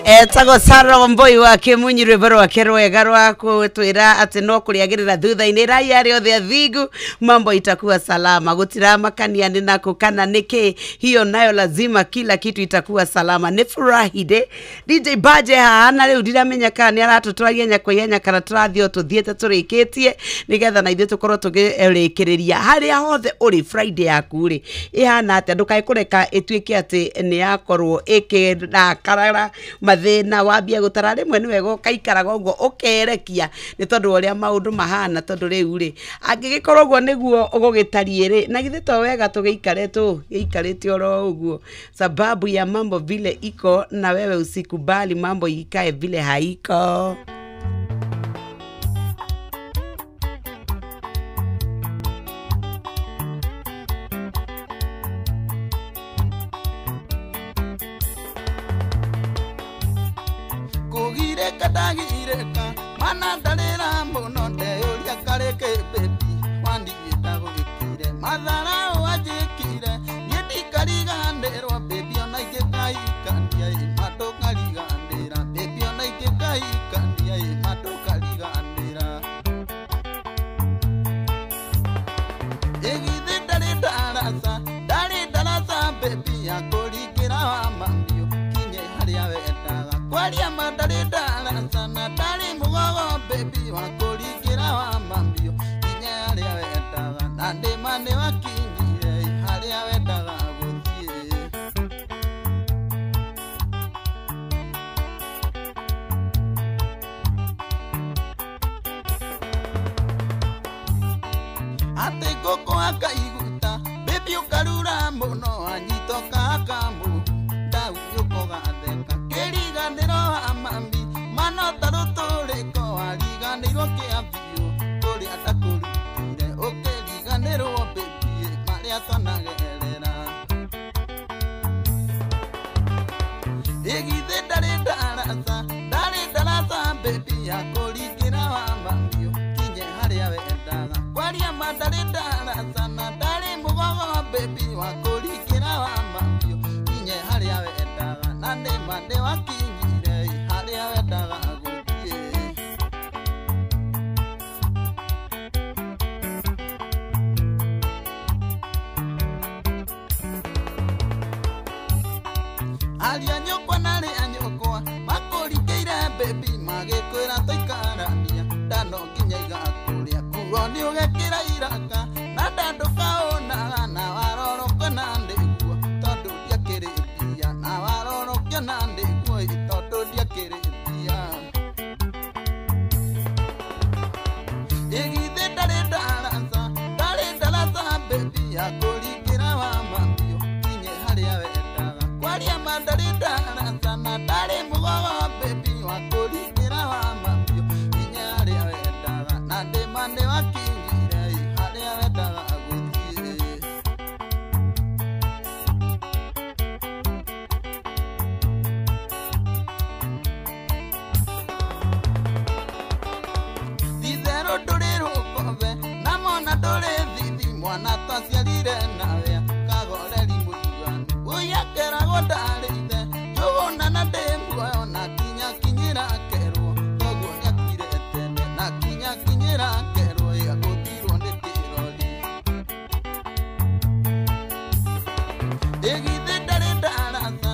Etagwo Sarah Wambui wa Kimunyi rwĩmbo rwake rwega rwa gũtwĩra atĩ no kũrĩagĩrĩra thutha-inĩ raia arĩa othe athingu mambo itakuwa salama gũtiramakania nĩ nakũ kana nĩkĩ hiyo nayo lazima kila kitu itakuwa salama. Nĩ furahide DJ Baje haha na rĩu ndiramenya kana nĩ aratũtwaria nyakwa ihenya kana tũrathiĩ o tũthiĩte tũrĩkĩtie nĩgetha na ithuĩ tũkorwo tũgĩrĩkĩrĩria harĩa hothe ũrĩ. Friday yaku rĩ ĩhana atĩa? Ndũkae kũreka ĩtuĩke atĩ nĩ yakorwo ĩkĩrakarara mathĩna wambia gũtara. Rĩmwe nĩ wega ũkaikaraga ũguo ũkerekia nĩ tondũ wa ũrĩa maũndũ mahana, tondũ rĩu rĩ angĩgĩkorwo ũguo nĩguo ũgũgĩtariĩ rĩ, na githĩ to wega tũgĩikare tũgĩikarĩte oro ũguo, sababu ya mambo vile iko na wewe usikubali mambo ikae vile haiko. Kugireka ndagireka mana ndarĩra mũno ndeyũria karĩkĩ baby wandigĩta gwĩkire matharau wanjĩkire niĩ ndikariganĩrwo baby ona ingĩkaikania ĩ matũkariganĩra baby ona ingĩkaikania ĩ matũkariganĩra ĩgithĩ ndarĩ ndaraca baby ya kũringĩra wa mambio kinye harĩa wendaga kwaria ma ndarĩ ndaraca na ndarĩ mũgogo baby wa kũringĩra wa mambio kinye harĩa wendaga na ndĩma nĩ wakinyire harĩa wendaga gũthiĩ. Atĩ ngũkũ akaiguta baby ũkarura mũno anyitoka akamu ndauyũka ũgatheka kĩriganĩro wa mami mano ta rũtũrĩko wariganĩirwo kĩa biũ kũrĩa ndakũrutire ũkĩriganĩrwo baby marĩa twanagerera. Ĩgithĩ ndarĩ ndaraca baby ya kũringĩra wa mambio kinye harĩa wendaga kwaria ma ndarĩ ndaraca na ndarĩ mũgogo baby wa kũringĩra wa mambio kinye harĩa wendaga na ndĩma nĩ wakinyire harĩa wendaga gũthiĩ. Aria nyũkwa na arĩa nyũkwa makũringĩire baby magĩkwĩra tũikarania ndano nginya igakũrĩa nguo nĩ ũgekĩra iraka na ndandũkaũnaga na warorokio na nĩguo tondũ ndiakĩrĩ mbia na warorokio na nĩguo tondũ ndiakĩrĩ mbia. Ĩgithĩ ndarĩ ndaraca baby ya kũringĩra wa mambio kinye harĩa wendaga kwaria ma ndarĩ ndaraca na ndarĩ mũgogo baby wa kũringĩra wa mambio kinye harĩa wendaga na ndĩma nĩ wakinyire harĩa wendaga gũthiĩ. Itherũ ndũrĩ rũkobe na mona ndũrĩ thithi mwana twaciarire nawe kagoreri mũiganu ũyakeragwo ndarĩ ithe njũgũna na ndĩ muoyo na kinya kinyĩra kerwo koguo nĩakuire tene na kinya kinyĩra kerwo agũthirwo nĩ kĩrori. Ĩgithĩ ndarĩ ndaraca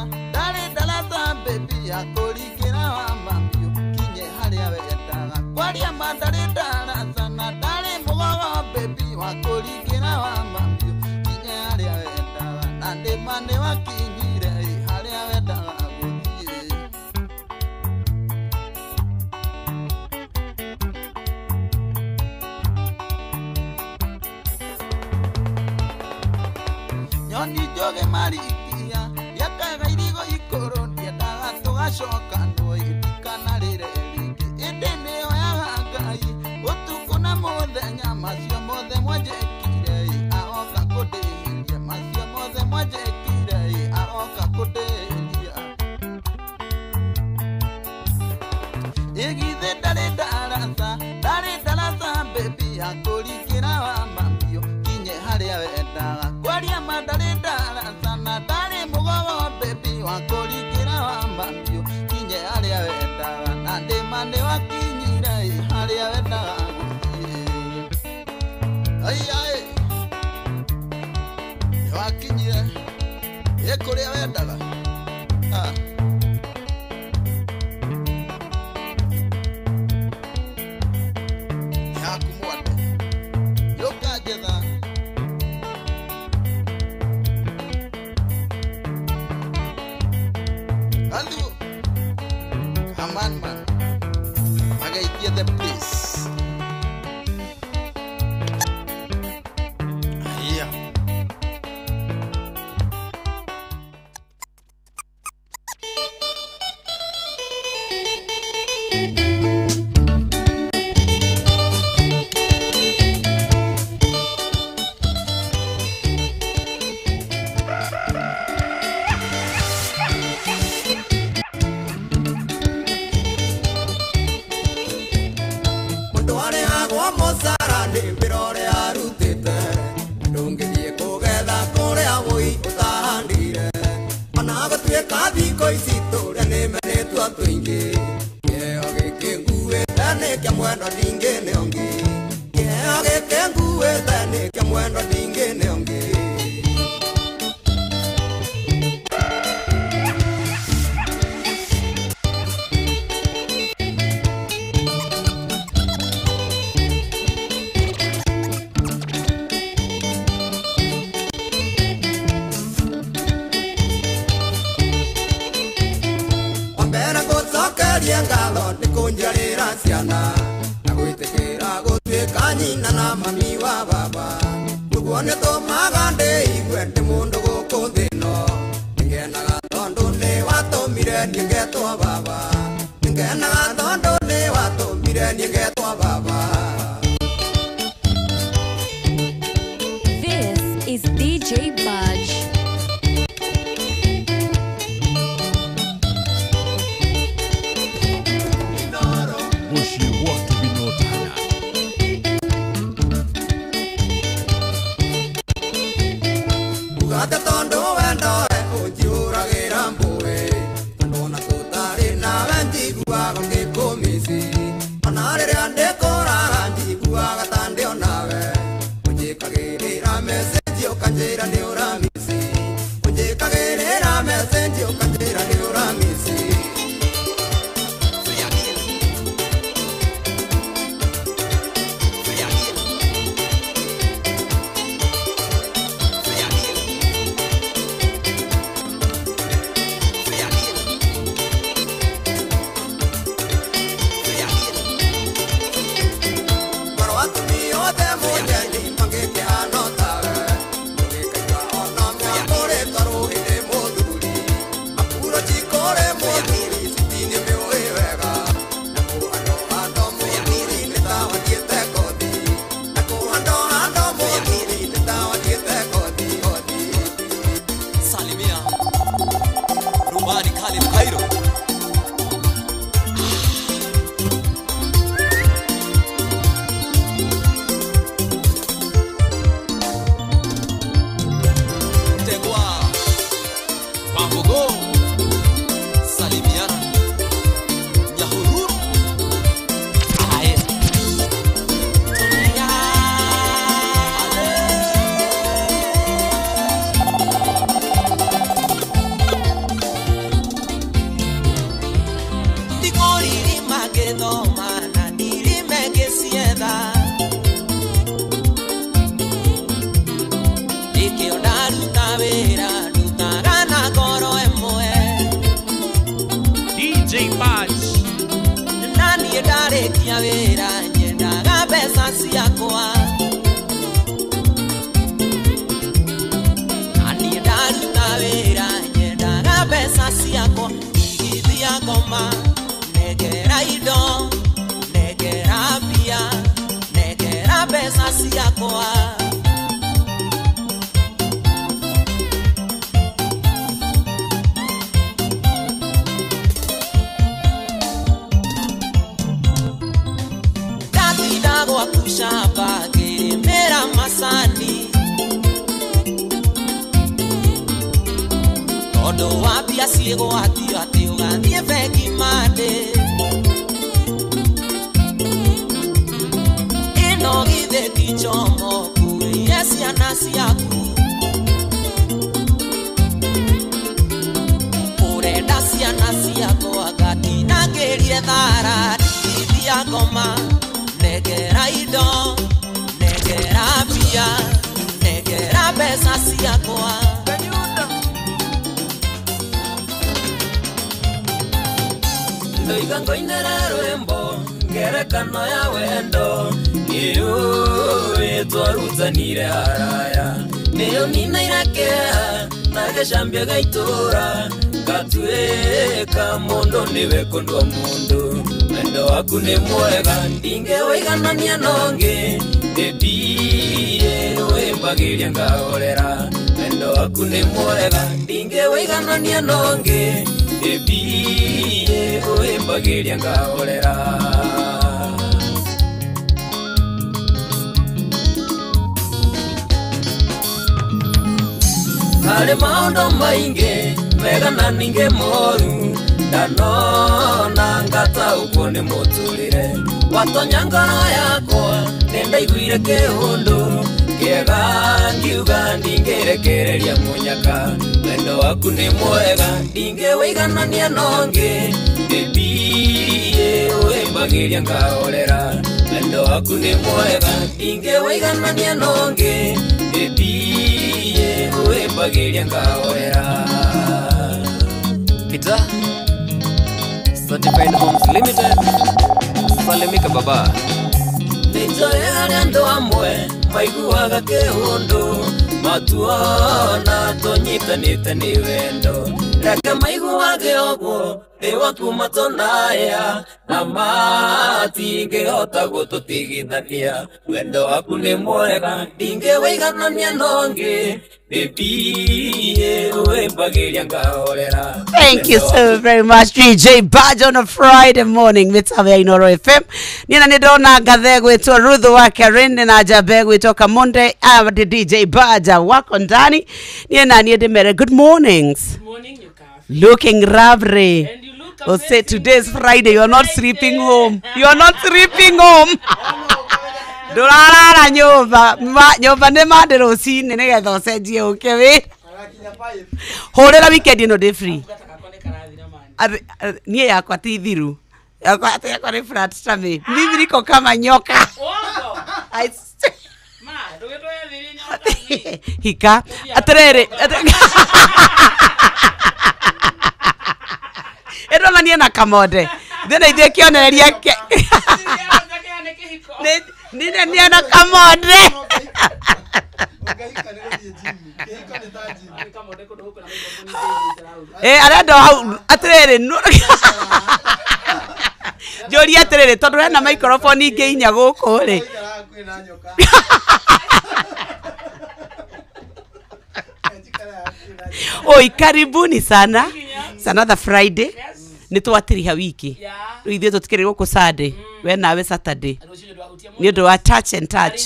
baby ya kũringĩra wa mambio kinye harĩa wendaga kwaria ma ndarĩ ndaraca na ndarĩ mũgogo baby wa kũringĩra wa mambio kinye harĩa wendaga na ndĩma nĩ wakinyire harĩa wendaga gũthiĩ. Nyoni njũgĩ marikia rĩakaga irigo ikũrũ ndiendaga tũgacokanwo ndikanarĩre rĩngĩ ĩndĩ nĩyoyaga Ngai ũtukũ na mũthenya macio mothe mwanjĩkire agoka kũndĩhĩria macio mothe mwanjĩkire agoka kũndĩhĩria. Ĩgithĩ ndarĩ ndaraca baby ya kũringĩra wa mambio kinye harĩa wendaga kwaria ma ndarĩ ndaraca na ndarĩ mũgogo baby wa kũringĩra wa mambio kinye Wakinyire ĩ kũrĩa wendaga. Ah. Yaku mwande yũkanjetha. Andu aman man magaitie the place. Aya. Mũndũ arĩhagwo mũcara nĩ wĩra ũrĩa arutĩte, ndũngĩthiĩ kũgetha kũrĩa wũi ũtahandire. Ona gũtuĩka thikũ ici tũrĩa nĩmenetwo tũingĩ, kĩheo gĩkĩ nguĩte nĩ kĩa mwendwa ndingĩ nĩ ũngĩ. Kĩheo gĩkĩ nguĩte nĩ kĩa mwendwa ndingĩ nĩ ũngĩ. Wambere ngũcokerie ngatho nĩ kũnjiarĩra ciana na gwĩtĩkĩra gũtuĩka nyina na mami wa baba. Ũguo nĩtũmaga ndĩigue ndĩ mũndũ gũkũ thĩ ĩno. Nĩngenaga tondũ nĩwatũmire niĩ ngetwo baba. Nĩngenaga tondũ nĩwatũmire niĩ ngetwo baba. This is DJ Budge. Mũciĩ wa Tubinotana. Ugate tondũ wendo we ũnjihũragĩra mbũĩ, tondũ ona tũtarĩ nawe njiguaga ngĩkũmici. Ona rĩrĩa ndĩkũrara njiguaga ta ndĩ o nawe. Ũnjĩkagĩrĩra message ũkanjĩra nĩ ũramici. Ũnjĩkagĩrĩra message ũkanjĩra nĩ ũramici. Ngoro atumia othe mũnjeni mangĩkĩhana tawe, ndũgĩkaigua ona mĩakũrĩtwo rũhĩ nĩ mũthuri. Approach kũrĩ mũthuri citi nĩmĩũĩ wega, na kũhandohando mũthuri nĩ ta wathiĩte kothi. Na kũhandohando mũthuri nĩ ta wathiĩte kothi kothi. Salimia Rubani Khalid Cairo. Tegwa Bambogo Salimiana Nyahururu. Aye. Ndikoriri magĩthoma na ndirime ngĩcietha, nĩkĩo ndaruta wĩra ndutaga na ngoro ĩmwe. DJ Budge. Na niĩ ndarĩkia wĩra nyendaga mbeca ciakwa. Na niĩ ndaruta wĩra nyendaga mbeca ciakwa. Igithia ngoma negera indo negera mbia negera mbeca ciakwa. Ndatinda gwaku shamba ngĩrĩmĩra macani, tondũ wa mbia ciĩgwatio atĩ ũgathiĩ bengi Monday. Ĩno githĩ ti njomo kuĩire ciana ciaku. Ndathiĩ thara ndigithia ngoma Negera indo Negera mbia Negera mbeca ciakwa Ndoiga ngoinĩre rwĩmbo ngerekano ya wendo Nĩũĩ twarutanire haraya Nĩyo ninaire kĩeha na gĩcambia gĩa itũũra Ngatuĩka mũndũ nĩwe kũndua mũndũ Wendo waku nĩ mwega ndingĩwĩiganania na ũngĩ Baby wĩmbagĩria ngahorera Wendo waku nĩ mwega ndingĩwĩiganania na ũngĩ Baby wĩmbagĩria ngahorera Harĩ maũndũ maingĩ mega na ningĩ moru Ndanona ngataũkwo nĩ mũtũrĩre Watonya ngoro yakwa nĩndaiguire kĩũndũ Kĩega ngiuga ndingĩrekereria mũnyaka Wendo waku nĩ mwega ndingĩwĩiganania na ũngĩ Baby wĩmbagĩria ngahorera Wendo waku nĩ mwega ndingĩwĩiganania na ũngĩ Baby wĩmbagĩria ngahorera Peter Certified Homes Limited Salimika baba Nĩnjũĩ harĩ andũ amwe maiguaga kĩũndũ Matuona tũnyitanĩte nĩ wendo Reke maiguage ũguo nĩ waku matonaya Na matingĩhota gũtũtigithania Wendo waku nĩ mwega ndingĩwĩiganania na ũngĩ Baby wĩmbagĩria ngahorera Thank you so very much DJ Badge on a Friday morning mitambo ya Inoro FM. Nina nĩndona ngathe gwĩtwo Ruth wa Karen na Jabe gwĩtwo Kamonde the DJ Badge wako ndani. Niĩ na niĩ ndĩmere good mornings. Good morning, Nyuka. Looking lovely. And you look Oh, say today is Friday. You are not sleeping home. You are not sleeping home. Ndũrarara nyũmba nyũmba nĩ mande rũcinĩ nĩgetha ũcenjie ũke wĩ hũrĩra weekend ĩno ndĩ free. Niĩ yakwa ti thiru yakwa yakwa nĩ flat tummy. Mimi niko kama nyoka. Hika atĩrĩrĩ ĩrona niĩ na Kamonde thĩna ithuĩ kĩonereria nĩ niĩ na Kamonde arenda hau atĩrĩrĩ njũrie atĩrĩrĩ tondũ hena microphone ingĩ inya gũkũ rĩ Oi, karibuni sana. It's another Friday. Nĩ twatiriha wiki. Rĩu ithuĩ tũtikĩrĩ gũkũ Sunday. We nawe Saturday. Nĩ ũndũ wa touch and touch.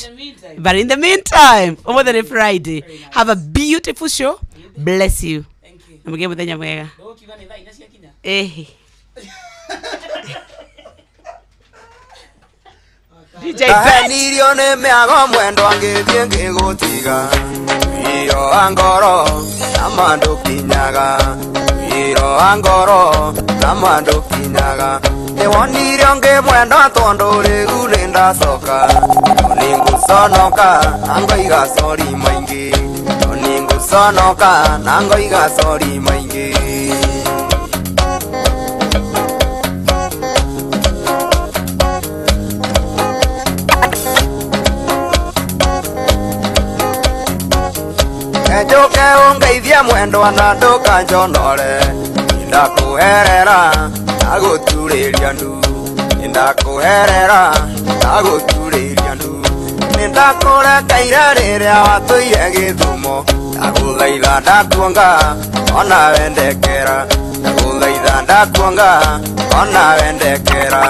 But in the meantime, ũmũthĩ nĩ Friday. Have a beautiful show. Bless you. Na mũgĩe mũthenya mwega. Ĩhĩ. DJ Ndahenirio nĩ mĩago mwendwa ngĩthiĩ ngĩgũtiga Wĩro wa ngoro na mandũkinyaga Wĩro wa ngoro na mandũkinyaga Nĩwonire ũngĩ mwendwa tondũ rĩu nĩndacoka Nĩngũconoka na ngoiga sori maingĩ Nĩngũconoka na ngoiga sori maingĩ Njoke ungeithia mwendwa na ndũkanjonore Nĩndakũherera na gũturĩria ndu Nĩndakũherera na gũturĩria ndu Nĩndakũrekeire rĩrĩa watũire Gĩthumo Ndagũthaitha ndakuonga ona wendekera Ndagũthaitha ndakuonga ona wendekera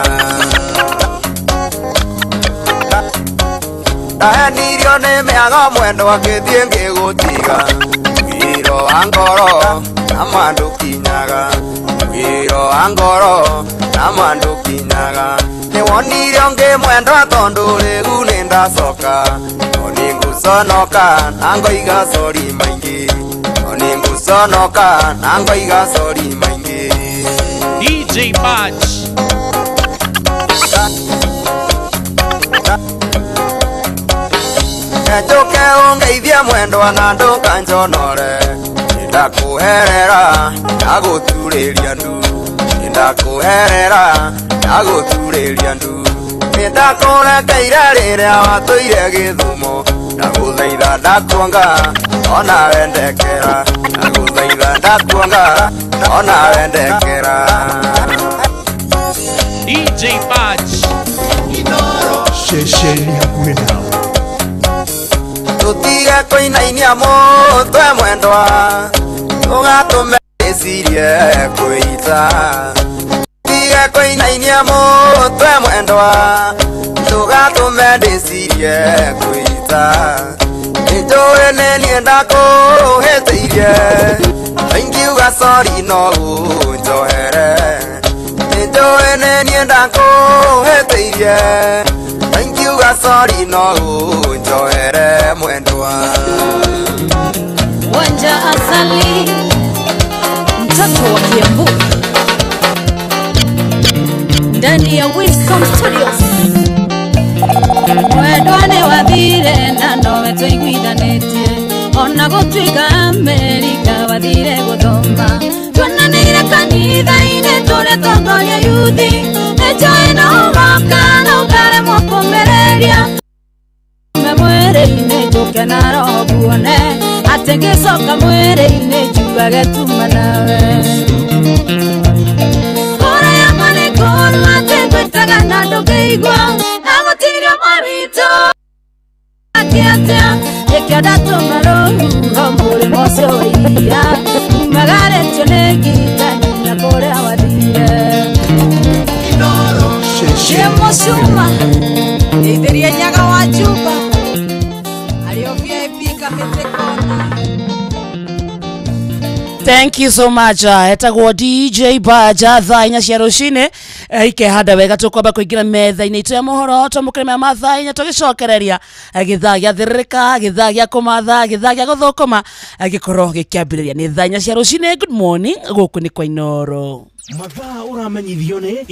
Ndahenirio nĩ mĩago mwendwa ngĩthiĩ ngĩgũtiga Wĩro wa ngoro na mandũkinyaga Wĩro wa ngoro na mandũkinyaga Nĩwonire ũngĩ mwendwa tondũ rĩu nĩndacoka No nĩngũconoka na ngoiga sori maingĩ No nĩngũconoka na ngoiga sori maingĩ DJ Badge. Njoke ungeithia mwendwa na ndũkanjonore Ndakuherera ndagũturĩria ndu Ndakuherera ndagũturĩria ndu Ndakũrekeire rĩrĩa watũire Gĩthumo Ndagũthaitha ndakuonga ona wendekera Ndagũthaitha ndakuonga ona wendekera DJ Badge Ceceni hakuhĩ nawe Tũtige kũinainia mũtwe mwendwa Tũgatũme ĩcirie kwĩita Tũtige kũinainia mũtwe mwendwa Tũgatũme ndĩcirie kwĩita Nĩnjũĩ nĩ niĩ ndakũhĩtĩirie Ingiuga sorry no ũnjohere Nĩnjũĩ nĩ niĩ ndakũhĩtĩirie Ingiuga sorry no ũnjohere mwendwa Wanja Asali, mtoto wa Kiambu, ndani ya Wilson Studios. Mwendwa nĩ wathire na nowe tũiguithanĩtie, ona gũtuĩka Amerika wathire gũthoma. Tuonanĩire kanitha-inĩ tũrĩ tongoria yuthi, nĩnjũĩ no ũroka na ũkaremwo kũmĩrĩria. Mwĩrĩ-inĩ njũke na roho nguone, atĩ ngĩcoka mwĩrĩ-inĩ njugage tuma nawe. Ngoro yakwa nĩ ngũrũ atĩ ngwĩtaga na ndũngĩigua, na gũtirĩ ũmwe witũ akĩatia. Nĩkĩo ndatũma rũhuho mũrĩmo ũcio wa iria, umagarĩtio nĩ ngita nginya kũrĩa wathire. Shemo Shuma, ndeithirie Nyaga wa Juba, arĩ o VIP Kamĩtĩ Kona. Thank you so much. Etagwo DJ Baja thaa inya cia rũcinĩ ikehanda wega tũkwamba kũingĩra metha-inĩ itũ ya mohoro twamũkĩre maya ma thaa inya tũgĩcokereria gĩthaa gĩa thĩrĩrĩka gĩthaa gĩa kũmatha gĩthaa gĩa gũthũkũma gĩkorwo gĩkĩambĩrĩria nĩ thaa inya cia rũcinĩ. Good morning, gũkũ nĩ kwa Inoro. Mathaa ũramenyithio nĩ